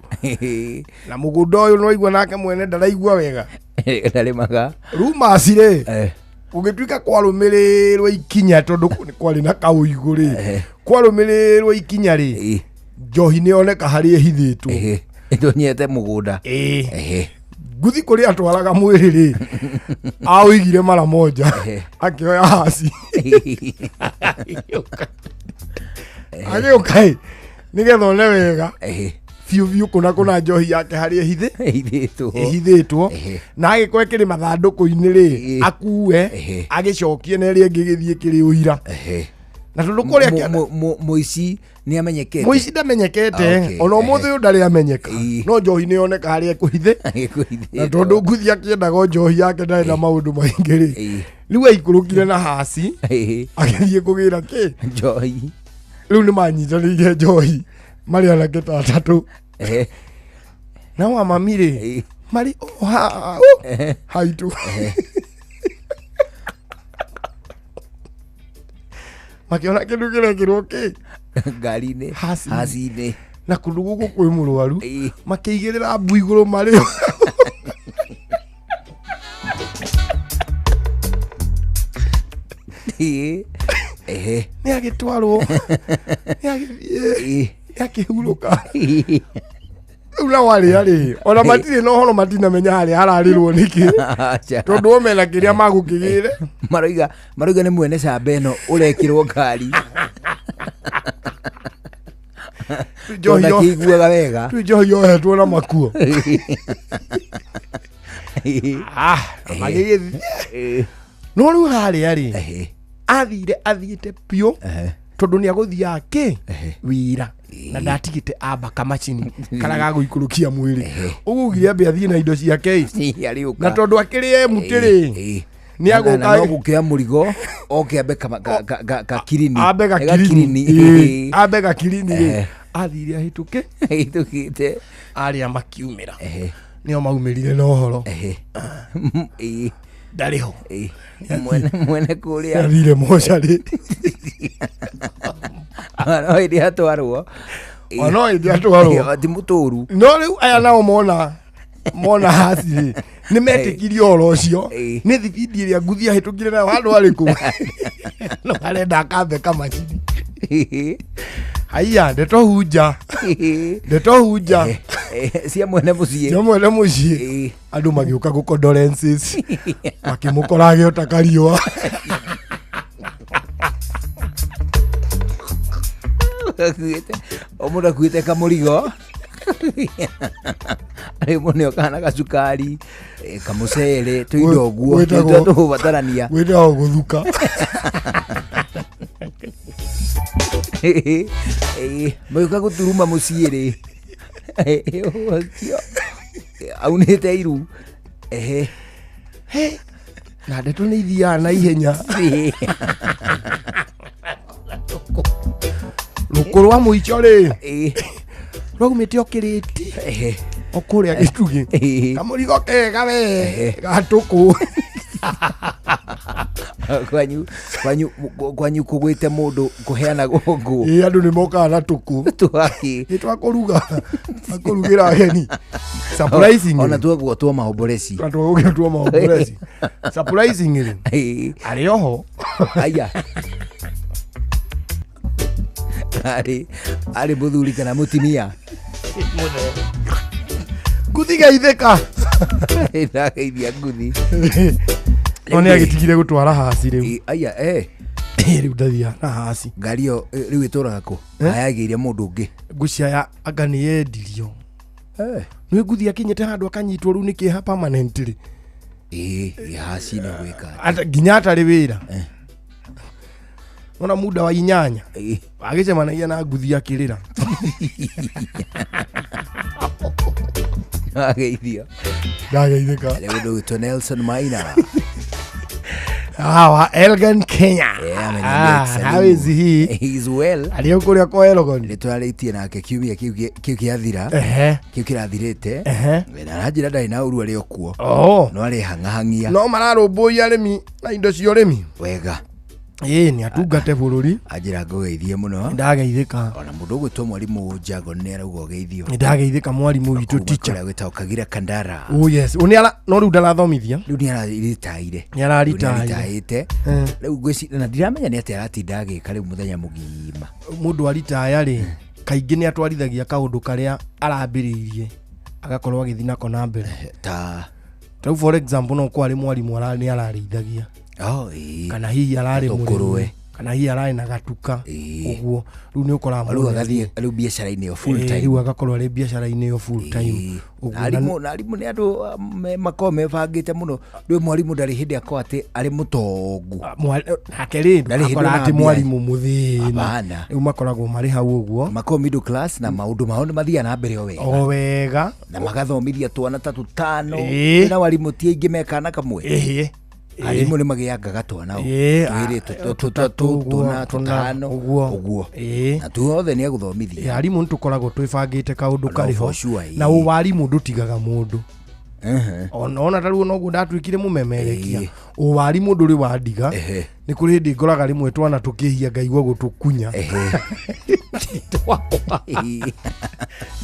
Na mũgũnda ũyũ nĩwaigua nake mwene ndaraigua wega. Ndarĩmaga. Rumors rĩ, gũgĩtuĩka kwarũmĩrĩrwo ikinya, tondũ kwarĩ na kaũigũ rĩ, kwarũmĩrĩrwo ikinya rĩ, njohi nĩ yoneka harĩa ĩhithĩtwo. Ĩtonyete mũgũnda. Nguthi kũrĩa atwaraga mwĩrĩ rĩ, aũigire mara moja, akĩoya haci agĩũka ĩ, nĩgetha one wega biũ biũ kũna kũna njohi yake harĩa ĩhithĩtwo, ĩhithĩtwo, na agĩkorwo ĩkĩrĩ mathandũkũ-inĩ rĩ, akue agĩcokie na ĩrĩa ĩngĩ ĩgĩthiĩ kĩrĩ ũira. Na tondũ kũrĩa Mũici nĩ amenyekete? Mũici ndamenyekete. Ona ũmũthĩ ũyũ ndarĩ amenyeka, no njohi nĩ yoneka harĩa ĩkũhithĩ. Na tondũ Nguthi akĩendaga o njohi yake, ndarĩ na maũndũ maingĩ rĩ, rĩu aikũrũkire na haci agĩthiĩ kũgĩra kĩ? Njohi. Rĩu nĩ manyitanĩire njohi marĩ anake ta atatũ. Nao amami rĩ, marĩ o hau haitũ makĩona kĩndũ kĩrekĩrwo kĩ? Ngari-inĩ. Haci-inĩ. Haci-inĩ. Na kũndũ gũkũ kwĩ mũrwaru, makĩigĩrĩra mbu igũrũ marĩ o. Nĩ agĩtwarwo, nĩ agĩthiĩ, nĩ akĩhurũka. Rĩu nao arĩa rĩ ona matirĩ na ũhoro matinamenya harĩa hararĩrwo nĩkĩ Acha. tondũ o mena kĩrĩa magũkĩgĩre. Maroiga nĩ mwene camba ĩno ũrekĩrwo ngari. Njohi yo- Ndakĩiguaga wega. Rĩu njohi yohetwo na makuo. Ah, magĩgĩthiĩ. No rĩu harĩa rĩ athire athiĩte biũ tondũ nĩ agũthiaga kĩ wĩra na ndatigĩte amba kamacini karĩa gagũikũrũkia mwĩrĩ ũguo ugire ambe athiĩ na indo ciake ĩ. Arĩũka. Na tondũ akĩrĩ emutĩ rĩ nĩ Na- na- na no agũka gũkĩoya mũrigo oke ambe gakirini. Ambe gakirini. Ĩ, ambe gakirini rĩ athire ahĩtũke ahĩtũkĩte arĩa makiumĩra nĩo maumĩrire na ũhoro ndarĩ ho. Mwene kũrĩa athire mocarĩ. No hĩndĩ atwarwo. O no hĩndĩ atwarwo. Ti mũtũru. No rĩu aya nao mona haci rĩ nĩ metĩkirie ũhoro ũcio nĩ thibindi ĩrĩa nguthi ahĩtũkire nayo handũ arĩkũ no arenda akambe kamacini. Haiya ndeto hunja ndeto hunja cia mwene mũciĩ cia mwene mũciĩ andũ magĩũka gũ condolences makĩmũkora agĩota kariũa. O mũndũ akuĩte kamũrigo rĩmwe nĩ okaga na gacukari kamũcere tũindo ũguo tũindo tũgũbatarania gwĩtagwo gũthuka. Magĩũka gũturuma mũciĩ rĩ ũcio aunĩte iru. Ehe. Na ndeto nĩ ithiaga na ihenya. Rũkũ rwa mũico rĩ rwaumĩte o kĩrĩti o kũrĩa gĩtugĩ kamũrigo kega we gatũkũ. Kwanyu kũgwĩte mũndũ kũheana gũkũ. Ĩ andũ nĩ mokaga na tũkũ twakĩ nĩ twa kũruga kũrugĩra ageni. Surprisingly ona tuoguo twa maomboreci twagũkĩra twa maomboreci. Surprisingly arĩ oho. Aya arĩ mũthuri kana mũtumia nguthi geithĩka. Ndageithia nguthi. No nĩ agĩtigire gũtwara haci rĩu. Aya rĩu ndathiaga na haci. Ngari ĩyo rĩu ĩtũraga kũ? Ayagĩire mũndũ ũngĩ. Ngũciaya anga nĩ yendirio. Nĩ nguthi akinyĩte handũ akanyitwo rĩu nĩ kĩeha permanently. Ĩ haci nĩ gwĩka nginya atarĩ wĩra. Ona muda wa 8 agĩcemanagia na nguthi akĩrĩra. Ageithio. Ndageithĩka. Rĩu ũndũ ũgwĩtwo Nelson Maina. Hawa Elgon Kenya. How is he? He's well. Arĩ kũrĩa kwa Elgon. Nĩ twarĩtie nake kiumia kĩu kĩathira. Kĩu kĩrathirĩte. Na aranjĩra ndarĩ na ũru arĩ o kuo. No arehang'ahangia. No mararũmbũiya arĩmi na indo cia ũrĩmi. Wega. Ĩ nĩ atungate bũrũri. Anjĩra ngũgeithie mũno. Ndageithĩka. Ona mũndũ ũgwĩtwo mwarimũ Jago nĩ arauga ũgeithio. Ndageithĩka mwarimũ witũ teacher. Kũrĩa gwĩtagwo Kagira Kandara. Oh yes. Ũnĩ no rĩu ndarathomithia. Rĩu nĩ araritaire. Nĩ araritaire. Rĩu ngwĩciria na ndiramenya nĩ atĩa aratinda agĩka rĩu mũthenya mũgima. Mũndũ aritaya rĩ kaingĩ nĩ atwarithagia kaũndũ karĩa arambĩrĩirie agakorwo agĩthiĩ nako na mbere. Ta rĩu for example no kwarĩ mwarimũ nĩ ararĩithagia. Kana hihi ararĩ mũrĩmi kana hihi ararĩ na gatuka ũguo rĩu nĩ ũkoraga rĩu agathiĩ rĩu biacara-inĩ ĩyo full time. Rĩu agakorwo arĩ biacara-inĩ ĩyo full time. Na arimũ nĩ andũ makoragwo mebangĩte mũno. Rĩu mwarimũ ndarĩ hĩndĩ akorwo atĩ arĩ mũtongu. Nake rĩ akora atĩ mwarimũ mũthĩni. Rĩu makoragwo marĩ hau ũguo. Makoragwo middle class na maũndũ mao nĩ mathiaga na mbere o wega. O wega. Na magathomithia twana ta tũtano. Na warimũ ti aingĩ me kana kamwe. Arimũ nĩ magĩangaga twana twĩrĩ tũtatũ tũna tũtano ũguo na tuothe nĩ agũthomithia. Arimũ nĩ tũkoragwo twĩbangĩte kaũndũ karĩ ho na ũwarimũ ndũtigaga mũndũ. Ona ta rĩu noguo ndatuĩkire mũmemerekia ũwarimũ ndũrĩ wandiga. Nĩ kũrĩ hĩndĩ ngoraga rĩmwe twana tũkĩhia ngaigua gũtũkunya.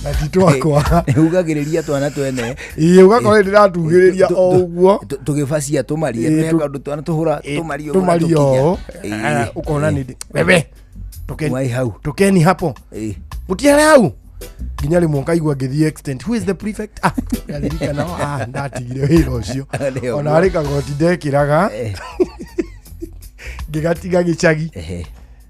Na ti twakwa. Ugagĩrĩria twana twene. Ĩĩ ũgakora ndĩratugĩrĩria o ũguo. Tũgĩbacia tũmarie kaũndũ twana tũhũra tũmario tũmario ũkona nĩ wewe tokeni hapo. Mũtiare hau. Nginya rĩmwe ngaigua ngĩthiĩ extent, who is the prefect? Ah, ndaririkana, ah, ndatigire wĩra ũcio. Nĩ Ona ũguo. arĩ kagoti ndekĩraga ngĩgatiga gĩcagi.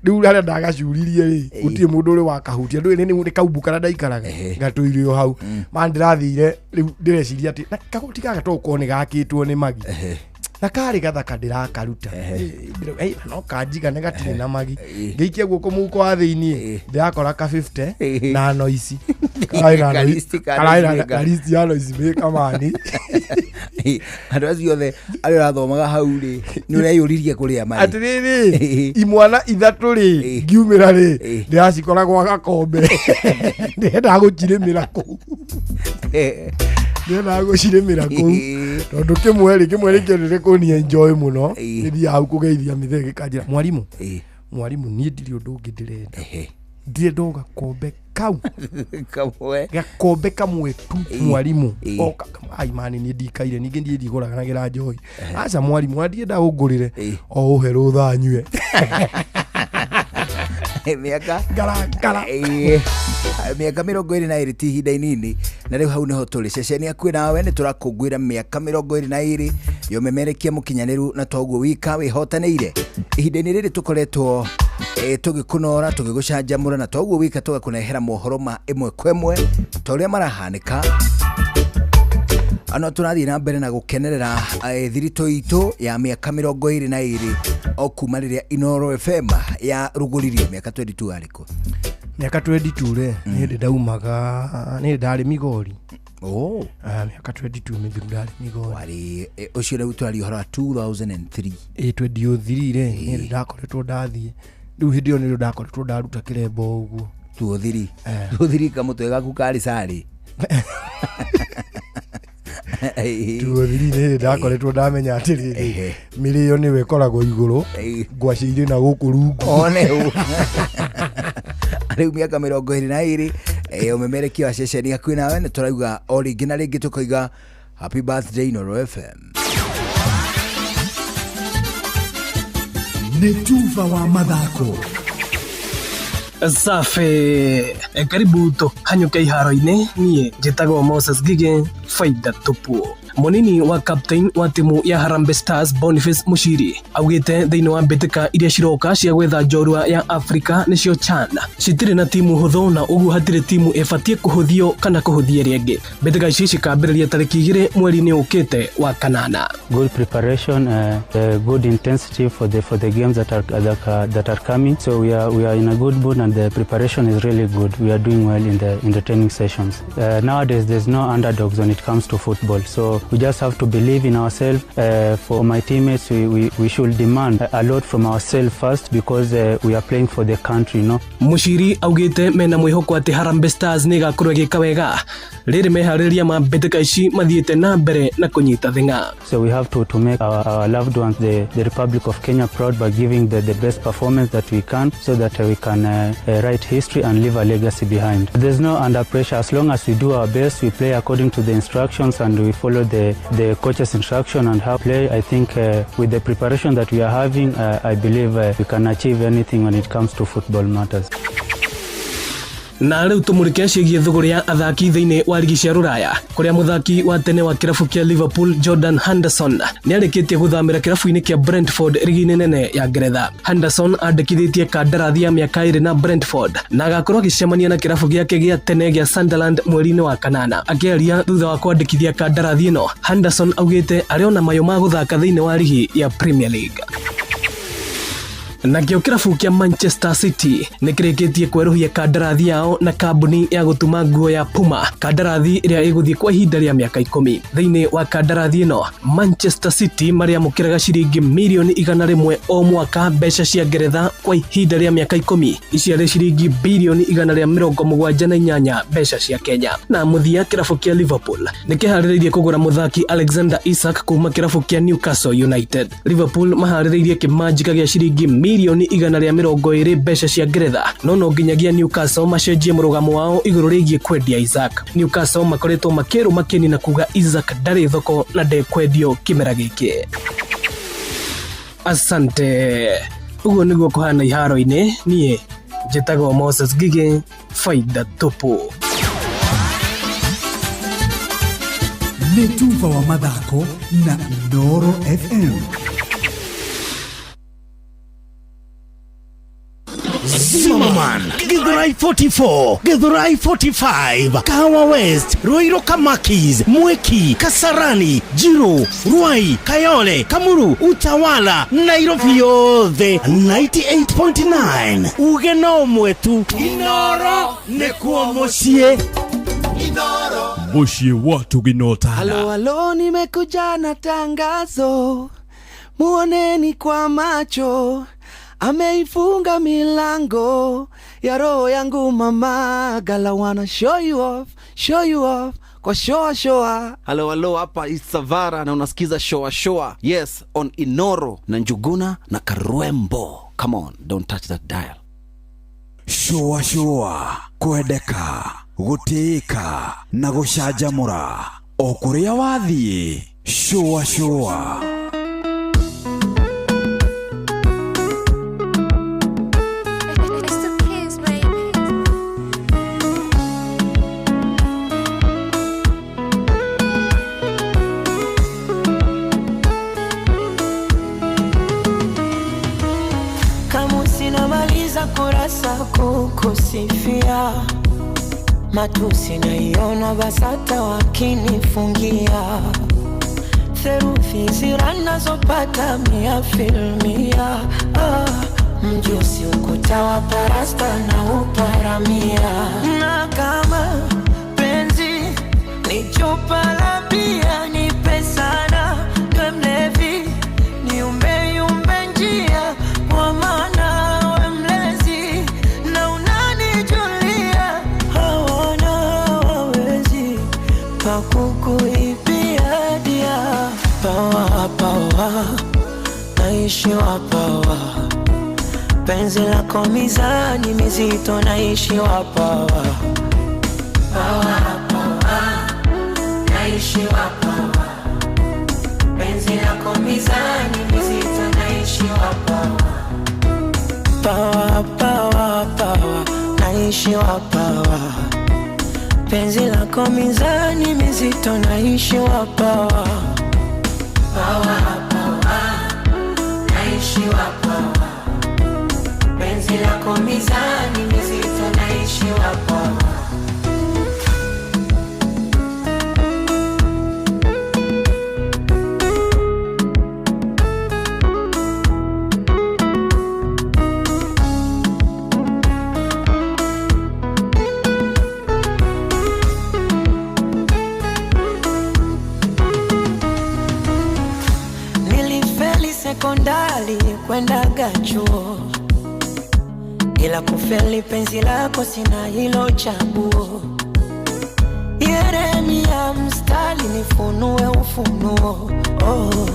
Rĩu harĩa ndagacuririe rĩ, gũtirĩ mũndũ ũrĩ wakahutia. Ndũĩ nĩ kaumbu karĩa ndaikaraga gatũire o hau. Ma ndĩrathire rĩu ndĩreciria atĩ na kagoti gaka to gũkorwo nĩ gakĩtwo nĩ magi na karĩ gathaka ndĩrakaruta. Eh, na no kanjigane gatirĩ na magi. Ngĩikia guoko mũhuko wa thĩiniĩ, ndĩrakora ka 50 na noici. Kararĩ na Kalisti ka kararĩ na noici na listi ya noici mĩ kamani. Andå acio othe arä a ũrathomaga hau rä nä å reyå kå rä a marĩ. Atĩrĩrĩ, imwana ithatũ rĩ, ngiumĩra rĩ, ndĩracikora gwa gakombe. Ndĩrendaga gũcirĩmĩra kũu, ndĩrendaga gũcirĩmĩra kũu, tondũ kĩmwe rĩ, kĩmwe nĩ kĩendete kũni enjoy mũno. Nĩthiaga hau kũgeithia mĩthee, gĩkanjĩra, "Mwarimũ, mwarimũ, niĩ ndirĩ ũndũ ũngĩ ndĩrenda, ndirenda o gakombe kau." Kamwe. Gakombe kamwe tu, mwarimũ. O ai mani, niĩ ndikaire ningĩ, niĩ ndigũraganagĩra njohi. Aca mwarimũ, andienda ũngũrĩre o ũhe rũtha nyue. Mĩaka ngarakara. Mĩaka 22 ti ihinda inini, na rĩu hau nĩho tũrĩ ceceni akuĩ nawe nĩ tũrakũngũĩra mĩaka 22 ya ũmemerekia mũkinyanĩru, na toguo wika wĩhotanĩire. Ihinda-inĩ rĩrĩ tũkoretwo tũgĩkũnora, tũgĩgũcanjamũra, na toguo wika tũgakũnehera mohoro ma ĩmwe kwa ĩmwe ta ũrĩa marahanĩka. Ano tũrathiĩ na mbere na gũkenerera thiritũ itũ ya mĩaka 22 o kuma rĩrĩa Inoro FM ya rugũririo. Mĩaka 22 arĩkũ? Mĩaka 22 rĩ, nĩ hĩndĩ ndaumaga, nĩ hĩndĩ ndarĩ Migori. Oh. Ah, mĩaka 22 mĩthiru ndarĩ Migori. Warĩ ũcio rĩu tũraria ũhoro wa 2003. Ĩ, 23 rĩ, nĩ hĩndĩ ndakoretwo ndathiĩ. Rĩu hĩndĩ ĩyo nĩrĩo ndakoretwo ndaruta kĩrembo ũguo. Tuothiri tuothiri kamũtwe gaku karĩ carĩ. Tuothiri nĩ hĩndĩ ndakoretwo ndamenya atĩrĩrĩ, mĩrĩo nĩwe ĩkoragwo igũrũ, ngwacĩ irĩ na gũkũ rungu. One ũ rĩu mĩaka 22, ũmemerekia wa ceceni hakuhĩ nawe nĩ tũrauga o rĩngĩ na rĩngĩ tũkoiga happy birthday, Inoro FM. Nĩ tuba wa mathako. Safi. Karibu tũhanyũke iharo-inĩ. Niĩ njĩtagwo Moses Gige. Faida tupu. Mũnini wa captain wa timu ya Harambee Stars Boniface Mushiri augĩte thĩinĩ wa mbĩtĩka iria ciroka cia gwetha njorua ya Afrika nĩcio CHAN citirĩ na timu hũthũ, na ũguo hatirĩ timu ĩbatiĩ kũhũthio kana kũhũthia ĩrĩa ĩngĩ. Mbĩtĩka ici cikambĩrĩria tarĩki 2 mweri-inĩ ũkĩte wa kanana. Good preparation, good intensity for the games that are coming. So we are in a good mood and the preparation is really good. We are doing well in the training sessions. Nowadays, there's no underdogs when it comes to football. So we just have to believe in ourselves. For my teammates, we should demand a lot from ourselves first because we are playing for the country. Mushiri augĩte mena mwĩhoko atĩ Harambee Stars nĩ ĩgakorwo ĩgĩka wega rĩrĩ meharĩrĩria ma mbĩtĩka ici mathiĩte na mbere na kũnyita thing'a. So we have to make our loved ones, the Republic of Kenya, proud by giving the best performance that we can so that we can write history and leave a legacy behind. There's no under pressure. As long as we do our best, we play according to the instructions and we follow the coach's instruction and how play. I think with the preparation that we are having, I believe we can achieve anything when it comes to football matters. Na rĩu tũmũrĩke ciĩgiĩ thũgũrĩ ya athaki thĩinĩ wa ligi cia rũraya, kũrĩa mũthaki wa tene wa kĩrabu kĩa Liverpool Jordan Henderson nĩ arĩkĩtie gũthamĩra kĩrabu-inĩ kĩa Brentford ligi-inĩ nene ya Ngeretha. Henderson andĩkithĩtie kandarathi ya mĩaka 2 na Brentford na agakorwo agĩcemania na kĩrabu gĩake gĩa tene gĩa Sunderland mweri-inĩ wa kanana. Akĩaria thutha wa kwandĩkithia kandarathi ĩno, Henderson augĩte arĩ ona mayũ ma gũthaka thĩinĩ wa ligi ya Premier League. Nakĩo kĩrabu kĩa Manchester City nĩ kĩrĩkĩtie kwerũhia kandarathi yao na kambuni ya gũtuma nguo ya Puma, kandarathi ĩrĩa ĩgũthiĩ kwa ihinda rĩa mĩaka 10. Thĩinĩ wa kandarathi ĩno, Manchester City marĩamũkĩraga ciringi mirioni 100 o mwaka mbeca cia Ngeretha kwa ihinda rĩa mĩaka 10, ici arĩ ciringi birioni 178 mbeca cia Kenya. Na mũthia, kĩrabu kĩa Liverpool nĩ kĩharĩrĩirie kũgũra mũthaki Alexander Isak kuma kĩrabu kĩa Newcastle United. Liverpool maharĩrĩirie kĩmanjika gĩa ciringi mirioni 120 mbeca cia Ngeretha, no nginyagia Newcastle macenjie mũrũgamo wao igũrũ rĩgiĩ kwendia Isak. Newcastle makoretwo makĩrũma kĩni na kuga Isak ndarĩ thoko na ndekwendio kĩmera gĩkĩ. Asante. Ũguo nĩguo kũhana iharo-inĩ. Niĩ njĩtagwo Moses Gige. Faida tupu. Nĩ tuba wa mathako na Inooro FM. Zimmerman, Githurai 44, Githurai 45, Kahawa West, Ruiru Kamakis, Mwiki, Kasarani, Jiru, Ruai, Kayole, Kamuru, Utawala, Nairobi yothe 98.9. Uge no mwetu Inoro nĩkuo mũciĩ. Mũciĩ wa Tuginotana. Halo halo, nimekuja na tangazo, muoneni kwa macho, ameifunga milango ya roho yangu mama. Gala wanna show you off, show you off kwa shoa shoa. Halo halo, hapa Isavara na unasikiza shoa shoa. Yes, on Inoro na Njuguna na Karwembo. Come on, don't touch that dial. Shũa shũa, kwendeka, gũtĩĩka na gũcanjamũra o kũrĩa wathiĩ. Shũa shũa. It's the kids, baby. Kama sinamaliza kurasa kukusifia, matusi naiona BASATA wakinifungia, therufi zira nazopata mia filmia. Ah, mjusi ukuta wa parasta na uparamia, na kama penzi ni chupa la bia, nipe sana niwe mlevi niumbe yumbe njia, kwa maana we mlezi na unanijulia, hawana wawezi pa kukuibia dia. Pawa pawa naishi wa pawa, penzi lako mizani mizito naishi wa pawa. Pawa pawa naishi wa pawa, penzi lako mizani mizito naishi wa pawa. Pawa pawa pawa naishi wa pawa, penzi lako mizani mizito naishi wa pawa. Pawa pawa naishi wa pawa, penzi lako mizani mizito naishi wa pawa. Nilifeli sekondari kwendaga chuo, ila kufeli penzi lako sina hilo chaguo. Yeremia mstari nifunue ufunuo, oh,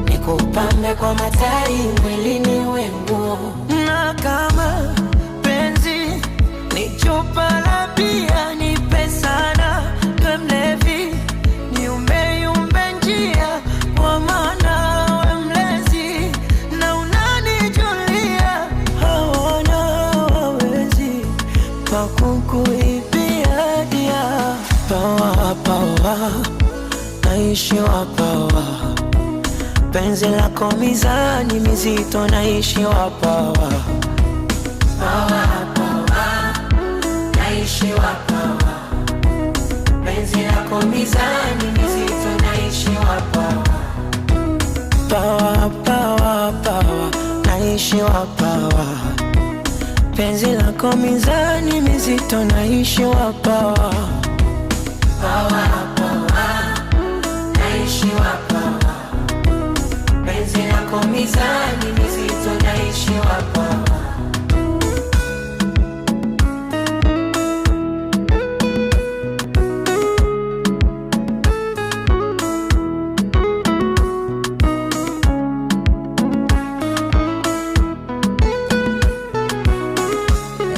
nikupambe kwa matari mwilini wenguo. Na kama penzi ni chupa la bia, nipe sana niwe mlevi niumbe yumbe njia, kwa maana we mlezi na unanijulia, hawana wawezi pa kukuibia dia. Pawa pawa naishi wa pawa, penzi lako mizani mizito naishi wa pawa. Pawa pawa naishi wa pawa, penzi lako mizani mizito naishi wa pawa. Pawa pawa pawa naishi wa pawa, penzi lako mizani mizito naishi wa pawa. Pawa pawa naishi wa pawa, penzi lako mizani mizito naishi wa pawa.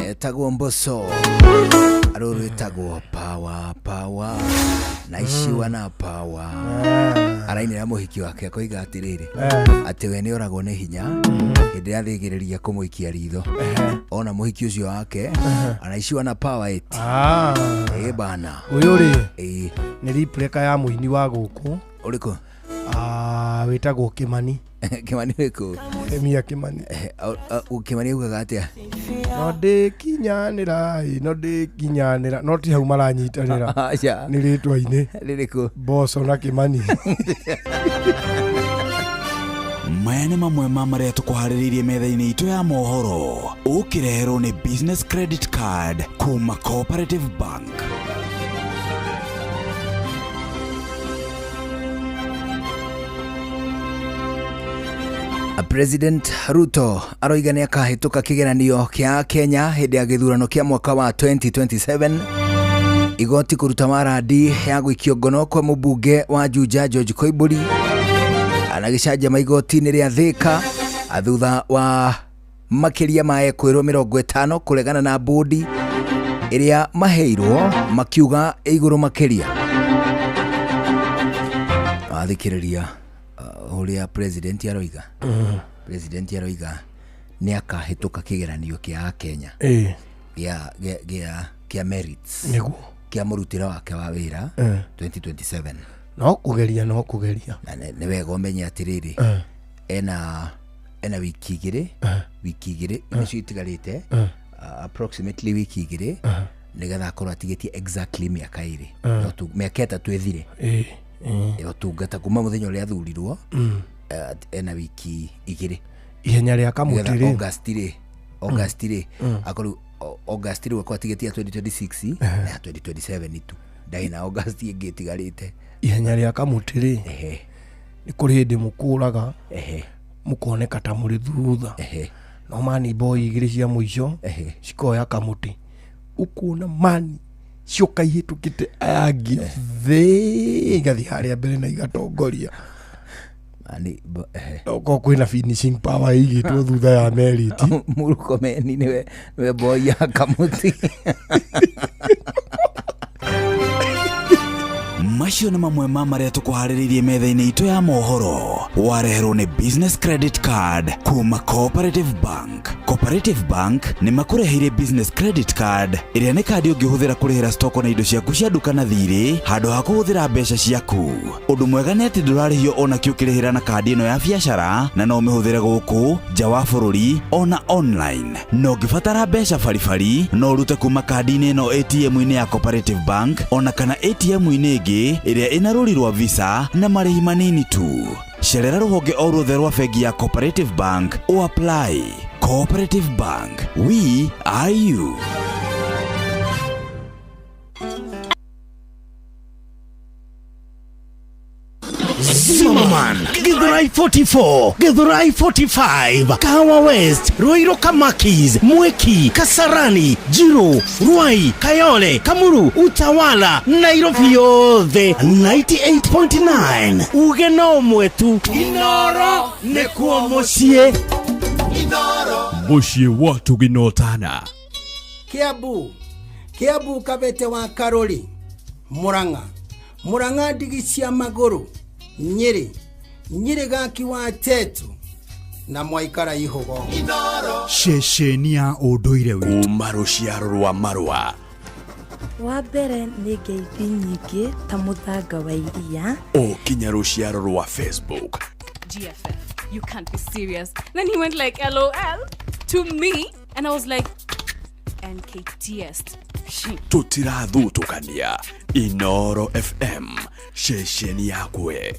Etagwo Mbosso, rũrũ rwĩtagwo Power Power. Naishiwa na power. Arainĩra mũhiki wake akoiga atĩrĩrĩ atĩ we nĩ oragwo nĩ hinya hĩndĩ ĩrĩa athĩgĩrĩria kũmũikia ritho ona mũhiki ũcio wake anaishiwa na power ĩti. Ĩ bana. Ũyũ rĩ ĩ nĩ replica ya mũini wa gũkũ. Ũrĩkũ? Wĩtagwo Kĩmani. Kĩmani wĩkũ? Emia Kĩmani. Kĩmani augaga atĩa? No ndĩkinyanĩra ĩ, no ndĩkinyanĩra no ti hau maranyitanĩra. Aca. Nĩ rĩtwa-inĩ. Rĩrĩkũ? Mboco na Kĩmani. Maya nĩ mamwe ma marĩa tũkũharĩrĩirie metha-inĩ itũ ya mohoro ũkĩreherwo nĩ Business Credit Card kuma Cooperative Bank. President Ruto aroiga nĩ akahĩtũka kĩgeranio kĩa Kenya hĩndĩ ya gĩthurano kĩa mwaka wa 2027. Igoti kũruta warandi ya gũikio ngono kwa mũmbunge wa Juja George Koimbũri anagĩcanjama igoti-inĩ rĩa Thika thutha wa makĩria ma ekwĩrwo 50 kũregana na bodi ĩrĩa maheirwo makiuga ĩ igũrũ makĩria. Wathikĩrĩria ũrĩa president aroiga. President aroiga nĩ akahĩtũka kĩgeranio kĩa Kenya gĩa merits nĩguo kĩa mũrutĩre wake wa wĩra 2027. No kũgeria no kũgeria. Na nĩ wega ũmenye atĩrĩrĩ ena wiki igĩrĩ wiki igĩrĩ icio itigarĩte approximately wiki igĩrĩ nĩgetha akorwo atigĩtie exactly mĩaka ĩrĩ mĩaka ĩtatũ ĩthire ya ũtungata kuma mũthenya ũrĩa athurirwo ena wiki igĩrĩ ihenya rĩa kamũtĩ rĩ August rĩ akorwo August rĩ akorwo atigĩtie 2026 na 2027 tu ndarĩ na August ĩngĩ ĩtigarĩte. Ihenya rĩa kamũtĩ rĩ nĩ kũrĩ hĩndĩ mũkũraga mũkoneka ta mũrĩ thutha no mani boy igĩrĩ cia mũico cikoya kamũtĩ ũkuona mani cioka ihĩtũkĩte aya angĩ thĩ igathiĩ harĩa mbere na igatongoria. Okorwo kwĩna finishing power ĩigĩtwo thutha ya merit. Murkomen nĩwe boy ya kamũtĩ. Macio nĩ mamwe ma marĩa tũkũharĩrĩirie metha-inĩ itũ ya mohoro wareherwo nĩ Business Credit Card kuma Cooperative Bank. Cooperative Bank nĩ makũreheire Business Credit Card ĩrĩa nĩ kandi ũngĩhũthĩra kũrĩhĩra stoko na indo ciaku cia nduka na thirĩ handũ ha kũhũthĩra mbeca ciaku. Ũndũ mwega nĩ atĩ ndũrarĩhio ona kĩ ũkĩrĩhĩra na kandi ĩno ya biacara na no ũmĩhũthĩre gũkũ nja wa bũrũri ona online. Na ũngĩbatara mbeca baribari no ũrute kuma kandi-inĩ ĩno ATM-inĩ ya Cooperative Bank ona kana ATM-inĩ ĩngĩ ĩrĩa ĩna rũri rwa Visa na marĩhi manini tu. Cerera rũhonge o ruothe rwa bengi ya Cooperative Bank o apply. Cooperative Bank, we are you. Zimmerman, Githurai 44, Githurai 45, Kahawa West, Ruiru Kamakis, Mwiki, Kasarani, Jiru, Ruai, Kayole, Kamuru, Utawala, Nairobi yothe 98.9. Uge no mwetu Inoro nĩkuo mũciĩ. Mũciĩ wa Tũginotana. Kiambu Kiambu Kabete wa Karori Murang'a Murang'a ndigi cia magũrũ Nyĩrĩ Nyĩrĩ gaki wa Tetu na mwaikara ihugo. Ceceni ya ũndũire witũ kuma rũciaro rwa marũa. Wa mbere nĩ ngeithi nyingĩ ta mũthanga wa iria o kinya rũciaro rwa Facebook. GFF, you can't be serious. Then he went like LOL to me and I was like NKTS. Tũtirathutũkania. Inoro FM, ceceni yakwe.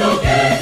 Okay.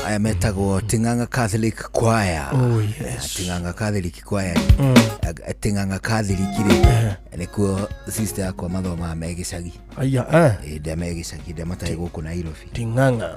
Aya metagwo Ting'ang'a Catholic Choir. Oh, yes. Ting'ang'a Catholic Choir. Ting'ang'a Catholic rĩ nĩkuo sister yakwa mathomaga me gĩcagi. Aya, Ĩĩ me gĩcagi ndĩa matarĩ gũkũ Nairobi. Ting'ang'a.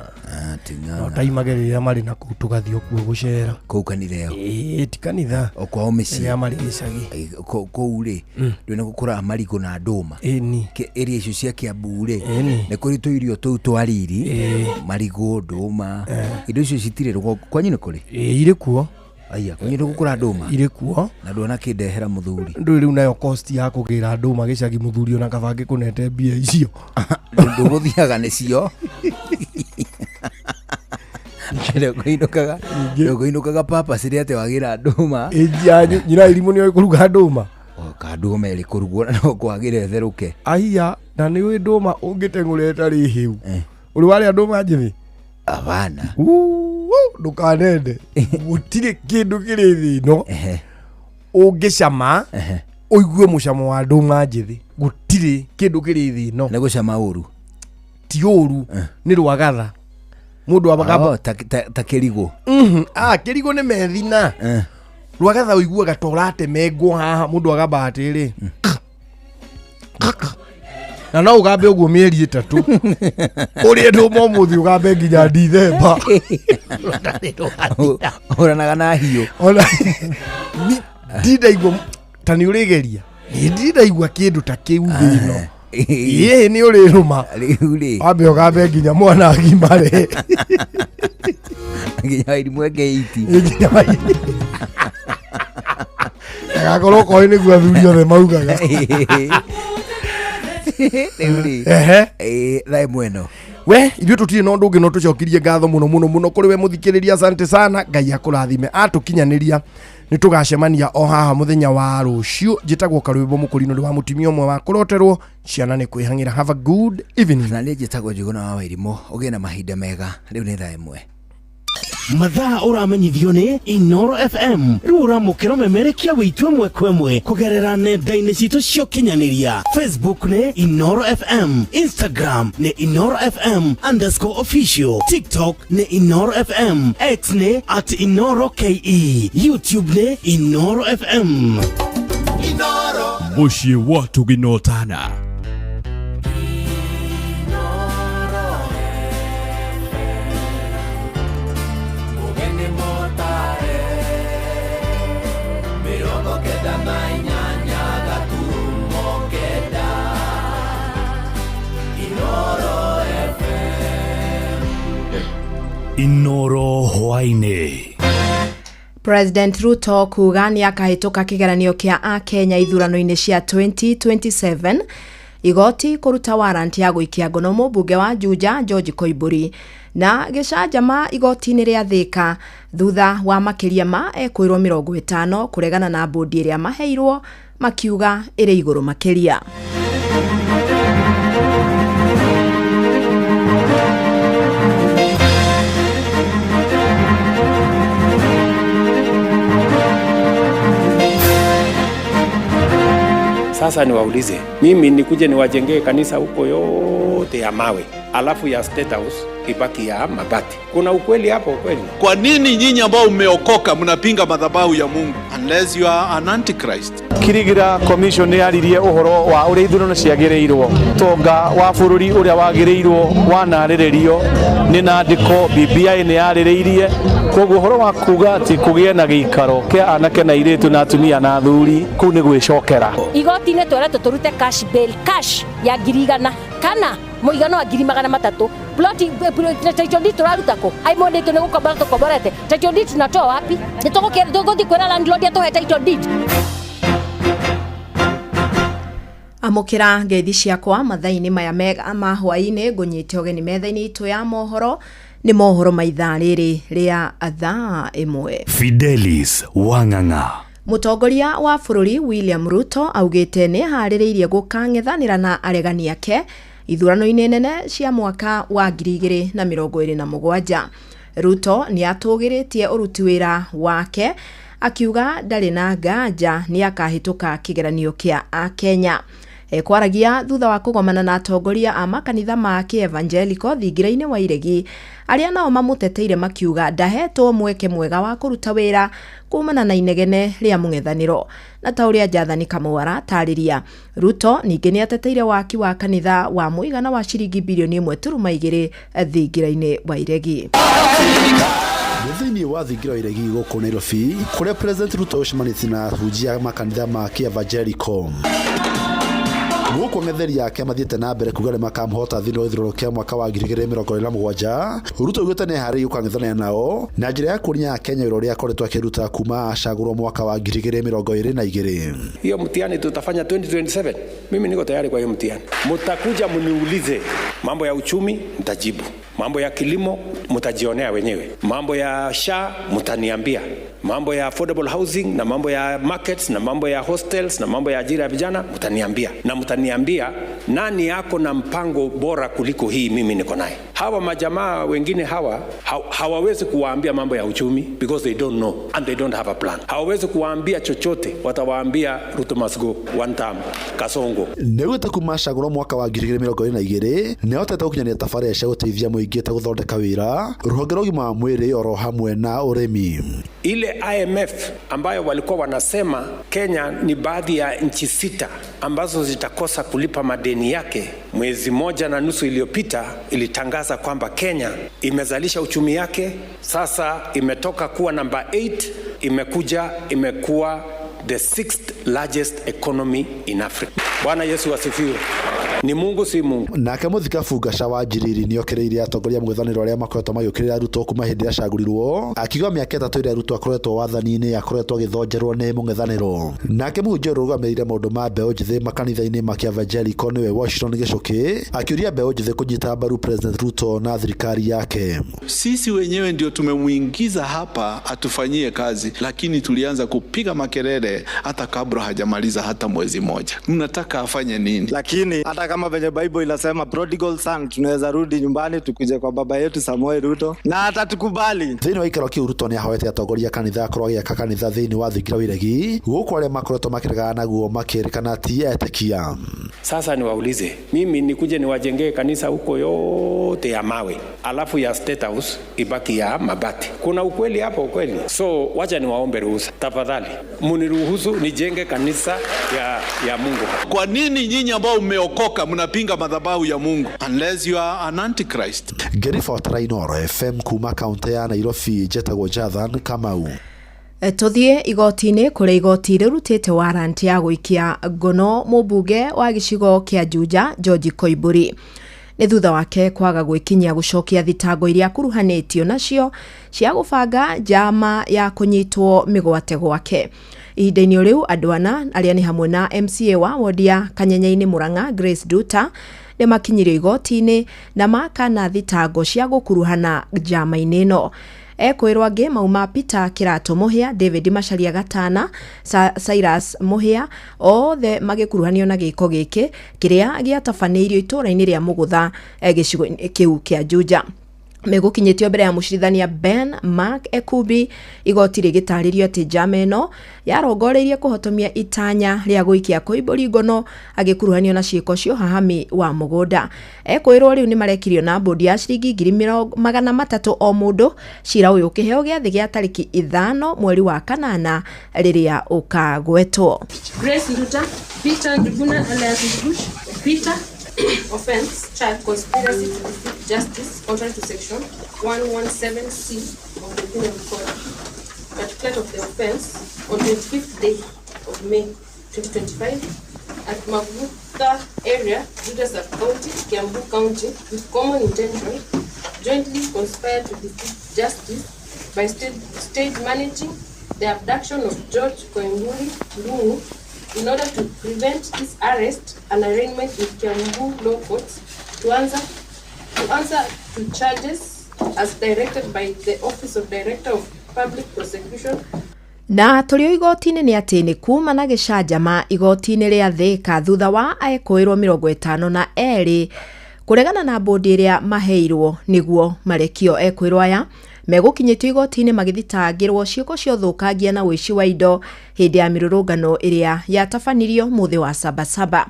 Ting'ang'a. No taimage rĩrĩa marĩ na kũu tũgathiĩ kuo gũcera. Kũu kanitha ĩyo. Ĩĩ ti kanitha. O kwao mĩciĩ. Rĩrĩa marĩ gĩcagi. Kũu rĩ ndũĩ nĩ gũkũraga marigũ na ndũma. Ĩni. Area icio cia Kiambu rĩ Ĩni. nĩ kũrĩ tũirio tũu twa riri marigũ ndũma indo icio citirĩ rũgongo kwanyu nĩ kũrĩ? Ĩĩ irĩ kuo. Aya kwanyu nĩ gũkũra ndũma? Irĩ kuo. Na ndũona kĩndehera mũthuri. Ndũĩ rĩu nayo cost ya kũgĩra ndũma gĩcagi mũthuri ona kaba angĩkũnete mbia icio. Ndũgũthiaga nĩcio. Ndũkũinũkaga papa cirĩ atĩ wagĩra ndũma. Ĩĩ nyina irimũ nĩoĩ kũruga ndũma. Ka ndũma ĩrĩ kũrugwo na no kwagĩra ĩtherũke. Aiya na nĩũĩ ndũma ũngĩteng'ũra ĩtarĩ hĩu. Ũrĩ warĩa ndũma njĩthĩ? Hapana. Ndũkanende. Gũtirĩ kĩndũ kĩrĩ thĩ ĩno ũngĩcama ũigue mũcamo wa ndũma njĩthĩ. Gũtirĩ kĩndũ kĩrĩ thĩ ĩno. Nĩ gũcama ũru. Ti ũru nĩ rwagatha. Mũndũ amagamba ta kĩrigũ. Kĩrigũ nĩ methina. Rwagatha ũiguaga ta ũratemengwo haha mũndũ agamba atĩrĩ. Na no ũgambe ũguo mĩeri 3. Ũrĩe ndũma ũmũthĩ ũgambe nginya Dithemba. Ũranaga na hiũ. Ona ndindaigua ta nĩ ũrĩgeria. Nĩ ndindaigua kĩndũ ta kĩu thĩ ĩno. Ĩĩ nĩ ũrĩrũma. Rĩu rĩ. Wambe ũgambe nginya mwana agimare. Nginya Wairimũ eke iti. Nginya Wairimũ. Agakorwo koĩ nĩguo athuri othe maugaga. Rĩu rĩ. Thaa ĩmwe ĩno. We ithuĩ tũtirĩ na ũndũ ũngĩ no tũcokirie ngatho mũno mũno mũno kũrĩ we mũthikĩrĩria, asante sana. Ngai akũrathime. Atũkinyanĩria nĩ tũgacemania o haha mũthenya wa rũciũ. Njĩtagwo Karwĩmbo Mũkũrinũ ndĩ wa mũtumia ũmwe wa kũroterwo ciana nĩ kwĩhang'ĩra. Have a good evening. Na niĩ njĩtagwo Njũgũna wa Wairimũ. Ũgĩe na mahinda mega. Rĩu nĩ thaa 1. Mathaa ũramenyithio nĩ Inoro FM. Rĩu ũramũkĩra ũmemerekia wĩitũ ĩmwe kwa ĩmwe kũgerera nenda-inĩ citũ cia ũkinyanĩria. Facebook nĩ Inoro FM, Instagram nĩ Inoro FM _official, TikTok nĩ Inoro FM, X nĩ @InoroKE, YouTube nĩ Inoro FM. Inoro mũciĩ wa tũginotana. Inoro hwaini. President Ruto kuga nĩ akahĩtũka kĩgeranio kĩa Akenya ithurano-inĩ cia 2027. Igoti kũruta warrant ya gũikia ngono mũmbunge wa Juja George Koimburi. Na gĩcanjama igoti-inĩ rĩa Thika thutha wa makĩria ma ekwĩrwo 50 kũregana na bodi ĩrĩa maheirwo makiuga ĩrĩ igũrũ makĩria. Sasa niwaulize, mimi nikuje niwajengee kanisa huko yote ya mawe, alafu ya State House ibaki ya mabati. Kuna ukweli hapo kweli? Kwa nini nyinyi ambao mmeokoka mnapinga madhabahu ya Mungu? Unless you are an antichrist. Kirigira Commission nĩ yaririe ũhoro wa ũrĩa ithurano ciagĩrĩirwo tonga wa bũrũri ũrĩa wagĩrĩirwo wanarĩrĩrio nĩ nandĩko BBI nĩ yarĩrĩirie koguo ũhoro wa kuga atĩ kũgĩe na gĩikaro kĩa anake na airĩtu na atumia na athuri kũu nĩ gwĩcokera. Igoti-inĩ tweretwo tũrute cash bail, cash ya 100,000 kana mũigana wa 300,000. Ploti title deed tũraruta kũ? Aimondĩtwo nĩ gũkombora tũkomborete. Title deed tunatoa wapi? Nĩ tũgũthiĩ kwĩra landlord atũhe title deed? Amũkĩra ngeithi ciakwa mathaa-inĩ maya mega ma hwaĩ-inĩ, ngũnyite ũgeni metha-inĩ itũ ya mohoro. Nĩ mohoro ma ithaa rĩrĩ rĩa thaa 1. Fidelis Wang'ang'a. Mũtongoria wa bũrũri William Ruto augĩte nĩ aharĩrĩirie gũkang'ethanĩra na aregani ake ithurano-inĩ nene cia mwaka wa 2027. Ruto nĩ atũgĩrĩtie ũruti wĩra wake akiuga ndarĩ na nganja nĩ akahĩtũka kĩgeranio kĩa Akenya. Kwaragia thutha wa kũgomana na atongoria a makanitha ma kĩevangelico thingira-inĩ wa Iregi, arĩa nao mamũteteire makiuga ndahetwo mweke mwega wa kũruta wĩra kumana na inegene rĩa mũng'ethanĩro. Na ta ũrĩa Jathani Kamau aratarĩria, Ruto ningĩ nĩ ateteire waki wa kanitha wa mũigana wa ciringi birioni 1.2 thingira-inĩ wa Iregi. Thĩinĩ wa thingira wa Iregi gũkũ Nairobi, kũrĩa President Ruto ũcemanĩtie na ahunjia makanitha ma kĩevangelico. Gũkũ ang'etheri ake mathiĩte na mbere kuga nĩ makamũhota thĩinĩ wa gĩthurano kĩa mwaka wa 2027, Ruto augĩte nĩ eharĩirie gũkang'ethanĩra nao na njĩra ya kuonia Akenya wĩra ũrĩa akoretwo akĩruta kuma acagũrwo mwaka wa 2022. Hiyo mtihani tutafanya 2027. Mimi niko tayari kwa hiyo mtihani. Mtakuja mniulize mambo ya uchumi, nitajibu. Mambo ya kilimo mtajionea wenyewe. Mambo ya SHA mtaniambia. Mambo ya affordable housing na mambo ya markets na mambo ya hostels na mambo ya ajira ya vijana mtaniambia. Na mtaniambia nani yako na mpango bora kuliko hii mimi niko naye. Hawa majamaa wengine hawa hawawezi kuwaambia mambo ya uchumi because they don't know and they don't have a plan. Hawawezi kuwaambia chochote, watawaambia Ruto must go one term, Kasongo. Nĩaugĩte kuma acagũrwo mwaka wa 2022 nĩahotete gũkinyanĩria tabarĩra cia gũteithia mũingĩ ta gũthondeka wĩra, rũhonge rwa ũgima wa mwĩrĩ oro hamwe na ũrĩmi. Ile IMF ambayo walikuwa wanasema Kenya ni baadhi ya nchi 6 ambazo zitakosa kulipa madeni yake, mwezi 1.5 iliyopita ilitangaza kwamba Kenya imezalisha uchumi yake, sasa imetoka kuwa namba 8 imekuja imekuwa the 6th largest economy in Africa. Bwana Yesu asifiwe. Ni Mungu si Mungu. Nake mũthikabu Ngaca wa Njiriri nĩokĩrĩire atongoria mũng'ethanĩro arĩa makoretwo magĩũkĩrĩra Ruto kuma hĩndĩ ĩrĩa acagũrirwo, akiuga mĩaka 3 ĩrĩa Ruto akoretwo wathani-inĩ akoretwo agĩthonjerwo nĩ mũng'ethanĩro. Nake mũhunjia ũrũgamĩrĩire maũndũ ma mbeũ njĩthĩ makanitha-inĩ ma kĩevangelico nĩwe Washington Gĩcũkĩ akĩũria mbeũ njĩthĩ kũnyita mbaru President Ruto na thirikari yake. Sisi wenyewe ndio tumemuingiza hapa atufanyie kazi, lakini tulianza kupiga makelele hata kabla hajamaliza hata mwezi mmoja. Mnataka afanye nini? Lakini hata kama venye Bible inasema prodigal son, tunaweza rudi nyumbani tukuje kwa baba yetu Samoei Ruto na atatukubali. Thĩinĩ wa gĩikaro kĩu Ruto nĩahoete atongoria kanitha akorwo agĩaka kanitha thĩinĩ wa thingira wa Iregi, gũkũ arĩa makoretwo makĩregana naguo makĩrĩkana ti etĩkia. Sasa niwaulize, mimi nikuje niwajengee kanisa huko yote ya mawe, alafu ya State House ibaki ya mabati? Kuna ukweli hapo kweli? So wacha niwaombe ruhusa, tafadhali muniruhusu nijenge kanisa ya Mungu. Kwa nini nyinyi ambao mmeokoka mnapinga madhabahu ya Mungu? Unless you are an antichrist. Ngĩribotera Inooro FM kuma kaunti ya Nairobi, njetagwo Jathan Kamau. Tũthiĩ igoti-inĩ kũrĩa igoti rĩrutĩte warrant ya gũikia ngono mũmbunge wa gĩcigo kĩa Juja George Koimbũri. Nĩ thutha wake kwaga gwĩkinyia gũcokia thitango iria akuruhanĩtio nacio cia gũbanga njama ya kũnyitwo mĩgwate gwake. Ihinda-inĩ o rĩu andũ ana arĩa nĩ hamwe na MCA wa wodi ya Kanyenyainĩ Murang'a Grace Duta nĩ makinyirio igoti-inĩ na makana thitango cia gũkuruhana njama-inĩ ĩno. Ekwĩrwo angĩ mauma Peter Kĩratũ Mũhĩa, David Macharia Gatana, Cyrus Mũhĩa, othe magĩkuruhanio na gĩko gĩkĩ kĩrĩa gĩatabanĩirio itũũra-inĩ rĩa Mũgũtha, gĩcigo-inĩ kĩu kĩa Juja. Megũkinyĩtio mbere ya mũcirithania Ben Mark Ekubi, igoti rĩgĩtarĩrio atĩ njama ĩno yarongoreirie kũhotomia itanya rĩa gũikia Koimbũri ngono agĩkuruhanio na ciĩko cia ũhahami wa mũgũnda. Ekũĩrwo rĩu nĩmarekirio na mbũndi ya ciringi 300,000 o mũndũ. Cira ũyũ ũkĩheo gĩathĩ gĩa tarĩki 5 mweri wa kanana rĩrĩa ũkagwetwo. Grace Nduta, Peter Njuguna alias Njugush, Peter, offense, child conspiracy to defeat justice, contrary to section 117C of the Penal Code. Particular of the offense, on 25th day of May 2025, at Maguta area, Juja Sub-County, Kiambu County, with common intention, jointly conspired to defeat justice by stage managing the abduction of George Koimburi Ndung'u in order to prevent his arrest and arraignment in Kiambu Law Courts to answer to charges as directed by the Office of Director of Public Prosecution. Na tũrĩ o igoti-inĩ nĩ atĩ nĩ kuma na gĩcanjama igoti-inĩ rĩa Thĩka thutha wa ekũĩrwo 52 kũregana na mbũndi ĩrĩa maheirwo nĩguo marekio. Ekũĩrwo aya megũkinyĩtio igoti-inĩ magĩthitangĩrwo ciĩko cia ũthũkangia na ũici wa indo hĩndĩ ya mĩrũrũngano ĩrĩa yatabanirio mũthĩ wa Sabasaba.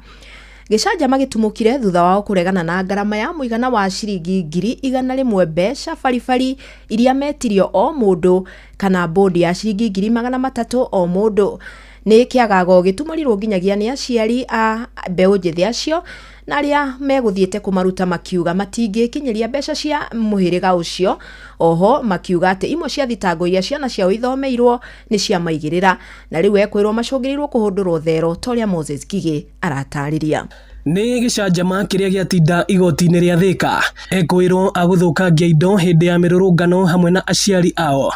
Gĩcanjama gĩtumũkire thutha wao kũregana na ngarama ya mũigana wa ciringi 100,000 mbeca baribari iria metirio o mũndũ kana mbũndi ya ciringi 300,000 o mũndũ. Nĩ kĩagago gĩtumũrirwo nginyagia nĩ aciari a mbeũ njĩthĩ acio na arĩa megũthiĩte kũmaruta makiuga matingĩkinyĩria mbeca cia mũhĩrĩga ũcio. Oho makiuga atĩ imwe cia thitango iria ciana ciao ithomeirwo nĩ ciamaigĩrĩra na rĩu ekwĩrwo macũngĩrĩirwo kũhũndũrwo thero ta ũrĩa Moses Ngigĩ aratarĩria. Nĩ gĩcanjama kĩrĩa gĩatinda igoti-inĩ rĩa Thĩka ekwĩrwo agũthũkangia indo hĩndĩ ya mĩrũrũngano hamwe na aciari ao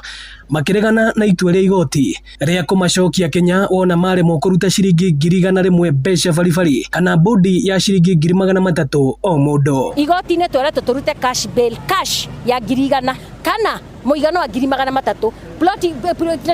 makĩregana na itua rĩa igoti rĩa kũmacokia Kenya wona maremwo kũruta ciringi 100,000 mbeca baribari kana mbũndi ya ciringi 300,000 o mũndũ. Igoti-inĩ tweretwo tũrute cash bail, cash ya 100,000 kana mũigana wa 300,000. Ploti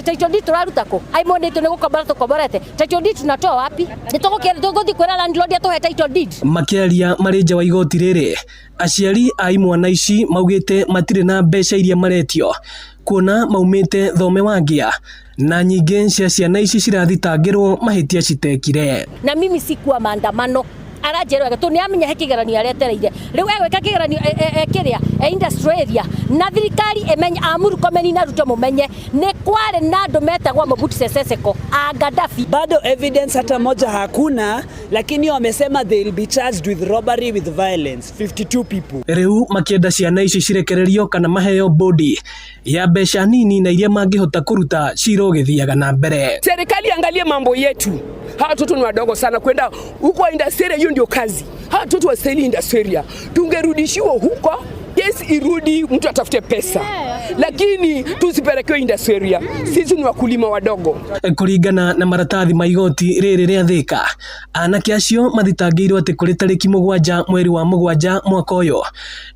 title deed tũraruta kũ? Aimonĩtwo nĩ gũkombora tũkomborete. Title deed tunatoa wapi? Nĩ tũgũthiĩ kwĩra landlord atũhe title deed. Makĩaria marĩ nja wa igoti rĩrĩ, aciari a imwana ici maugĩte matirĩ na mbeca iria maretio kuona maumĩte thome wa ngĩa na nyingĩ cia ciana ici cirathitangĩrwo mahĩtia citekire. Na mimi sikuwa maandamano aranjĩra wega tondũ nĩamenya he kĩgeranio aretereire rĩu egwĩka kĩgeranio kĩrĩa industrial area na thirikari ĩmenye a Murkomen na Ruto mũmenye nĩ kwarĩ na andũ metagwo Mobutu Sese Seko a Gaddafi. Bado evidence hata moja hakuna, lakini wamesema they will be charged with robbery with violence 52 people. Rĩu makĩenda ciana ici cirekererio kana maheo bodi ya mbeca nini na iria mangĩhota kũruta cira ũgĩthiaga na mbere. Serikali angalie mambo yetu. Hawa watoto ni wadogo sana kwenda huko industrial, hiyo ndio kazi. Hawa watoto wastahili industrial. Tungerudishiwa huko, yes irudi mtu atafute pesa. Lakini tusipelekewe industrial. Sisi ni wakulima wadogo. Kũringana na maratathi ma igoti rĩrĩ rĩa Thĩka, anake acio mathitangĩirwo atĩ kũrĩ tarĩki 7 mweri wa 7 mwaka ũyũ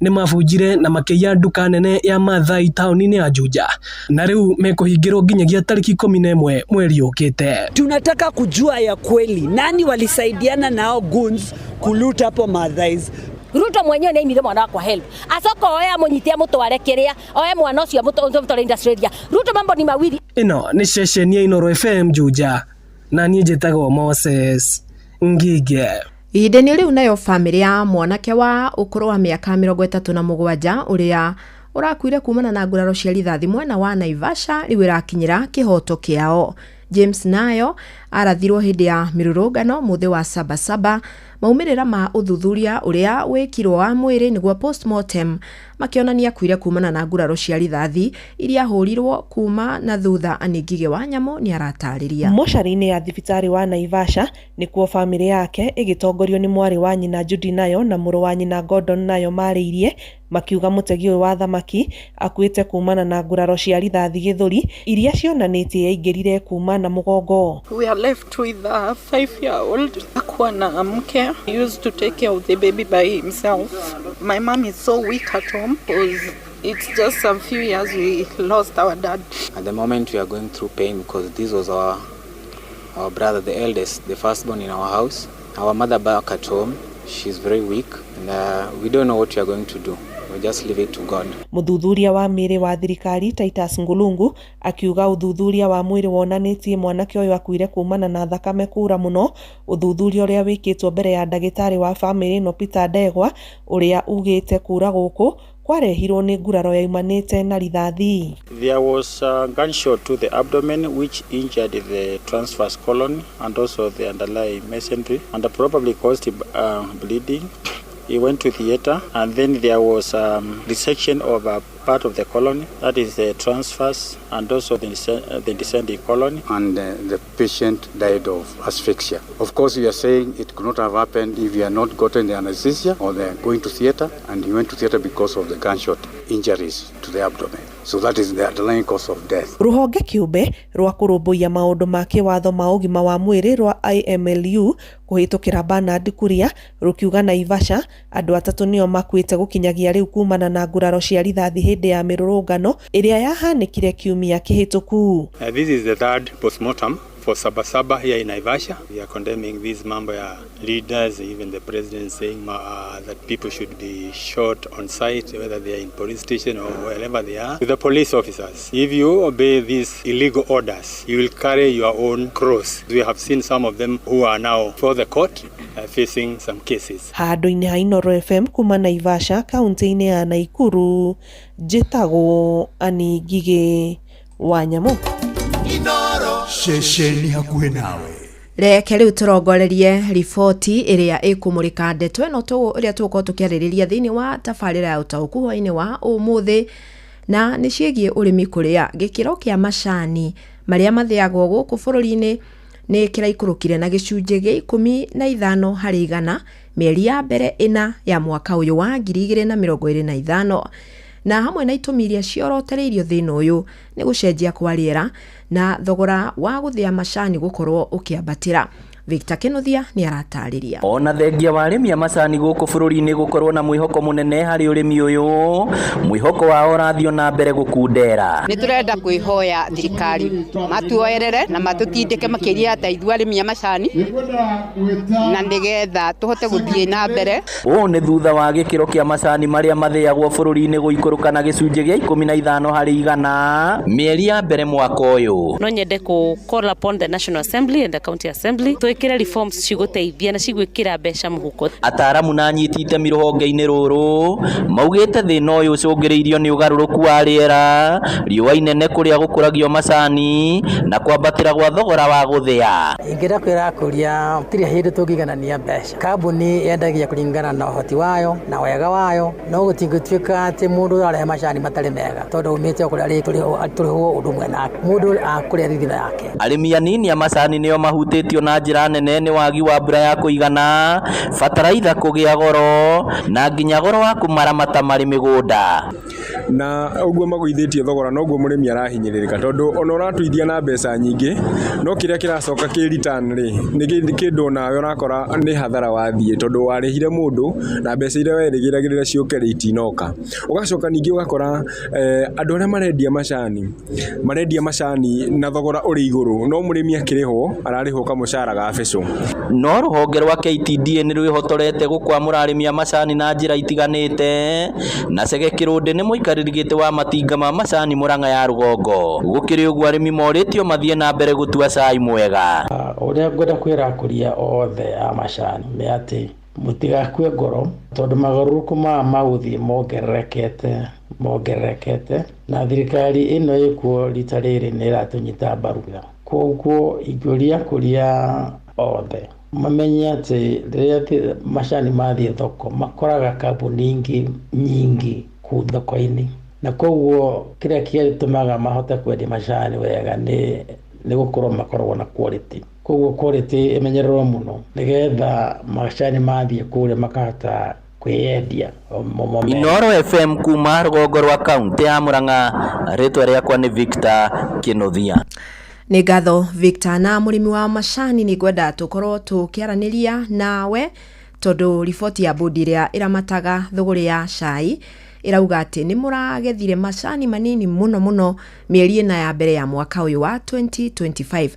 nĩ mabunjire na makĩiya nduka nene ya Maathai taũni-inĩ ya Juja na rĩu mekũhingĩrwo nginyagia tarĩki 11 mweri ũkĩte. Tunataka kujua ya kweli nani walisaidiana nao goons kuluta hapo Maathais. Ruto mwenyewe nĩ aimire mwana wakwa help acoka oe amũnyite amũtware kĩrĩa oe mwana ũcio amũtware industrial area. Ruto mambo ni mawili. Ĩno nĩ ceceni ya Inooro FM Juja na niĩ njĩtagwo Moses Ngige. Ihinda-inĩ rĩu nayo bamĩrĩ ya mwanake wa ũkũrũ wa mĩaka 37 ũrĩa ũrakuire kumana na nguraro cia rithathi mwena wa Naivasha rĩu ĩrakinyĩra kĩhoto kĩao. James Nayo arathirwo hĩndĩ ya mĩrũrũngano mũthĩ wa Sabasaba. Maumĩrĩra ma ũthuthuria ũrĩa wĩkirwo wa mwĩrĩ nĩguo postmortem makĩonania akuire kumana na nguraro cia rithathi iria ahũrirwo kuma na thutha. Anĩ Ngigĩ wa Nyamũ nĩ aratarĩria. Mocarĩ-inĩ ya thibitarĩ wa Naivasha nĩkuo bamĩrĩ yake ĩgĩtongorio nĩ mwarĩ wa nyina Judy Nayo na mũrũ wa nyina Gordon Nayo marĩirie makiuga mũtegi ũyũ wa thamaki akuĩte kumana na nguraro cia rithathi gĩthũri iria cionanĩtie yaingĩrire kuma na mũgongo. We are left with a 5-year-old. Hakuwa na mke. He used to take care of the baby by himself. My mom is so weak at home because it's just some few years we lost our dad. At the moment we are going through pain because this was our brother, the eldest, the firstborn in our house. Our mother back at home, she's very weak. And we don't know what we are going to do. We just leave it to God. Mũthuthuria wa mĩĩrĩ wa thirikari Titus Ngulungu akiuga ũthuthuria wa mwĩrĩ wonanĩtie mwanake ũyũ akuire kumana na thakame kura mũno. Ũthuthuria ũrĩa wĩkĩtwo mbere ya ndagĩtarĩ wa famĩlĩ ĩno Peter Ndegwa ũrĩa ugĩte kura gũkũ kwarehirwo nĩ nguraro yaumanĩte na rithathi. There was a gunshot to the abdomen which injured the transverse colon and also the underlying mesentery and probably caused bleeding. He went to theater and then there was resection of a part of the colon, that is the transverse and also the descending colon. And the patient died of asphyxia. Of course, we are saying it could not have happened if he had not gotten the anesthesia or the going to theater, and he went to theater because of the gunshot injuries to the abdomen. So that is the underlying cause of death. Rũhonge kĩũmbe rwa kũrũmbũiya maũndũ ma kĩwatho ma ũgima wa mwĩrĩ rwa IMLU kũhĩtũkĩra Bernard Kuria rũkiuga Naivasha andũ atatũ nĩo makuĩte gũkinyagia rĩu kumana na nguraro cia rithathi hĩndĩ ya mĩrũrũngano ĩrĩa yahanĩkire kiumia kĩhĩtũku. This is the third postmortem for Sabasaba here in Naivasha. We are condemning this mambo ya leaders, even the president saying that people should be shot on sight, whether they are in police station or wherever they are. To the police officers, if you obey these illegal orders, you will carry your own cross. We have seen some of them who are now for the court facing some cases. Handũ-inĩ ha Inooro FM kuma Naivasha kaunti-inĩ ya Naikuru, njĩtagwo Annie Ngigĩ wa Nyamũ. Ceceni hakuhĩ nawe. Reke rĩu tũrongorerie riboti ĩrĩa ĩkũmũrĩka ndeto ĩno ĩrĩa tũgũkorwo tũkĩarĩrĩria thĩinĩ wa tabarĩra ya ũtaũku hwaĩ-inĩ wa ũmũthĩ, na nĩ ciĩgiĩ ũrĩmi kũrĩa gĩkĩro kĩa macani marĩa mathĩagwo gũkũ bũrũri-inĩ nĩ kĩraikũrũkire na gĩcunjĩ gĩa 15 harĩ igana mĩeri ya mbere ĩna ya mwaka ũyũ wa 2025, na hamwe na itũmi iria ciorotereirio thĩna ũyũ nĩ gũcenjia kwa rĩera na thogora wa gũthĩa macani gũkorwo ũkĩambatĩra. Victor Kinuthia nĩ aratarĩria. Ona thengia wa arĩmi a macani gũkũ bũrũri-inĩ gũkorwo na mwĩhoko mũnene harĩ ũrĩmi ũyũ, mwĩhoko wao ũrathiĩ na mbere gũkundera. Nĩ tũrenda kwĩhoya thirikari matuoerere na matũtindĩke makĩria ta ithuĩ arĩmi a macani, na nĩgetha tũhote gũthiĩ na mbere. Ũũ nĩ thutha wa gĩkĩro kĩa macani marĩa mathĩagwo bũrũri-inĩ gũikũrũka na gĩcunjĩ gĩa 15 harĩ igana mĩeri ya mbere mwaka ũyũ. No nyende kũ call upon the National Assembly and the County Assembly twĩkĩre reforms cigũteithia na cigwĩkĩra mbeca mũhuko. Ataramu na anyiti itemi rũhonge-inĩ rũrũ maugĩte thĩna ũyũ ũcũngĩrĩirio nĩ ũgarũrũku wa rĩera, riũa inene kũrĩa gũkũragio macani na kwambatĩra gwa thogora wa gũthĩa. Ingĩenda kwĩra akũria gũtirĩ hĩndĩ tũngĩiganania mbeca. Kambuni yendagia kũringana na ũhoti wayo na wega wayo, no gũtingĩtuĩka atĩ mũndũ ũrarehe macani matarĩ mega tondũ umĩte o kũrĩa tũrĩhwo ũndũ ũmwe nake. Mũndũ akũrĩa thithino yake. Arĩmi anini a macani nĩo mahutĩtio na njĩra nene nĩ wagi wa mbura ya kũigana, bataraitha kũgĩa goro na nginya goro wa kũmaramata marĩ mĩgũnda. Na ũguo magũithĩtie thogora noguo mũrĩmi arahinyĩrĩrĩka, tondũ ona ũratuithia na mbeca nyingĩ no kĩrĩa kĩracoka kĩ return rĩ nĩ kĩndũ onawe ũrakora nĩ hathara wathiĩ, tondũ warĩhire mũndũ na mbeca iria werĩgĩragĩrĩra ciũke rĩ itinoka. Ũgacoka ningĩ ũgakora andũ arĩa marendia macani na thogora ũrĩ igũrũ, no mũrĩmi akĩrĩhwo ararĩhwo kamũcara ga becũ. No rũhonge rwa KTDA nĩ rwĩhotorete gũkwamũra arĩmi a macani na njĩra itiganĩte, na Chege Kĩrũndĩ nĩ mũikarĩri gĩtĩ wa matinga ma macani Murang'a ya rũgongo. Gũkĩrĩ ũguo arĩmi morĩtio mathiĩ na mbere gũtua cai mwega. Ũrĩa ngwenda kwĩra akũria othe a macani nĩ atĩ mũtigakue ngoro, tondũ magarũrũku maya magũthiĩ mongererekete na thirikari ĩno ĩkuo rita rĩrĩ nĩ ĩratũnyita mbaru. Koguo ingĩũria akũria othe mamenye atĩ rĩrĩa macani mathiĩ thoko makoraga kambuni ingĩ nyingĩ kũu thoko-inĩ, na koguo kĩrĩa gĩtũmaga mahote kwendia macani wega nĩ gũkorwo makoragwo na quality. Koguo quality ĩmenyererwo mũno nĩgetha macani mathiĩ kũrĩa makahota kwĩyendia. Inooro FM kuma rũgongo rwa kaunti ya Murang'a, rĩtwa rĩakwa nĩ Victor Kinuthia. Nĩ ngatho Victor. Na mũrĩmi wa macani nĩ ngwenda tũkorwo tũkĩaranĩria nawe tondũ riboti ya bodi ĩrĩa ĩramataga thũgũrĩ ya cai ĩrauga atĩ nĩ mũragethire macani manini mũno mũno mĩeri ĩna ya mbere ya mwaka ũyũ wa 2025,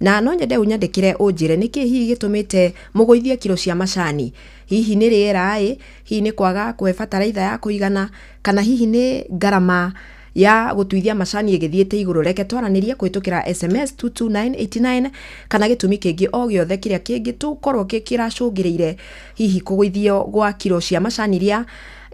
na no nyende ũnyandĩkĩre ũnjĩre nĩkĩ hihi gĩtũmĩte mũgũithie kiro cia macani. Hihi nĩ rĩera ĩ, hihi nĩ kwaga kũhe bataraitha ya kũigana, kana hihi nĩ ngarama ya gũtuithia macani ĩgĩthiĩte igũrũ. Reke twaranĩrie kũhĩtũkĩra SMS 22989 kana gĩtũmi kĩngĩ o gĩothe kĩrĩa kĩngĩtũkorwo kĩracũngĩrĩire hihi kũgũithio gwa kiro cia macani iria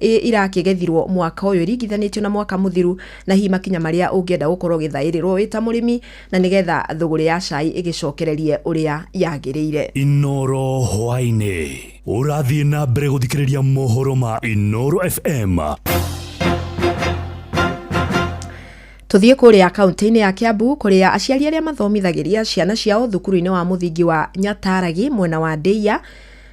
irakĩgethirwo mwaka ũyũ iringithanĩtio na mwaka mũthiru, na hihi makinya marĩa ũngĩenda gũkorwo ũgĩthaĩrĩrwo wĩ ta mũrĩmi, na nĩgetha thũgũrĩ ya cai ĩgĩcokererie ũrĩa yagĩrĩire. Inoro hwaĩ-inĩ ũrathiĩ na mbere gũthikĩrĩria mohoro ma Inoro FM. Tuthiĩ kũrĩa kaunti-inĩ ya Kiambu, kũrĩa aciari arĩa mathomithagĩria ciana ciao thukuru-inĩ wa mũthingi wa Nyataragi mwena wa Ndeiya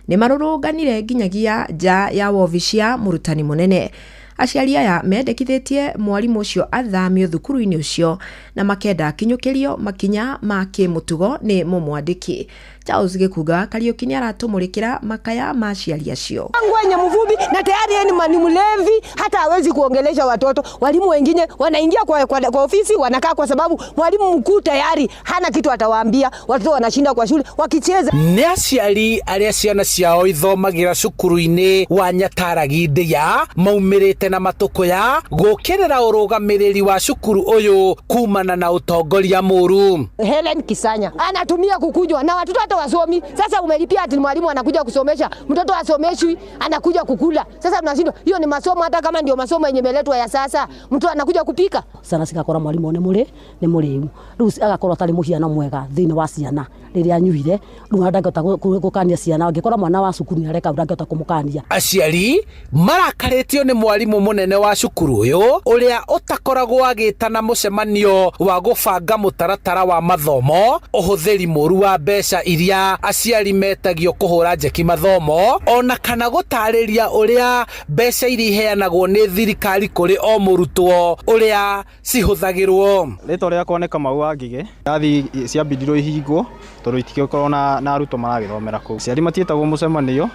nĩ marũrũnganire nginyagia nja ya wobici ya mũrutani mũnene. Aciari aya mendekithĩtie mwarimũ ũcio athamio thukuru-inĩ ũcio na makenda akinyũkĩrio makinya ma kĩmũtugo nĩ mũmwandĩki. Charles Gĩkunga Kariũki nĩ aratũmũrĩkĩra makaya ma aciari acio. Ngwenye mvuvi na tayari yeye ni mlevi, hata hawezi kuongelesha watoto. Walimu wengine wanaingia kwa ofisi wanakaa, kwa sababu mwalimu mkuu tayari hana kitu atawaambia. Watoto wanashinda kwa shule wakicheza. Nĩ aciari arĩa ciana ciao ithomagĩra cukuru-inĩ wa Nyataragi Ndeiya maumĩrĩte na matũkũya gũkĩrĩra ũrũgamĩrĩri wa cukuru ũyũ kumana na ũtongoria mũru. Helen Kisanya anatumia kukunywa na watoto hata wasomi. Sasa umelipia ati mwalimu anakuja kusomesha mtoto, asomeshwi, anakuja kukula. Sasa mnashindwa, hiyo ni masomo? Hata kama ndio masomo yenye meletwa ya sasa, mtu anakuja kupika. Ciana cigakora mwarimu nĩ mũrĩ nĩ mũrĩu, rĩu agakorwo atarĩ mũhiano mwega thĩinĩ wa ciana rĩrĩa anyuire, rĩu ndangĩhota gũkania ciana, angĩkora mwana wa cukuru nĩ areka ndangĩhota kũmũkania. Aciari marakarĩtio nĩ mwarimu mũnene wa cukuru ũyũ ũrĩa ũtakoragwo agĩtana mũcemanio wa gũbanga mũtaratara wa mathomo, ũhũthĩri mũru wa mbeca iria aciari metagio kũhũra njeki mathomo, ona kana gũtarĩria ũrĩa mbeca iria iheanagwo nĩ thirikari kũrĩ o mũrutwo ũrĩa cihũthagĩrwo. Rĩtwa rĩakwa nĩ Kamau wa Ngigĩ. Irathi ciambindirwo ihingwo tondũ itigĩkorwo na arutwo maragĩthomera kũu. Aciari matiĩtagwo mũcemanio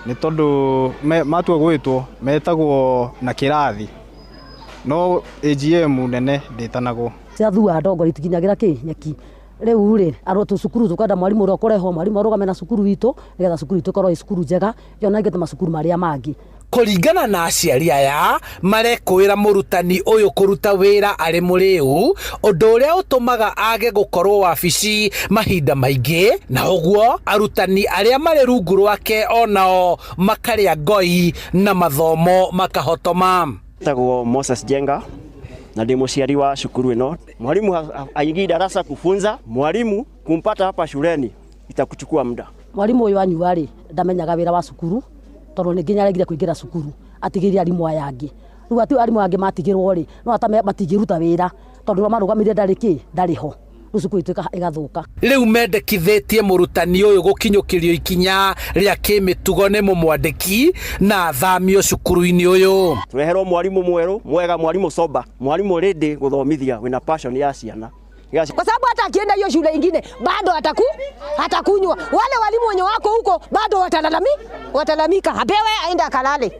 nĩ tondũ matua gwĩtwo metagwo na kĩrathi, no AGM nene ndĩtanagwo. Ciathua ndongo itikinyagĩra kĩ nyeki. Rĩu rĩ arutwo cukuru tukwenda mwarimu ũrĩa ũkũrehwo, mwarimu arũgame na cukuru itũ nĩgetha cukuru itũ ĩkorwo ĩ cukuru njega yonangĩte macukuru marĩa mangĩ. Kũringana na aciari aya marekũĩra mũrutani ũyũ kũruta wĩra arĩ mũrĩu, ũndũ ũrĩa ũtũmaga age gũkorwo wabici mahinda maingĩ, na ũguo arutani arĩa marĩ rungu rwake onao makarĩa ngoi na mathomo makahotoma. Tagwo Moses Jenga na ndi mũciari wa cukuru ĩno. Mwalimu haingii darasa kufunza, mwalimu kumpata hapa shuleni itakuchukua muda. Mwalimu ũyũ anyua rĩ ndamenyaga wĩra wa cukuru tondũ nĩ nginya aregire kũingĩra cukuru atigĩire arimũ aya angĩ. Rĩu ati arimũ angĩ matigĩrwo rĩ no ata matingĩruta wĩra tondũ ũrĩa marũgamire ndarĩ kĩ ndarĩ ho, rĩu cukuru itũ ĩgathũka. Rĩu mendekithĩtie mũrutani ũyũ gũkinyũkĩrio ikinya rĩa kĩmĩtugo nĩ mũmwandĩki na athamio cukuru-inĩ ũyũ. Tũreherwo mwarimu mwerũ mwega, mwarimu soba, mwarimu ready gũthomithia wĩna passion ya ciana, kwa sababu hata akienda hiyo shule ingine bado atakunywa. Wale walimu wenye wako huko bado watalalamika, apewe aende akalale.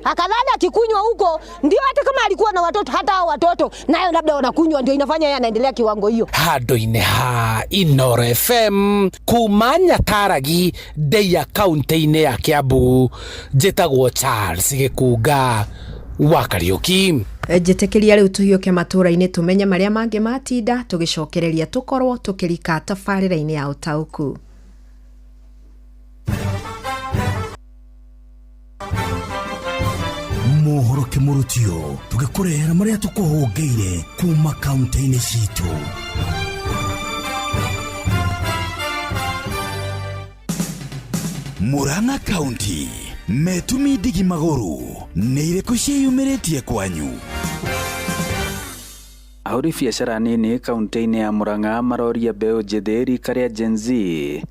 Akalala akikunywa huko, ndio hata kama alikuwa na watoto, hata hao watoto nayo labda wanakunywa, ndio inafanya yeye anaendelea kiwango hiyo. Handũ-inĩ ha Inoro FM kuma Nyataragi Ndeiya kaunti-inĩ ya Kiambu, njĩtagwo Charles Gĩkunga wa Kariũki. Njĩtĩkĩria rĩu tũhiũke matũũra-inĩ tũmenye marĩa mangĩ matinda, tũgĩcokereria tũkorwo tũkĩrika tabarĩra-inĩ ya ũtaũku. Mohoro kĩmũrutio tũgĩkũrehera marĩa tũkũhũngĩire kuma kaunti-inĩ citũ. Murang'a County metumi ndigi magũrũ nĩ irĩkũ ciĩyumĩrĩtie kwanyu? Ahũri biacara nini kaunti-inĩ ya Murang'a maroria mbeũ njĩthĩ rika rĩa Gen Z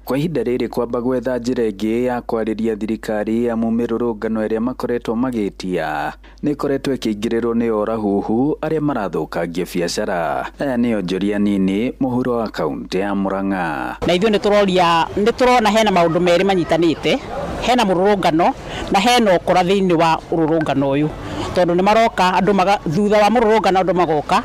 kwa ihinda rĩrĩ kwamba gwetha njĩra ĩngĩ ya kwarĩria thirikari amu mĩrũrũngano ĩrĩa makoretwo magĩtia nĩ ĩkoretwo ĩkĩingĩrĩrwo nĩ orahuhu arĩa marathũkangia biacara. Aya nĩ onjoria nini mũhuro wa kaunti ya Murang'a. Na ithuĩ nĩ tũroria, nĩ tũrona hena maũndũ merĩ manyitanĩte, hena mũrũrũngano na hena ũkora thĩinĩ wa ũrũrũngano ũyũ, tondũ nĩ maroka andũ thutha wa mũrũrũngano andũ magoka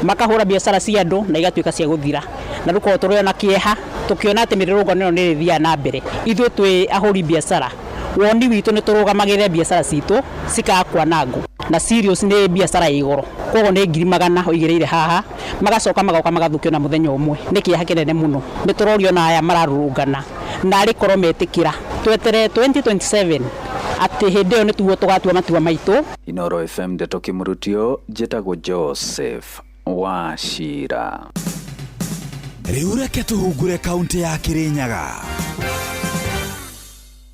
makahũra biacara cia andũ na igatuĩka cia gũthira, na rĩu tũrĩ na kĩeha tũkĩona atĩ mĩrũrũngano ĩno nĩ ĩrĩthiaga na mbere. Ithuĩ twĩ ahũri biacara, Woni witũ nĩ tũrũgamagĩrĩre biacara citũ cikaga kwanangwo na serious nĩ biacara ya igoro, koguo nĩ 100,000 ũigĩrĩire haha, magacoka magoka magathũkio na mũthenya ũmwe. Nĩ kĩeha kĩnene mũno. Nĩ tũrorio na aya mararũrũngana na arĩ korwo metĩkĩra tweterere 2027 atĩ hĩndĩ ĩyo nĩtuo tũgatua matua maitũ. Inoro FM ndeto kĩmũrutio, njĩtagwo Joseph Wachira. Rĩu reke tũhungure kaũntĩ ya Kĩrĩnyaga.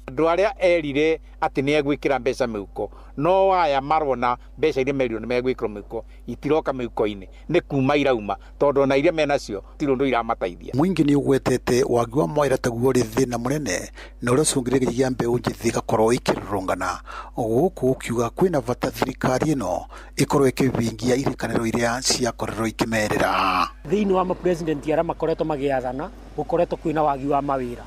Andũ arĩa erire atĩ nĩ egwĩkĩra mbeca mĩhuko, no aya marona mbeca iria merirwo nĩ megwĩkĩrwo mĩhuko itiroka mĩhuko-inĩ, nĩ kuma irauma, tondũ ona iria menacio tirĩ ũndũ iramateithia. Mũingĩ nĩ ũgwetete wagi wa mawĩra taguo ũrĩ thĩna mũnene na ũrĩa ũcũngĩrĩirie gĩa mbeũ njĩthĩ ĩgakorwo ikĩrũrũngana gũkũ ũkiuga kwĩna bata thirikari ĩno ĩkorwo ĩkĩhingia irĩkanĩro iria ciakorirwo ikĩmerĩra. Thĩinĩ wa mapresident arĩa makoretwo magĩathana gũkoretwo kwĩna wagi wa mawĩra,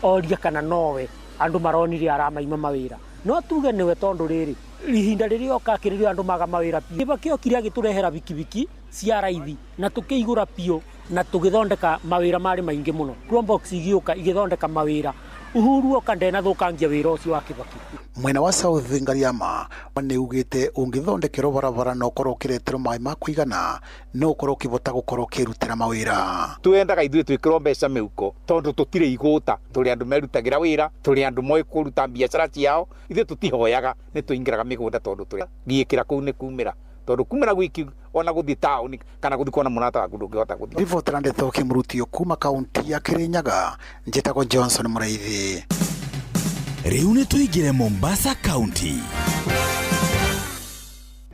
oria kana nowe andũ maronire aramaima mawĩra, no tuge nĩwe tondũ rĩrĩ ihinda rĩrĩa oka akĩrĩrio andũ maga mawĩra biũ. Kĩbakĩ okire agĩtũrehera bikibiki cia raithi na tũkĩigũra biũ na tũgĩthondeka mawĩra marĩ maingĩ mũno. Chromebox igĩũka igĩthondeka mawĩra. Uhuru oka ndenathũkangia wĩra ũcio wa Kĩbakĩ. Mwena wa South Ngariama nĩ ugĩte ũngĩthondekerwo barabara na ũkorwo ũkĩreterwo maĩ ma kũigana no ũkorwo ũkĩhota gũkorwo ũkĩrutĩra mawĩra. Twendaga ithuĩ twĩkĩrwo mbeca mĩhuko tondũ tũtirĩ igũta, tũrĩ andũ merutagĩra wĩra, tũrĩ andũ moĩ kũruta biacara ciao, ithuĩ tũtihoyaga, nĩ tũingĩraga mĩgũnda tondũ tũrĩ giĩkĩra kũu nĩ kumĩra, tondũ kumĩra gwiki ona gũthiĩ taũni kana gũthiĩ kuona mũrata waku ndũngĩhota gũthiĩ. Ribotera ndeto kĩmũrutio kuma kaunti ya Kĩrĩnyaga, njĩtagwo Johnson Mũraithi. Rĩu nĩ tũingĩre Mombasa County.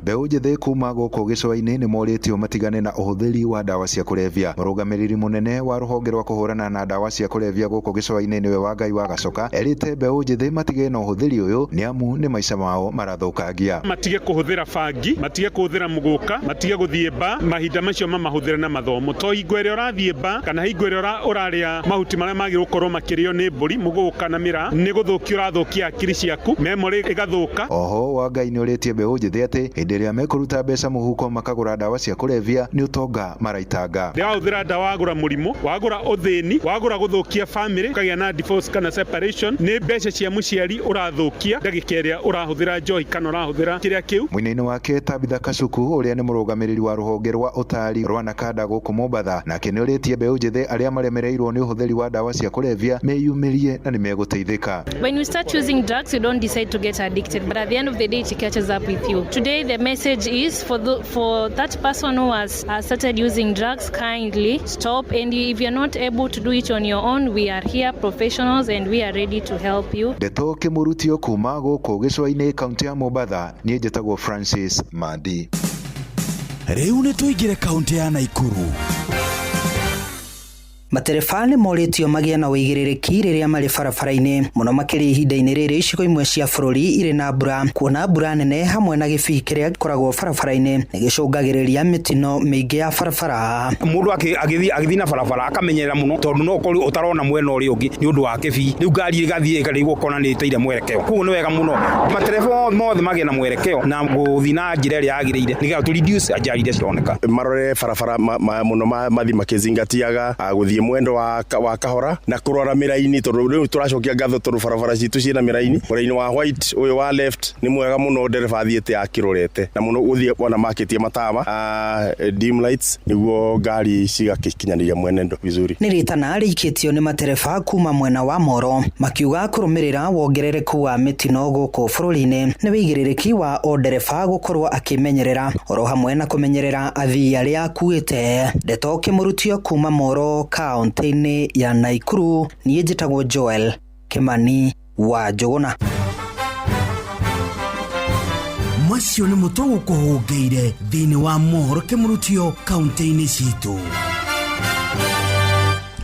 Mbeũ njĩthĩ kuma gũkũ gĩcũa-inĩ nĩ morĩtio matigane na ũhũthĩri wa ndawa cia kũrebia. Mũrũgamĩrĩri mũnene wa rũhonge rwa kũhũrana na ndawa cia kũrebia gũkũ gĩcũa-inĩ nĩwe Wangai wa Gacoka erĩte mbeũ njĩthĩ matige na ũhũthĩri ũyũ nĩ amu nĩ maica mao marathũkangia. Matige kũhũthĩra bangi, matige kũhũthĩra mũgũka, matige gũthiĩ ba, mahinda macio mamahũthĩre na mathomo. To hingo ĩrĩa ũrathiĩ ba kana hingo ĩrĩa ũrarĩa mahuti marĩa magĩrĩirwo gũkorwo makĩrĩo nĩ mbũri, mũgũka na mĩraa, nĩ gũthũkia ũrathũkia akiri ciaku, memory ĩgathũka. Oho Wangai nĩ ũrĩtie mbeũ njĩthĩ atĩ hĩndĩ ĩrĩa mekũruta mbeca mũhuko makagũra ndawa cia kũrebia nĩ ũtonga maraitanga. Wahũthĩra ndawa wagũra mũrimũ, wagũra ũthĩni, wagũra gũthũkia family, ũkagĩa na divorce kana separation, nĩ mbeca cia mũciari ũrathũkia ndagĩka ĩrĩa ũrahũthĩra njohi kana ũrahũthĩra kĩrĩa kĩu. Mwena-inĩ wake Tabitha Kasuku ũrĩa nĩ mũrũgamĩrĩri wa rũhonge rwa ũtari rwa Nakanda gũkũ Mombatha nake nĩ ũrĩtie mbeũ njĩthĩ arĩa maremereirwo nĩ ũhũthĩri wa ndawa cia kũrebia meyumĩrie na nĩ megũteithĩka. When you start using drugs, you don't decide to get addicted, but at the end of the day it catches up with you. Today the message is for that person who has started using drugs, kindly stop, and if you're not able to do it on your own, we are here professionals and we are ready to help you. Ndeto kĩmũrutio kuma gũkũ gĩcũa-inĩ kaunti ya Mombatha, niĩ njĩtagwo Francis Mandi. Rĩu nĩ tũingĩre kaunti ya Naikuru. Matereba nĩ morĩtio magĩe na ũigĩrĩrĩki rĩrĩa marĩ barabara-inĩ mũno makĩria ihinda-inĩ rĩrĩ icigo imwe cia bũrũri irĩ na mbura, kuona mbura nene hamwe na gĩbii kĩrĩa gĩkoragwo barabara-inĩ nĩ gĩcũngagĩrĩria mĩtino mĩingĩ ya barabara. Mũndũ agĩthiĩ na barabara akamenyerera mũno tondũ no ũkorwo ũtarona mwena ũrĩa ũngĩ nĩ ũndũ wa kĩbii, rĩu ngari ĩgathiĩ ĩkarigwo ũkona nĩ ĩteire mwerekeo. Koguo nĩ wega mũno matereba mothe magĩe na mwerekeo na gũthiĩ na njĩra ĩrĩa yagĩrĩire nĩgetha tũ reduce ajali iria cironeka. Marore barabara mũno mathiĩ makĩzingatiaga gũthiĩ mwendo wa kahora na kũrora mĩraini tondũ rĩu tũracokia ngatho tondũ barabara citũ ciĩna mĩraini. Mũraini wa white ũyũ wa left nĩ mwega mũno ndereba athiĩte akĩrorete na mũno gũthiĩ ona makĩtie matawa dim lights nĩguo ngari cigakĩkinyanĩria mwenendo vizuri. Nĩ rĩtana rĩikĩtio nĩ matereba kuma mwena wa Moro makiuga kũrũmĩrĩra wongerereku wa mĩtino gũkũ bũrũri-inĩ nĩ wĩigĩrĩrĩki wa o ndereba gũkorwo akĩmenyerera oro hamwe na kũmenyerera athii arĩa akuĩte. Ndeto kĩmũrutio kuma Moro kaunti-inĩ ya Naikuru, niĩ njĩtagwo Joel Kimani wa Njũgũna. Macio nĩ mũtũ gũkũhũngĩire thĩinĩ wa mohoro kĩmũrutio kaunti-inĩ citũ.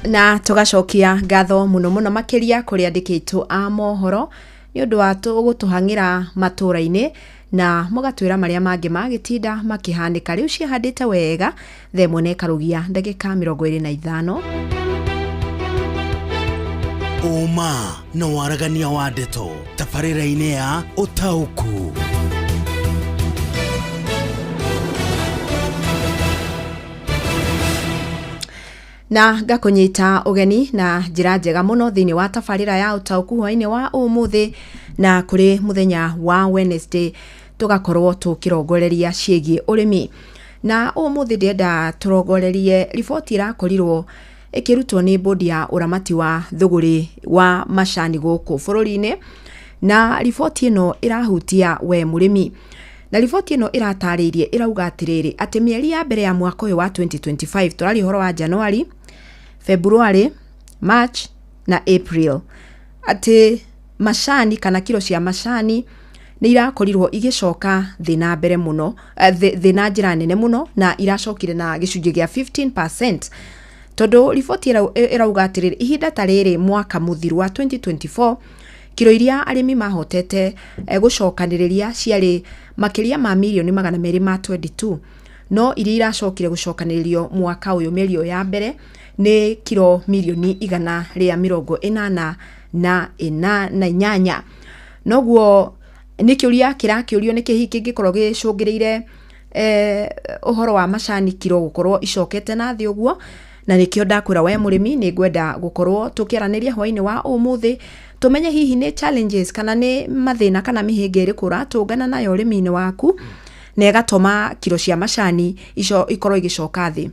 Na tũgacokia ngatho mũno mũno makĩria kũrĩ andĩki aitũ a mohoro nĩ ũndũ wa gũtũhang'ĩra matũũra-inĩ na mũgatwĩra marĩa mangĩ magĩtinda makĩhanĩka. Rĩu ciahandĩte wega thaa ĩmwe na ĩkarũgia ndagĩka 25. Ũma na waragania wa ndeto tabarĩra-inĩ ya ũtaũku. Na ngakũnyita ũgeni na njĩra njega mũno thĩinĩ wa tabarĩra ya ũtaũku hwaĩ-inĩ wa ũmũthĩ. Na kũrĩ mũthenya wa Wednesday tũgakorwo tũkĩrongoreria ciĩgiĩ ũrĩmi. Na ũmũthĩ ndĩrenda tũrongorerie riboti ĩrakorirwo ĩkĩrutwo nĩ bodi ya ũramati wa thũgũrĩ wa macani gũkũ bũrũri-inĩ, na riboti ĩno ĩrahutia we mũrĩmi. Na riboti ĩno ĩratarĩirie ĩrauga atĩrĩrĩ, atĩ mĩeri ya mbere ya mwaka ũyũ wa 2025, tũraria ũhoro wa January, February, March na April, atĩ macani kana kiro cia macani nĩ irakorirwo igĩcoka thĩ na mbere mũno, thĩ na njĩra nene mũno, na iracokire na gĩcunjĩ gĩa 15%, tondũ riboti ĩrauga atĩrĩrĩ, ihinda ta rĩrĩ mwaka mũthiru wa 2024, kiro iria arĩmi mahotete gũcokanĩrĩria ciarĩ makĩria ma mirioni 222, no iria iracokire gũcokanĩrĩrio mwaka ũyũ mĩeri ĩyo ya mbere nĩ kiro mirioni 188. Noguo nĩ kĩũria kĩrakĩũrio, nĩkĩ hihi kĩngĩkorwo gĩcũngĩrĩire ũhoro wa macani kiro gũkorwo icokete na thĩ ũguo. Na nĩkĩo ndakwĩra we mũrĩmi, nĩ ngwenda gũkorwo tũkĩaranĩria hwainĩ wa ũmũthĩ, tũmenye hihi nĩ challenges kana nĩ mathĩna kana mĩhĩnga ĩrĩkũ ũratũngana nayo ũrĩmi-inĩ waku na ĩgatũma kiro cia macani ico ikorwo igĩcoka thĩ.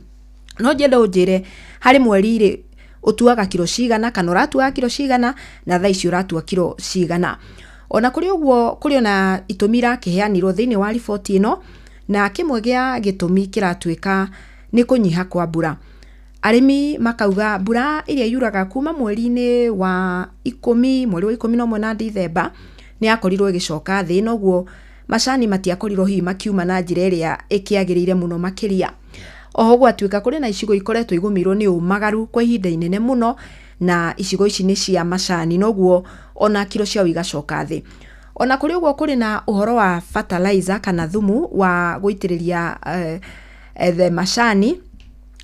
No nyende ũnjĩre harĩ mweri rĩ ũtuaga kiro cigana, kana ũratuaga kiro cigana, na thaa ici ũratua kiro cigana. Ona kũrĩ ũguo, kũrĩ ona itũmi irakĩheanirwo thĩinĩ wa riboti ĩno, na kĩmwe gĩa gĩtũmi kĩratuĩka nĩ kũnyiha kwa mbura. Arĩmi makauga mbura ĩrĩa yuraga kuma mweri-inĩ wa 10, mweri wa 11 na Dithemba, nĩ yakorirwo ĩgĩcoka thĩ, noguo macani matiakorirwo hihi makiuma na njĩra ĩrĩa ĩkĩagĩrĩire mũno makĩria. Oho gwatuĩka kũrĩ na icigo ikoretwo igũmĩirwo nĩ ũmagaru kwa ihinda inene mũno, na icigo ici nĩ cia macani, noguo ona kiro ciao igacoka thĩ. Ona kũrĩ ũguo, kũrĩ na ũhoro wa fertilizer kana thumu wa gũitĩrĩria the macani,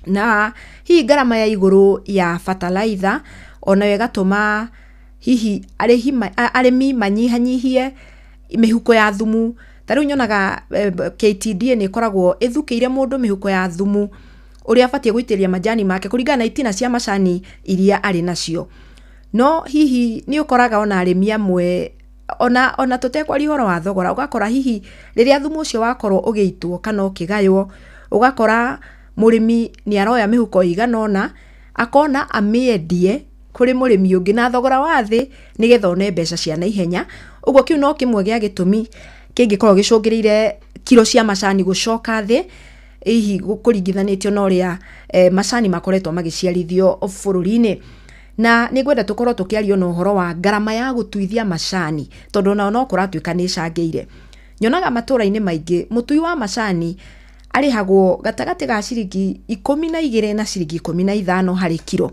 na hihi ngarama ya igũrũ ya fertilizer onayo ĩgatũma hihi arĩmi manyihanyihie mĩhuko ya thumu. Ta rĩu nyonaga KTDA nĩ ĩkoragwo ĩthukĩire mũndũ mĩhuko ya thumu ũrĩa abatiĩ gũitĩrĩria majani make kũringana na itina cia macani iria arĩ nacio. No hihi nĩ ũkoraga ona arĩmi amwe, ona tũtekwaria ũhoro wa thogora, ũgakora hihi rĩrĩa thumu ũcio wakorwo ũgĩitwo kana ũkĩgaywo, ũgakora mũrĩmi nĩ aroya mĩhuko ĩigana ũna, akona amĩendie kũrĩ mũrĩmi ũngĩ na thogora wa thĩ nĩgetha one mbeca cia naihenya. Ũguo kĩu no kĩmwe gĩa gĩtũmi kĩngĩkorwo gĩcũngĩrĩire kiro cia macani gũcoka thĩ, hihi kũringithanĩtio na ũrĩa macani makoretwo magĩciarithio bũrũri-inĩ. Na nĩ ngwenda tũkorwo tũkĩaria na ũhoro wa ngarama ya gũtuithia macani, tondũ onao no kũratuĩka nĩ ĩcangĩire. Nyonaga matũra-inĩ maingĩ mũtui wa macani arĩhagwo gatagatĩ ga ciringi 12 na ciringi 15 harĩ kiro.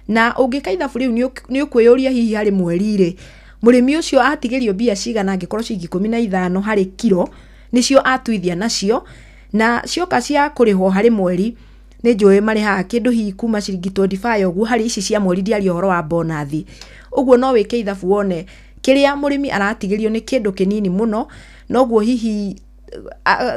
Na ũngĩka ithabu rĩu nĩ ũkwĩyũria hihi harĩ mweri rĩ, mũrĩmi ũcio atigĩrio mbia cigana angĩkorwo ciringi 15 harĩ kiro nĩcio atuithia nacio, na cioka cia kũrĩhwo harĩ mweri nĩ njũĩ marĩhaga kĩndũ hihi kuma ciringi 25 ũguo harĩ ici cia mweri, ndiaria ũhoro wa bonathi. Ũguo no wĩke ithabu wone kĩrĩa mũrĩmi aratigĩrio nĩ kĩndũ kĩnini mũno. Noguo hihi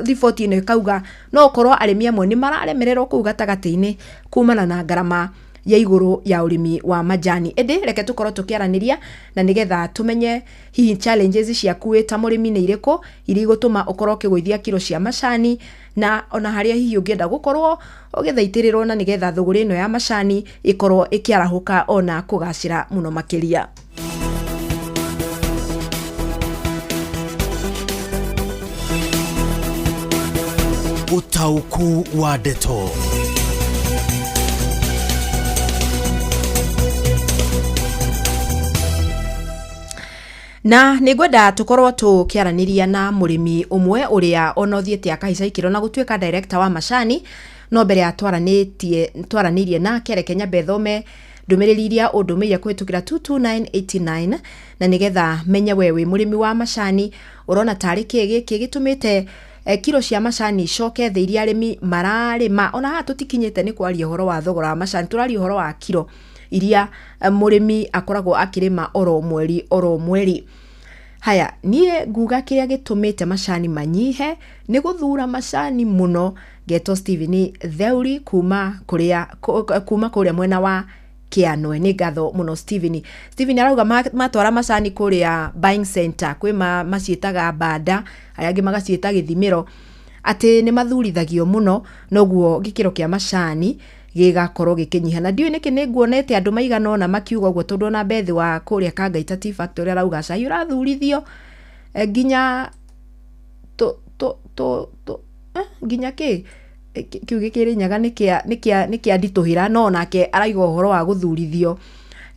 riboti ĩno ĩkauga no ũkorwo arĩmi amwe nĩ mararemererwo kũu gatagatĩ-inĩ kumana na ngarama ya igũrũ ya ũrĩmi wa majani. Ĩndĩ reke tũkorwo tũkĩaranĩria na nĩgetha tũmenye hihi challenges ciaku wĩ ta mũrĩmi nĩ irĩkũ iria igũtũma ũkorwo ũkĩgũithia kiro cia macani, na ona harĩa hihi ũngĩenda gũkorwo ũgĩthaitĩrĩrwo na nĩgetha thũgũrĩ ĩno ya macani ĩkorwo ĩkĩarahũka ona kũgacĩra mũno makĩria. Ũtaũku wa ndeto. Na nĩ ngwenda tũkorwo tũkĩaranĩria na mũrĩmi ũmwe ũrĩa ona ũthiĩte akahaica ikĩro na gũtuĩka director wa macani. No mbere ya twaranĩirie nake, reke nyambe thome ndũmĩrĩri iria ũndũmĩire kũhĩtũkĩra 22989, na nĩgetha menye we wĩ mũrĩmi wa macani ũrona tarĩ kĩ gĩkĩ gĩtũmĩte kiro cia macani icoke thĩ iria arĩmi mararĩma. Ona haha tũtikinyĩte nĩ kwaria ũhoro wa thogora wa macani, tũraria ũhoro wa kiro iria mũrĩmi akoragwo akĩrĩma oro mweri oro mweri. Haya, niĩ nguga kĩrĩa gĩtũmĩte macani manyihe nĩ gũthura macani mũno. Ngetwo Steven Theuri kuma kũrĩa mwena wa Kĩanwe. Nĩ ngatho mũno Steven. Steven arauga matwara macani kũrĩa buying center kwĩ maciĩtaga banda, arĩa angĩ magaciĩta gĩthimĩro, atĩ nĩ mathurithagio mũno, noguo gĩkĩro kĩa macani gĩgakorwo gĩkĩnyiha. Na ndiũĩ nĩkĩ nĩ nguonete andũ maigana ũna makiuga ũguo, tondũ ona Bethi wa kũrĩa Kangaita Tea Factory arauga cai ũrathurithio nginya tũ tũ tũ tũ nginya kĩ kĩu gĩkĩrĩ nyaga nĩ kĩa nditũhĩra, no onake arauga ũhoro wa gũthurithio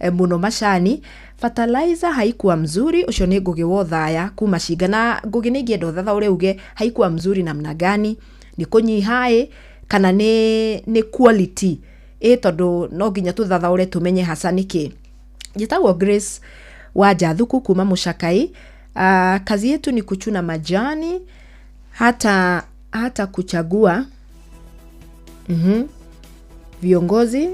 mũno macani. Fertilizer haikuwa mzuri. Ũcio nĩ Ngũgĩ wa Othaya kuma Cinga. Na Ngũgĩ, nĩ ingĩenda ũthathaũre uge haikuwa mzuri namna gani, nĩ kũnyiha ĩ kana nĩ quality ĩ? Tondũ no nginya tũthathaũre tũmenye hasa nĩkĩ. Njĩtagwo Grace wa Njathuku kuma Mũcakai. Kazi yetu ni kuchuna majani hata kuchagua viongozi.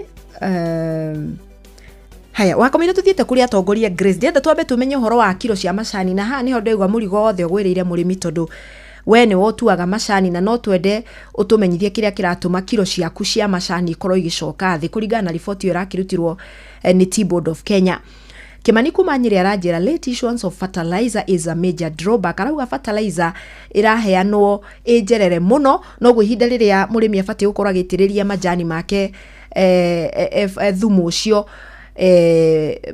Haya, wakomire tuthiĩte kũrĩ atongoria. Grace, ndĩrenda twambe tũmenye ũhoro wa kiro cia macani, na haha nĩho ndaigua mũrigo wothe ũgwĩrĩire mũrĩmi, tondũ we nĩwe ũtuaga macani, na no twende ũtũmenyithie kĩrĩa kĩratũma kiro ciaku cia macani ikorwo igĩcoka thĩ kũringana na riboti ĩyo ĩrakĩrutirwo nĩ Tea Board of Kenya. Kimani kuma Nyĩrĩ aranjĩra late issuance of fertilizer is a major drawback. Arauga fertilizer ĩraheanwo ĩ njerere mũno, noguo ihinda rĩrĩa mũrĩmi abatiĩ gũkorwo agĩitĩrĩria majani make thumu ũcio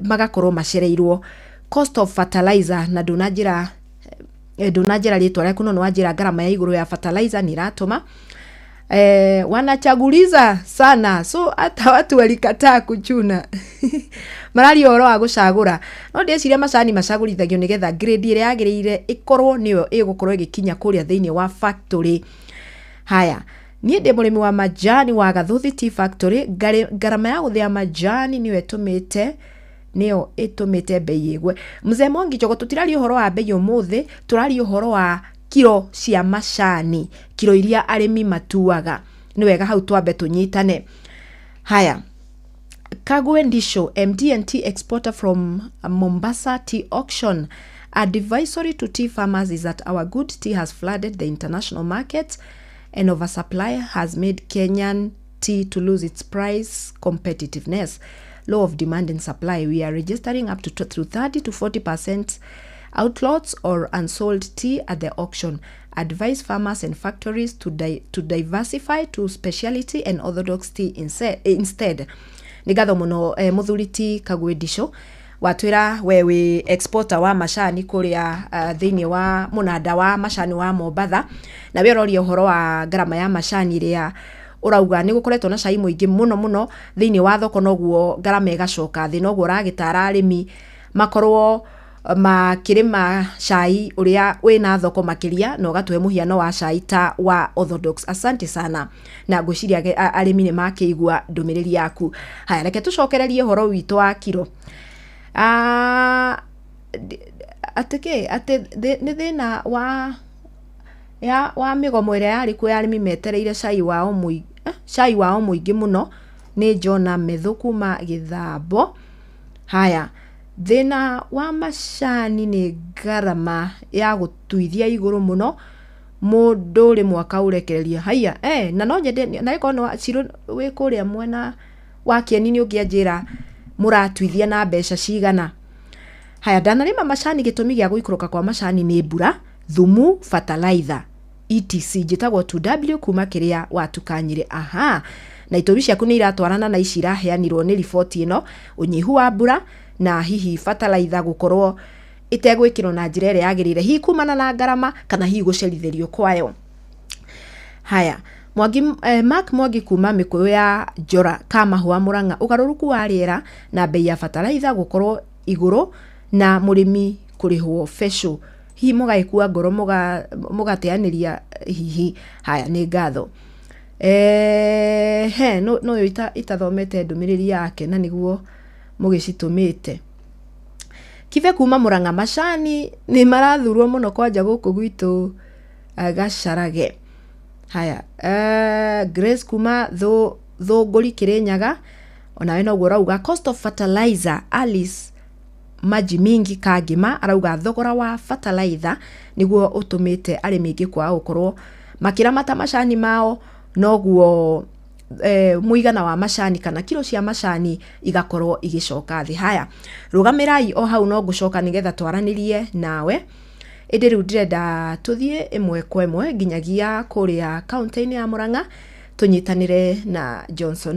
magakorwo macereirwo. Cost of fertilizer, na ndũnanjĩra rĩtwa rĩaku, no nĩ wanjĩra ngarama ya igũrũ ya fertilizer nĩ ĩratũma wanachaguliza sana, so hata watu walikataa kuchuna. Mararia ũhoro wa gũcagũra, no ndĩciria macani macagũrithagio nĩgetha grade ĩrĩa yagĩrĩire ĩkorwo nĩyo ĩgũkorwo ĩgĩkinya kũrĩa thĩinĩ wa factory. Haya, niĩ ndĩ mũrĩmi wa majani wa Gathuthi Tea Factory. Ngarama ya gũthĩa majani nĩyo ĩtũmĩte bei ĩgwe. Mzee Mwangi Njogo, tũtiraria ũhoro wa bei ũmũthĩ, tũraria ũhoro wa kiro cia macani, kiro iria arĩmi matuaga. Nĩ wega hau twambe tũnyitane. Haya, Kagwe Ndisho, MD&T exporter from Mombasa Tea Auction. Advisory to tea farmers is that our good tea has flooded the international market and oversupply has made Kenyan tea to lose its price competitiveness. Law of demand and supply. We are registering up to 30 to 40% outlots or unsold tea at the auction. Advise farmers and factories to diversify to specialty and orthodox tea instead. Nĩ ngatho mũno mũthuri ti Kagwe Ndisho, watwĩra we wĩ exporter wa macani kũrĩa thĩinĩ wa mũnanda wa macani wa Mombatha, na we ũroria ũhoro wa ngarama ya macani ĩrĩa ũrauga nĩ gũkoretwo na cai mũingĩ mũno mũno thĩinĩ wa thoko, noguo ngarama ĩgacoka thĩ, noguo ũragĩtara arĩmi makorwo makĩrĩma cai ũrĩa wĩna thoko makĩria, na ũgatũhe mũhiano wa cai ta wa orthodox. Asante sana, na ngwĩciria arĩmi nĩ makĩigua ndũmĩrĩri yaku. Haya, reke tũcokererie ũhoro witũ wa kiro. Atĩ kĩ atĩ nĩ thĩna wa mĩgomo ĩrĩa yarĩ kuo ya arĩmi metereire cai wao mũingĩ mũno. Nĩ Jona Methu kuma Gĩthambo. Haya, thĩna wa macani nĩ ngarama ya gũtuithia igũrũ mũno, mũndũ rĩmwe akaũrekereria. Haiya, na no nyende na ĩkorwo no Cirũ wĩ kũrĩa mwena wa Kĩeni, nĩ ũngĩanjĩra mũratuithia na mbeca cigana. Haya, ndanarĩma macani, gĩtũmi gĩa gũikũrũka kwa macani nĩ mbura, thumu, fertilizer, etc. Njĩtagwo 2W kuma kĩrĩa watukanyire. Aha, na itũmi ciaku nĩ iratwarana na ici iraheanirwo nĩ riboti ĩno, ũnyihu wa mbura na hihi fertilizer gũkorwo ĩtegwĩkĩrwo na njĩra ĩrĩa yagĩrĩire, hihi kumana na ngarama kana hihi gũcerithĩrio kwayo. Haya, Mwangi, Mark Mwangi kuma Mĩkũyũ ya Njora Kamahũa Mũrang'a, ũgarũrũku wa rĩera na bei ya fertilizer gũkorwo igũrũ na mũrĩmi kũrĩhwo becũ, hihi mũgagĩkua ngoro mũgateanĩria hihi. Haya, nĩ ngatho. He no no ũyũ itathomete ndũmĩrĩri yake na nĩguo mũgĩcitũmĩte. Kibe kuma Mũrang'a, macani nĩ marathurwo mũno kwanja gũkũ gwitũ Gacarage. Haya, Grace kuma Thũngũri Kĩrĩnyaga, onawe noguo ũrauga cost of fertilizer. Alice Maji Mingi Kangima arauga thogora wa fertilizer nĩguo ũtũmĩte arĩmi aingĩ kwaga gũkorwo makĩramata macani mao, noguo Mũigana wa macani kana kiro cia macani igakorwo igĩcoka thĩ. Haya, rũgamĩrai o hau, no ngũcoka nĩgetha twaranĩrie nawe, ĩndĩ rĩu ndĩrenda tũthiĩ ĩmwe kwa ĩmwe nginyagia kũrĩa kaũntĩ-inĩ ya Murang'a, tũnyitanĩre na Johnson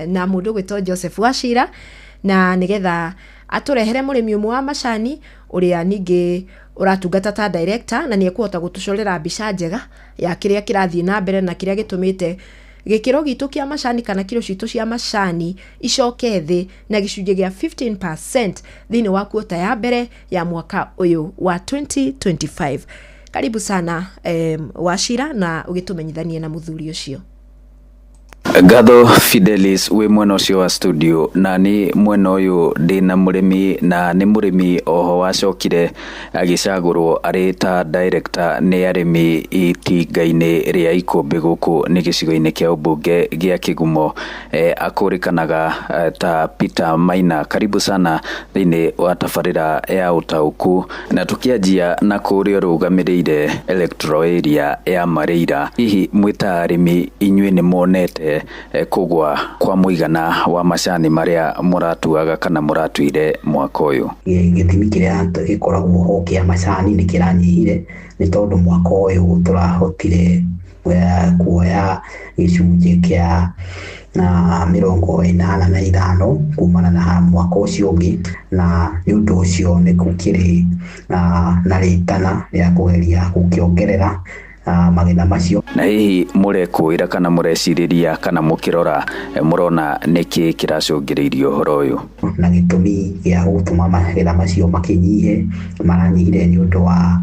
na mũndũ ũgwĩtwo Joseph Wachira, na nĩgetha atũrehere mũrĩmi ũmwe wa macani ũrĩa ningĩ ũratungata ta director, na nĩ ekũhota gũtũcorera mbica njega ya kĩrĩa kĩrathiĩ na mbere na kĩrĩa gĩtũmĩte gĩkĩro gitũ kĩa macani kana kiro citũ cia macani icoke thĩ na gĩcunjĩ gĩa 15% thĩinĩ wa kuota ya mbere ya mwaka ũyũ wa 2025. Karibu sana, Wachira, na ũgĩtũmenyithanie na mũthuri ũcio. Ngatho Fidelis wĩ mwena ũcio wa studio, na nĩ mwena ũyũ ndĩna mũrĩmi, na nĩ mũrĩmi oho wacokire agĩcagũrwo arĩ ta director nĩ arĩmi itinga-inĩ rĩa Ikũmbĩ gũkũ nĩ gĩcigo-inĩ kĩa ũmbunge gĩa Kĩgumo, akũrĩkanaga ta Peter Maina. Karibu sana thĩinĩ wa tabarĩra ya ũtaũku, na tũkĩanjia na kũrĩa ũrũgamĩrĩire electoral area ya Mareira, hihi mwĩ ta arĩmi inyuĩ nĩ muonete kũgwa kwa mũigana wa macani marĩa mũratuaga kana mũratuire mwaka ũyũ? Gĩthimi kĩrĩa gĩkoragwo ho kĩa macani nĩ kĩranyihire, nĩ tondũ mwaka ũyũ tũrahotire kuoya gĩcunjĩ kĩa na 85 kumana na mwaka ũcio ũngĩ, na nĩ ũndũ ũcio nĩ gũkĩrĩ na rĩtana rĩa kũgeria gũkĩongerera magetha macio. Na hihi mũrekũĩra kana mũrecirĩria kana mũkĩrora, mũrona nĩkĩ kĩracũngĩrĩirie ũhoro ũyũ? Na gĩtũmi gĩa gũtũma magetha macio makĩnyihe, maranyihire nĩ ũndũ wa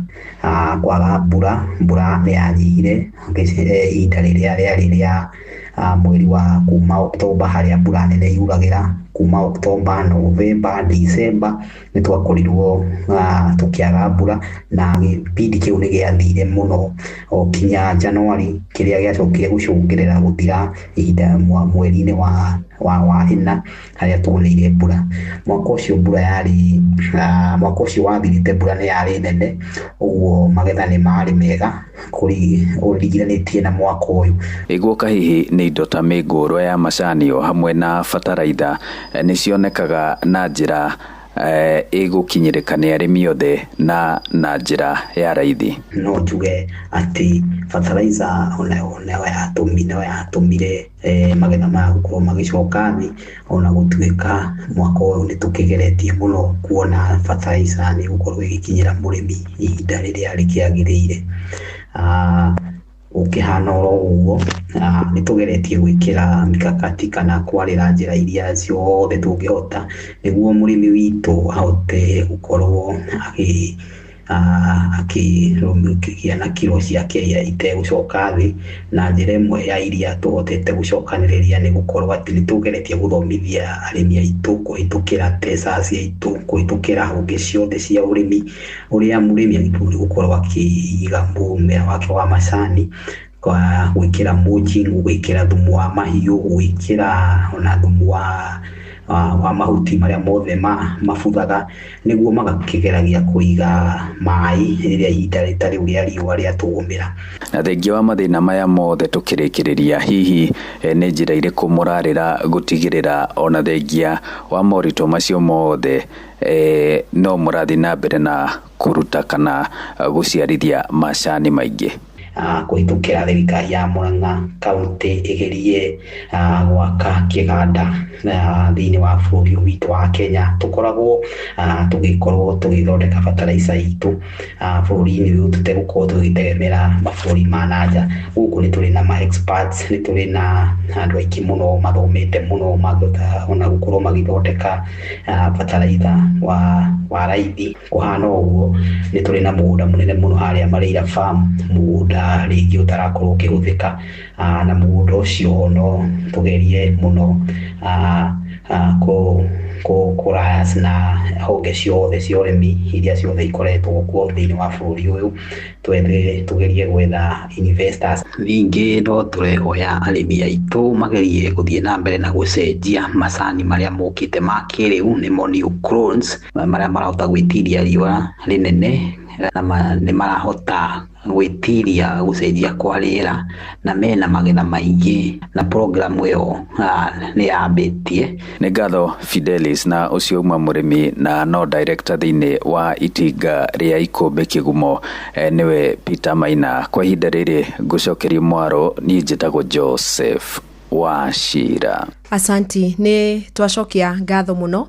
kwaga mbura. Mbura nĩ yanyihire ihinda rĩrĩa rĩarĩ rĩa mweri wa kuma Oktoba, harĩa mbura nene yuragĩra kuma Oktoba, Novemba, December, nĩ twakorirwo tũkĩaga mbura, na gĩbindi kĩu nĩ gĩathire mũno o kinya Januari, kĩrĩa gĩacokire gũcũngĩrĩra gũthira ihinda mweri-inĩ wa ĩna, harĩa tuoneire mbura. Mwaka ũcio mbura yarĩ, mwaka ũcio wathirĩte mbura nĩ yarĩ nene, ũguo magetha nĩ marĩ mega ũringithanĩtie na mwaka ũyũ. Ĩguoka hihi nĩ indo ta mĩngũrwa ya macani o hamwe na bataraitha nĩ cionekaga na njĩra ĩgũkinyĩrĩka nĩ arĩmi othe na njĩra ya raithi? No njuge atĩ fertilizer onayo no yatũmire magetha maya gũkorwo magĩcoka thĩ, ona gũtuĩka mwaka ũyũ nĩ tũkĩgeretie mũno kuona fertilizer nĩ ĩgũkorwo ĩgĩkinyĩra mũrĩmi ihinda rĩrĩa rĩkĩagĩrĩire. Ũkĩhana oro ũguo, nĩ tũgeretie gwĩkĩra mikakati kana kwarĩra njĩra iria ciothe tũngĩhota nĩguo mũrĩmi witũ ahote gũkorwo akĩgĩa na kiro ciake itegũcoka thĩ. Na njĩra ĩmwe ya iria tũhotete gũcokanĩrĩria nĩ gũkorwo atĩ nĩ tũgeretie gũthomithia arĩmi aitũ kũhĩtũkĩra TESAS aitũ, kũhĩtũkĩra honge ciothe cia ũrĩmi, ũrĩa mũrĩmi agĩrĩirwo nĩ gũkorwo akĩiga mũmera wake wa macani kwa gwĩkĩra mulching, gwĩkĩra thumu wa mahiũ, gwĩkĩra ona thumu wa mahuti marĩa mothe mabuthaga, nĩguo magakĩgeragia kũiga maĩ rĩrĩa ihinda rĩtarĩ rĩa riũa rĩatũgũmĩra. Na thengia wa mathĩna maya mothe, tũkĩrĩkĩrĩria, hihi nĩ njĩra irĩkũ mũrarĩra gũtigĩrĩra ona thengia wa moritũ macio mothe no mũrathiĩ na mbere na kũruta kana gũciarithia macani maingĩ? Kũhĩtũkĩra thirikari ya Murang'a kaunti ĩgerie gwaka kĩganda thĩinĩ wa bũrũri ũyũ witũ wa Kenya, tũkoragwo tũgĩkorwo tũgĩthondeka fertilizer itũ bũrũri-inĩ ũyũ, tũtegũkorwo tũgĩtegemera mabũrũri ma na nja. Gũkũ nĩ tũrĩ na ma experts, nĩ tũrĩ na andũ aingĩ mũno mathomete mũno, mangĩhota ona gũkorwo magĩthondeka fertilizer wa raithi. Kũhana ũguo, nĩ tũrĩ na mũgũnda mũnene mũno harĩa Mareira Farm, mũgũnda rĩngĩ ũtarakorwo ũkĩhũthĩka, na mũgũnda ũcio no tũgerie mũno kũraya na honge ciothe cia ũrĩmi iria ciothe ikoretwo kuo thĩinĩ wa bũrũri ũyũ, twethe tũgerie gwetha investors. Ningĩ no tũrehoya arĩmi aitũ magerie gũthiĩ na mbere na gũcenjia macani marĩa mokĩte ma kĩrĩu, nĩmo new clones, marĩa marahota gwĩtiria riũa rĩnene. Na nĩ marahota gwĩtiria gũcenjia kwa rĩera na mena magetha maingĩ, na programu ĩyo nĩ yambĩtie. Nĩ ngatho Fidelis, na ũcio uma mũrĩmi na no director thĩinĩ wa itinga rĩa Ikũmbĩ Kĩgumo, nĩwe Peter Maina. Kwa ihinda rĩrĩ ngũcokeria mwaro, niĩ njĩtagwo Joseph Wachira. Asanti, nĩ twacokia ngatho mũno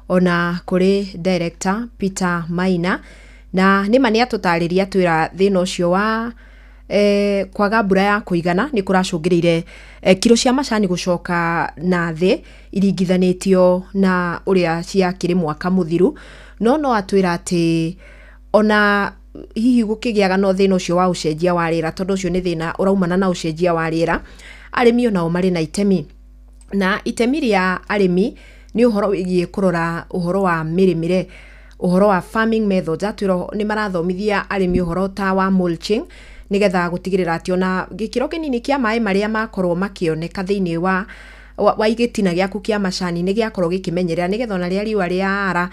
ona kũrĩ director Peter Maina, na nĩma nĩ atũtarĩria twĩra thĩna ũcio wa kwaga mbura ya kũigana nĩ kũracũngĩrĩire kiro cia macani gũcoka na thĩ iringithanĩtio na ũrĩa ciakĩrĩ mwaka mũthiru. No no atwĩra atĩ ona hihi gũkĩgĩaga no thĩna ũcio wa ũcenjia wa rĩera, tondũ ũcio nĩ thĩna ũraumana na ũcenjia wa rĩera, arĩmi onao marĩ na itemi, na itemi rĩa arĩmi nĩ ũhoro wĩgiĩ kũrora ũhoro wa mĩrĩmĩre, ũhoro wa farming methods. Atwĩra nĩ marathomithia arĩmi ũhoro ta wa mulching, nĩgetha gũtigĩrĩra atĩ ona gĩkĩro kĩnini kĩa maĩ marĩa makorwo makĩoneka thĩinĩ wa gĩtina gĩaku kĩa macani nĩ gĩakorwo gĩkĩmenyerera, nĩgetha ona rĩrĩa riũa rĩara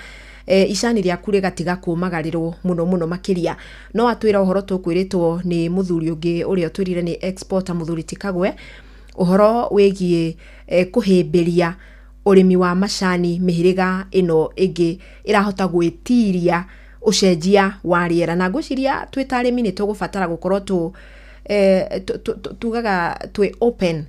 icani rĩaku rĩgatiga kũmagarĩrwo mũno mũno makĩria. No atwĩra ũhoro tũkwĩrĩtwo nĩ mũthuri ũngĩ ũrĩa ũtwĩrire nĩ exporter, mũthuri Tikagwe, ũhoro wĩgiĩ kũhĩmbĩria ũrĩmi wa macani mĩhĩrĩga ĩno ĩngĩ ĩrahota gwĩtiria ũcenjia wa rĩera. Na ngwĩciria twĩ ta arĩmi nĩ tũgũbatara gũkorwo tugaga twĩ open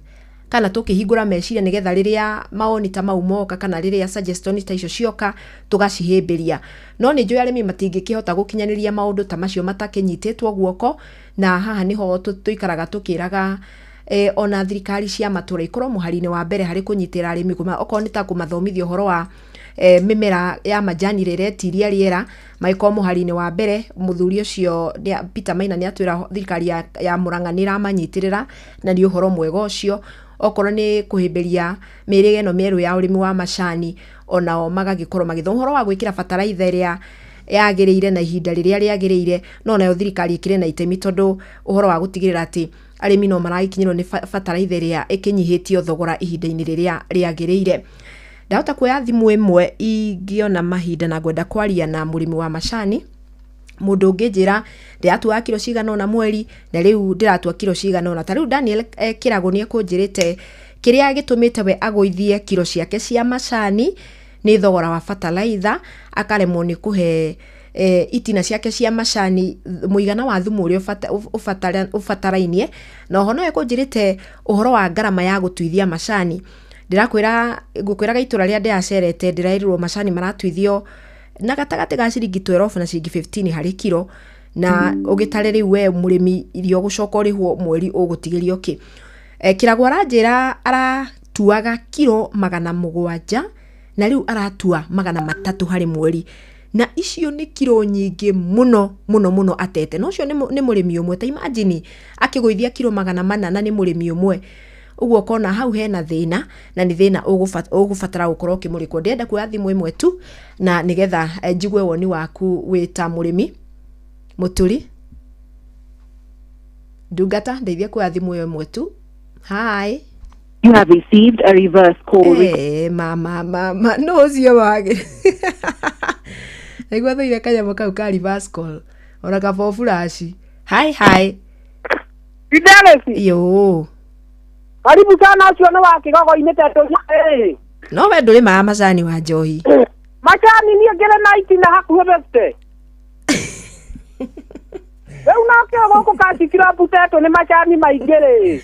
kana tũkĩhingũra meciria, nĩgetha rĩrĩa mawoni ta mau moka kana rĩrĩa suggestion ta icio cioka tũgacihĩmbĩria. No nĩ njũĩ arĩmi matingĩkĩhota gũkinyanĩria maũndũ ta macio matakĩnyitĩtwo guoko, na haha nĩho tũikaraga tũkĩraga ona thirikari cia matũra ikorwo mũhari-inĩ wa mbere harĩ kũnyitĩra arĩmi, okorwo nĩ ta kũmathomithia ũhoro wa mĩmera ya majani ĩrĩa ĩretiria rĩera, magĩkorwo mũhari-inĩ wa mbere. Mũthuri ũcio Peter Maina nĩ atwĩra thirikari ya Murang'a nĩ ĩramanyitĩrĩra, na nĩ ũhoro mwega ũcio. Okorwo nĩ kũhĩmbĩria mĩhĩrĩga ĩno mĩerũ ya ũrĩmi wa macani, onao magagĩkorwo magĩthoma ũhoro wa gwĩkĩra bataraitha ĩrĩa yagĩrĩire na ihinda rĩrĩa rĩagĩrĩire. No nayo thirikari ĩkĩrĩ na itemi, tondũ ũhoro wa gũtigĩrĩra atĩ arĩmi no maragĩkinyĩrwo nĩ bataraitha ĩrĩa ĩkĩnyihĩtio thogora ihinda-inĩ rĩrĩa rĩagĩrĩire. Ndahota kuoya thimũ ĩmwe ingĩona mahinda, na ngwenda kwaria na mũrĩmi wa macani, mũndũ ũngĩnjĩra ndĩratuaga kiro cigana ũna mweri na rĩu ndĩratua kiro cigana ũna. Ta rĩu Daniel Kĩrago nĩ ekũnjĩrĩte kĩrĩa gĩtũmĩte we agũithie kiro ciake cia macani nĩ thogora wa bataraitha, akaremwo nĩ kũhe itina ciake cia macani mũigana wa thumu ũrĩa ũbatarainie. Na oho no ekũnjĩrĩte ũhoro wa ngarama ya gũtuithia macani. Ndĩrakwĩra, ngũkwĩraga itũra rĩa ndĩracerete ndĩrerirwo macani maratuithio na gatagatĩ ga ciringi 12 na ciringi 15 harĩ kiro, na ũgĩtare rĩu we mũrĩmi irio ũgũcoka ũrĩhwo mweri ũgũtigĩrio kĩ. Kĩrago aranjĩra aratuaga kiro 700 na rĩu aratua 300 harĩ mweri, na icio nĩ kiro nyingĩ mũno mũno mũno atete. Na ũcio nĩ mũrĩmi ũmwe, ta imagine akĩgũithia kiro 400 na nĩ mũrĩmi ũmwe. Ũguo ũkona hau hena thĩna, na nĩ thĩna ũgũbatara gũkorwo ũkĩmũrĩkwo. Ndĩrenda kuoya thimũ ĩmwe tu na nĩgetha njigue woni waku wĩ ta mũrĩmi. Mũturi ndungata, ndeithia kuoya thimũ ĩyo ĩmwe tu. Hi. You have received a reverse call. Mama mama, no ũcio wagĩ naigua thũire kanyamũ kau ka reverse call ona kabo flash. Hi hi. Fidelis. Yo. Karibu sana, ũcio nĩ wa kĩgogo-inĩ tondũ ĩ. No we ndũrĩmaga macani wa njohi. Macani niĩ ngĩrĩ na itina hakuhĩ beste. Rĩu nakĩo gũkũ Kanji Club tetũ nĩ macani maingĩ rĩ.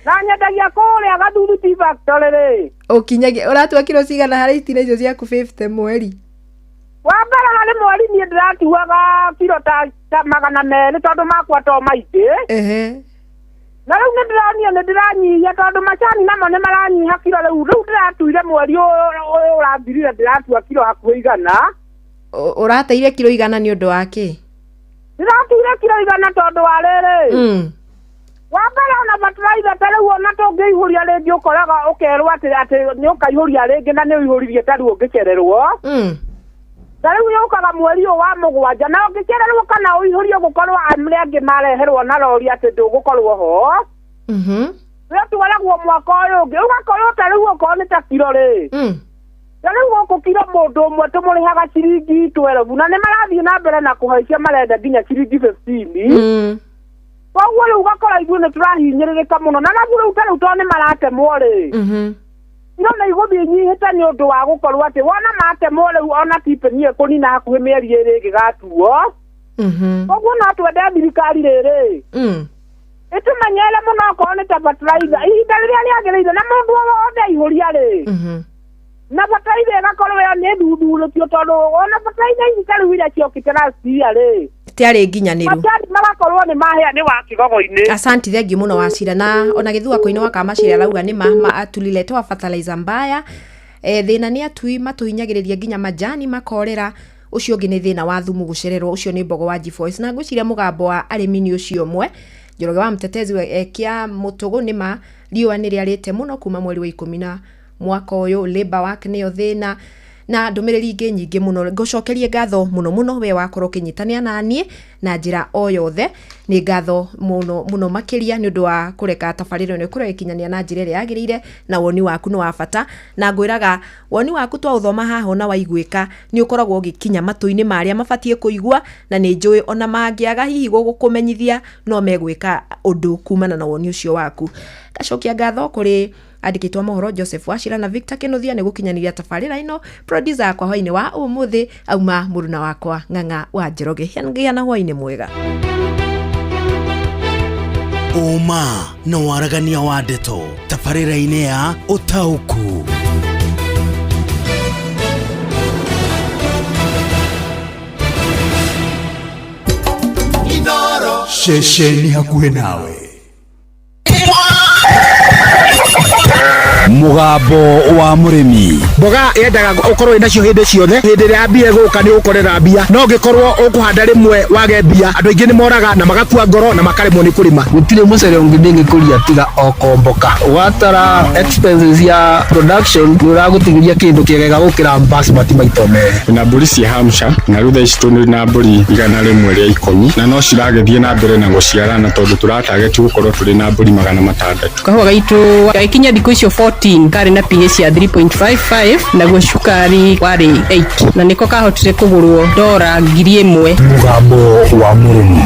Na nyendagia kũrĩa Gathuru Tea Factory rĩ. Ũkinyagia ũratua kiro cigana harĩ itina icio ciaku 50 mweri? Wa mbere harĩ mweri niĩ ndĩratuaga kiro ta 200 tondũ makwa to maingĩ. Na rĩu nĩ ndĩronio nĩ ndĩranyihia tondũ macani namo nĩ maranyiha kiro rĩu. Rĩu ndĩratuire mweri ũyũ ũrathirire ndĩratua kiro hakuhĩ 100. Ũrateire kiro 100 nĩ ũndũ wa kĩ? Ndĩratuire kiro 100 tondũ wa rĩrĩ. Wa mbere ona bataraitha ta rĩu ona tũngĩihũria rĩngĩ ũkoraga ũkerwo atĩ nĩ ũkaihũria rĩngĩ na nĩ ũihũririe ta rĩu ũngĩcererwo. Ta rĩu yũkaga mweri ũyũ wa 7 na ũngĩcererwo kana ũihũrie gũkorwo arĩa angĩ mareherwo na rori atĩ ndũgũkorwo ho. Rĩo twaragwo mwaka ũyũ ũngĩ ũgakorwo ta rĩu okorwo nĩ ta kiro rĩ. Na rĩu gũkũ kiro mũndũ ũmwe tũmũrĩhaga ciringi 12 na nĩ marathiĩ na mbere na kũhaicia marenda nginya ciringi 15. Koguo rĩu ũgakora ithuĩ nĩ tũrahinyĩrĩrĩka mũno na naguo rĩu ta rĩu tondũ nĩ maratemwo rĩ, iro nĩ igũthiĩ inyihĩte nĩ ũndũ wa gũkorwo atĩ wona matemwo rĩu ona tipeni ĩkũnina hakuhĩ mĩeri ĩrĩ ĩngĩgatuo. Koguo no twende thirikari rĩrĩ ĩtũmenyere mũno okorwo nĩ ta fertilizer ihinda rĩrĩa rĩagĩrĩire na mũndũ o wothe aihũria rĩ, na fertilizer ĩgakorwo ĩyo nĩ thuthurĩtio tondũ ona fertilizer ici ta rĩu iria ciokĩte last year rĩ, Tiarĩ nginyanĩru. Macani magakorwo nĩ mahĩa nĩ wa kĩgogo-inĩ. Asanti, thengiũ mũno Wacira. Na ona gĩthua-inĩ wa Kamacira arauga nĩ ma tuliletewa fertilizer mbaya. Thĩna nĩ atui matũhinyagĩrĩria nginya majani makorera. Ũcio ũngĩ nĩ thĩna wa thumu gũcererwo. Ũcio nĩ Mbogo wa G-Voice. Na ngwĩciria mũgambo wa arĩmi nĩ ũcio ũmwe. Njoroge wa Mtetezi ekia mũtũgũ nĩ ma riũa nĩ rĩarĩte mũno kuma mweri wa 10 na mwaka ũyũ. Labor work nĩyo thĩna na ndũmĩrĩri ingĩ nyingĩ mũno. Ngũcokerie ngatho mũno mũno we wakorwo ũkĩnyitanĩra na niĩ na njĩra o yothe. Nĩ ngatho mũno mũno makĩria nĩ ũndũ wa kũreka tabarĩra ĩno ĩkorwo ĩgĩkinyanĩra na njĩra ĩrĩa yagĩrĩire, na woni waku nĩ wa bata, na ngwĩraga woni waku twaũthoma haha ona waiguĩka nĩ ũkoragwo ũgĩkinya matũ-inĩ marĩa mabatiĩ kũigua, na nĩ njũĩ ona mangĩaga hihi gũkũmenyithia no megwĩka ũndũ kumana na woni ũcio waku. Ngacokia ngatho kũrĩ andĩkĩtwo mohoro Joseph Wachira na Victor Kinuthia nĩ gũkinyanĩria tabarĩra ĩno. Producer akwa hwainĩ wa ũmũthĩ auma mũruna wakwa Ng'ang'a wa Njoroge. Ngĩa na hwainĩ mwega. Ũma na waragania wa ndeto tabarĩra-inĩ ya ũtaũku. Ceceni hakuhĩ nawe. Mũgambo wa mũrĩmi. Mboga yendaga ũkorwo wĩnacio hĩndĩ ciothe. Hĩndĩ ĩrĩa mbia ĩgũka nĩ ũgũkorera mbia, no ũngĩkorwo ũkũhanda rĩmwe wage mbia, andũ aingĩ nĩ moraga na magakua ngoro na makaremwo nĩ kũrĩma. Gũtirĩ mũcere ũngĩ ndĩngĩkũria tiga o komboka. Watara expenses ya production nĩ ũragũtigĩria kĩndũ kĩega gũkĩra basmati maita merĩ. Na mbũri cia Hampshire na rĩu thaa ici tũrĩ na mbũri 110 na no ciragĩthiĩ na mbere na gũciarana tondũ tũratageti gũkorwo tũrĩ na mbũri 600. Kahũa gaitũ gagĩkinya thikũ icio 14 karĩ na pH ya 3.55 naguo cukari warĩ 8 na nĩko kahotire kũgũrwo dora 1000. Mũgambo wa mũrĩmi.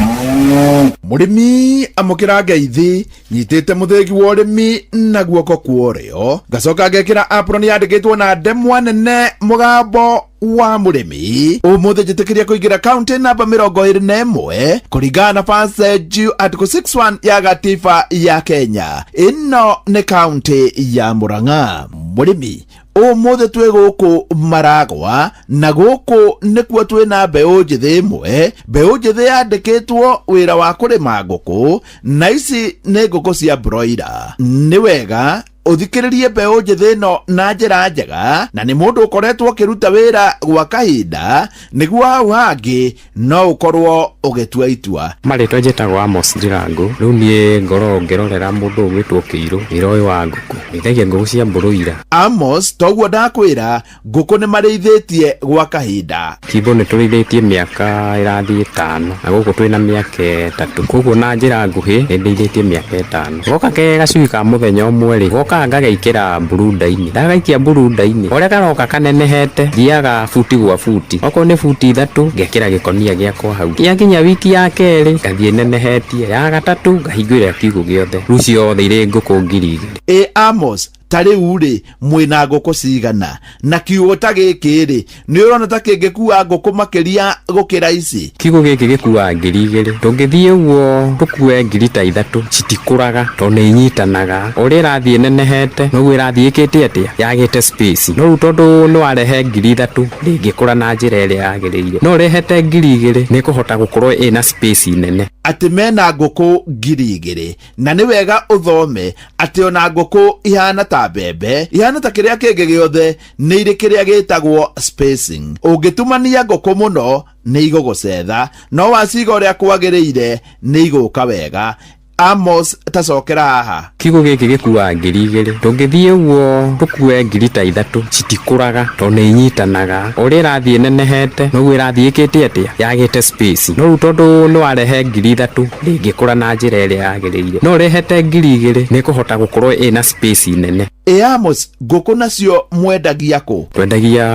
Mũrĩmi amũkĩra ngeithi nyitĩte mũthĩgi wa ũrĩmi na guoko kwa ũrĩo, ngacoka ngekĩra apron yandĩkĩtwo na ndemwa nene mũgambo wa mũrĩmi. Ũmũthĩ njĩtĩkĩria kũingĩra kaunti namba 21 kũringana na passage article 61 ya gatiba ya Kenya. Ĩno nĩ kaunti ya Murang'a. Mũrĩmi ũmũthĩ twĩ gũkũ Maragwa na gũkũ nĩkuo twĩna mbeũ njĩthĩ ĩmwe. Mbeũ njĩthĩ yandĩkĩtwo wĩra wa kũrĩma ngũkũ, na ici nĩ ngũkũ cia broiler. Nĩ wega ũthikĩrĩrie mbeũ njĩthĩ ĩno na njĩra njega, na nĩ mũndũ ũkoretwo ũkĩruta wĩra gwa kahinda nĩguo hau hangĩ no ũkorwo ũgĩtua itua. Marĩtwa njĩtagwo Amos Ndirangu. Rĩu niĩ ngoragwo ngĩrorera mũndũ ũgwĩtwo Kĩirũ, wĩra ũyũ wa ngũkũ. Ndĩithagia ngũkũ cia broiler. Amos, toguo ndakwĩra, ngũkũ nĩ marĩithĩtie gwa kahinda. Kimbo nĩ tũrĩithĩtie mĩaka ĩrathiĩ 5 na gũkũ twĩna mĩaka 3. Koguo na njĩra nguhĩ nĩ ndĩithĩtie mĩaka 5. Goka ke gacui ka mũthenya ũmwe rĩ, goka ngagaikĩra burunda-inĩ. Ndagaikia burunda-inĩ, ũrĩa karoka kanenehete, thiaga buti gwa buti. Okorwo nĩ buti 3, ngekĩra gĩkonia gĩakwa hau. Gĩakinya wiki ya kerĩ, ngathiĩ nenehetie. Ya gatatũ, ngahingũrĩra kiugũ gĩothe. Rĩu ciothe irĩ ngũkũ 2000. Ĩ Amos, ta rĩu rĩ, mwĩna ngũkũ cigana? Na kiugũ ta gĩkĩ rĩ, nĩ ũrona ta kĩngĩkua ngũkũ makĩria gũkĩra ici? Kiugũ gĩkĩ gĩkuaga 2000. Tũngĩthiĩ ũguo tũkue 3,000 ta, citikũraga tondũ nĩ inyitanaga. Ũrĩa ĩrathiĩ nenehete, noguo ĩrathiĩ ĩkĩte atĩa? Yagĩte space. No rĩu tondũ nĩ warehe 3000, ndĩngĩkũra na njĩra ĩrĩa yagĩrĩire. No ũrehete 2000, nĩ ĩkũhota gũkorwo ĩna space nene. Atĩ mena ngũkũ 2000, na nĩ wega ũthome atĩ ona ngũkũ ihana ta mbembe, ihana ta kĩrĩa kĩngĩ gĩothe, nĩ irĩ kĩrĩa gĩtagwo spacing. Ũngĩtumania ngũkũ mũno nĩ igũgũcetha, no waciga ũrĩa kwagĩrĩire nĩ igũka wega. Amos, tacokera haha. Kiugũ gĩkĩ gĩkuaga 2000. Tũngĩthiĩ ũguo tũkue 3,000 ta, citikũraga tondũ nĩ inyitanaga. Ũrĩa ĩrathiĩ nenehete, noguo ĩrathiĩ ĩkĩte atĩa? Yagĩte space. No rĩu tondũ nĩ warehe 3000, ndĩngĩkũra na njĩra ĩrĩa yagĩrĩire. No ũrehete 2000, nĩ ĩkũhota gũkorwo ĩna space nene. Ĩ Amos, ngũkũ nacio mwendagia kũ? Twendagia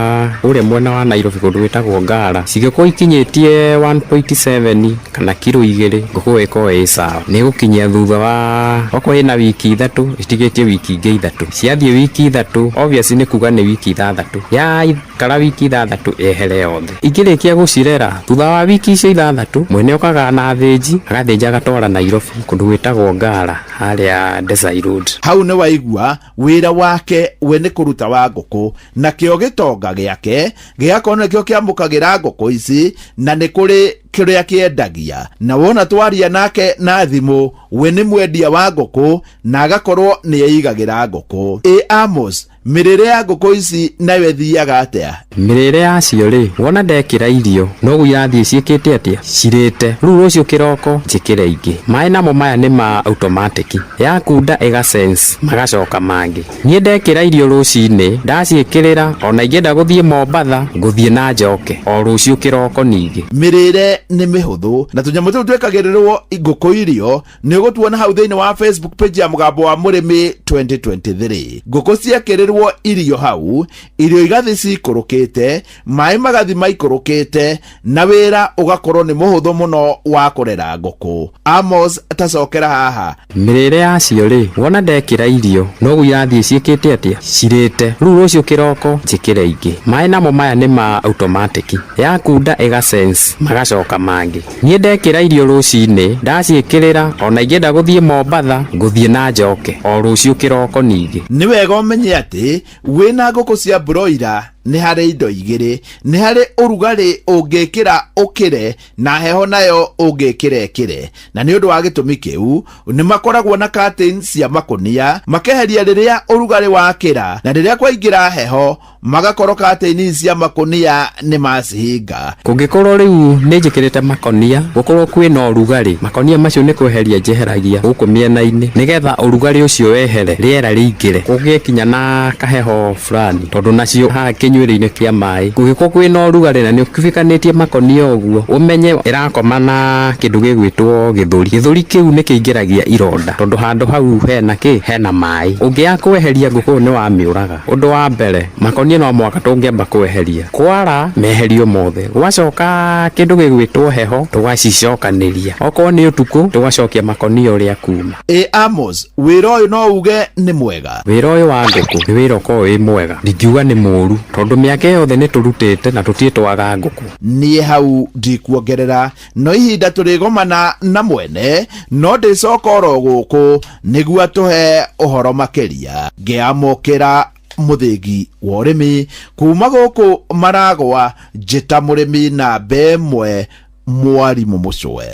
kũrĩa mwena wa Nairobi kũndũ gwĩtagwo Ngara. Cingĩkorwo ikinyĩtie 1.7 kana kiro 2, ngũkũ ĩyo ĩkoragwo ĩ sawa. Nĩ ĩgũkinyia thutha wa okorwo ĩna wiki 3, ĩtigĩtie wiki ingĩ 3. Ciathiĩ wiki 3, obviously nĩ kuga nĩ wiki 6. Yaikara wiki 6 yehere yothe. Ingĩrĩkia gũcirera thutha wa wiki icio 6, mwene okaga na thĩnji, agathĩnja agatwara Nairobi kũndũ gwĩtagwo Ngara harĩa Desai Road. Hau nĩ waigua wĩra wake we nĩ kũruta wa ngũkũ, nakĩo gĩtonga gĩake gĩgakorwo nĩkĩo kĩamũkagĩra ngũkũ ici, na nĩ kũrĩ kĩrĩa kĩendagia. Na wona twaria nake na thimũ, we nĩ mwendia wa ngũkũ na agakorwo nĩ eigagĩra ngũkũ. Ĩ Amos, mĩrĩre ya ngũkũ ici nayo ĩthiaga atĩa? Mĩrĩre yacio rĩ, wona ndekĩra irio noguo irathiĩ ciĩkĩte atĩa, cirĩte. Rĩu rũciũ kĩroko njĩkĩre ingĩ. Maĩ namo maya nĩ ma automatic, yakunda ĩga sense magacoka mangĩ. Niĩ ndekĩra irio rũcinĩ ndaciĩkĩrĩra, ona ingĩenda gũthiĩ Mombatha ngũthiĩ na njoke o rũciũ kĩroko ningĩ. Mĩrĩre nĩ mĩhũthũ, na tũnyamũ tũu twĩkagĩrĩrwo ngũkũ irio nĩ ũgũtuona hau thĩinĩ wa Facebook page ya Mũgambo wa Mũrĩmi 2023. Ngũkũ ciekĩrĩrwo irio hau, irio igathi cikũrũkĩte, maĩ magathi maikũrũkĩte, na wĩra ũgakorwo nĩ mũhũthũ mũno wa kũrera ngũkũ. Amos, tacokera haha. Mĩrĩre yacio rĩ, wona ndekĩra irio noguo irathiĩ ciĩkĩte atĩa, cirĩte. Rĩu rũciũ kĩroko njĩkĩre ingĩ. Maĩ namo maya nĩ ma automatic, yakunda ĩga sense magacoka mangĩ. Niĩ ndekĩra irio rũcinĩ ndaciĩkĩrĩra, ona ingĩenda gũthiĩ Mombatha ngũthiĩ na njoke o rũciũ kĩroko ningĩ. Nĩ wega ũmenye atĩ wĩna ngũkũ cia broiler nĩ harĩ indo igĩrĩ, nĩ harĩ ũrugarĩ ũngĩkĩra ũkĩre na heho nayo ũngĩkĩra ĩkĩre, na nĩ ũndũ wa gĩtũmi kĩu nĩ makoragwo na curtains cia makũnia makeheria rĩrĩa ũrugarĩ wakĩra, na rĩrĩa kwaingĩra heho magakorwo curtains cia makũnia nĩ macihinga. Kũngĩkorwo rĩu nĩ njĩkĩrĩte makonia, gũkorwo kwĩna ũrugarĩ, makonia macio nĩ kweheria njeheragia gũkũ mĩena-inĩ nĩgetha ũrugarĩ ũcio wehere, rĩera rĩingĩre. Kũngĩkinya na kaheho fulani, tondũ nacio haha kĩnyuĩro-inĩ kĩa maĩ kũngĩkorwo kwĩna ũrugarĩ na nĩ ũkibikanĩtie makonia ũguo, ũmenye ĩrakoma na kĩndũ gĩgwĩtwo gĩthũri. Gĩthũri kĩu nĩ kĩingĩragia ironda, tondũ handũ hau hena kĩ, hena maĩ. Ũngĩaga kweheria ngũkũ nĩ wamĩũraga. Ũndũ wa mbere, makonia no mũhaka tũngĩamba kweheria, kwara meherio mothe, gwacoka kĩndũ gĩgwĩtwo heho tũgacicokanĩria, okorwo nĩ ũtukũ tũgacokia makonia ũrĩa kuma. Ĩ Amos, wĩra ũyũ no uge nĩ mwega? Wĩra ũyũ wa ngũkũ nĩ wĩra ũkoragwo wĩ mwega, ndingiuga nĩ mũũru, tondũ mĩaka yothe nĩ tũrutĩte na tũtirĩ twaga ngũkũ. Niĩ hau ndikuongerera, no ihinda tũrĩgomana na mwene, no ndĩcoka oro gũkũ nĩguo atũhe ũhoro makĩria. Ngĩamũkĩra mũthĩgi wa ũrĩmi kuma gũkũ Maragwa, njĩta mũrĩmi namba 1, mwarimũ Mũcwe.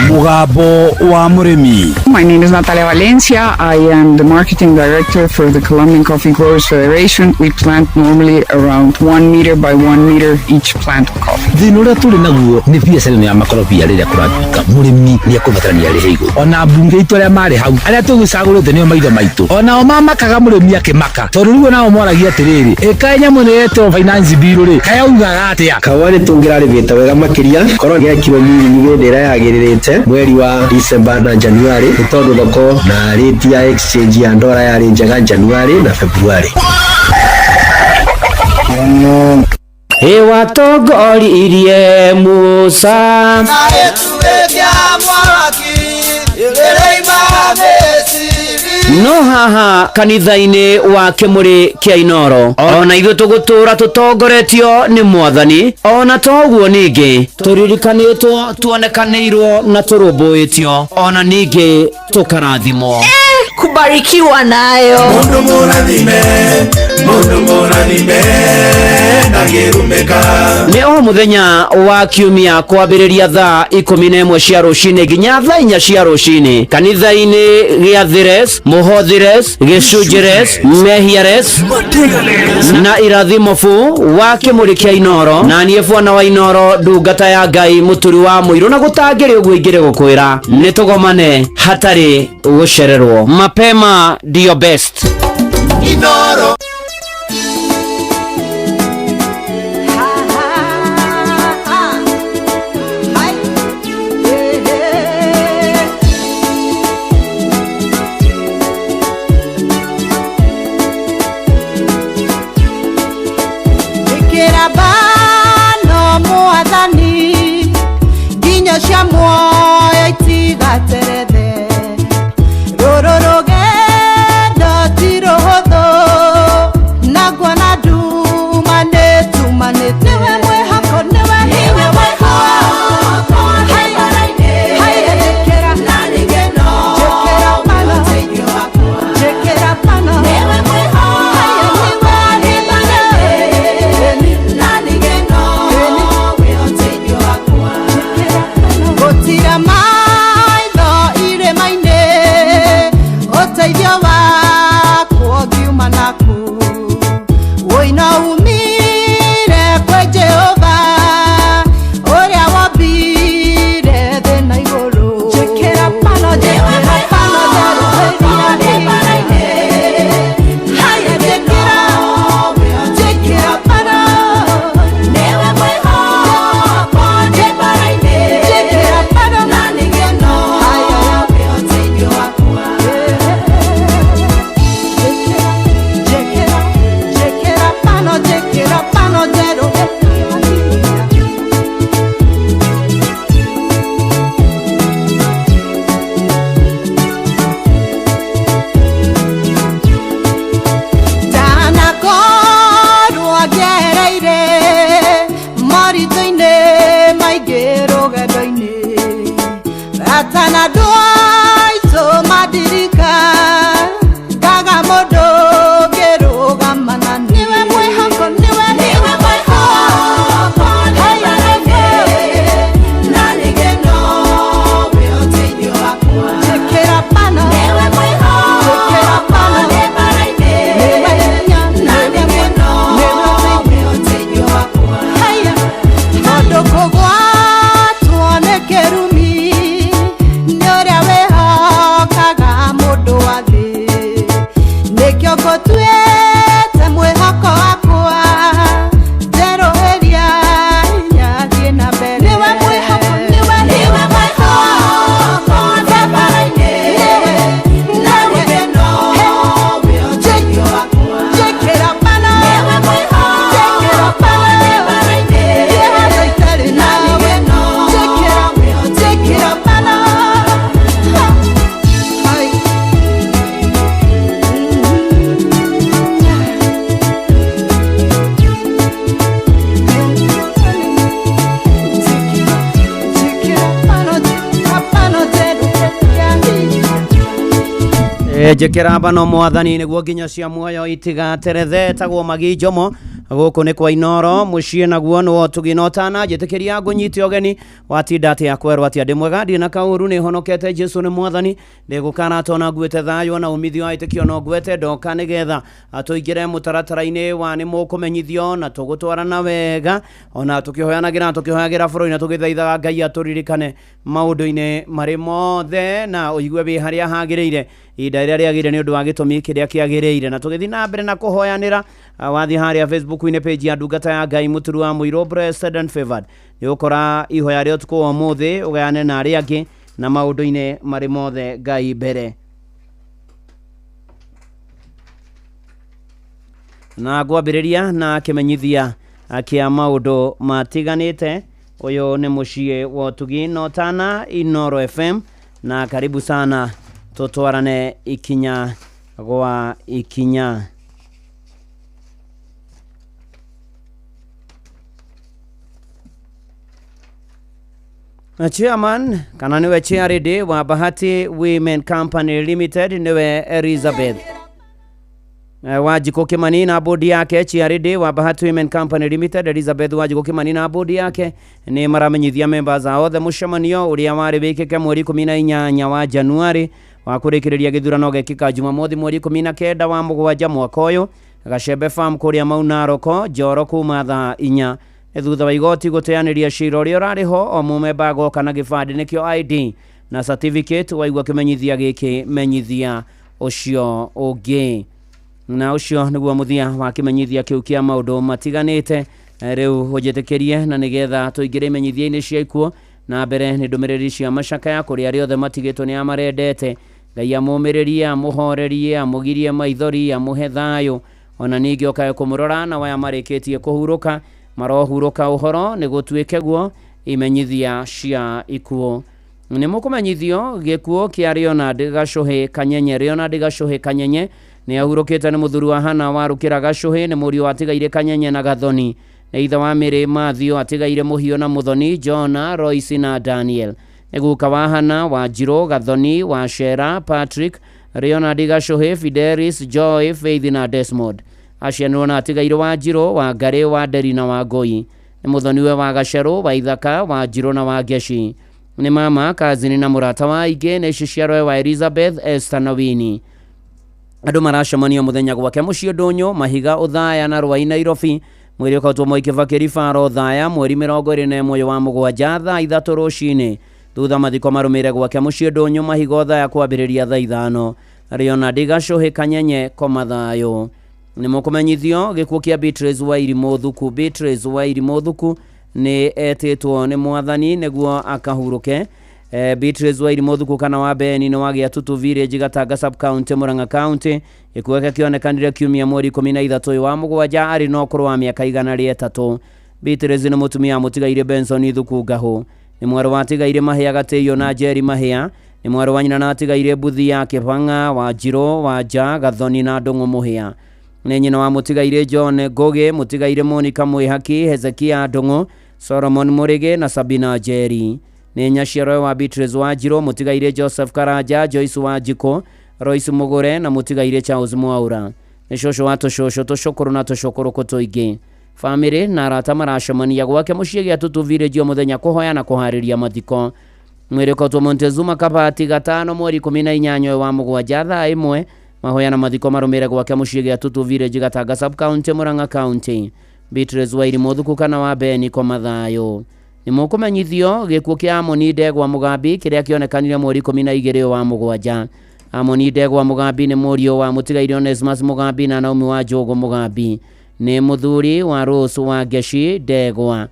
Mũgambo wa mũrĩmi. My name is Natalia Valencia. I am the marketing director for the Colombian Coffee Growers Federation. We plant normally around 1 meter by 1 meter each plant of coffee. Thĩna ũrĩa tũrĩ naguo nĩ biacara ĩno ya makorobia rĩrĩa kũratuĩka mũrĩmi nĩ ekũbatarania arĩhe igũrũ. Ona mbunge itũ arĩa marĩ hau, arĩa tũgĩcagũrĩte nĩo maitho maitũ, onao mamakaga mũrĩmi akĩmaka, tondũ rĩu onao moragia atĩrĩrĩ, ĩkaĩ nyamũ ĩno yetwo finance bill rĩ, kayaugaga atĩa? Kahũa nĩ tũngĩrarĩmĩte wega makĩria korwo gĩekirwo mĩrĩmi hĩndĩ ĩrĩa yagĩrĩrĩte mweri wa December na January, nĩ tondũ thoko na rate ya exchange ya ndora yarĩ njega January na February. Ĩwatongoririe Musa no haha kanitha-inĩ wa Kĩmũrĩ kĩa Inoro, ona ithuĩ tũgũtũra tũtongoretio nĩ Mwathani, ona toguo ningĩ tũririkanĩtwo, tuonekanĩirwo na tũrũmbũĩtio, ona ningĩ tũkarathimwo. Kubarikiwa nayo. Mundu mũrathime, mundu mũrathime, ndangĩrumĩka. Nĩ o mũthenya wa kiumia kwambĩrĩria thaa 11 cia rũcinĩ nginya thaa 4 cia rũcinĩ kanitha-inĩ gĩa Thires, Mũhothires, Gĩcunjĩres, Mehiares na Irathimobu wa Kĩmũrĩ kĩa Inoro, na niĩ bwana wa Inoro, ndungata ya Ngai, mũturi wa mũirũ, na gũtangĩrĩ ũguo ingĩrĩ gũkwĩra nĩ tũgomane hatarĩ gũcererwo. Mapema ndio best. Inoro. Ngũtira maitho irĩma-inĩ, ũteithio wakwa ũngiuma naku. Ũino umire kwĩ Jehova, ũrĩa wombire thĩ na igũrũ. Njĩkĩra pano, njĩkĩra pano, njerũhĩria niĩ. Haya, njĩkĩra, njĩkĩra pano. Nĩwe mwĩhoko ndĩ bara-inĩ. Njĩkĩra pano na ningĩ nowe ũteithio wakwa. Njĩkĩra, njĩkĩra pano, njĩkĩra pano, njerũhĩria niĩ. Ndanakorwo ngereire moritũ-inĩ maingĩ rũgendo-inĩ, atana andũ aitũ mandirika, ngaga mũndũ ũngĩrũgama na niĩ. Nĩwe mwĩhoko, nĩwe nĩwe mwĩhoko ndĩ bara-inĩ, na ningĩ nowe ũteithio wakwa. Njĩkĩra pano, nĩwe mwĩhoko njĩkĩra pano ndĩ bara-inĩ, nĩwe hinya, na ningĩ nowe ũteithio wakwa. Haya, tondũ kũgwatwo nĩ kĩrumi nĩ ũrĩa wĩhokaga mũndũ wa thĩ, nĩkĩo ngũtuĩte mwĩhoko wakwa, njerũhĩria hinya thiĩ na mbere. Nĩwe mwĩhoko, nĩwe nĩwe mwĩhoko ndĩ bara-inĩ, na ningĩ nowe ũteithio wakwa. Njĩkĩra pano, nĩwe mwĩhoko njĩkĩra pano ndĩ bara-inĩ, handũ itarĩ nawe, njĩkĩra, njĩkĩra pano. Hai. Njĩkĩra mbano mwathani nĩguo nginya cia muoyo itigaterethe tagwo magi njomo gũkũ nĩ kwa Inoro mũciĩ naguo nĩ wotugi na ũtana njĩtĩkĩria ngũnyite ũgeni watinda atĩa kwerwo atĩa ndĩ mwega ndirĩ na kaũru nĩ honokete Jesu nĩ mwathani ndĩgũkarata ona nguĩte thayũ na umithio wa ĩtĩkio no ngwete ndoka nĩgetha tũingĩre mũtaratara-inĩ wa nĩ mũkũmenyithio na tũgũtwarana wega ona tũkĩhoyanagĩra tũkĩhoyagĩra bũrũri na tũgĩthaithaga Ngai atũririkane maũndũ-inĩ marĩ mothe na ũigue wĩ harĩa hagĩrĩire ihinda rĩrĩa rĩagĩrĩire nĩ ũndũ wa gĩtũmi kĩrĩa kĩagĩrĩire na tũgĩthiĩ na mbere na kũhoyanĩra. Wathiĩ harĩa Facebook-inĩ page ya ndungata ya Ngai Mũturu wa Mũirũ Blessed and Favored nĩ ũkora ihoya rĩa ũtukũ wa ũmũthĩ ũgayane na arĩa angĩ na maũndũ-inĩ marĩ mothe Ngai mbere. Na ngwambĩrĩria na kĩmenyithia kĩa maũndũ matiganĩte. Ũyũ nĩ mũciĩ wa ũtugi na ũtana Inoro FM, na karibu sana tũtwarane ikinya gwa ikinya. Na chairman kana niwe chairlady wa Bahati Women Company Limited niwe Elizabeth Wanjikũ Kimani na bodi yake. Chairlady wa Bahati Women Company Limited Elizabeth Wanjikũ Kimani na bodi yake nĩ maramenyithia members ao othe mũcemanio ũrĩa warĩ wĩkĩke mweri 18 wa Januari wa kũrĩkĩrĩria gĩthurano gĩkĩka Jumamothi mweri 19 wa mũgwanja mwaka ũyũ Gacembe Farm kũrĩa Mau Naroko Njoro kuma thaa 4. Nĩ thutha wa igoti gũteanĩria cira ũrĩa ũrarĩ ho o mũmemba agoka na gĩbandĩ nĩkĩo ID na certificate waigua kĩmenyithia gĩkĩ menyithia ũcio ũngĩ. Na ũcio nĩguo mũthia wa kĩmenyithia kĩu kĩa maũndũ matiganĩte. Rĩu ũnjĩtĩkĩrie na nĩgetha tũingĩre imenyithia-inĩ cia ikuũ na mbere nĩ ndũmĩrĩri cia macakaya kũrĩ arĩa othe matigĩtwo nĩ amarendete. Ngai amũmĩrĩrie, amũhorerie, amũgirie maithori, amũhe thayũ ona ningĩ okae kũmũrora na waya marĩkĩtie kũhurũka marohurũka ũhoro nĩ gũtuĩke guo imenyithia cia ikuũ. Nĩ mũkũmenyithio gĩkuũ kĩa Leonard Gacũhĩ Kanyenye. Leonard Gacũhĩ Kanyenye nĩ ahurũkĩte nĩ mũthuri wa Hana Warũkĩra Gacũhĩ, nĩ mũriũ atigaire Kanyenye na Gathoni, nĩ ithe wa Mĩrĩ Mathio atigaire Mũhiũ na Mũthoni, Jona, Royce na Daniel. Nĩ guka wa Hana, Wanjirũ, Gathoni, Wacera, Patrick, Leonard Gacũhĩ, Fidelis, Joy, Faith na Desmond. Acianirwo na atigaire Wanjirũ, Wangarĩ, Wanderi na Wangũi. Nĩ mũthoniwe wa Gacerũ, wa Ithaka, Wanjirũ na Wangeci. Nĩ mama, kazini na mũrata wa aingĩ. Nĩ ciciarwe wa Elizabeth, Esther na Winnie. Andũ maracemania mũthenya gwake mũciĩ Ndũnyũ Mahiga Ũthaya na Rwai Nairobi. Mwĩrĩ ũkautwo Mwai Kĩbakĩ Ribaro Othaya mweri 21 wa mũgwanja thaa 3 rũcinĩ. Thutha mathiko marũmĩrĩre gwake mũciĩ Ndũnyũ Mahiga Othaya kwambĩrĩria thaa 5. Leonard Gacũhĩ Kanyenye koma thayũ. Nĩ mũkũmenyithio gĩkuũ kĩa Beatrice Wairimu Thuku. Beatrice Wairimu Thuku nĩ etĩtwo nĩ mwathani nĩguo akahurũke. Beatrice Wairimu Thuku kana wa Beni nĩ wagĩa Tutu Village, Gatanga sub county, Murang'a county. Gĩkuũ gĩake kĩonekanire kiumia mweri 13 wa mũgwanja arĩ na ũkũrũ wa mĩaka 103. Beatrice nĩ mũtumia wa mũtigairĩ Benson Thuku Ngahũ. Nĩ mwarĩ wa atigairĩ Mahĩa Gatĩio na Njeri Mahĩa. Nĩ mwarĩ wa nyina na atigairĩ Mbuthi ya Kĩbang'a, Wanjirũ, Wanja, Gathoni na Ndũng'ũ Mũhĩa. Nĩ nyina wa mũtigairĩ John Ngũgĩ, mũtigairĩ Monica Mwĩhaki, Hezekia Ndũng'ũ, Solomon Mũrĩgĩ na Sabina Njeri. Nĩ nyaciarwe wa Beatrice Wanjirũ, mũtigairĩ Joseph Karanja, Joyce Wanjikũ, Royce Mũgũre na mũtigairĩ Charles Mwaura. Nĩ cũcũ wa tũcũcũ, tũcũkũrũ na tũcũkũrũkũ tũingĩ. Famĩlĩ na arata maracemania gwake mũciĩ gĩa Tutu Village o mũthenya kũhoya na kũharĩria mathiko. Mwĩrĩ ũkautwo Montezuma Kabati gatano mweri 18 wa mũgwanja thaa 1. Mahoya na mathiko marũmĩrĩre gwake mũciĩ gĩa Tutu Village, Gatanga sub county, Murang'a county. Beatrice Wairimu Thuku kana wa Beni koma thayũ. Nĩ mũkũmenyithio gĩkuũ kĩa Amoni Ndegwa Mũgambi kĩrĩa kĩonekanire mweri 12 wa mũgwanja. Amoni Ndegwa Mũgambi nĩ mũriũ wa mũtigairĩ Onesmus Mũgambi na Naomi wa Njũgũ Mũgambi. Nĩ mũthuri wa Rose wa Ngeci Ndegwa.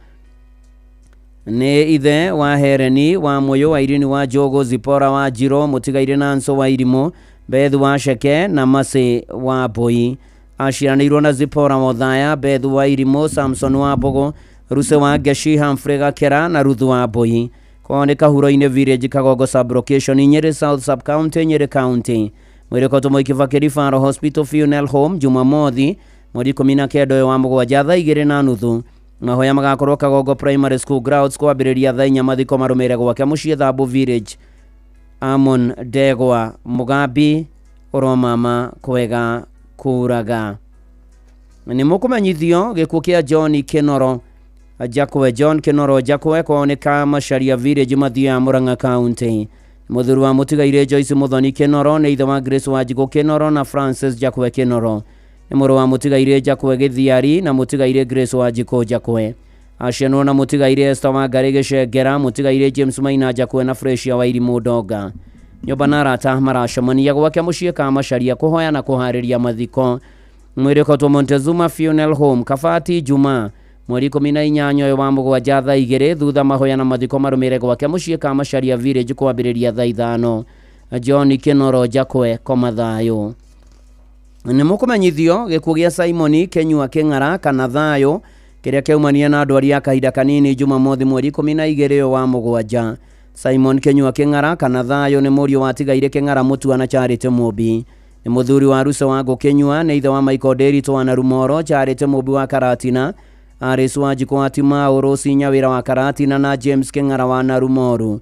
Nĩ ithe wa Hereni wa Mũyũ wa Irini wa Njũgũ, Zipora wa Njirũ, mũtigairĩ Nanso wa Irimũ, Beth wa Sheke na Masĩ wa Mbũi. Aciaranĩirwo na Zipora wa Othaya, Beth wa Irimũ, Samson wa Mbũgũ, Ruse wa Ngeci, Humphrey Gakera na Ruthu wa Mbũi. Kwao nĩ Kahuro-inĩ Village, Kagongo sub-location, Nyeri South sub-county, Nyeri county. Mwĩrĩ ũkautwo Mwai Kĩbakĩ Referral Hospital Funeral Home Jumamothi mweri 19 wa mũgwanja thaa 2:30. Mahoya magakorwo Kagongo Primary School grounds kwambĩrĩria thaa 4. Mathiko marũmĩrĩre gwake mũciĩ Thambu Village. Amon Ndegwa Mũgambi ũromama kwega kũraga. Nĩ mũkũmenyithio gĩkuũ kĩa John Kĩnoro Jakwe. John Kĩnoro Jakwe kwao nĩ Kamacharia Village, Mathioya, Murang'a county. Mũthuri wa mũtigairĩ Joyce Mũthoni Kĩnoro. Nĩ ithe wa Grace Wanjikũ Kĩnoro na Francis Jakwe Kĩnoro. Nĩ mũrũ wa mũtigairĩ Jakwe Gĩthiari na mũtigairĩ Grace Wanjikũ Jakwe. Acianwo na mũtigairĩ Esther Wangarĩ Gĩcengera, mũtigairĩ James Maina Jakwe na Fresia Wairimũ Ndonga. Nyũmba na arata maracemania gwake mũciĩ Kamacharia kũhoya na kũharĩria mathiko. Mwĩrĩ ũkautwo Montezuma Funeral Home Kabati Jumaa mweri 18 wa mũgwanja thaa 2. Thutha mahoya na mathiko marũmĩrĩre gwake mũciĩ Kamacharia Village kwambĩrĩria thaa 5. John Kĩnoro Jakwe koma thayũ. Nĩ mũkũmenyithio gĩkuũ gĩa Simon Kenyua Kĩng'ara kana thayũ kĩrĩa kĩaumania na ndwari ya kahinda kanini Jumamothi mweri 12 wa mũgwanja. Simon Kenyua Kĩng'ara kana thayũ nĩ mũriũ wa atigairĩ Kĩng'ara Mũtua na Charity Mũmbi. Nĩ mũthuri wa Ruso wa Ngũkĩnyua. Nĩ ithe wa Michael Nderitu wa Narumoro, Charity Mũmbi wa Karatina, Aris wa Njikũ wa Timau, Rose Nyawĩra wa Karatina na James Kĩng'ara wa Narumoru.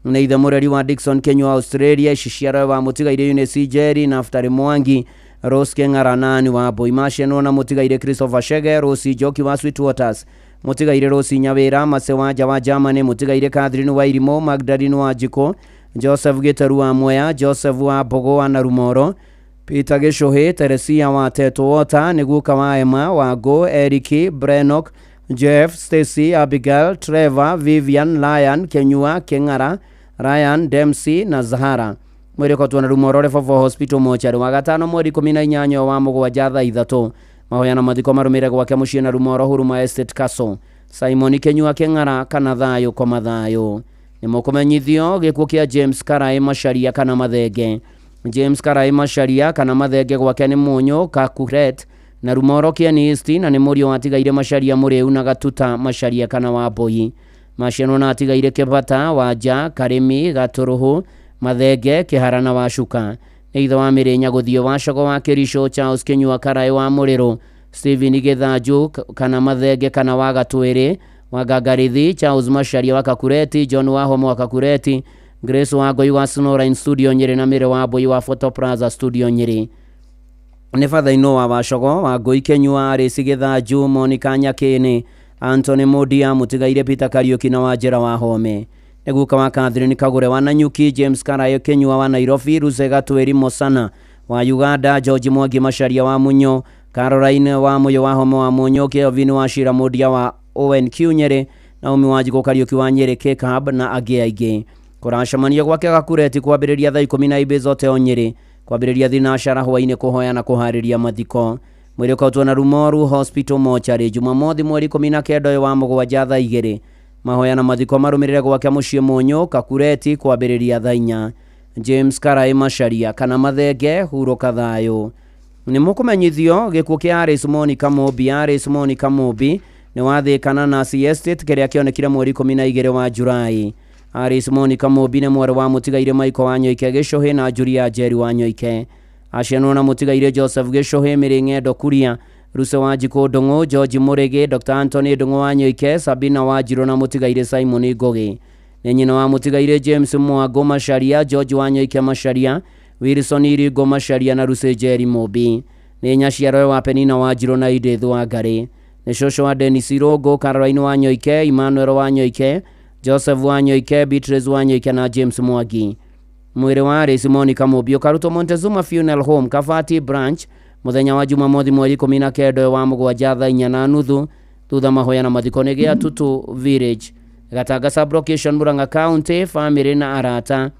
Nĩ ithe mũreri wa Dickson Kenyua Australia, Ciciarwe wa mũtigairĩ Eunice Njeri, Naftali Mwangi, Rose Kĩng'ara na Ann wa Mbũi. Macianwo na mũtigairĩ Christopher Shege, Rose Njoki wa Sweetwaters, mũtigairĩ Rose Nyawĩra, Mase Wanja wa Germany, mũtigairĩ Catherine wa Irimũ, Magdalene wa Njikũ, Joseph Gĩtaru wa Mwea, Joseph wa Mbũgũ wa Narumoro, Peter Gĩcũhĩ, Teresia wa Teto Water, nĩ guka wa Emma Wangũ, Eric Brennock, Jeff, Stacy, Abigail, Trevor, Vivian, Lyon, Kenyua, Kĩng'ara, Ryan, Dempsey na Zahara. Mwĩrĩ ũkautwo na Rumoro Referral Hospital mochari wa gatano mweri 18 wa mũgwanja thaa 3. Mahoya na mathiko marũmĩrĩre gwake mũciĩ na Rumoro Huruma Estate Castle. Simon Kenyua Kĩng'ara kana thayũ koma thayũ. Nĩ mũkũmenyithio gĩkuũ kĩa James Karaĩ Macharia kana Mathenge. James Karaĩ Macharia kana Mathenge gwake nĩ Mũnyũ Kakuret na Rumoro Kieni East na nĩ mũriũ wa atigairĩ Macharia Mũrĩu na Gatuta Macharia kana wa Mbũi. Macianwo na atigairĩ Kĩbata, Wanja, Karĩmi, Gatũrũhũ, Mathenge, Kĩhara na Wacuka. Nĩ ithe wa Mĩrĩ Nyagũthiĩ wa Cogo wa Kĩricũ, Charles Kĩnyua Karaĩ wa Mũrĩrũ, Stephen Gĩthanju kana Mathenge kana wa Gatwĩrĩ, wa Ngangarithi, Charles Macharia wa Kakureti, John Wahomo wa Kakureti, Grace wa Ngoi wa Snowline Studio Nyeri na Mĩrĩ wa Mbũi wa Photo Plaza Studio Nyeri. Nĩ batha-inĩ wa Wacogo wa Ngoi Kenyua, Arĩci Gĩthanju, Monica Nyakĩnĩ, Anthony Mudia, mũtigairĩ Peter Kariuki na Wanjĩra wa Home. Nĩ guka wa Catherine Kagure wa Nanyuki, James Karayo Kenyua wa Nairobi, Ruse Gatweri Mosana wa Uganda, George Mwangi Macharia wa Munyo, Caroline wa Muyo wa Homo wa Munyo, Kelvin wa Shira Mudia wa ONQ Nyeri, Naomi Wanjikũ Kariũki wa Nyeri K-Cab na angĩ aingĩ. Kũracemania gwake Gakureti kwambĩrĩria thaa 12 zote o Nyeri, kwambĩrĩria thinacara hwaĩ-inĩ kũhoya na kũharĩria mathiko. Mwĩrĩ ũkautwo na Rumoru Hospital Mortuary Jumamothi mweri 19 ũyũ wa mũgwanja thaa 2. Mahoya na mathiko marũmĩrĩre gwake mũciĩ Mũnyũ Kakureti kwambĩrĩria thaa 4. James Karai Macharia kana Mathenge hurũka thayũ. Nĩ mũkũmenyithio gĩkuũ kĩa Alice Monica Mũmbi. Alice Monica Mũmbi nĩ wathĩkana na Nasi Estate kĩrĩa kĩonekire mweri 12 wa Julai. Alice Monica Mũmbi nĩ mwarĩ wa mũtigairĩ Michael Wanyoike Gĩcũhĩ na Julia Njeri Wanyoike. Acianwo na mũtigairĩ Joseph Gĩcũhĩ, Mĩrĩ Ng'endo Kuria, Ruse Wanjikũ Ndung'u, George Mũrĩgĩ, Dr. Anthony Ndung'u Wanyoike, Sabina Wanjirũ na mũtigairĩ Simon Ngũgĩ. Nĩ nyina wa mũtigairĩ James Mwango Macharia, George Wanyoike Macharia, Wilson Iringo Macharia na Ruse Njeri Mũmbi. Nĩ nyaciaro wa Penina Wanjirũ na Edith Wangari. Nĩ cũcũ wa Dennis Irũngũ, Caroline Wanyoike, Emmanuel Wanyoike, Joseph Wanyoike, Beatrice Wanyoike na James Mwangi. Mwĩrĩ wa Alice Monica Mũmbi ũkarutwo Montezuma Funeral Home Kabati Branch mũthenya wa Jumamothi mweri 19 wa mũgwanja thaa 4:30 thutha mahoya na mathiko nĩ gĩa Tutu Village, Gatanga Sub-Location, Murang'a County. Famĩlĩ na arata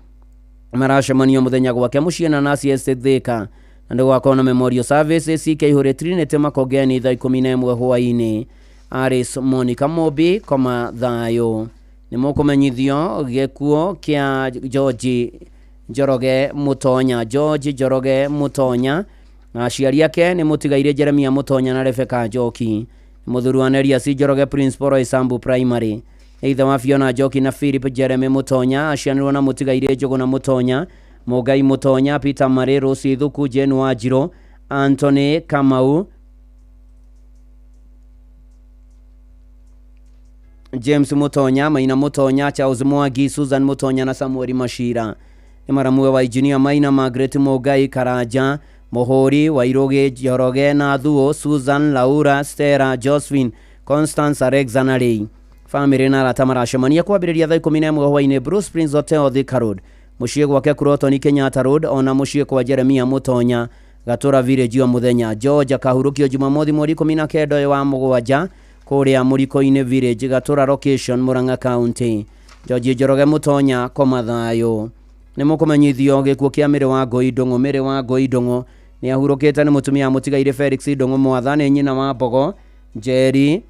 maracemanio mũthenya gwake mũciĩ na Nasi Estate Thika, na nĩ gũgakorwo na memorial service CK Ihũrĩ Trinity Makongeni thaa 11 hwaĩ-inĩ. Alice Monica Mũmbi koma thayũ. Nĩ mũkũmenyithio gĩkuũ kĩa George Njoroge Mũtonya. George Njoroge Mũtonya, aciari ake nĩ mũtigairĩ Jeremia Mũtonya na Rebecca Njoki. Mũthuri wa Nerias Njoroge, Principal Isambu Primary. Ithe wa Fiona Njoki na Philip Jeremy Mũtonya, acianirwo na mũtigairĩ Njũgũna Mũtonya, Mũngai Mũtonya, Peter Marĩ, Rose Thuku, Jane Wanjirũ, Anthony Kamau, James Mũtonya, Maina Mũtonya, Charles Mwangi, Susan Mũtonya na Samuel Mashira. Nĩ maramuwe wa Engineer Maina, Margaret Mũngai, Karanja Mũhũri, Wairũgĩ Njoroge na Thuo, Susan, Laura, Stella, Josephine, Constance, Alexa na Ray. Famĩlĩ na arata maracemania kwambĩrĩria thaa 11 hwaĩ-inĩ Bruce Prince Hotel Thika Road, mũciĩ gwake Kurotoni Kenyatta Road, ona mũciĩ kwa Jeremia Mũtonya Gatũra Village o mũthenya. George akahurũkio Jumamothi mweri 19 ũyũ wa mũgwanja kũrĩa Mũriko-inĩ Village, Gatũra Location, Murang'a County. George Njoroge Mũtonya koma thayũ. Nĩ mũkũmenyithio gĩkuũ kĩa Mĩrĩ wa Ngoi Ndung'u. Mĩrĩ wa Ngoi Ndung'u nĩ ahurũkĩte nĩ mũtumia wa mũtigairĩ Felix Ndung'u Mwatha, nĩ nyina wa Mbogo Njeri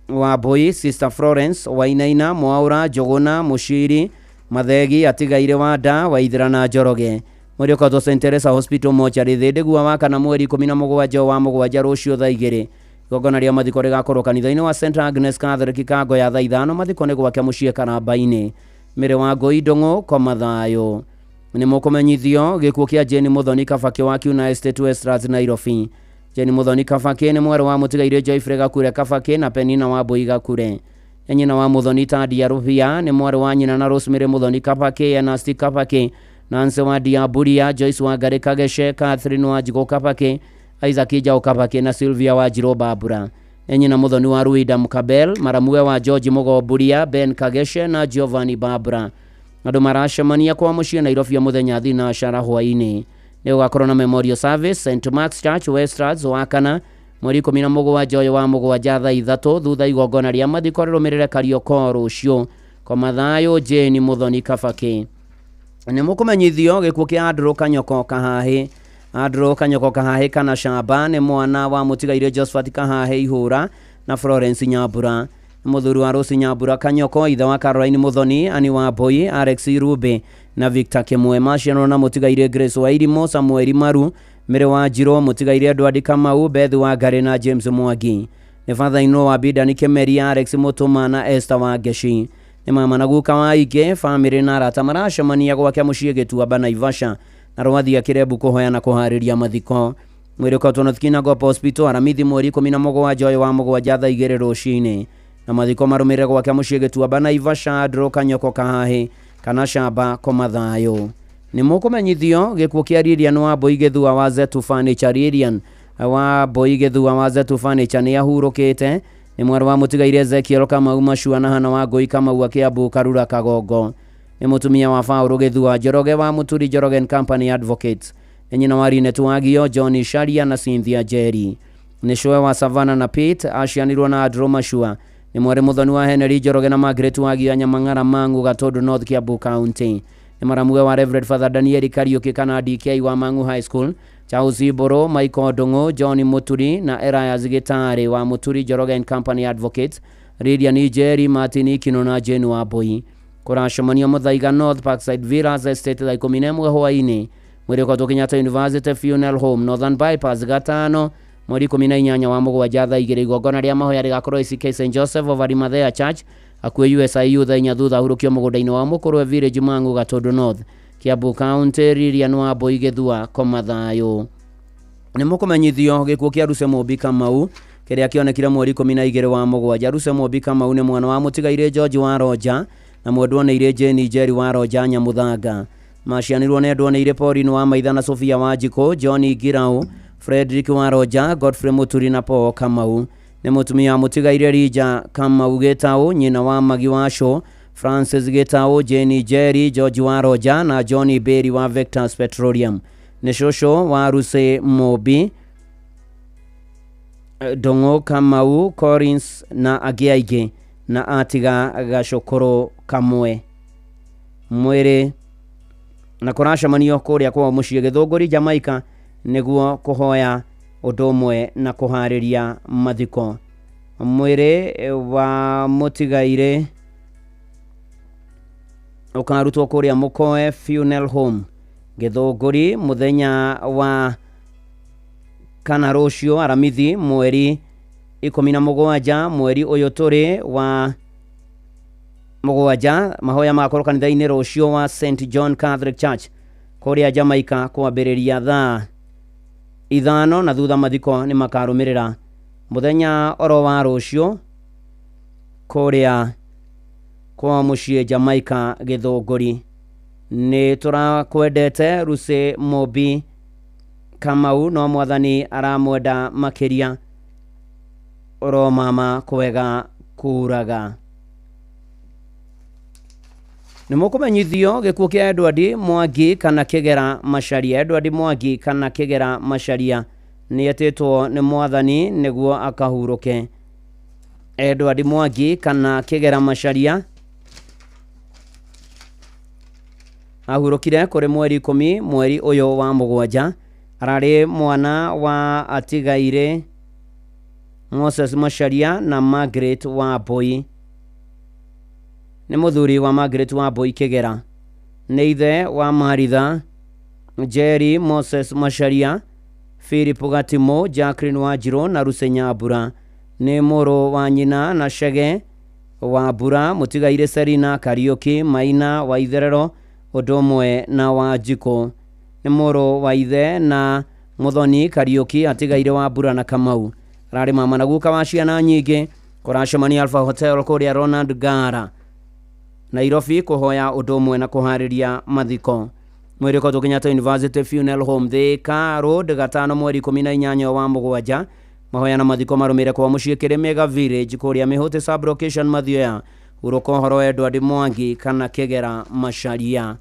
Wambui, Sister Florence Wainaina, Mwaura Njũgũna, Mũciri Mathegi, atigairĩ Wanda Waithera na Njoroge. Mwĩrĩ ũkautwo St Teresa Hospital Mortuary Thĩndĩgua wa kana mweri 17 wa mũgwanja rũciũ thaa 2. Igongona rĩa mathiko rĩgakorwo kanitha-inĩ wa St Agnes Catholic Kango ya thaa 5. Mathiko nĩ gwake mũciĩ Karamba-inĩ. Mĩrĩ wa Ngoi Ndung'u koma thayũ. Nĩ mũkũmenyithio gĩkuũ kĩa Jane Muthoni Kabaki wa Kiuna Estate Westlands Nairobi. Jane Muthoni Kabaki nĩ mwarĩ wa mũtigairĩ Joyfrey Gakure Kabaki na Penina Wambui Gakure. Nĩ nyina wa Muthoni Tadia Rubia, nĩ mwarĩ wa nyina na Rosemary Muthoni Kabaki, Ernest Kabaki, Nancy wa Diaburia, Joyce Wangari Kageshe, Catherine Wanjikũ Kabaki, Isaac Njau Kabaki na Sylvia Wanjirũ Barbara. Nĩ nyina Muthoni wa Ruida Mukabel, maramuwe wa George Mũgomburia, Ben Kageshe na Giovanni Barbara. Andũ maracemania kwa mũciĩ Nairobi mũthenya thinacara hwaĩ-inĩ. Nĩ gũgakorwo na memorial service St Mark's Church Westlands wa kana mweri 17 ũyũ wa mũgwanja thaa 3 thutha igongona rĩa mathiko rĩrũmĩrĩre Kariokor rũciũ. Koma thayũ Jane Muthoni Kabaki. Nĩ mũkũmenyithio gĩkuũ kĩa Andrew Kanyoko Kahahe. Andrew Kanyoko Kahahe kana Shamba nĩ mwana wa mũtigairĩ Josephat Kahahe Ihũra na Florence Nyambura. Mũthuri wa Rose Nyambura Kanyoko, ithe wa Caroline Muthoni, Ani Wambui, Alex Irube na Victor Kimwe. Macianwo na mũtigairĩ Grace Wairimo, Samuel Maru, Mĩrĩ wa Njirũ, mũtigairĩ Edward Kamau, Beth Wangari na James Mwangi. Nĩ father-in-law wa Bidani Kĩmeria, Alex Mũtũma na Esther Wangeci. Nĩ mama na guka wa aingĩ, famĩlĩ na arata maracemania gwake mũciĩ Gĩtuamba Naivasha na Rwathia Kĩrembu kũhoya na kũharĩria mathiko. Mwĩrĩ ũkautwo North Kinangop Hospital Aramithi mweri 17 ũyũ wa mũgwanja thaa 2 rũcinĩ, na mathiko marũmĩrĩre gwake mũciĩ Gĩtuamba Naivasha. Andrew Kanyoko Kahahe kana Shamba koma thayũ. Nĩ mũkũmenyithio gĩkuũ kĩa Lilian Wambui Gĩthua wa Zetu Furniture. Lilian Wambui Gĩthua wa Zetu Furniture nĩ ahurũkĩte. Nĩ mwarĩ wa mũtigaire Ezekiel Kamau Macua na Hana wa Ngũi Kamau wa Kiambu Karura Kagongo. Nĩ mũtumia wa Paũlũ Gĩthua Njoroge wa Mũturi Njoroge and Company Advocates. Nĩ nyina wa Linet Wagio, John Sharia na Cynthia Njeri. Nĩ cũwe wa Savannah na Pete, acianirwo na Andrew Macua. Nĩ mwarĩ mũthoni wa Henry Njoroge na Margaret Wagio a Nyamang'ara Mang'u Gatũndũ North Kiambu County. Nĩ maramuwe wa Reverend Father Danieli Kariuki kana DK wa Mang'u High School, Charles Iboro, Michael Ndung'u, John Muturi na Elias Gitari wa Muturi Njoroge and Company Advocates, Lilian Njeri, Martin Ikino na Jane Wambui. Kũracemanio Muthaiga North Parkside Villas Estate thaa 11 hwaĩ-inĩ. Mwĩrĩ ũkotwo Kenyatta University Funeral Home Northern Bypass gatano mweri 18 wa mũgwanja thaa 2. Igongona rĩa mahoya rĩgakorwo ACK St Joseph of Arimathea Church hakuhĩ USIU thaa 4 thutha ahurũkio mũgũnda-inĩ wa Mũkũrwe Village Mang'u Gatũndũ North Kiambu County. Lilian Wambui Gĩthua koma thayũ. Nĩ mũkũmenyithio gĩkuũ kĩa Ruse Mũmbi Kamau kĩrĩa kĩonekire mweri 12 wa mũgwanja. Ruse Mũmbi Kamau nĩ mwana wa mũtigairĩ George wa Roja na mwendwa nĩ irĩ Jane Njeri wa Roja Nyamuthanga. Macianirwo nĩ endwa nĩ irĩ Pauline wa Maitha na Sofia wa Njikũ, John Ngirau, Frederick wa Roja, Godfrey Muturi na Paul Kamau. Nĩ mũtumia wa mũtigairĩ Rija Kamau Gĩtaũ, nyina wa Magi wa Show, Francis Gĩtaũ, Jane Njeri, George wa Roja na John Berry wa Vectors Petroleum. Nĩ cũcũ wa Ruse Mũmbi, Ndung'u Kamau, Collins na angĩ aingĩ na atiga gacũkũrũ kamwe. Mwĩrĩ na kũracemanio kũrĩa kwao mũciĩ Gĩthũngũri Jamaica nĩguo kũhoya ũndũ ũmwe na kũharĩria mathiko. Mwĩrĩ wa mũtigairĩ ũkarutwo kũrĩa Mũkoe Funeral Home Gĩthũngũri mũthenya wa kana rũciũ Aramithi mweri 17 mweri ũyũ tũrĩ wa mũgwanja. Mahoya magakorwo kanitha-inĩ rũciũ wa St John Catholic Church kũrĩa Jamaica kwambĩrĩria thaa 5 na thutha mathiko nĩ makarũmĩrĩra mũthenya oro wa rũciũ kũrĩa kwa mũciĩ Jamaica Gĩthũngũri. Nĩ tũrakwendete Ruse Mũmbi Kamau, no mwathani aramwenda makĩria. Oro mama kwega kuraga. Nĩ mũkũmenyithio gĩkuũ kĩa Edward Mwangi kana Kĩgera Macharia. Edward Mwangi kana Kĩgera Macharia nĩ etĩtwo nĩ mwathani nĩguo akahurũke. Edward Mwangi kana Kĩgera Macharia ahurũkire kũrĩ mweri 10 mweri ũyũ wa mũgwanja. Ararĩ mwana wa atigaire Moses Macharia na Margaret Wambui. Nĩ mũthuri wa Margaret Wambui Kĩgera. Nĩ ithe wa Maritha Njeri Moses Macharia, Philip Gatimo, Jacqueline Wanjirũ na Ruse Nyambura. Nĩ mũrũ wa nyina na Chege Wambura, mũtigairĩ Serina Kariuki, Maina wa Itherero ũndũ ũmwe na Wanjikũ. Nĩ mũrũ wa ithe na Mũthoni Kariuki, atigaire Wambura na Kamau. Ararĩ mama na guka wa ciana nyingĩ. Kũracemania Alpha Hotel kũrĩa Ronald Ngara Nairobi kũhoya ũndũ ũmwe na kũharĩria mathiko. Mwĩrĩ ũkotwo Kenyatta University Funeral Home Thika Road gatano mweri 18 wa mũgwanja. Mahoya na mathiko marũmĩrĩre kwa mũciĩ Kĩrĩmĩga Village kũrĩa Mĩhũtĩ sub location Mathioya. Hurũka ũhoro Edward Mwangi kana Kĩgera Macharia.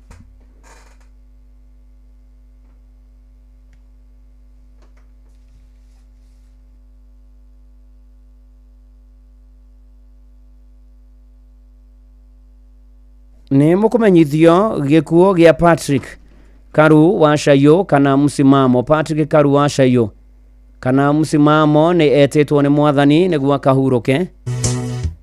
Nĩ mũkũmenyithio gĩkuũ gĩa Patrick Karu wa Shayo kana Msimamo. Patrick Karu wa Shayo kana Msimamo nĩ etĩtwo nĩ mwathani nĩguo akahurũke.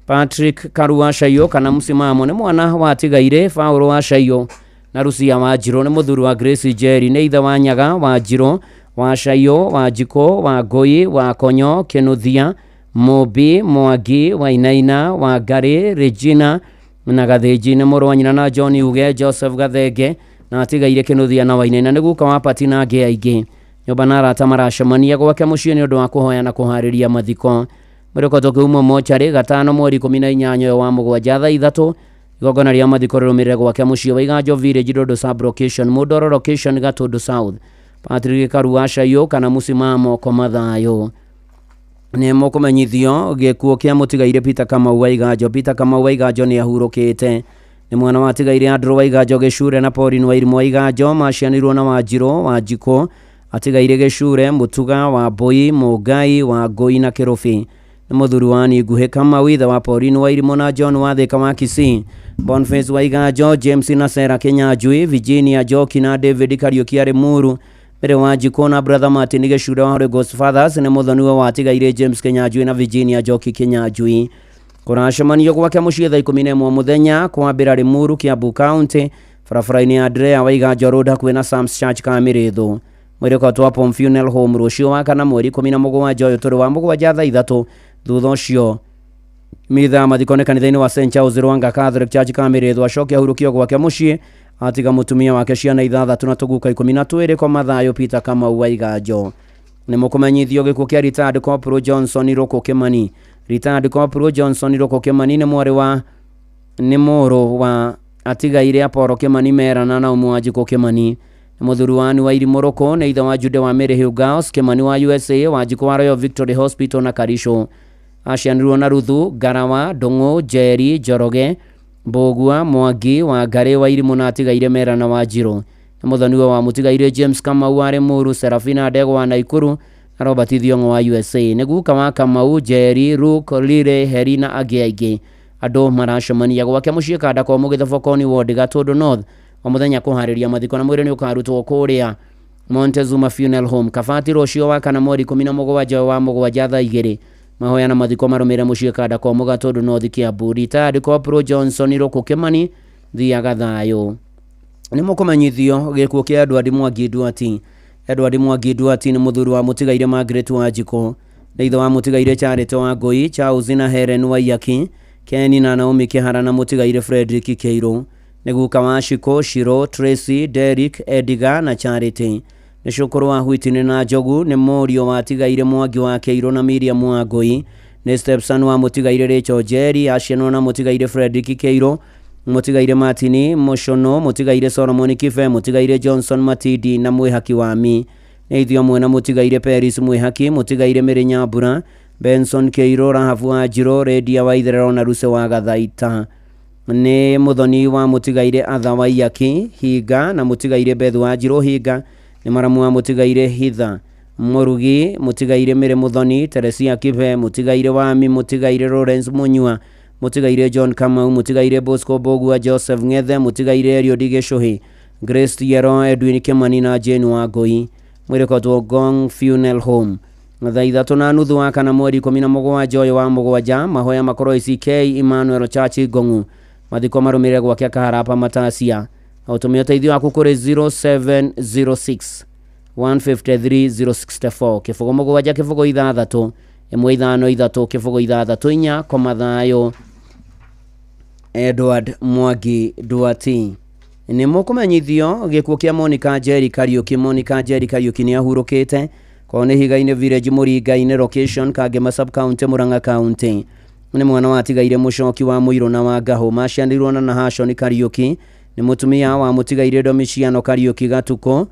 Patrick Karu wa Shayo kana Msimamo nĩ mwana wa atigaire Paul wa Shayo na Rucia wa Njirũ. Nĩ mũthuri wa Grace Njeri. Nĩ ithe wa Nyaga wa Njirũ wa Shayo wa Njikũ wa Ngũi wa Konyo Kĩnuthia Mũmbi Mwangi wa Inaina wa Ngarĩ Regina na Gathĩnji. Nĩ mũrũ wa nyina na John Uge, Joseph Gathenge na atigaire Kĩnuthia na Wainaina. Nĩ guka wa Pati na angĩ aingĩ. Nyũmba na arata maracemania gwake mũciĩ nĩ ũndũ wa kũhoya na kũharĩria mathiko. Mwĩrĩ ũkoretwo ũkĩumwo mocarĩ gatano mweri 18 wa mũgwanja thaa 3. Igongona rĩa mathiko rĩrũmĩrĩre gwake mũciĩ wa Iganjo Village Ndondo sub location Mũndoro location Gatũndũ South. Patrick Karu wa Shayo kana Msimamo koma thayũ. Nĩ mũkũmenyithio gĩkuũ kĩa mũtigairĩ Peter Kamau Waiganjo. Peter Kamau Waiganjo nĩ ahurũkĩte. Nĩ mwana wa tigairĩ Andrew Waiganjo Gĩcure na Pauline Wairimũ Waiganjo, macianirwo na Wanjirũ Wanjikũ, atigairĩ Gĩcure, Mũtuga, Wambũi, Mũngai, Wangũi na Kĩrũbi. Nĩ mũthuri wa Ninguhĩ Kamau, ithe wa Pauline Wairimũ na John Wathĩka wa Kisii, Boniface Waiganjo, James na Sarah Kĩnyanjui, Virginia Njoki na David Kariũki arĩ Muru, Mary Wanjikũ na Brother Martin Gĩcure wa Holy Ghost Fathers. Nĩ mũthoniwe wa atigairĩ James Kĩnyanjui na Virginia Njoki Kĩnyanjui. Kũracemanio gwake mũciĩ thaa 11 mũthenya kwambĩra Limuru, Kiambu County, barabara-inĩ ya Andrea Waiganjo Road hakuhĩ na Sam's Church Kamĩrĩthũ. Mwĩrĩ ũgatwarwo Palm Funeral Home rũciũ wa kana mweri 17 ũyũ tũrĩ wa mũgwanja thaa 3. Thutha ũcio mitha ya mathiko nĩ kanitha-inĩ wa St Charles Rwanga Catholic Church Kamĩrĩthũ. Acoke ahurũkio gwake mũciĩ, atiga mũtumia wake, ciana 6 na tũguka 12. Koma thayũ Peter Kamau Waiganjo. Nĩ mũkũmenyithio gĩkuũ kĩa retired Corporal Johnson Rũkũ Kĩmani. Retired Corporal Johnson Rũkũ Kĩmani nĩ mwarĩ wa nĩ mũrũ wa atigaire Apollo Kĩmani Merana na Naumu Wanjikũ Kĩmani. Nĩ mũthuri wa Anne Wairimũ Rũkũ. Nĩ ithe wa Jude wa Mary Hughes Kĩmani wa USA, Wanjikũ wa Royal Victory Hospital na Karisho. Acianirwo na Ruthu Ngarawa, Ndũng'ũ, Njeri, Njoroge, Mbũgua, Mwangi, Wangarĩ, Wairimũ na atigaire Merana Wanjirũ. Nĩ mũthoniwe wa mũtigaire James Kamau wa Limuru, Serafina Ndegwa wa Naikuru na Robert Thiong'o wa USA. Nĩ guka wa Kamau, Njeri, Luke, Lire, Heri na angĩ aingĩ. Andũ maracemania gwake mũciĩ kanda kwa Mũgĩthobokoni Ward, Gatũndũ North, o mũthenya kũharĩria mathiko, na mwĩrĩ nĩ ũkarutwo kũrĩa Montezuma Funeral Home Kabati rũciũ wa kana mweri 17 wa mũgwanja thaa 2. Mahoya na mathiko marũmĩrĩre mũciĩ kanda kwa Mũgatũndũ North, Kiambu. Retired Corporal Johnson Rũkũ Kĩmani, thiaga thayũ. Nĩ mũkũmenyithio gĩkuũ kĩa Edward Mwangi Nduati. Edward Mwangi Nduati nĩ mũthuri wa mũtigaire Margaret Wanjikũ. Nĩ ithe wa mũtigaire Charity Wangũi, Charles na Helen Waiyaki, Ken na Naomi Kĩhara na mũtigaire Frederick Kĩirũ. Nĩ guka wa Shiko, Shiro, Tracy, Derrick, Edgar na Charity. Nĩ cũkũrũ wa Whitney na Njogu. Nĩ mũriũ wa tigaire Mwangi wa Kĩirũ na Miriam Wangũi. Nĩ stepson wa mũtigaire Rachel Njeri, acianwo na mũtigaire Frederick Kĩirũ, mũtigaire Martin Mũcono, mũtigaire Solomon Kibe, mũtigaire Johnson Matindi na mwĩhaki wa mi. Nĩ ithuĩ amwe na mũtigaire Peris Mwĩhaki, mũtigaire Mary Nyambura, Benson Kĩirũ, Rahabu Wanjirũ, Rendia wa Itherero na Ruse wa Gathaita. Nĩ mũthoni wa mũtigaire Arthur Waiyaki Hinga na mũtigaire Beth Wanjirũ Hinga. Nĩ maramu wa mũtigaire Hitha Mũrugi, mũtigaire Mary Mũthoni, Teresia Kibe, mũtigaire Wami, mũtigaire Lawrence Munyua, mũtigaire John Kamau, mũtigaire Bosco Mbũgua, Joseph Ng'ethe, mũtigaire Eliud Gĩcũhĩ, Grace Tiero, Edwin Kĩmani na Jane Wangũi. Mwĩrĩ ũgatwarwo Ngong Funeral Home thaa 3:30 wa kana mweri 17 ũyũ wa mũgwanja. Mahoya makorwo ACK Emmanuel Church Ngong'u. Mathiko marũmĩrĩre gwake Kaharapa Matasia. Na ũtũmie ũteithio waku kũrĩ 0706 153 064 0 7 0 6 1 5 3 0 6 4. Koma thayũ Edward Mwangi Nduati. Nĩ mũkũmenyithio gĩkuũ kĩa Monica Njeri Kariũki. Monica Njeri Kariũki nĩ ahurũkĩte. Kwao nĩ Higa-inĩ Village, Mũringa-inĩ location, Kangema sub county, Murang'a County. Nĩ mwana wa tigaire Mũcoki wa Mũirũ na wa Ngahũ, macianĩirwo na Nahashon Kariũki. Nĩ mũtumia wa mũtigaire Domiciano Kariũki Gatuko.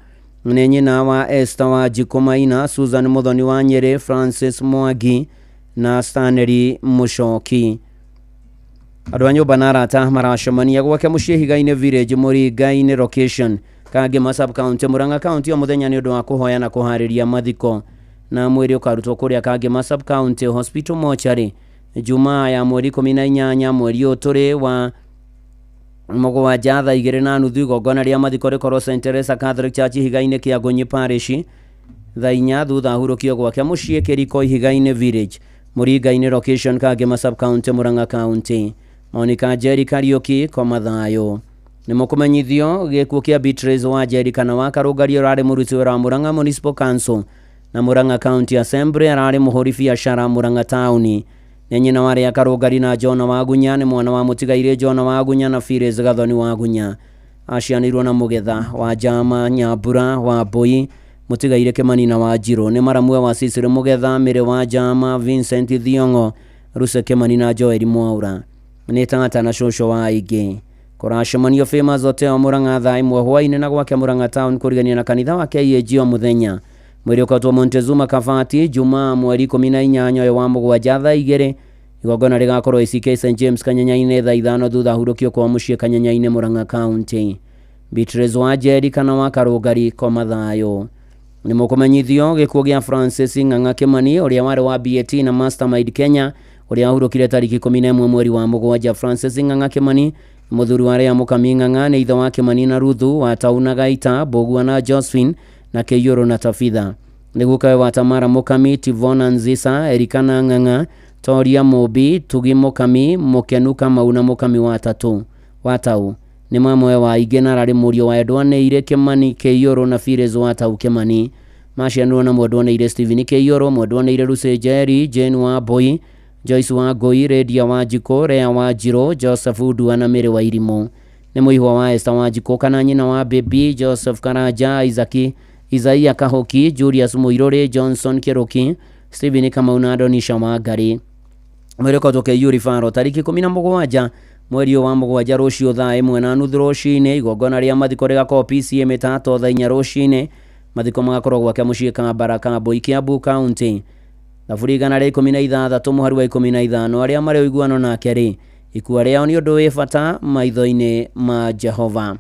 Nĩ nyina wa Esther wa Njikũ Maina, Susan Mũthoni wa Nyĩrĩ, Francis Mwangi na Stanley Mũcoki. Andũ a nyũmba na arata maracemania gwake mũciĩ Higa-inĩ Village, Mũringa-inĩ location, Kangema sub county, Murang'a County, o mũthenya nĩ ũndũ wa kũhoya na kũharĩria mathiko, na mwĩrĩ ũkarutwo kũrĩa Kangema sub county hospital mortuary Jumaa ya mweri 18 mweri ũyũ tũrĩ wa mũgwanja thaa 2:30. Igongona rĩa mathiko rĩkorwo St Teresa Catholic Church Higa-inĩ, Kĩangũnyi Parish thaa 4. Thutha ahurũkio gwake mũciĩ Kĩriko Ihiga-inĩ Village, Mũringa-inĩ location, Kangema sub county, Murang'a County. Monica Njeri Kariũki, koma thayũ. Nĩ mũkũmenyithio gĩkuũ kĩa Beatrice wa Njeri kana wa Karũngario, ũrarĩ mũruti wĩra wa Murang'a Municipal Council na Murang'a County Assembly, ararĩ mũhũri biacara Murang'a taũni. Nĩ nyina wa Rĩa Karũngari na Jona Wagunya. Nĩ mwana wa mũtigairĩ Jona Wagunya na Phyllis Gathoni Wagunya, acianĩirwo na Mũgetha wa Njama, Nyambura wa Mbũi, mũtigairĩ Kĩmani na Wanjirũ. Nĩ maramwe wa Cecily Mũgetha, Mĩrĩ wa Njama, Vincent Thiong'o, Ruse Kĩmani na Joel Mwaura. Nĩ tata na cũcũ wa aingĩ. Kũracemanio Famous Hotel Murang'a thaa 1 hwaĩ-inĩ na gwake Murang'a Town kũrigania na kanitha wa KAG o mũthenya. Mwĩrĩ ũkotwo Montezuma Kabati Jumaa mweri 18 ũyũ wa mũgwanja thaa 2. Igongona rĩgakorwo ACK St James Kanyanya-inĩ thaa 5 thutha hurũkio kwa mũciĩ Kanyanya-inĩ, Murang'a County. Beatrice wa Njeri kana wa Karũngari, koma thayũ. Nĩ mũkũmenyithio gĩkuũ gĩa Francis Ng'ang'a Kĩmani, ũrĩa warĩ wa BAT na Mastermind Kenya, ũrĩa wahurũkire tarĩki 11 mweri wa mũgwanja. Francis Ng'ang'a Kĩmani mũthuri wa Rea Mũkami Ng'ang'a, nĩ ithe wa Kĩmani na Ruthu wa Tau na Gaita, Mbũgua na Josephine na Kĩiyũrũ na Tabitha. Nĩ gukawe wa Tamara Mũkami, Tivona Nzisa, Erikana Ng'ang'a, Toria Mũmbi, Tugi Mũkami, Mũkenu Kamau na Mũkami wa Tatu wa Tau. Nĩ mamwe wa ingĩ na ararĩ mũriũ wa Edwanĩire Kĩmani Kĩiyũrũ na Phyllis wa Tau Kĩmani. Macianirwo na Mwendwanĩire Stephen Kĩiyũrũ, Mwendwanĩire Lucy Njeri, Jane wa Mbui, Joyce wa Ngũi, Redia wa Njikũ, Rea wa Njirũ, Joseph Ndua na Mĩrĩ wa Irimũ. Nĩ mũihwa wa Esther wa Njikũ kana nyina wa Baby, Joseph Karanja, Isaac Isaia Kahoki, Julius Mũirũrĩ, Johnson Kĩrũki, Stephen Kamau na Donisha Wangari. Mwĩrĩ ũkoretwo KU Referral tarĩki 17 mweri ũyũ wa mũgwanja rũciũ thaa 1:30 rũcinĩ. Igongona rĩa mathiko rĩgakorwo PCA Mĩtato thaa 4 rũcinĩ. Mathiko magakorwo gwake mũciĩ Kambara, Kambui, Kiambu County. Thaburi 116 mũhari wa 15, arĩa marĩ ũiguano nake rĩ, ikua rĩao nĩ ũndũ wĩ bata maitho-inĩ ma Jehova.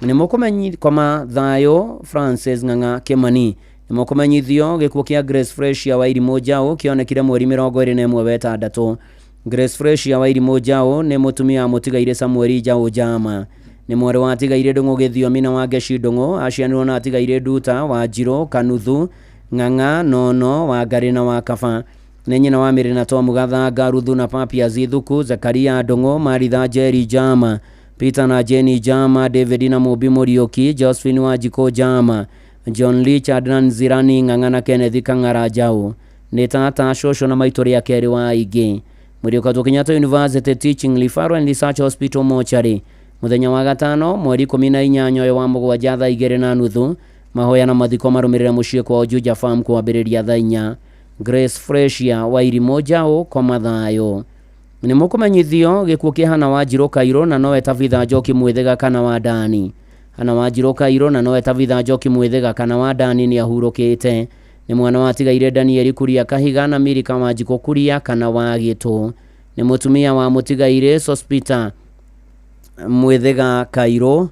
Nĩ mũkũmenyikoma thayũ Francis Ng'ang'a Kĩmani. Nĩ mũkũmenyithio gĩkuũ kĩa Grace Fresh wa Irimũ Njaũ kĩonekire mweri 21 wetandatũ. Grace Fresh wa Irimũ Njaũ nĩ mũtumia wa mũtigairĩ Samueli Njaũ Njama. Nĩ mwarĩ wa atigairĩ Ndũng'ũ Gĩthiomi na wa Ngeci Ndũng'ũ. Aciarirwo na atigairĩ Nduta wa Njirũ, Kanuthu, Ng'ang'a, Nono, Wangarĩ na wa Kaba. Nĩ nyina wa Mĩrĩ na Tomu Gathanga, Ruthu na Papias Ithuku, Zakaria Ndũng'ũ, Maritha Njeri Njama, Peter na Jenny Njama, David na Mũmbi Mũriũki, Josephine wa Njikũ Njama, John Richard na Nzirani Ng'ang'a na Kenneth Kang'ara Njaũ. Nĩ tata, cũcũ na maitũ rĩa kerĩ wa aingĩ. Mwĩrĩ ũkatwo Kenyatta University Teaching Referral and Research Hospital Mortuary mũthenya wa gatano mweri 18 ũyũ wa mũgwanja thaa 2:30. Mahoya na mathiko marũmĩrĩre mũciĩ kwao Juja Farm kwambĩrĩria thaa 4. Grace Fresia wa Irimũ Njaũ, koma thayũ. Nĩ mũkũmenyithio gĩkuũ kĩa Hana wa Njirũ Kairũ na nowe Tabitha Njoki Mwĩthĩga kana wa Dani. Hana wa Njirũ Kairũ na nowe Tabitha Njoki Mwĩthĩga kana wa Dani nĩ ahurũkĩte. Nĩ mwana wa atigaire Danieli Kuria Kahiga na Milika wa Njikũ Kuria kana wa Gĩtũ. Nĩ mũtumia wa mũtigaire Sospita Mwĩthĩga Kairũ.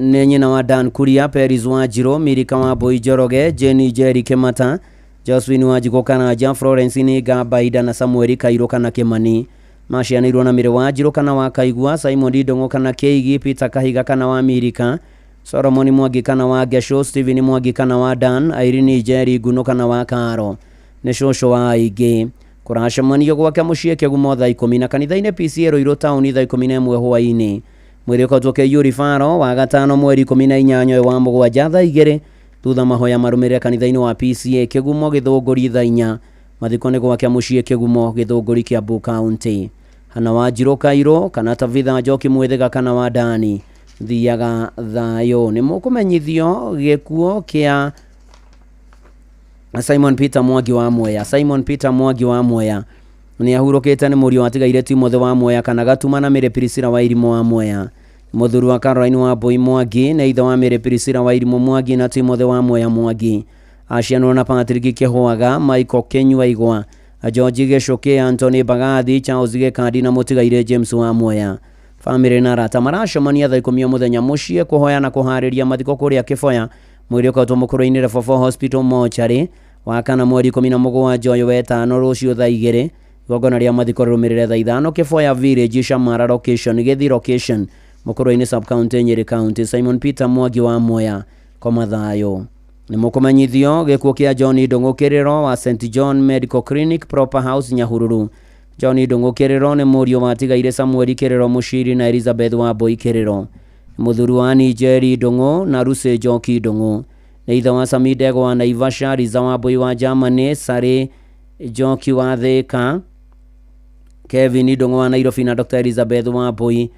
Nĩ nyina wa Dan Kuria, Peris wa Njirũ, Milika wa Mbui Njoroge, Jenny Njeri Kĩmata, Josephine wa Njikũ Karanja, Florence Ninga Baida na Samueli Kairũ kana Kĩmani. Macianĩirwo na Mĩrĩ wa Njirũ kana wa Kaigua, Simon Ndũng'ũ kana Kĩigi, Peter Kahiga kana wa Milika, Solomon Mwangi kana wa Ngecũ, Stephen Mwangi kana wa Dan, Irene Njeri Nguno kana wa Karo. Nĩ cũcũ wa aingĩ. Kũracemanio gwake mũciĩ Kĩgumo thaa 10 na kanitha-inĩ PCA Ruiru taũni thaa 11 hwaĩ-inĩ. Mwĩrĩ ũkotwo KU Referral wa gatano mweri 18 ũyũ wa mũgwanja thaa 2 thutha mahoya marũmĩrĩre kanitha-inĩ wa PCA Kĩgumo Gĩthũngũri thaa 4. Mathiko nĩ gwake mũciĩ Kĩgumo Gĩthũngũri, Kiambu County. Hana wa Njirũ Kairũ kana Tabitha Njoki Mwĩthĩga kana wa Dani, thiaga thayũ. Nĩ mũkũmenyithio gĩkuũ kĩa Simon Peter Mwangi wa Mwea. Simon Peter Mwangi wa Mwea nĩ ahurũkĩte. Nĩ mũriũ watigaire Timothy wa Mwea kana Gatuma na Mĩrĩ Priscilla wa Irimũ wa Mwea. Mũthuri wa Caroline wa Mbui Mwangi. Nĩ ithe wa Mĩrĩ Priscilla wa Irimũ Mwangi na Timothy wa Mwea Mwangi. Acianirwo na Patrick Kĩhwaga, Michael Kĩnyua Igwa, George Gĩcũkĩ, Anthony Bagathi, Charles Gĩkandi na mũtigaire James wa Mwea. Famĩlĩ na arata maracemania thaa 10 o mũthenya mũciĩ kũhoya na kũharĩria mathiko kũrĩa Kĩboya. Mwĩrĩ ũkotwo mũkũrũ-inĩ Rebobo Hospital Mortuary wa kana mweri 17 ũyũ wetano rũciũ thaa 2. Igongona rĩa mathiko rĩrũmĩrĩre thaa 5 Kĩboya Village, Shamara location, Gĩthi location, Mũkũrũ-inĩ sub county, Nyĩrĩ County. Simon Peter Mwangi wa Mwea, koma thayũ. Nĩ mũkũmenyithio gĩkuũ kĩa John Ndũng'ũ Kĩrĩro wa St John Medical Clinic Proper House, Nyahururu. John Ndũng'ũ Kĩrĩro nĩ mũriũ wa atigaire Samueli Kĩrĩro Mũciri na Elizabeth wa Mbui Kĩrĩro. Mũthuri wa Nigeri Ndũng'ũ na Lucy Njoki Ndũng'ũ. Nĩ ithe wa Sami Ndegwa wa Naivasha, Liza wa Mbui wa Germany, Sari Njoki wa Thika, Kevin Ndũng'ũ wa Nairobi na Dr Elizabeth wa Mbui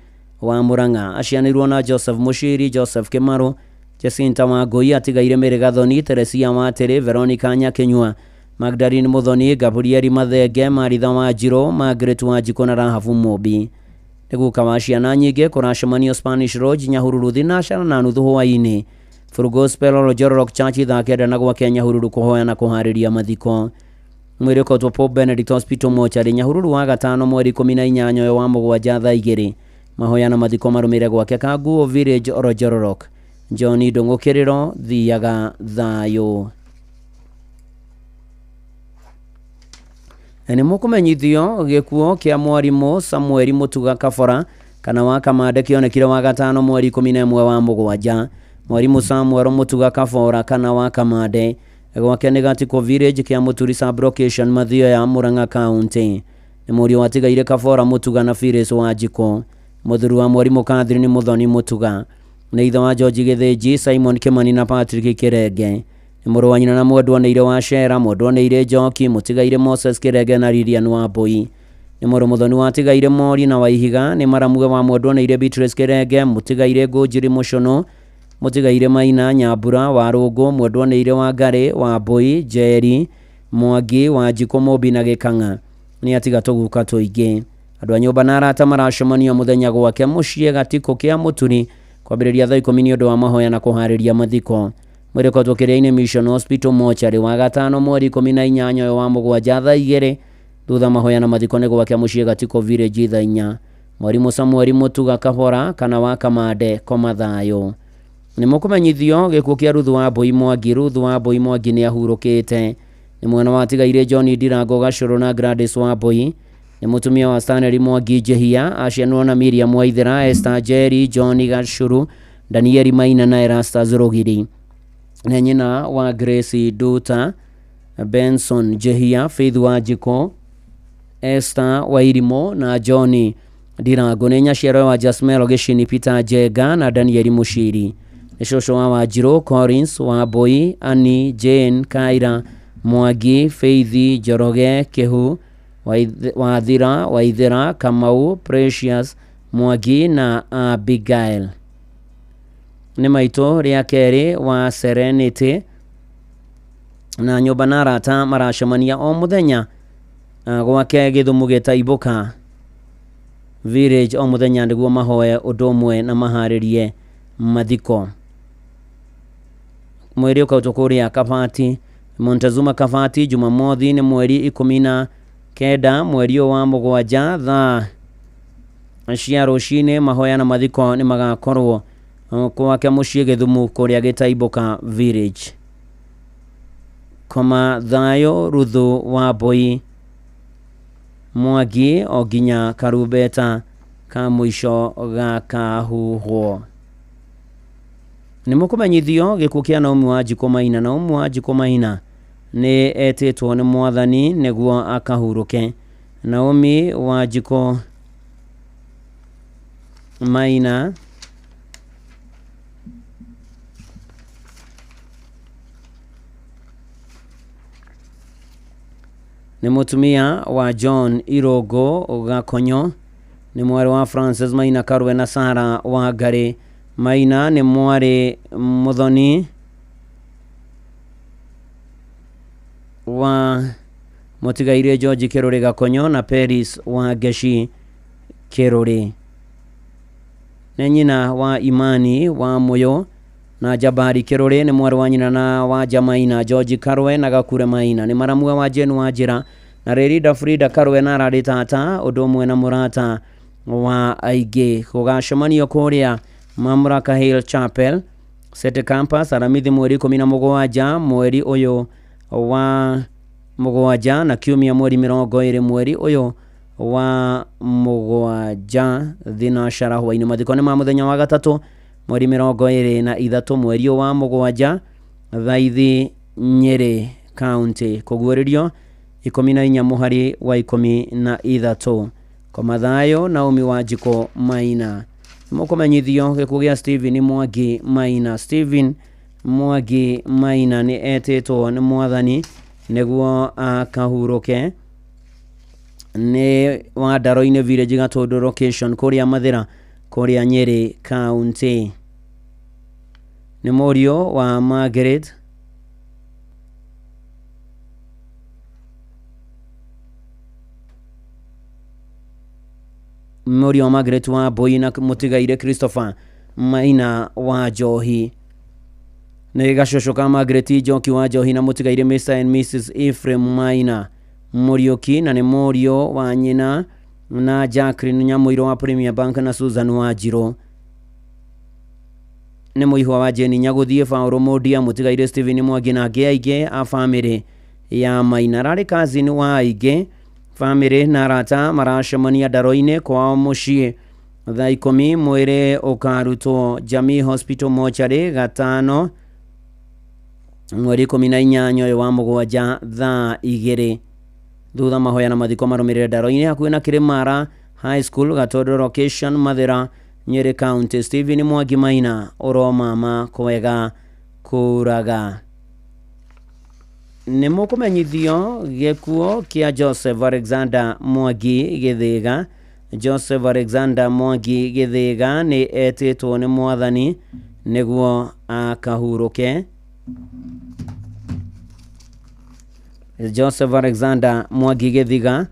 wa Murang'a. Acianĩirwo na Joseph Mũciri, Joseph Kĩmarũ, Jacinta wa Ngũi, atigaire Mary Gathoni, Teresia wa Tĩrĩ, Veronica Nyakĩnyua, Magdalene Muthoni, Gabrieli Mathenge, Maritha wa Njirũ, Margaret wa Njikũ na Rahabu Mũmbi. Nĩ guka wa ciana nyingĩ. Kũracemanio Spanish Lodge, Nyahururu, thinacana na nuthu hwaĩ-inĩ. Full Gospel Olojo Rock Church thaa 9 na gwake Nyahururu kũhoya na kũharĩria mathiko. Mwĩrĩ ũkautwo Pope Benedict Hospital mochari Nyahururu wa gatano mweri 18 ũyũ wa mũgwanja thaa 2. Mahoya na mathiko marũmĩrĩre gwake Kanguo Village Olojo Rock. John Ndũng'ũ Kĩrĩro thiaga thayũ. Nĩ mũkũmenyithio gĩkuũ kĩa mwarimũ Samuel Mutuga Kabora kana wa Kamande kĩonekire wa gatano mweri 11 wa mũgwanja. Mwarimũ Samuel Mutuga Kabora kana wa Kamande gwake nĩ Gatiko Village kĩa Mũturi sub-location Mathioya Murang'a County. Nĩ mũriũ watigaire Kabora Mutuga na Phyllis Wanjikũ. Mũthuri wa mwarimũ Catherine Muthoni Mutuga. Nĩ ithe wa George Gĩthĩnji, Simon Kimani na Patrick Kĩrenge. Nĩ mũrũ wa nyina na mwendwa nĩire wa Shera, mwendwa nĩire Njoki, mũtigaire Moses Kĩrenge na Lilian Wambui. Nĩ mũrũ Muthoni watigaire Mori na Waihiga, nĩ maramuge wa mwendwa nĩire Beatrice Kĩrenge, mũtigaire Ngũnjiri Mũcũnũ, mũtigaire Maina Nyambura Warũngũ, mwendwa nĩire Wangari Wambui, Njeri Mwangi Wanjikũ Mũmbi na Gĩkang'a. Nĩ atiga tũguka tũingĩ. Andũ a nyũmba na arata maracemania mũthenya gwake mũciĩ Gatiko kĩa Mũturi kwambĩrĩria thaa 10 nĩ ũndũ wa mahoya na kũharĩria mathiko. Mwĩrĩ ũkautwo Kĩrĩa-inĩ Mission Hospital mochari wa gatano mweri 18 ũyũ wa mũgwanja thaa 2. Thutha mahoya na mathiko nĩ gwake mũciĩ Gatiko Village thaa 4. Mwarimũ Samuel Mutuga Kabora kana wa Kamande koma thayũ. Nĩ mũkũmenyithio gĩkuũ kĩa Ruthu wa Mbui Mwangi. Ruthu wa Mbui Mwangi nĩ ahurũkĩte. Nĩ mwana watigaire John Ndirango Gacũrũ na Gladys Wambui. Nĩ mũtumia wa Stanley Mwangi Njihia, acianwo na Miriam Waithera, Esther Njeri, John Gacũrũ, Danieli Maina na Erastus Rũgiri. Nĩ nyina wa Grace Nduta, Benson Njihia, Faith Wanjikũ, Esther Wairimo na John Ndirango. Nĩ nyaciaro wa Jasmelo Gĩcini, Peter Njenga na Danieli Mũciri. Nĩ cũcũ wa Wanjirũ, Collins Wambui, Annie, Jane, Kaira Mwangi, Faith Njoroge, Kĩhu Wathira, Waithera, Kamau, Precious Mwangi na Abigail. Nĩ maitũ rĩa kerĩ wa Serenity na nyũmba na arata maracemania o mũthenya gwake Gĩthumo gĩtaibũka Village o mũthenya nĩguo mahoe ũndũ ũmwe na maharĩrie mathiko. Mwĩrĩ ũkautwo kũrĩa Kabati, Montezuma Kabati, Jumamothi nĩ mweri 19 mweri ũyũ wa mũgwanja thaa cia rũcinĩ. Mahoya na mathiko nĩ magakorwo kwake mũciĩ Gĩthumo kũrĩa Gĩtaibũka Village. Koma thayũ Ruthu wa Mbui Mwangi o nginya karumbeta ka mũico gakahuhwo. Nĩ mũkũmenyithio gĩkuũ kĩa Naomi Wanjikũ Maina. Naomi Wanjikũ Maina nĩ etĩtwo nĩ mwathani nĩguo akahurũke. Naomi Wanjikũ Maina nĩ mũtumia wa John Irogo Gakonyo, nĩ mwarĩ wa Francis Maina Karwe na Sara Wangari Maina, nĩ mwarĩ Muthoni wa mũtigaire George Kĩrũrĩ Gakonyo na Peris wa Ngeci Kĩrũrĩ. Nĩ nyina wa Imani wa Mũyũ na Jabari Kĩrũrĩ, nĩ mwarĩ wa nyina na wa Jamaina George Karwe na Gakure Maina, nĩ maramue wa Jane wa Njĩra na Rerida Frida Karwe na Ararĩ tata ũndũ ũmwe na mũrata wa aingĩ. Gũgacemanio kũrĩa Mamlaka Hill Chapel City Campus Aramithi mweri 17 mweri ũyũ wa mũgwanja na kiumia mweri 20 mweri ũyũ wa mũgwanja thinacara hwainĩ. Mathiko nĩ ma mũthenya wa gatatũ mweri 23 mweri wa mũgwanja Thaithi Nyeri County. Kũguũrĩrio 14 mũhari wa 13. Koma thayũ Naomi Wanjikũ Maina. Mũkũmenyithio gĩkuũ gĩa Stephen Mwangi Maina. Stephen Mwangi Maina nĩ etĩtwo nĩ mwathani nĩguo akahurũke. Nĩ wa Ndaro-inĩ Village Gatũndũ location kũrĩa Mathĩra kũrĩa Nyeri County. Nĩ mũriũ wa Margaret mũriũ wa Margaret wa Mbui na mũtigaire Christopher Maina wa Njohi. Nĩ gacũcũ ka Margaret Njoki wa Njohi na mũtigairĩ Mr and Mrs Ephraim Maina Mũriũki, na nĩ mũriũ wa nyina na Jacqueline Nyamũirũ wa Premier Bank na Susan Wanjirũ. Nĩ mũihwa wa Jane Nyagũthiĩ, Paũlũ Mũndia, mũtigairĩ Stephen Mwangi na angĩ aingĩ a bamĩrĩ ya Maina. Ararĩ cousin wa aingĩ. Bamĩrĩ na arata maracemania ndaro-inĩ kwao mũciĩ thaa 10. Mwĩrĩ ũkarutwo Jamii Hospital mochari gatano mweri 18 ũyũ wa mũgwanja thaa 2. Thutha mahoya na mathiko marũmĩrĩre ndaro-inĩ hakuhĩ na Kĩrĩmara High School, Gatondo location, Mathĩra, Nyeri County. Stephen Mwangi Maina, ũromama kwega kũraga. Nĩ mũkũmenyithio gĩkuũ kĩa Joseph Alexander Mwangi Gĩthĩga. Joseph Alexander Mwangi Gĩthĩga nĩ etĩtwo nĩ mwathani nĩguo akahurũke. Joseph Alexander Mwangi Gĩthiga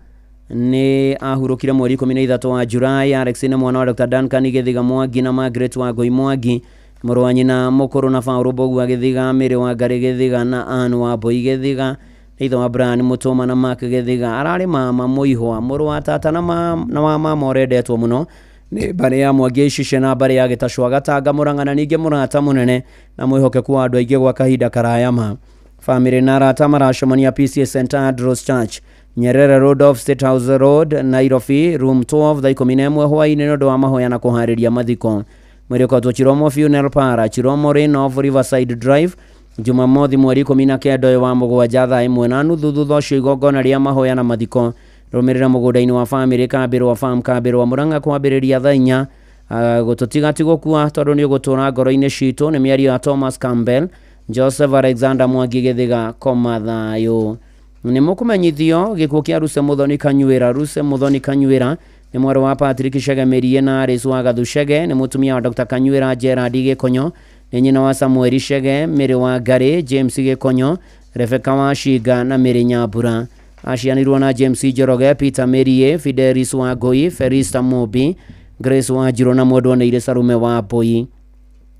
nĩ ahurũkire mweri 13 wa Julai. Alex nĩ mwana wa Dr. Duncan Gĩthiga Mwangi na Margaret Wangũi Mwangi, mũrũ wa nyina mũkũrũ na Paũlũ Mbũgua Gĩthiga, Mĩrĩ wa Ngarĩ Gĩthiga na Ann wa Mbũi Gĩthiga, nĩ ithe wa Brian Mũtũma na Mark Gĩthiga. Ararĩ mama mũihwa, mũrũ wa tata na wa mama ũrendetwo mũno nĩ mbarĩ ya Mwangi Icice na mbarĩ ya Gĩtacwa Gatanga Mũrang'a, na ningĩ mũrata mũnene na mwĩhokeku wa andũ aingĩ gwa kahinda karaya ma. Famĩlĩ na arata maracemania PCA St Andrews Church, Nyerere Road off State House Road, Nairobi, room 12, thaa 11 hwaĩ-inĩ nĩ ũndũ wa mahoya na kũharĩria mathiko. Mwĩrĩ ũkotwo Chiromo Funeral Parlour, Chiromo Lane off Riverside Drive, Jumamothi mweri 19 ũyũ wa mũgwanja thaa 1:30. Thutha ũcio igongona rĩa mahoya na mathiko rũmĩrĩra mũgũnda-inĩ wa famĩlĩ Kambĩrwa Farm, Kambĩrwa Mũrang'a, kwambĩrĩria thaa 4. Gũtũtiga ti gũkua tondũ nĩ ũgũtũra ngoro-inĩ citũ. Nĩ mĩario ya Thomas Campbell. Joseph Alexander Mwangi Gĩthiga, koma thayũ. Nĩ mũkũmenyithio gĩkuũ kĩa Ruse Muthoni Kanyuĩra. Ruse Muthoni Kanyuĩra nĩ mwarĩ wa Patrick Chege Mĩrie na Alice wa Gathu Chege, nĩ mũtumia wa Dr. Kanyuĩra Gerard Gĩkonyo, nĩ nyina wa Samuel Chege, Mĩrĩ wa Ngarĩ, James Gĩkonyo, Rebecca wa Shinga na Mĩrĩ Nyambura. Acianirwo na James Njoroge, Peter Mĩrie, Fidelis wa Ngũi, Felista Mũmbi, Grace wa Njirũ na mwendwa nĩ Sarume wa Mbũi.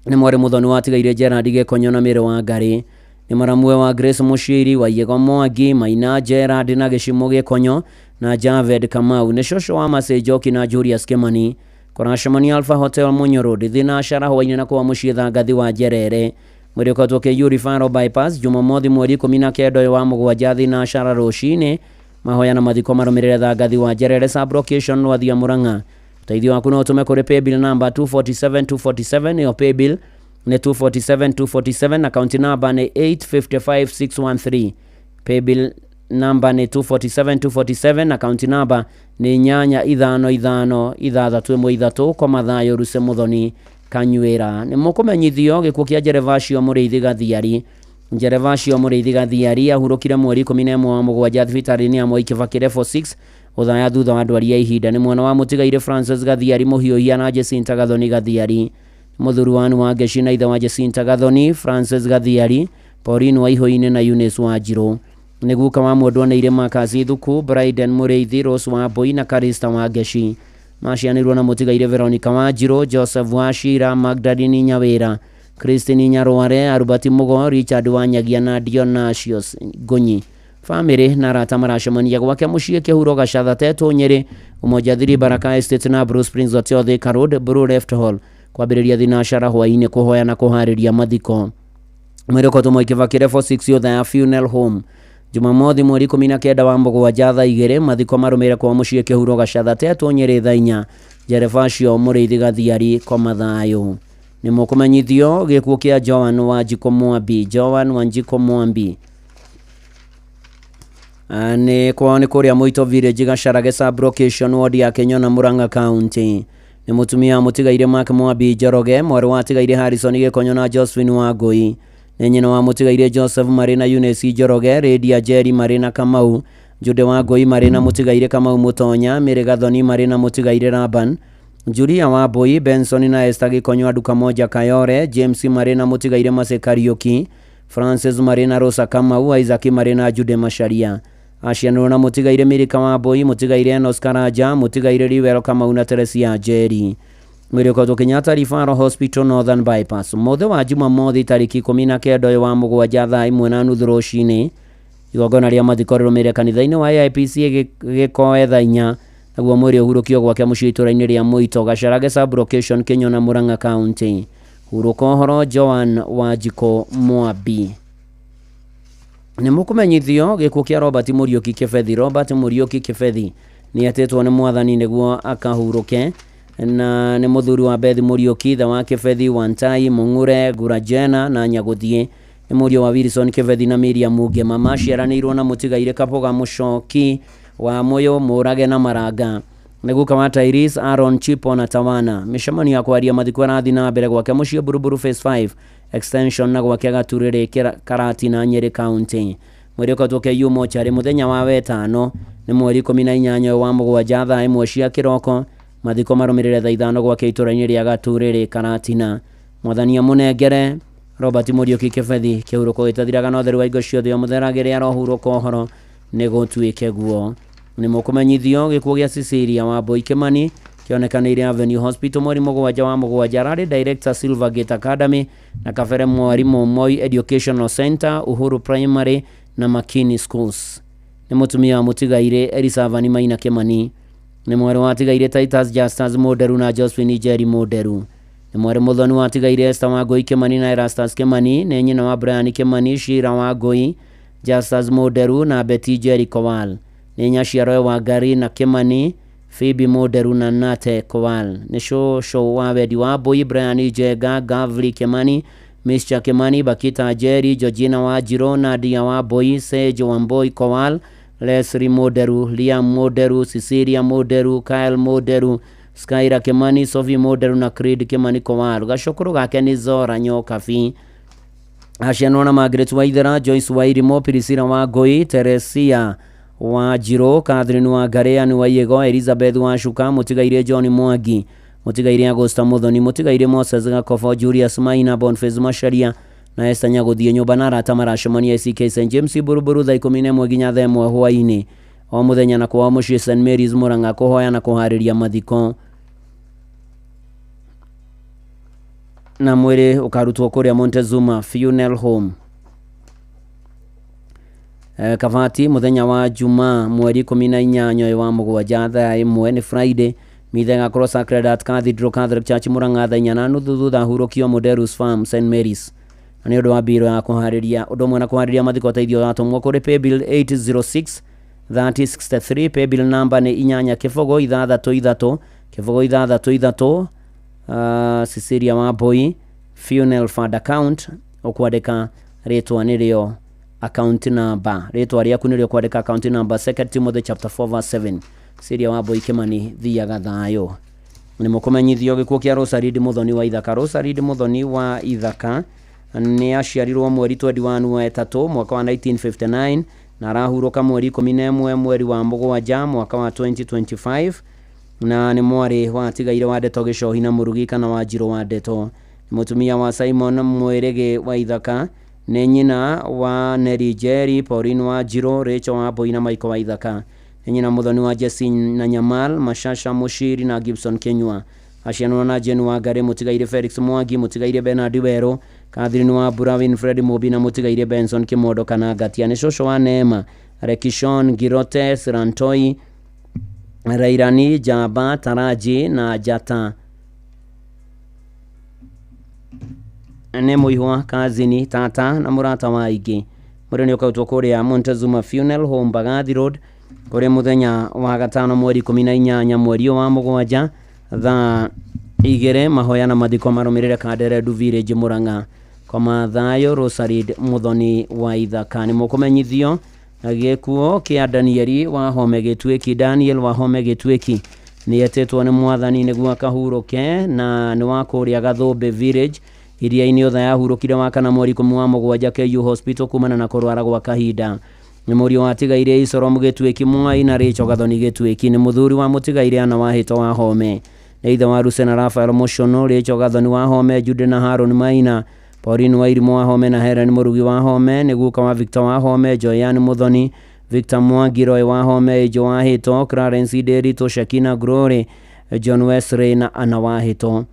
Nĩ mwarĩ Muthoni watigaire Gerard Gĩkonyo na Mĩrĩ wa Ngarĩ. Nĩ maramwe wa Grace Mũciri, wa Yego Mwangi, Maina Gerard na Gĩcimo Gĩkonyo na Javed Kamau. Nĩ cũcũ wa Mercy Njoki na Julius Kimani. Kũracemania Alpha Hotel Munyũ Road, Thinacara hwaĩ-inĩ na kwa mũciĩ Thangathi wa Njerere. Mwĩrĩ ũkotwo KU Referral Bypass Jumamothi mweri 19 ũyũ wa mũgwanja Thinacara rũcinĩ. Mahoya na mathiko marũmĩrĩre Thangathi wa Njerere sub-location Rwathia Mũrang'a. Ũteithio waku no ũtũme kũrĩ paybill number 247 247, ĩyo paybill nĩ 247 247, account number nĩ 855613. Paybill number nĩ 247 247, account number nĩ 855 613. Koma thayũ Ruse Muthoni Kanyuĩra. Nĩ mũkũmenyithio gĩkuũ kĩa Jerevacio Mũrĩithi Gathiari. Jerevacio Mũrĩithi Gathiari ahurũkire mweri 11 wa mũgwanja thibitarĩ-inĩ ya Mwai Kibaki level 6 ũthaya thutha wa ndwari ya ihinda. Nĩ mwana wa mũtigairĩ Francis Gathiari Mũhiũhia na Jacinta Gathoni Gathiari. Mũthuri wa Ngeci na ithe wa Jacinta Gathoni, Francis Gathiari, Pauline wa Ihũinĩ na Eunice wa Njirũ. Nĩ guka wa mwendwa nĩ Irĩma Kasi Thuku, Bryden Mũrĩithi, Rose wa Mbũi na Karista wa Ngeci. Macianĩirwo na mũtigairĩ Veronica wa Njirũ, Joseph wa Shira, Magdalene Nyawĩra, Christine Nyarware, Arubati Mugo, Richard wa Nyagia na Dionasius Ngunyi. Famĩlĩ na arata maracemania gwake mũciĩ Kĩhuro Gacatha Tetũ Nyĩrĩ, Umoja Thiri Baraka Estate na Blue Springs Hotel Thika Road, Blue Left Hall, kwambĩrĩria thinacara hwaĩ-inĩ kũhoya na kũharĩria mathiko. Mwĩrĩ ũkotwo Mwai Kibaki level 6 Othaya Funeral Home Jumamothi mweri 19 wa mũgwanja thaa 2. Mathiko marũmĩrĩre kwa mũciĩ Kĩhuro Gacatha Tetũ Nyĩrĩ thaa 4. Jerevacio Mũrĩithi Gathiari, koma thayũ. Nĩ mũkũmenyithio gĩkuũ kĩa Joan Wanjikũ Mwambi. Joan Wanjikũ Mwambi nĩ kwao nĩ kũrĩa Mũito Village Gacarage sub-location ward ya Kenyona Murang'a County. Nĩ mũtumia mũtigaire Mark Mwambi Njoroge, mwarĩ wa tigaire Harrison Gĩkonyo na Josephine Wangũi. Nĩ nyina wa mũtigaire Joseph marĩ na Eunice Njoroge, Lydia Njeri marĩ na Kamau, Jude Wangũi marĩ na mũtigaire Kamau Mũtonya, Mary Gathoni marĩ na mũtigaire Laban, Julia Wambui, Benson na Esther Gĩkonyo Aduka Moja Kayore, James marĩ na mũtigaire Mercy Kariũki, Francis marĩ na Rosa Kamau, Isaac marĩ na Jude Macharia. Acianĩrwo na mũtigaire Milika Wambui, mũtigaire Enos Karanja, mũtigaire Riwero Kamau na Teresia Njeri. Mwĩrĩ ũkoretwo Kenyatta Referral Hospital, Northern Bypass. Mũthĩ wa Jumamothi tarĩki 19 ũyũ wa mũgwanja thaa 1:30 rũcinĩ, igongona rĩa mathiko rĩrũmĩrĩre kanitha-inĩ wa AIPC Gĩkoe thaa 4, naguo mwĩrĩ ũhurũkio gwake mũciĩ itũũra-inĩ rĩa Mũito, Gacharage sub-location, Kĩnyona, Murang'a County. Hurũka ũhoro Joan Wanjikũ Mwambi. Nĩ mũkũmenyithio gĩkuũ kĩa Robert Mũriũki Kĩbethi. Robert Mũriũki Kĩbethi nĩ etĩtwo nĩ mwathani nĩguo akahurũke, na nĩ mũthuri wa Beth Mũriũki, ithe wa Kĩbethi, Wantai, Mũng'ure, Gurajena na Nyagũthiĩ. Nĩ mũriũ wa Wilson Kĩbethi na Miriam Ngema. Maciaranĩirwo na mũtigairĩ Kabũga Mũcoki wa Mũyũ, Mũrage na Maranga. Nĩ guka wa Tyrese, Aaron, Chipo na Tawana. Mĩcemanio ya kwaria mathiko ĩrathiĩ na mbere gwake mũciĩ Buruburu Phase 5 Extension na gwake Gaturĩrĩ, Karatina, Nyĩrĩ County. Mwĩrĩ ũkoretwo KU mochari mũthenya wa wetano nĩ mweri 18 wa mũgwanja thaa 1 cia kĩroko. Mathiko marũmĩrĩre thaa 5 gwake itũũra-inĩ rĩa Gaturĩrĩ, Karatina. Mwathani amũnengere Robert Mũriũki Kĩbethi kĩhurũko gĩtathiraga na ũtheru wa hingo ciothe, o mũtheragĩre arohurũka ũhoro nĩ gũtuĩke guo. Nĩ mũkũmenyithio gĩkuũ gĩa Cecilia Wambui Kĩmani kĩonekanĩire Avenue Hospital mweri 7 wa mũgwanja. Ararĩ director Silvergate Academy na kabere mwarimũ Moi Educational Center, Uhuru Primary na Makini Schools. Nĩ mũtumia wa mũtigairĩ Elisavani Maina Kĩmani. Nĩ mwarĩ wa tigairĩ Titus Justus Mũnderu na Josephine Njeri Mũnderu. Nĩ mwarĩ mũthoni wa tigairĩ Esther Wangũi Kĩmani na Erastus Kĩmani. Nĩ nyina wa Brian Kĩmani, Shira Wangũi, Justus Mũnderu na Betty Njeri Kowal. Nĩ nyaciaro wa Ngari na Kĩmani, Phoebe Mũnderu na Nate Kowal. Nĩ cũcũ wa Wendi Wambui, Brian Njenga, Gavli Kĩmani, Mr Kĩmani, Bakita Njeri, Georgina Wanjirũ, Nadia Wambui, Sage Wambui Kowal, Leslie Mũnderu, Liam Mũnderu, Cecilia Mũnderu, Kyle Mũnderu, Skyra Kĩmani, Sophie Mũnderu na Creed Kĩmani Kowal. Gacũkũrũ gake nĩ Zora Nyokabi. Acianwo na Margaret Waithera, Joyce Wairimo, Priscilla Wangũi, Teresia Wanjirũ, Catherine Wangari, Anne Waiego, Elizabeth Wacuka, mũtigairĩ John Mwangi, mũtigairĩ Agosta Muthoni, mũtigairĩ Moses Gakobo, Julius Maina, Boniface Macharia na Esther Nyagũthiĩ. Nyũmba na arata maracemania ACK St James Buruburu thaa 11 nginya thaa 1 hwaĩ-inĩ o mũthenya, na kwao mũciĩ St Mary's Murang'a kũhoya na kũharĩria mathiko, na mwĩrĩ ũkarutwo kũrĩa Montezuma Funeral Home. Kabati mũthenya wa Jumaa mweri 18 wa mũgwanja thaa 1 nĩ Friday. Mitha ĩgakorwo Sacred Heart Cathedral Catholic Church Murang'a thaa 4:30 thutha hurũkio Moderus Farm St Mary's. Na nĩ ũndũ wa mbiro ya kũharĩria ũndũ ũmwe na kũharĩria mathiko, ũteithio watũmwo kũrĩ paybill 806 3063. Paybill number nĩ 8 0 6 6 0 6 6. Cecilia Wambui Funeral Fund account, ũkwandĩka rĩtwa nĩrĩo account number, rĩtwa rĩaku nĩrĩo kwandĩka account number. 2 Timothy chapter 4 verse 7. Cecilia Wambui Kĩmani, thiaga thayũ. Nĩ mũkũmenyithio gĩkuũ kĩa Rosarid Mũthoni wa Ithaka. Rosarid Mũthoni wa Ithaka nĩ aciarirwo mweri 21 wa ĩtatũ mwaka wa 1959 na arahurũka mweri 11 mweri wa mũgwanja mwaka wa 2025, na nĩ mwarĩ wa tigaire wa Ndeto Gĩcohi na Mũrugi kana Wanjirũ wa Ndeto. Nĩ mũtumia wa Simon Mwĩrĩgĩ wa Ithaka. Nĩ nyina wa Neri Njeri, Pauline Wanjirũ, Rachel Wambui na Michael wa Ithaka. Nĩ nyina mũthoni wa Jesse na Nyamal, Mashasha Mushiri na Gibson Kenyua. Acianwo na Jane Wangari, mũtigairĩ Felix Mwangi, mũtigairĩ Bernard Werũ, Catherine Wambura, Winfred Mũmbi na mũtigairĩ Benson Kĩmondo kana Ngatia. Nĩ cũcũ wa Neema, Rekishon, Girote, Sirantoi, Rairani, Jamba, Taraji na Jata. Nĩ mũihwa, kazini, tata na mũrata wa aingĩ. Mwĩrĩ nĩ ũkarutwo kũrĩa Montezuma Funeral Home, Mbagathi Road, kũrĩ mũthenya wa gatano mweri 18 mweri wa mũgwanja thaa 2. Mahoya na mathiko marũmĩrĩre Kanderendu Village, Murang'a. Koma thayũ Rosarid Mũthoni wa Ithaka. Nĩ mũkũmenyithio gĩkuũ kĩa Danieli Wahome Gĩtuĩki. Daniel Wahome Gĩtuĩki nĩ etĩtwo nĩ mwathani nĩguo akahurũke, na nĩ wa kũrĩa Gathũmbĩ Village, Iria-inĩ. Otha yahurũkire wa kana mweri 10 wa mũgwanja KU Hospital kumana na kũrwara gwa kahinda. Nĩ mũriũ wa tigaire Isoromu Gĩtuĩki Mwai na Rachel Gathoni Gĩtuĩki. Nĩ mũthuri wa mũtigaire Ana Wahĩto wa Home. Nĩ ithe wa Ruse na Rafael Mũcũnũ, Rachel Gathoni wa Home, Jude na Haron Maina, Pauline Wairimũ wa Home na Helen Mũrugi wa Home. Nĩ guka wa Victor wa Home, Joyan Mũthoni, Victor Mwangi, Roy wa Home, Angel wa Hĩto, Clarence Nderitu, Shakina Glory, John Wesley na Anna Wahĩto.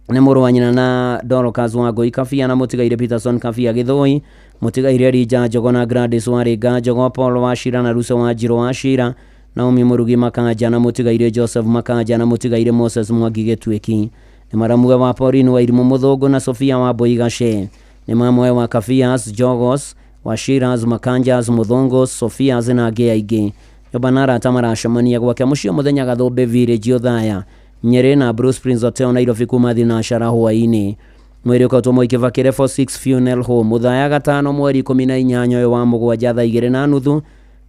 Nĩ mũrũ wa nyina na Dorcas Wangũi Kabia na mũtigaire Peterson Kabia Gĩthũi, mũtigaire Elijah Njogo na Gladys Warĩnga Njogo, Paul Wachira na Ruce Wanjirũ Wachira, Naomi Mũrugi Makanja na mũtigaire Joseph Makanja na mũtigaire Moses Mwangi Gĩtuĩki. Nĩ maramuwe wa Pauline Wairimũ Mũthũngũ na Sofia Wambũi Gace. Nĩ mamwe wa Kabias, Jogos, Wachiras, Makanjas, Mũthũngũ, Sofias na angĩ aingĩ. Nyũmba na arata maracemania gwake mũciĩ mũthenya Gathũmbĩ Village Othaya, Nyeri na Bruce Prince Hotel Nairobi kuma thinashara hwaĩ-inĩ. Mwĩrĩ ũkautwo Mwai Kibaki Level 6 Funeral Home Othaya gatano mweri 18 ũyũ wa mũgwanja thaa 2:30.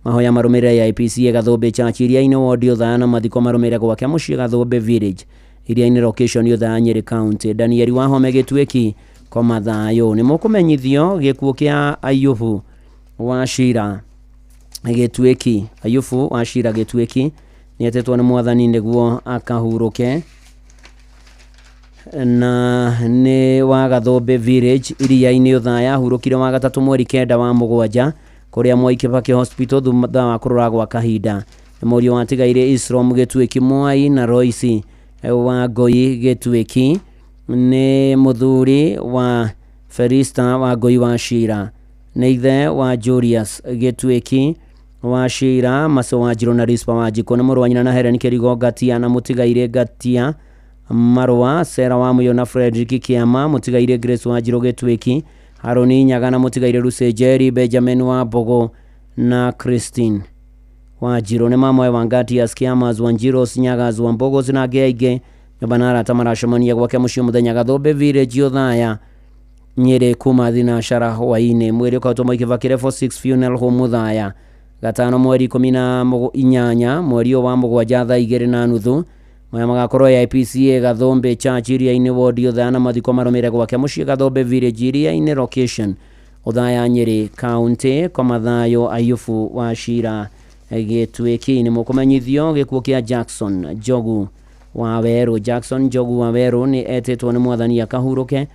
Mahoya marũmĩrĩre AIPCA Gathũmbĩ Church Iriainĩ ward Othaya na mathiko marũmĩrĩre gwake mũciĩ Gathũmbĩ Village Iriainĩ location Othaya Nyeri County. Daniel Wahome Gĩtuĩki koma thayũ. Nĩ mũkũmenyithio gĩkuũ kĩa Ayubu Wachira Gĩtuĩki. Ayubu Wachira Gĩtuĩki nĩetĩtwo nĩ mwathani nĩguo akahurũke na nĩ wa Gathũmbĩ Village Iriainĩ Othaya. Ahurũkire wa gatatũ mweri 9 wa mũgwanja kũrĩa Mwai Kibaki Hospital thutha wa kũrora gwa kahinda. Nĩ mũriũ wa tigaire Isrom Gĩtuĩki Mwai na Royce Wangũi Gĩtuĩki. Nĩ mũthuri wa Felista Wangũi Wachira. Nĩ ithe wa Julius Gĩtuĩki Wachira, Mace Wanjirũ na Rispa Wanjikũ. Nĩ mũrũ wa nyina na Helen Kĩrigo Ngatia na mũtigaire Ngatia Marũa, Sera Wamũyũ na Frederick Kĩama, mũtigaire Grace Wanjirũ Gĩtuĩki, Harũni Nyaga na mũtigaire Lucy Njeri, Benjamin Wambũgũ na Christine Wanjirũ. Nĩ mamwe wa Ngatias, Kĩamas, Wanjiros, Nyagas, Wambũgũs na angĩ aingĩ. Nyũmba na arata maracemania gwake mũciĩ mũthenya Gathũmbĩ Village Othaya, Nyeri kuma thinashara hwaĩ-inĩ. Mwĩrĩ ũkautwo Mwai Kibaki Level 6 Funeral Home Othaya gatano mweri 18 mweri ũyũ wa mũgwanja thaa 2:30. Maya magakorwo AIPCA Gathũmbĩ Church Iriainĩ ward Othaya na mathiko marũmĩrĩre gwake mũciĩ Gathũmbĩ Village Iriainĩ location Othaya Nyeri County. Koma thayũ Ayubu Wachira Gĩtuĩki. Nĩ mũkũmenyithio gĩkuũ kĩa Jackson Njogu wa Werũ. Jackson Njogu wa Werũ nĩ etĩtwo nĩ mwathani akahurũke.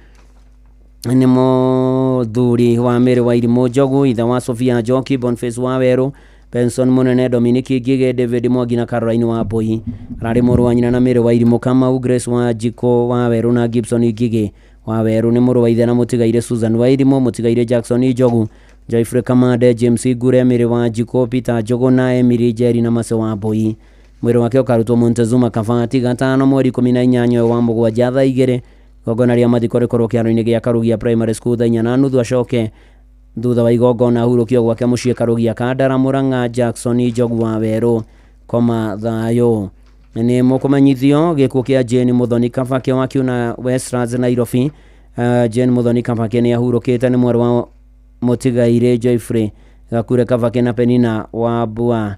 Nĩ mũthuri wa Mary Wairimũ Njogu, ithe wa Sofia Njoki, Boniface wa Werũ, Benson Mũnene, Dominic Ngige, David Mwangi na Caroline Wambũi. Ararĩ mũrũ wa nyina na Mary Wairimũ Kamau, Grace Wanjikũ wa Werũ na Gibson Ngige wa Werũ. Nĩ mũrũ wa ithe na mũtigaire Susan Wairimũ, mũtigaire Jackson Njogu, Joyfrey Kamande, James Ngure, Mary Wanjikũ, Peter Njogu na Emily Njeri na Mace Wambũi. Mwĩrĩ wake ũkarutwo Montezuma Kabati gatano mweri 18 wa mũgwanja thaa 2. Igongona rĩa mathiko rĩkorwo kĩharo-inĩ gĩa Karugia Primary School thaa 4:30. Acoke thutha wa igongona ahurũkio gwake mũciĩ Karugia Kandara Murang'a. Jackson Njogu wa Werũ koma thayũ. Nĩ mũkũmenyithio gĩkuũ kĩa Jane Muthoni Kabake wa Kiuna Westlands Nairobi. Jane Muthoni Kabake nĩ ahurũkĩte. Nĩ mwarĩ wa mũtigaire Joyfrey Gakure Kabake na Penina wa Mbua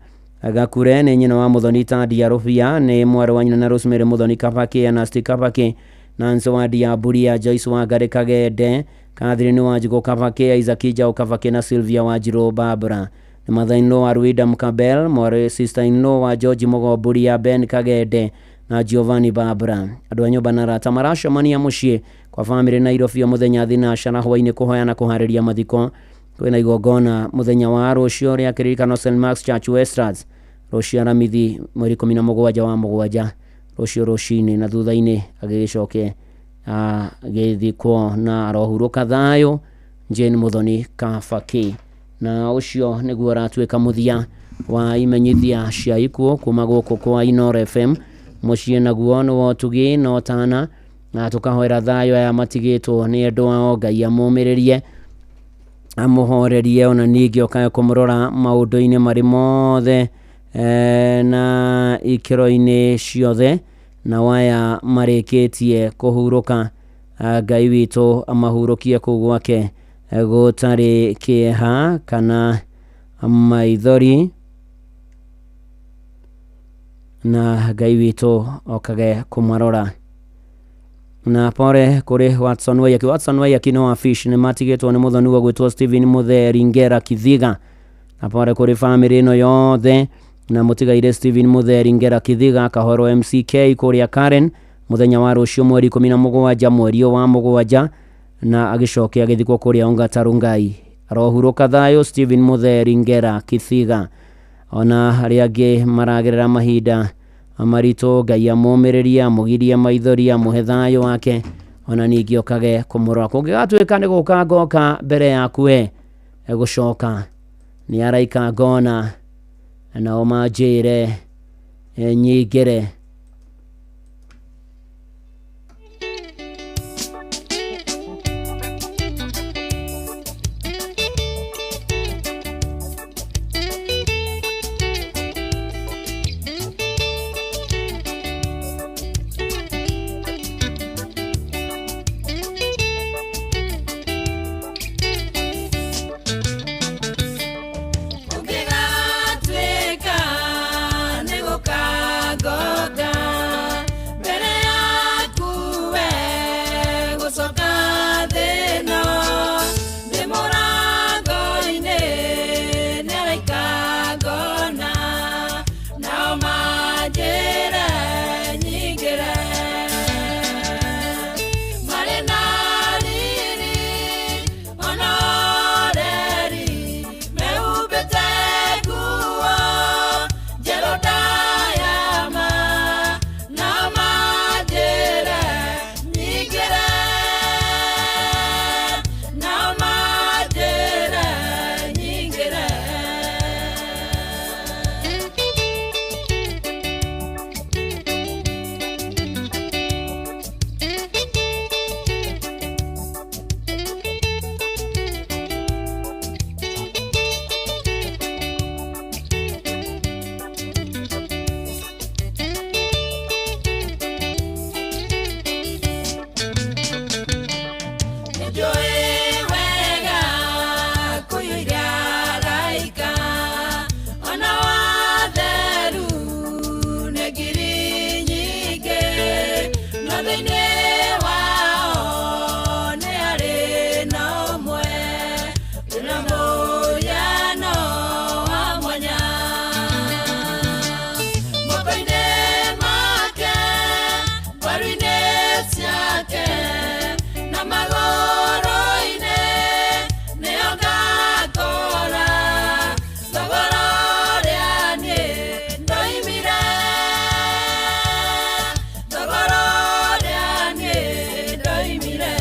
Gakure. Nĩ nyina wa Muthoni Tadia Rũbia. Nĩ mwarĩ wa nyina na Rosemary Muthoni Kabake, Anasti Kabake, Nancy wa Diaburia, Joyce Wangari Kagende, Catherine Wanjikũ Kabake, Isaac Njau Kabake na Sylvia Wanjirũ Barbara. Nĩ mother-in-law wa Ruida Mkabel, mwarĩ sister-in-law wa George Mũgomburia, Ben Kagende na Giovanni Barbara. Andũ a nyũmba na arata maracemania mũciĩ kwa famĩlĩ Nairobi o mũthenya thinashara hwaĩ-inĩ kũhoya na kũharĩria mathiko. Kwĩna igongona mũthenya wa rũciũ rĩa kĩririkano St Mark's Church Westlands rũciũ Aramithi mweri 17 wa mũgwanja rũciũ rũcinĩ, na thutha-inĩ agĩgĩcoke agĩthikwo na arohurũka thayũ Jane Muthoni Kabaki. Na ũcio nĩguo ũratuĩka mũthia wa imenyithia cia ikuũ kuma gũkũ kwa Inooro FM. Mũciĩ naguo nĩ wa ũtugi na ũtana, na tũkahoera thayũ aya matigĩtwo nĩ endwa ao. Ngai amũmĩrĩrie, amũhorerie, ona ningĩ okae kũmũrora maũndũ-inĩ marĩ mothe na ikĩro-inĩ ciothe. Na waya marĩkĩtie kũhurũka, Ngai witũ amahurũkie kũu gwake gũtarĩ kĩeha kana maithori, na Ngai witũ okage kũmarora. Na pore kũrĩ Watson Waiyaki. Watson Waiyaki nĩ wa Fish nĩ matigĩtwo nĩ mũthoni wa gwĩtwo Stephen Mũtheri Ngera Kithiga. Na pore kũrĩ famĩlĩ ĩno yothe na mũtigaire Stephen Mũtheri Ngera Kithiga Kahoro MCK kũrĩa Karen mũthenya wa rũciũ mweri 17 mweri wa mũgwanja, na agĩcoke agĩthikwo kũrĩa Ongata Rongai. Arohurũka thayũ Stephen Mũtheri Ngera Kithiga. Ona arĩa angĩ maragerera mahinda Maritũ. Ngai amũmĩrĩrie, amũgirie maithori, amũhe thayũ wake, ona ningĩ okage kũmũrora. Kũngĩgatuĩka nĩ gũka ngoka mbere yaku we gũcoka nĩ araika ngona, nao manjĩre nyingĩre. Ũngĩgatuĩka nĩ gũka ngoka mbere yaku we gũcoka thĩna, ndĩ mũrango-inĩ nĩ araika ngona, nao manjĩre nyingĩre. Marĩ na riri ona ũreri, mehumbĩte nguo njerũ ndayama, nao manjĩre nyingĩre, nao manjĩre nyingĩre. Nĩnjũĩ wega kũiyũire araika ona watheru nĩ ngiri nyingĩ, no thĩinĩ wao nĩ harĩ na ũmwe wĩna mũhiano wa mwanya. Moko-inĩ make, mbaru-inĩ ciake, na magũrũ-inĩ nĩo ngakora thogora ũrĩa niĩ ndoimire, thogora ũrĩa niĩ ndoimire.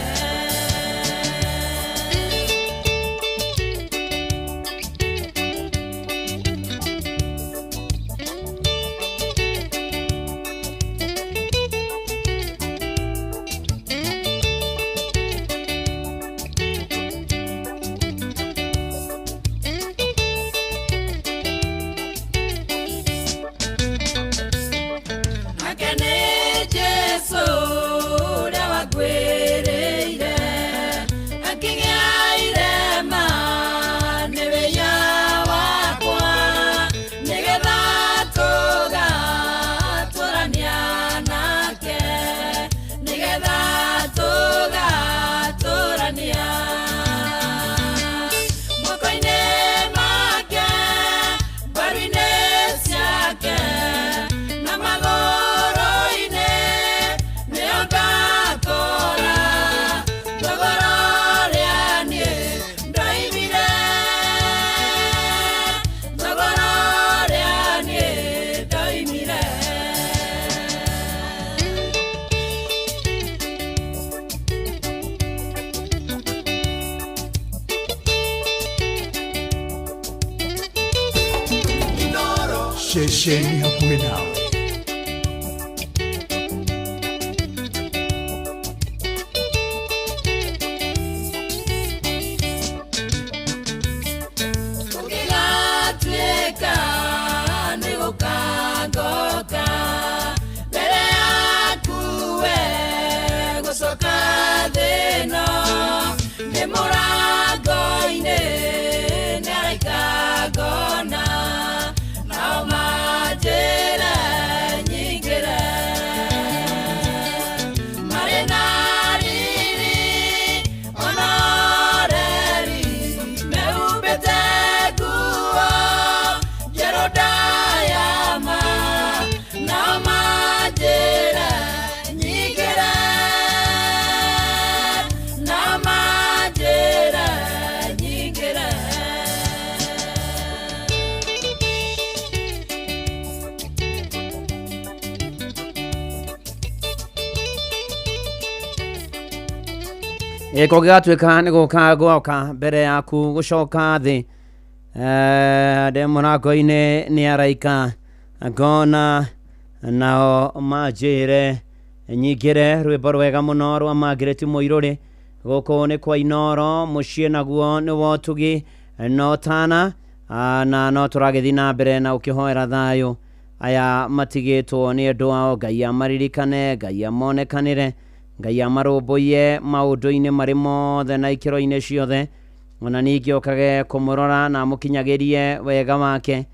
Nake nĩ Jesũ ũrĩa wakuĩrĩire, akĩgĩa irema nĩ wĩya wakwa, nĩgetha tũgatũrania nake, nĩgetha tũgatũrania. Moko-inĩ make, mbaru-inĩ ciake, na magũrũ-inĩ nĩo ngakora thogora ũrĩa niĩ ndoimire, thogora ũrĩa niĩ ndoimire. Ceceni hakuhĩ nawe. Ũngĩgatuĩka nĩ gũka ngoka mbere yaku we gũcoka thĩna, ndĩ mũrango-inĩ nĩ araika ngona, nao manjĩre Gĩko gĩgatuĩka nĩ gũka gwoka mbere yaku gũcoka thĩ. Ndĩ mũrango-inĩ nĩ araika ngona nao manjĩre nyingĩre. Rwĩmbo rwega mũno rwa Margaret Mũirũrĩ. Gũkũ nĩ kwa Inoro, mũciĩ naguo nĩ wotugi no tana na no tũragĩthiĩ na mbere na ũkĩhoera thayũ aya matigĩtwo nĩ andũ ao. Ngai amaririkane, Ngai amonekanĩre, Ngai amarũmbũiye maũndũ-inĩ marĩ mothe na ikĩro-inĩ ciothe, ona ningĩ okage kũmũrora na amũkinyagĩrie wega wake,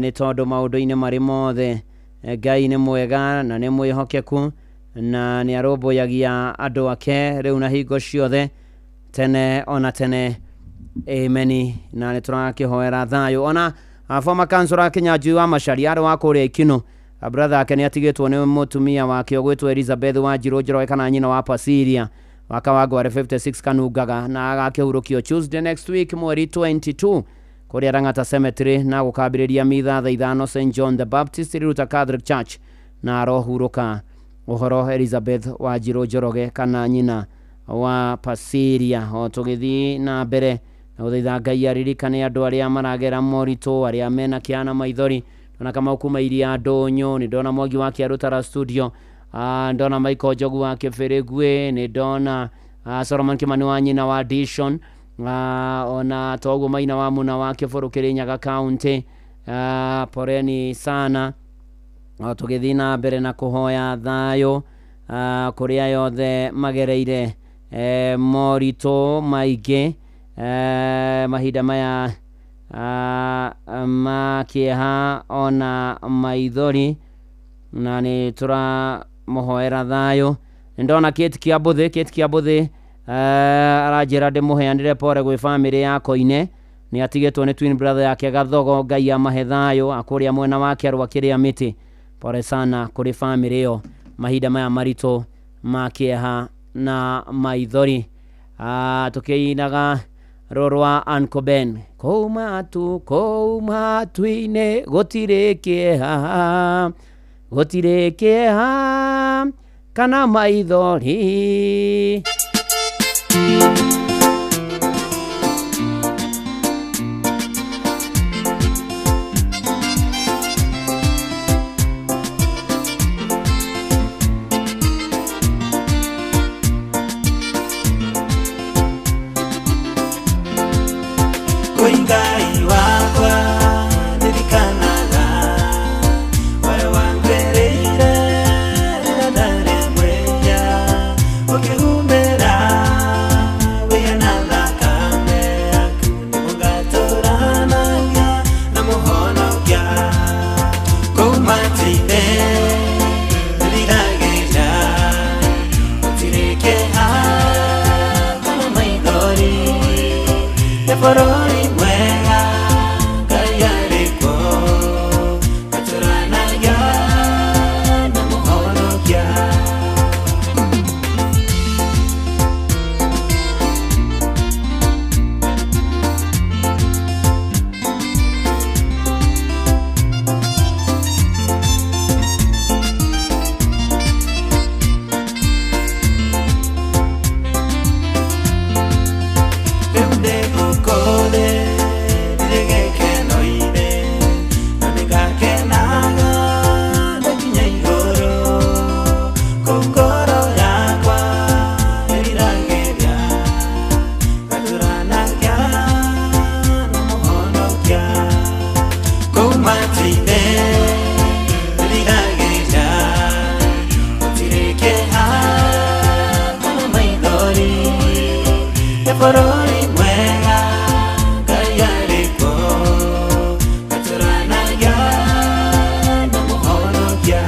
nĩ tondũ maũndũ-inĩ marĩ mothe Ngai nĩ mwega na nĩ mwĩhokeku na nĩ arũmbũyagia andũ ake rĩu na hingo ciothe tene ona tene. Ameni. Na nĩ tũrakĩhoera thayũ ona former councillor Kinyanjui wa Macharia arĩ wa kũrĩa Ikino, brother ake nĩ atigĩtwo nĩ mũtumia wake ũgwĩtwo Elizabeth Wanjirũ Njoroge kana nyina wa Pasiria wa Kawangware 56 Kanungaga, na agakĩhurũkio Tuesday next week mweri 22 kũrĩa Lang'ata Cemetery, na gũkambĩrĩria mitha thaa 5 St John the Baptist Riruta Catholic Church, na arohurũka ũhoro Elizabeth Wanjirũ Njoroge kana nyina wa Pasiria. O tũgĩthiĩ na mbere na gũthaitha Ngai aririkane andũ arĩa maragera moritũ, arĩa mena kĩeha na maithori. Ndona Kamau kuma Iria Ndũnyũ, nĩ ndona Mwangi wa Kĩarũtara studio, ndona Michael Njogu wa Kĩbĩrĩguĩ, nĩ ndona Solomon Kimani wa nyina wa Dishon, ona toguo Maina wa Muna wa Kĩbũrũ Kĩrĩnyaga County. Poreni sana. O tũgĩthiĩ na mbere na kũhoya thayũ kũrĩa yothe magereire moritũ maingĩ, mahinda maya ma kĩeha ona maithori, na nĩ tũramũhoera thayũ. Nĩ ndona Kate Kĩambũthĩ, Kate Kĩambũthĩ aranjĩra ndĩmũheanĩre pore gwĩ bamĩrĩ ya Koine, nĩ atigĩtwo nĩ twin brother yake Gathogo. Ngai amahe thayũ akũrĩa mwena wa Kĩarwa kĩrĩa mĩtĩ. Pore sana kũrĩ bamĩrĩ ĩyo mahinda maya maritũ ma kĩeha na maithori. Tũkĩinaga rũrũ rwa Uncle Ben, kũu matu kũu matu-inĩ gũtirĩ kĩeha, gũtirĩ kĩeha kana maithori. Kwĩ Ngai wakwa ndirikanaga ũrĩa wangwĩrĩire rĩrĩa ndarĩ mwĩhia, ũkĩhumbĩra wĩhia na thakame yaku, nĩguo ngatũranagia na mũhonokia. Kũu matu-inĩ nĩndiragĩria gũtirĩ kĩeha kana maithori, nĩ bũrũri mwega Ngai arĩ kuo, ngatũranagia na mũhonokia. Rĩu ndĩ gũkũ thĩ ndirĩ gĩkeno-inĩ, na nĩngakenaga ndakinya igũrũ, kũu ngoro yakwa ĩriragĩria ngatũranagia na mũhonokia. Kũu matu-inĩ nĩndiragĩria gũtirĩ kĩeha kana maithori, nĩ bũrũri mwega Ngai arĩ kuo, ngatũranagia na mũhonokia.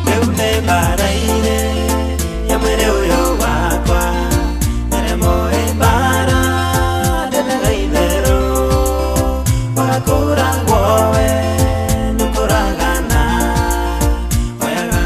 Rĩu ndĩ mbara-inĩ ya mwĩrĩ ũyũ wakwa, nderemwo ĩ mbara ndendaga itherũ, wakũragwo we nĩũkũragana, oyaga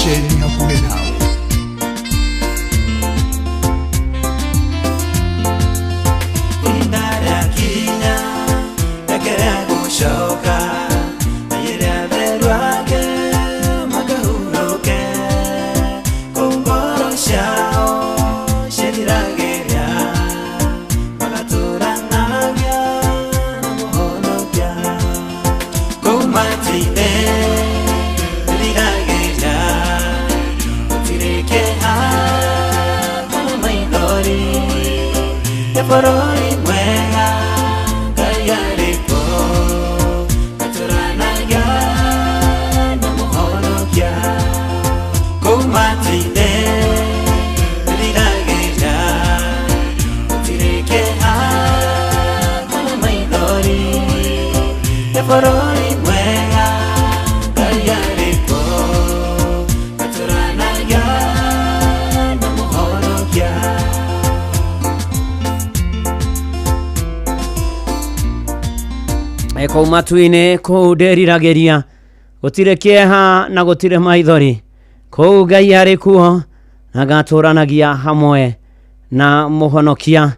Ceceni hakuhĩ nawe. Ihinda rĩakinya reke rĩa gũcoka aiyĩre atheru ake makahurũke kũu ngoro ciao ciĩriragĩria magatũranagia na Mũhonokia kũu matu-inĩ ĩriragĩria gũtirĩ kĩeha kana maithori nĩ bũrũri mwega Ngai arĩ kuo gatũranagia na Mũhonokia kũu matu-inĩ ĩriragĩria gũtirĩ kĩeha kana maithori nĩ bũrũri mwega Ngai arĩ kuo gatũranagia na Mũhonokia. Kũu matu-inĩ kũu ndĩriragĩria gũtirĩ kĩeha na gũtirĩ maithori kũu Ngai arĩ kuo na ngatũranagia hamwe na Mũhonokia.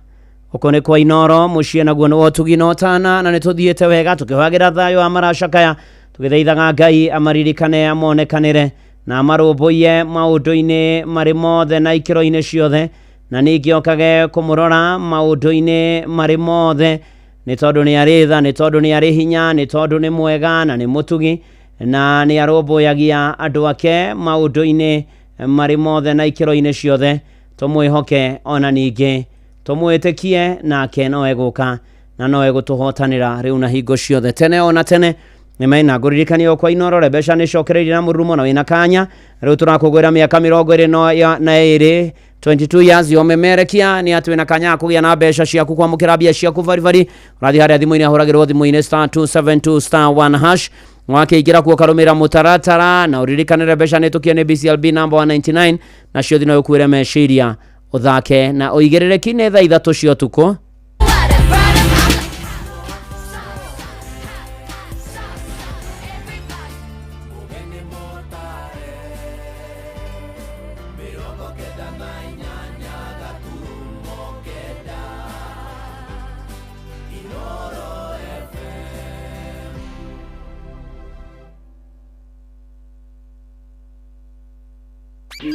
Ũkũ nĩ kwa Inoro mũciĩ naguo nĩ wotugi na ũtana na nĩ tũthiĩte wega tũkĩhoyagĩra thayũ wa maracakaya tũgĩthaithaga Ngai amaririkane amonekanĩre na amarũmbũiye maũndũ-inĩ marĩ mothe na ikĩro-inĩ ciothe na ningĩ okage kũmũrora maũndũ-inĩ marĩ mothe nĩ tondũ nĩ arĩ tha nĩ tondũ nĩ arĩ hinya nĩ tondũ nĩ mwega na nĩ mũtugi na nĩ arũmbũyagia andũ ake maũndũ-inĩ marĩ mothe na ikĩro-inĩ ciothe. Tũmwĩhoke ona ningĩ tũmwĩtĩkie nake no egũka na no egũtũhotanĩra rĩu na hingo ciothe tene ona tene. Nĩ mena ngũririkania kwa Inoro mbeca nĩ cokereirie na mũrurumo na wĩna kanya rĩu tũrakũgwĩra mĩaka 22 22 years yomemerekia nĩ atĩ wĩna kanya ga kũgĩa na mbeca ciaku kwamũkĩra mbia ciaku baribari ũrathiĩ harĩa thimũ-inĩ ahũragĩrwo thimũ-inĩ star 272 star 1 hash wakĩingĩra kuo karũmĩrĩra mũtaratara na ũririkanĩre mbeca nĩ tũkie nĩ BCLB number 199 nacio thino ũkuĩre meciria ũthake na ũigĩrĩrĩki nĩ thaa 3 cia ũtukũ.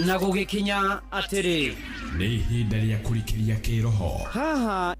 Na gũgĩkinya atĩrĩ nĩ ihinda rĩa kũrikĩria kĩroho haha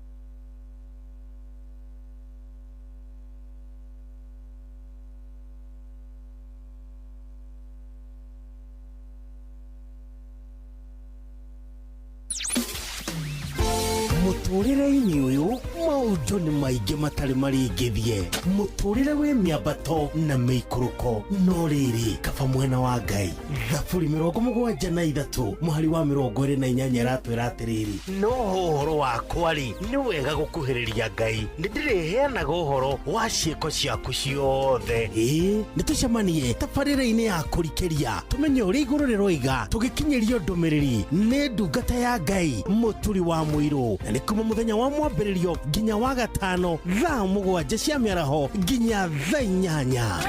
mũtũrĩre-inĩ ũyũ maũndũ nĩ maingĩ matarĩ maringithie mũtũrĩre wĩ mĩambato na mĩikũrũko no rĩrĩ kaba mwena wa Ngai. Thaburi 73 mũhari wa 28 ĩratwĩra atĩrĩrĩ no ũhoro wakwa rĩ nĩ wega gũkuhĩrĩria Ngai nĩ ndĩrĩheanaga ũhoro wa ciĩko ciaku ciothe. Ĩĩ nĩ tũcemanie tabarĩra-inĩ ya kũrikĩria tũmenye ũrĩa igũrũ rĩroiga tũgĩkinyĩrio ndũmĩrĩri nĩ ndungata ya Ngai mũturi wa mũirũ na nĩ kuma mũthenya wa mwambĩrĩrio nginya wa gatano thaa 7 cia mĩaraho nginya thaa 8.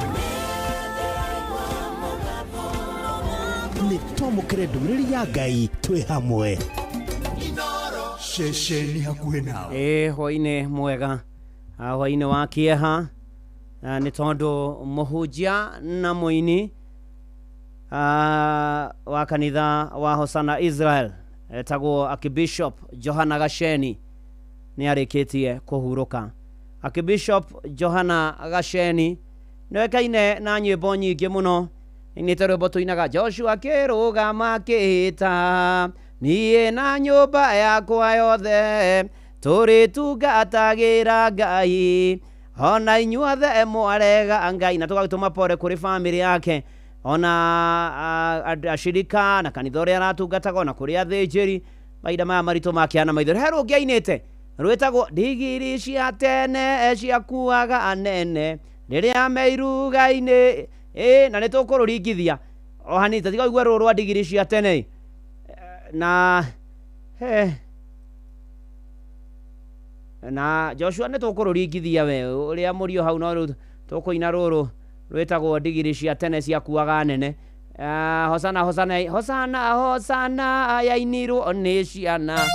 Nĩ twamũkĩre ndũmĩrĩri ya Ngai twĩ hamwe. Ceceni hakuhĩ nawe. Ĩ hwainĩ mwega hwainĩ wa kĩeha nĩ tondũ mũhunjia na mũini wa kanitha wa Hosana Israel etagwo Archbishop Johana Gacheni nĩ arĩkĩtie kũhurũka. Archbishop Johana Gacheni nĩoĩkaine na nyĩmbo nyingĩ mũno nĩte rwĩmbo tũinaga Joshua kĩrũgama kĩhĩta niĩ na nyũmba yakwa yothe tũrĩtungatagĩra Ngai ona inyuothe mwarega Ngai na tũgagĩtũma pore kũrĩ bamĩrĩ yake ona ashirika na kanitha ũrĩa aratungataga ona kũrĩ athĩnjĩri mahinda maya maritũ makĩana maithori. He rũngĩ ainĩte rwĩtagwo ndigiri cia tene ciakuaga anene rĩrĩa meiruga-inĩ na nĩ tũkũrũringithia o hanini tiga ũigue rũrũ rwa ndigiri cia tene na na Joshua nĩ tũkũrũringithia we ũrĩa mũrio hau no rĩu tũkũina rũrũ rwĩtagwo ndigiri cia tene ciakuaga anene. Hosana hosana hosana hosana yainirwo nĩ ciana.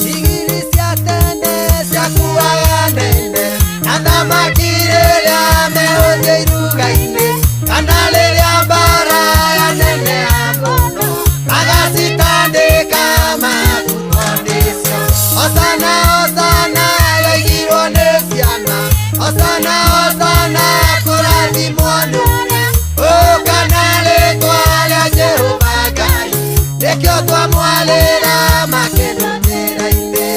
Igiri cia tene ciakuaga nene na thamaki rĩrĩa mehũthia iruga-inĩ kana rĩrĩa mbara yaneneha mũno magacitandĩka makuo nĩcio. Hosana hosana yaigirwo nĩ ciana, hosana hosana kũrathimwo nĩ ũrĩa ũka na rĩtwa rĩa Jehova Ngai, nĩkĩo twamwarĩra makeno njĩra-inĩ.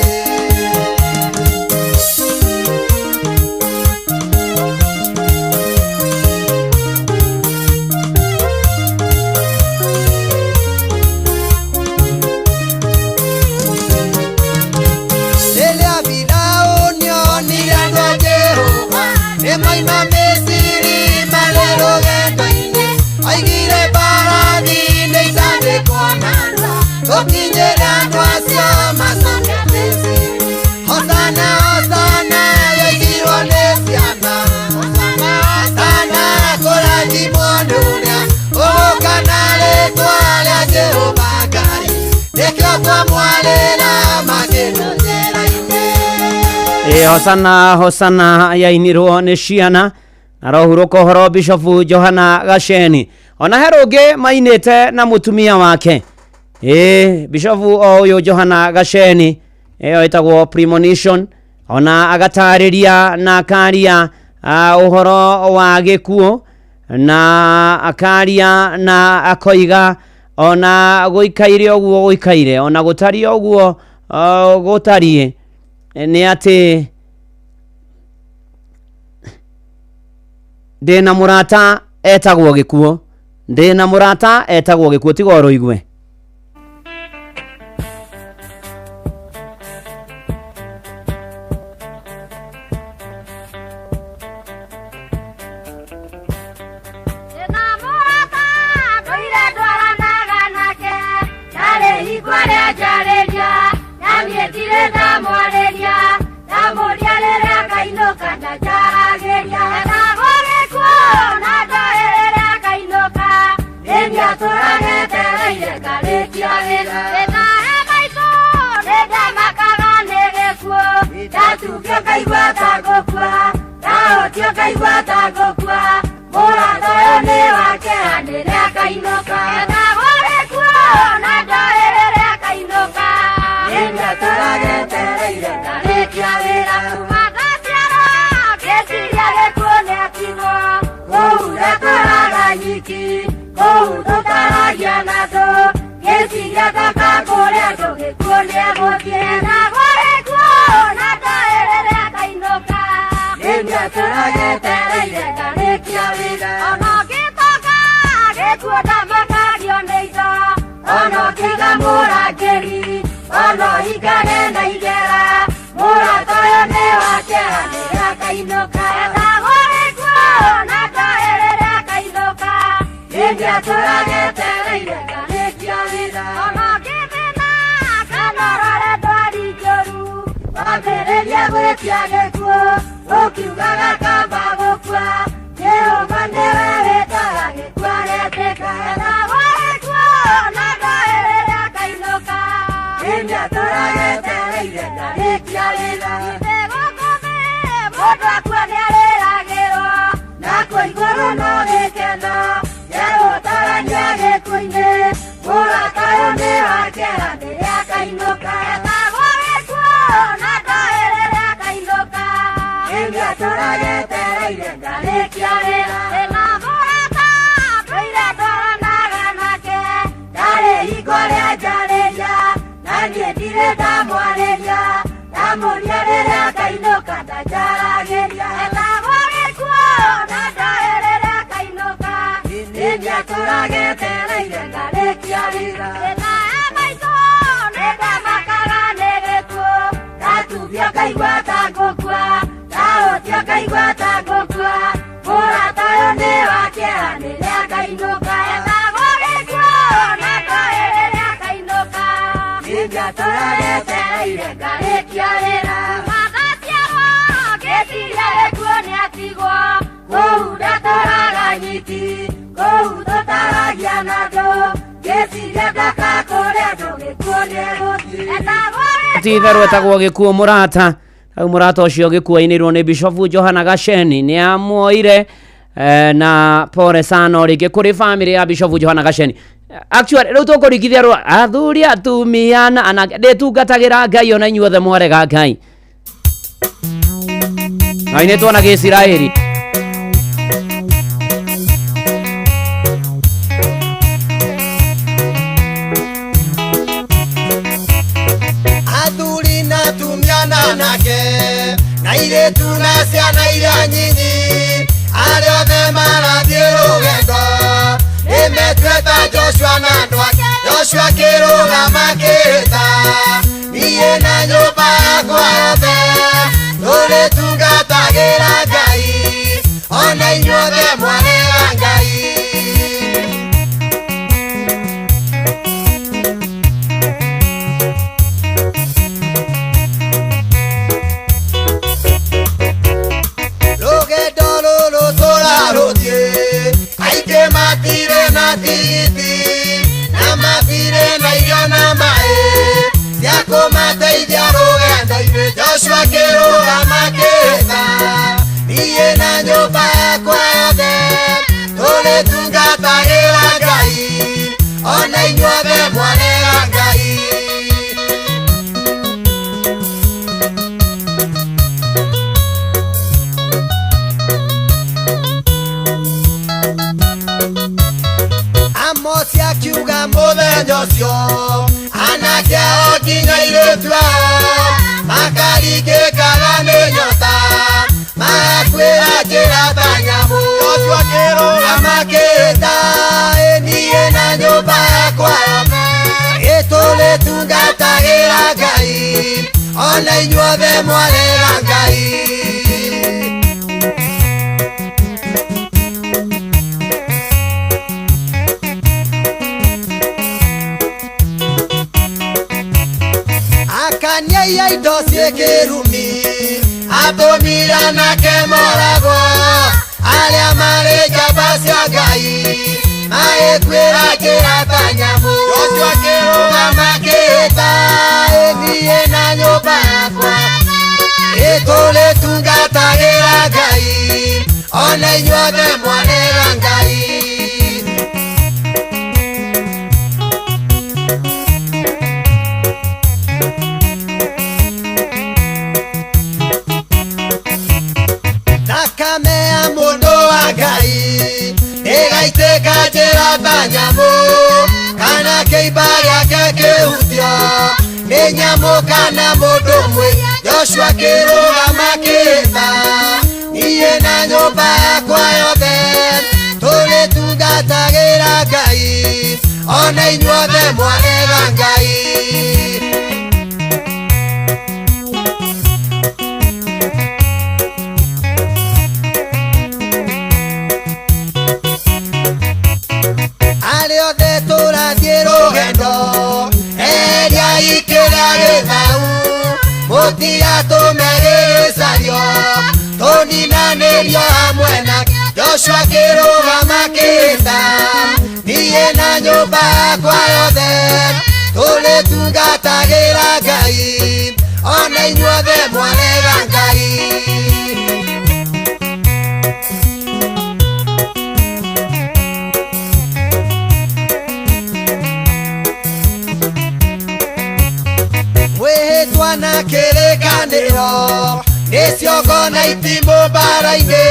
Rĩrĩa Firaũni onire andũ a Jehova nĩmoima Misiri marĩ rũgendo-inĩ, oigire mbarathi nĩitandĩkwo narua tũkinyĩre andũ acio macoke Misiri. Hosana hosana yaigirwo nĩ ciana, hosana hosana kũrathimwo nĩ ũrĩa ũgũka na rĩtwa rĩa Jehova Ngai, nĩkĩo twamwarĩra makeno njĩra-inĩ. Hosana hosana yainirwo nĩ ciana na rohurũka ũhoro Bishofu Johana Gaceni. Ona he rũngĩ mainĩte na mũtumia wake. Bishofu o ũyũ Johana Gaceni ĩyo ĩtagwo premonition, ona agatarĩria na akaria ũhoro wa gĩkuũ na akaria na akoiga ona gũikaire ũguo gũikaire ona gũtariĩ ũguo gũtariĩ nĩ atĩ ndĩna mũrata etagwo gĩkuũ, ndĩna mũrata etagwo gĩkuũ, tiga ũrũigue. Ndĩna mũrata ndũire ndwaranaga nake, ndarĩ hingo ĩrĩa njarĩria, na niĩ ndirĩ ndamwarĩria, ndamũria rĩrĩa ngainũka ndanjaragĩria. Etagwo gĩkuũ na ndoĩ rĩrĩa ngainũka, nĩ niĩ atũraga etereire ngarĩkia wĩra. Ndĩna maitũ nĩndamakaga nĩ gĩkuũ, ndatungio ngaigua ta ngũkua, ndahũtio ngaigua ta ngũkua, mũrata ũyũ nĩ wake rĩrĩa akainũka. Etagwo gĩkuũ na ndoĩ rĩrĩa akainũka, nĩ niĩ atũraga etereire ngarĩkia wĩra. Kuma ndaciarwo ngĩciria gĩkuũ nĩatigwo, kũu ndatũraga nyiki, kũu tũtaragia na andũ, ngĩciria taka kũrĩa andũ gĩkuũ nĩegũthiĩ. Etagwo gĩkuũ na ndoĩ rĩrĩa akainũka, nĩ niĩ atũraga etereire ngarĩkia wĩra. Ona ũngĩtoka gĩkuũ ndamakagio nĩ indo, ona ũkĩiga mũrangĩri, ona ũhingage na igera, mũrata ũyũ nĩ wake rĩrĩa akainũka. Etagwo gĩkuũ na ndoĩ rĩrĩa akainũka, nĩ niĩ atũraga etereire ngarĩkia wĩra. Ona ũngĩthĩna kana ũrware ndwari njũru, wambĩrĩrie gwĩtia gĩkuũ, ũkiugaga kamba gũkua, Jehova nĩwe wĩtaga gĩkuũ agetĩka. Etagwo gĩkuũ na ndoĩ rĩrĩa akainũka, nĩ niĩ atũraga etereire ngarĩkia wĩra. Ithe gũkũ thĩ mũndũ akua nĩarĩragĩrwo, nakuo igũrũ no gĩkeno, nĩegũtarania gĩkuũ-inĩ, mũrata ũyũ nĩ wake rĩrĩa akainũka. Etagwo gĩkuũ na ndoĩ rĩrĩa akainũka, nĩ niĩ atũraga etereire ngarĩkia wĩra. Ndĩna mũrata ndũire ndwaranaga nake, ndarĩ hingo ĩrĩa njarĩria, na niĩ ndirĩ ndamwarĩria, ndamũria rĩrĩa akainũka ndanjaragĩria. Etagwo gĩkuũ na ndoĩ rĩrĩa akainũka, nĩ niĩ atũraga etereire ngarĩkia wĩra. Ndĩna maitũ nĩndamakaga nĩ gĩkuũ, ndatubio ngaigua ta ngũkua, ndahũtio ngaigua ta ngũkua, mũrata ũyũ nĩ wake rĩrĩa akainũka. Etagwo gĩkuũ Ndatũire ngarĩkia wĩra Mathaciarwo ngĩciria gĩkuũ nĩatigwo Kũu ndatũraga nyiki Kũu tũtaragia na andũ Ngĩciria ndaka kũrĩ andũ gĩkuũ nĩgũthiĩ Etagwo ti itherũ etagwo gĩkuũ mũrata rĩu mũrata ũcio gĩkuũ ainĩirwo nĩ Bishofu Johana Gacheni nĩ amuoire na pole sana rĩngĩ kũrĩ family ya Bishofu Johana Gacheni. Actually rĩu tũkũringithia rwa athuri atumia na anake ndĩtungatagĩra Ngai ona inyuothe mwarega Ngai na inĩtwo na Gĩisiraeli. Athuri na atumia na anake na airĩtu na ciana iria nyinyi arĩa othe marathiĩ rũgendo nĩmetue ta Joshua na andũ ake. Joshua akĩrũgama akĩhĩta niĩ na nyũmba yakwa yothe tũrĩtungatagĩra Ngai ona inyuothe mwarega Ngai. Rũgendo rũrũ tũrarũthiĩ aingĩ matirĩ na tigiti na matirĩ na irio na maĩ cia kũmateithia rũgendo-inĩ. Joshua akĩrũgama akĩhĩta niĩ na nyũmba yakwa yothe tũrĩtungatagĩra Ngai ona inyuothe mwarega Ngai. Amosi akiuga mũthenya ũcio anake ao nginya airĩtu ao makaringĩkaga nĩ nyota magakuĩra njĩra ta nyamũ. Joshua akĩrũgama akĩhĩta ĩ niĩ na nyũmba yakwa yothe ĩtũrĩtungatagĩra Ngai ona inyuothe mwarega Ngai. Akania indo ciĩ kĩrumi atũmire anake moragwo arĩa marĩ njamba cia Ngai magĩkuĩra njĩra ta nyamũ. Joshua akĩrũgama akĩhĩta ĩ niĩ na nyũmba yakwa ĩtũrĩtungatagĩra Ngai ona inyuothe mwarega Ngai. Thakame ya mũndũ wa Ngai ĩgaitĩka njĩra ta nyamũ kana kĩimba gĩake kĩhutio nĩ nyamũ kana mũndũ mwĩ. Joshua akĩrũgama akĩhĩta niĩ na nyũmba yakwa yothe tũrĩtungatagĩra Ngai ona inyuothe mwarega Ngai. Arĩa othe tũrathiĩ rũgendo eria ikĩra gĩthau mũtigatũme gĩgĩcario tũninanĩrio hamwe nake. Joshua akĩrũgama akĩhĩta niĩ na nyũmba yakwa yothe tũrĩtungatagĩra Ngai ona inyuothe mwarega Ngai. Mwĩhĩtwa na kĩrĩkanĩro nĩ ciongo na itimũ mbara-inĩ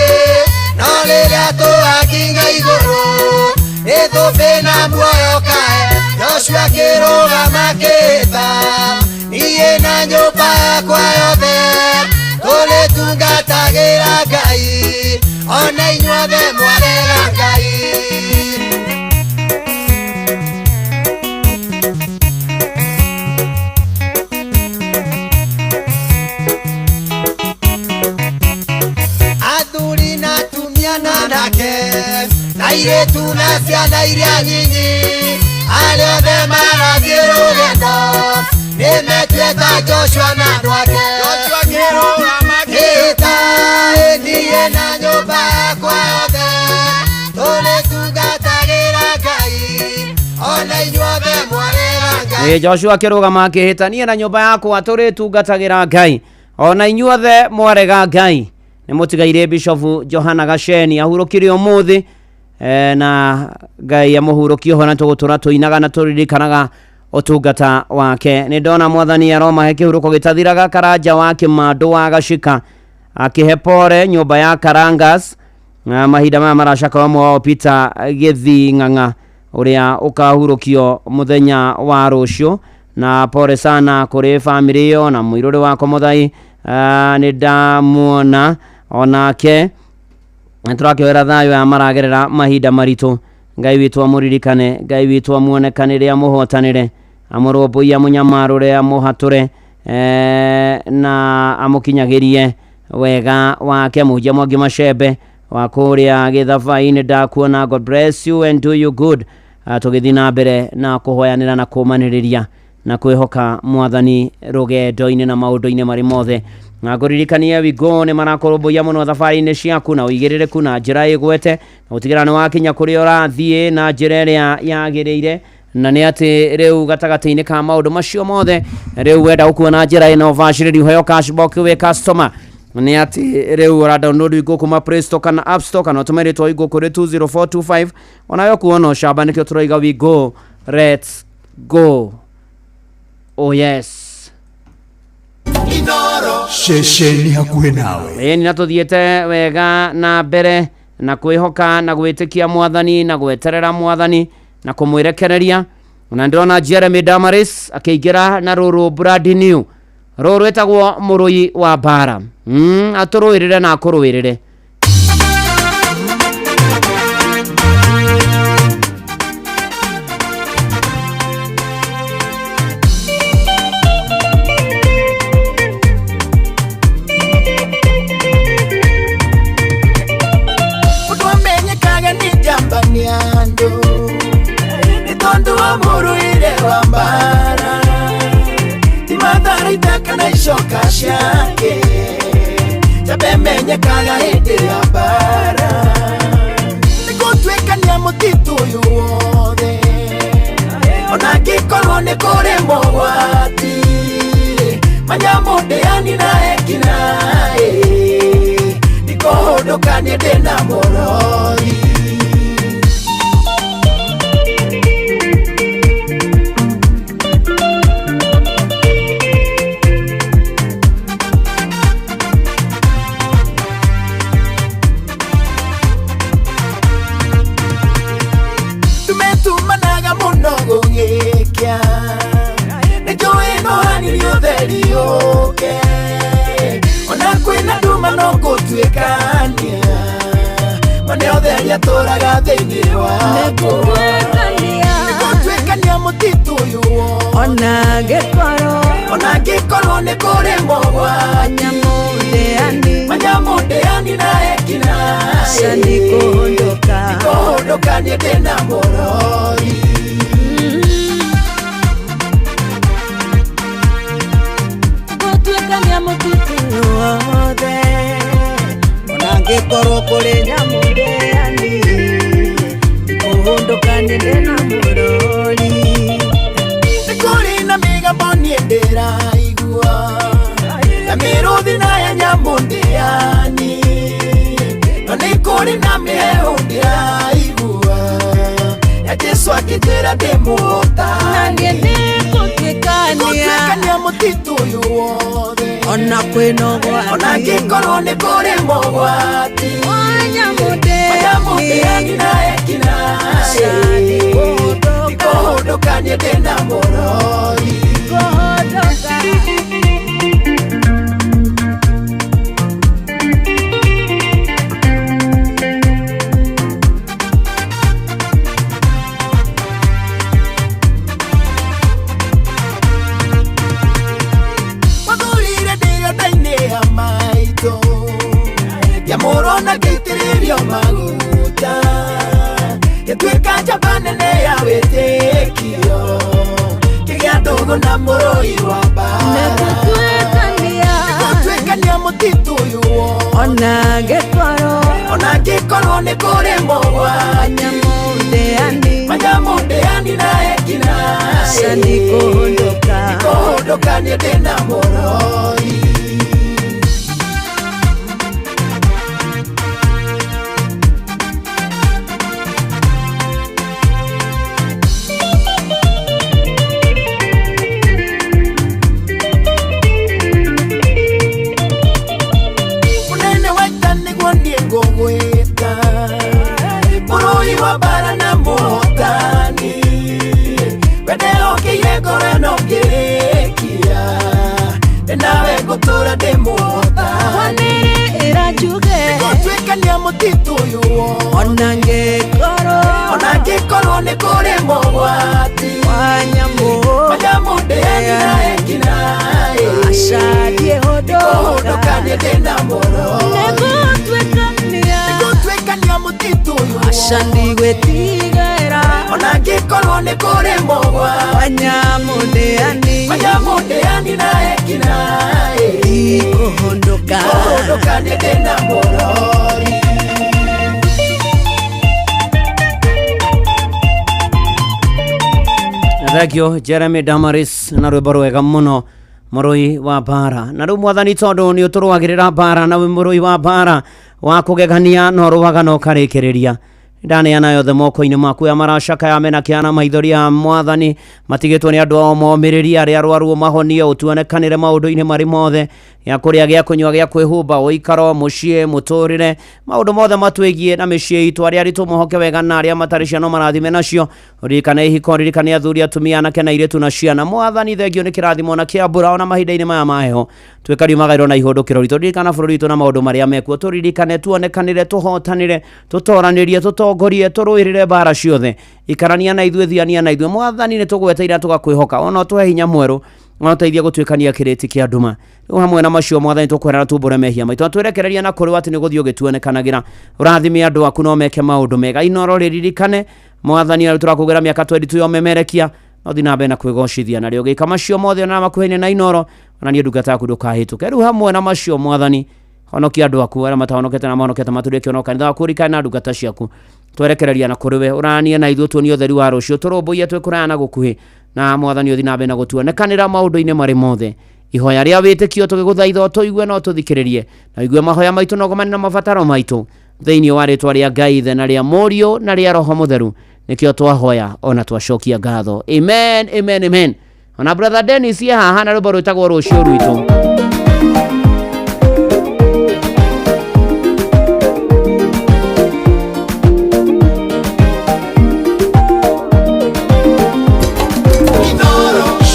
no rĩrĩa tũgakinya igũrũ nĩ thũmbĩ na muoyo kae. Joshua akĩrũgama akĩhĩta niĩ na nyũmba yakwa yothe tũrĩtungatagĩra Ngai ona inyuothe mwarega Ngai. Athuri na atumia na anake na airĩtu na ciana iria nyinyi arĩa othe marathiĩ rũgendo Nĩmetuĩta Joshua na andũ ake. Ĩta niĩ na nyũmba yakwa yothe tũrĩtungatagĩra Ngai ona inyuothe mwarĩra Ngai. Ĩ Joshua akĩrũgama akĩhĩta niĩ na nyũmba yakwa tũrĩtungatagĩra Ngai ona inyuothe mwarega Ngai. Nĩ mũtigaire Bishofu Johana Gaceni ahurũkire ũmũthĩ na Ngai amũhurũkie ho na tũgũtũra tũinaga na tũririkanaga ũtungata wake. Nĩ ndona mwathani aromahe kĩhurũko gĩtathiraga Karanja wa Kĩmandũ wa Gacika akĩhe pore nyũmba ya Karangas na mahinda maya maracaka ũmwe wao Peter Gĩthing'ang'a ũrĩa ũkahurũkio mũthenya wa rũciũ na pore sana kũrĩ bamĩrĩ ĩyo na mũirũrĩ wakwa Mũthai nĩ ndamuona onake nĩtũrakĩoera thayũ aya maragerera mahinda maritũ. Ngai witũ amũririkane, Ngai witũ amuonekanĩre, amũhotanĩre, amũrũmbũiye, amũnyamarũre, amũhatũre na amũkinyagĩrie wega wake. Mũhunjia Mwangi Macembe wa kũrĩa Gĩthabai-inĩ ndakuona, God bless you and do you good. Tũgĩthiĩ na mbere na kũhoyanĩra na kũmanĩrĩria na kwĩhoka mwathani rũgendo-inĩ na maũndũ-inĩ marĩ mothe. Na ngũririkanie Wigo nĩ marakũrũmbũiya mũno thabarĩ-inĩ ciaku na ũigĩrĩrĩku na njĩra ĩgwete na gũtigĩrĩra nĩ wakinya kũrĩa ũrathiĩ na njĩra ĩrĩa yagĩrĩire na nĩ atĩ rĩu gatagatĩ-inĩ ka maũndũ macio mothe rĩu wenda gũkua na njĩra ĩno bacĩrĩri ũheo cashback wĩ customer nĩ atĩ rĩu ũra download Wigo kuma Play Store kana App Store kana ũtũme rĩtwa Wigo kũrĩ 20425 onawe kuona ũcamba nĩkĩo tũroiga Wigo let's go. Oh yes. Ceceni hakuhĩ nawe. Ĩni na tũthiĩte wega na mbere na kwĩhoka na gwĩtĩkia mwathani na gweterera mwathani na kũmwĩrekereria na ndĩrona Jeremy Damaris akĩingĩra na rũrũ brand new rũrũ rwĩtagwo mũrũi wa mbara atũrũĩrĩre na akũrũĩrĩre. Mũndũ amenyekaga nĩ njamba nĩ andũ nĩ tondũ wa mũrũĩre wa mbara ti matharaita kana icoka ciake njamba ĩmenyekaga hĩndĩ ya mbara nĩ gũtuĩkania mũtitũ ũyũ wothe ona angĩkorwo nĩ kũrĩ mogwati manyamũ ndĩani na ekinaĩ ndikũhũndũka niĩ ndĩna mũrori. Tumetumanaga mũno gũgĩkĩa nĩ njũĩ no hanini ũtheri ũke ona kwĩna nduma no gũtuĩkania ma nĩ ũtheri atũraga thĩinĩ wakwa nĩgũtuĩkania mũtitũ ũyũ wothe ona angĩkorwo nĩ kũrĩ mogwati manyamũ ndĩani na ekinaĩ ndikũhũndũka niĩ ndĩna mũrori. Gũtuĩkania mũtitũ wothe ona angĩkorwo kũrĩ nyamũ ndĩani ndikũhũndũka niĩ ndĩna mũrori. Nĩ kũrĩ na mĩgambo niĩ ndĩraigua ya mĩrũthi na ya nyamũ ndĩani no nĩ kũrĩ na mĩheehũ ndĩraigua ya Jesũ akĩnjĩra ndĩmũhotani. Na niĩ nĩngũtuĩkania Nĩngũtuĩkania mũtitũ ũyũ wothe ona kwĩna ũgwati ona angĩkorwo nĩ kũrĩ mogwati manyamũ manyamũ ndĩani na ekinaĩ ndikũhũndũka niĩ ndĩna mũrori. Ndikũhũndũka. Wathurire ndĩrĩ nda-inĩ ya maitũ ngĩamũrwo na ngĩitĩrĩrio maguta ngĩtuĩka njamba nene ya wĩtĩkio kĩgĩa andũ ndũgũ na mũrũi wa mbara Nĩgũtuĩkania mũtitũ ũyũ wothe Ona ngĩkorwo Ona ngĩkorwo nĩ kũrĩ mogwati Manyamũ ndĩani na ekinaĩ Aca ndikũhũndũka Ndikũhũndũka niĩ ndĩna mũroi Mũnene wa ita nĩguo niĩ ngũgwĩta Mũrũi wa mbara na mũhotani Wendehokĩire ngoro ĩno ngĩrĩkia Ndĩ nawe ngũtũra ndĩ mũhotani Wanĩrĩra njuge Nĩgũtuĩkania mũtitũ ũyũ wothe Ona ngĩkorwo Ona ngĩkorwo nĩ kũrĩ mogwati Wanyamũ Manyamũ ndĩani na ekinaĩ Aca Ndikũhũndũka niĩ ndĩna mũroi Nĩgũtuĩkania Nĩgũtuĩkania mũtitũ ũyũ Aca ndigwĩtigĩra Ona ngĩkorwo nĩ kũrĩ mogwati Wanyamũ ndĩani Manyamũ ndĩani na ekinaĩ Ndikũhũndũka Ndikũhũndũka niĩ ndĩna mũrori Thengio Jeremy Damaris na rwĩmbo rwega mũno mũrũi wa mbara na rĩu mwathani tondũ nĩ ũtũrũagĩrĩra mbara na wĩ mũrũi wa mbara wa kũgegania na ũrũaga na ũkarĩkĩrĩria ndaneana yothe moko-inĩ maku ya maracaka ya mena kĩana maithori ya mwathani matigĩtwo nĩ andũ ao momĩrĩrie arĩa arwaru mahonie ũtuonekanĩre maũndũ-inĩ marĩ mothe gĩa kũrĩa gĩa kũnyua gĩa kwĩhumba ũikaro mũciĩ mũtũrĩre maũndũ mothe matwĩgiĩ na mĩciĩ itũ arĩa aritũ mohoke wega na arĩa matarĩ ciana marathime nacio ririkane ihiko ririkane athuri atumia anake na airĩtu na ciana mwathani thengio nĩ kĩrathimo na kĩa mbura ona mahinda-inĩ maya ma heho tuĩka riumagairwo na ihũndũkĩro ritũ ririkana bũrũri witũ na maũndũ marĩa mekuo tũririkane tuonekanĩre tũhotanĩre tũtoranĩrie tũtongorie tũrũĩrĩre mbara ciothe ikarania na ithuĩ thiania na ithuĩ mwathani nĩ tũgweteire tũgakwĩhoka ona ũtũhe hinya mwerũ ona ũteithie gũtuĩkania kĩrĩti kĩa nduma rĩu hamwe na macio mwathani tũkwĩra na tumbũre mehia maitũ na twĩrekereria na kũrĩ atĩ nĩ gũthiĩ ũgĩtuonekanagĩra ũrathime andũ aku no meke maũndũ mega inoro rĩririkane mwathani na rĩu tũrakũgĩra mĩaka 22 ya ũmemerekia no thiĩ na mbere na kwĩgocithia na rĩo gĩka macio mothe ona makuhĩinĩ na inoro ona niĩ ndungata yaku ndũkahĩtũke rĩu hamwe na macio mwathani honokia andũ aku arĩa matahonokete na mahonokete matũrie kĩono kanitha waku ũrikane na ndungata ciaku twerekereria na kũrĩ we ũranie na ithuĩ tuonie ũtheri wa rũciũ tũrũmbũiye twĩ kũraya na gũkuhĩ na mwathani ũthiĩ na mbere na gũtuonekanĩra maũndũ-inĩ marĩ mothe ihoya rĩa wĩtĩkio tũgĩgũthaitha ũtũigue na ũtũthikĩrĩrie na ũigue mahoya maitũ na ũgomane na mabataro maitũ thĩinĩ wa rĩtwa rĩa Ngai Ithe na rĩa Mũriũ na rĩa Roho Mũtheru nĩkĩo twahoya ona twacokia ngatho amen amen amen ona brother Dennis ye haha na rwĩmbo rwĩtagwo rũciũ rwitũ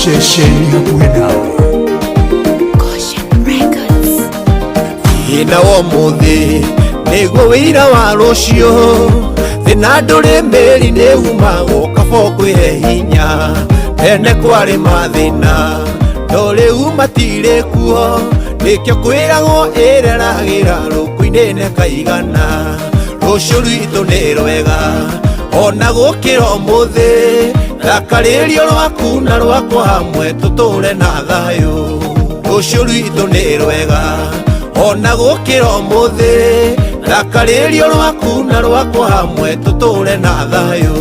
Ceceni hakuhĩ nawe Thĩna wa ũmũthĩ nĩguo wĩira wa rũciũ thĩna ndũrĩ mĩri nĩ umagwo kaba ũkwĩhe hinya tene kwarĩ mathĩna no rĩu matirĩ kuo nĩkĩo kwĩragwo ĩreragĩra rũkũ-inĩ nĩ kaigana rũciũ rwitũ nĩ rwega ona gũkĩra ũmũthĩ thakarĩrio rwaku na rwakwa hamwe tũtũre na thayũ rũciũ rwitũ nĩ rwega ona gũkĩra ũmũthĩ thakarĩrio rwaku na rwakwa hamwe tũtũre na thayũ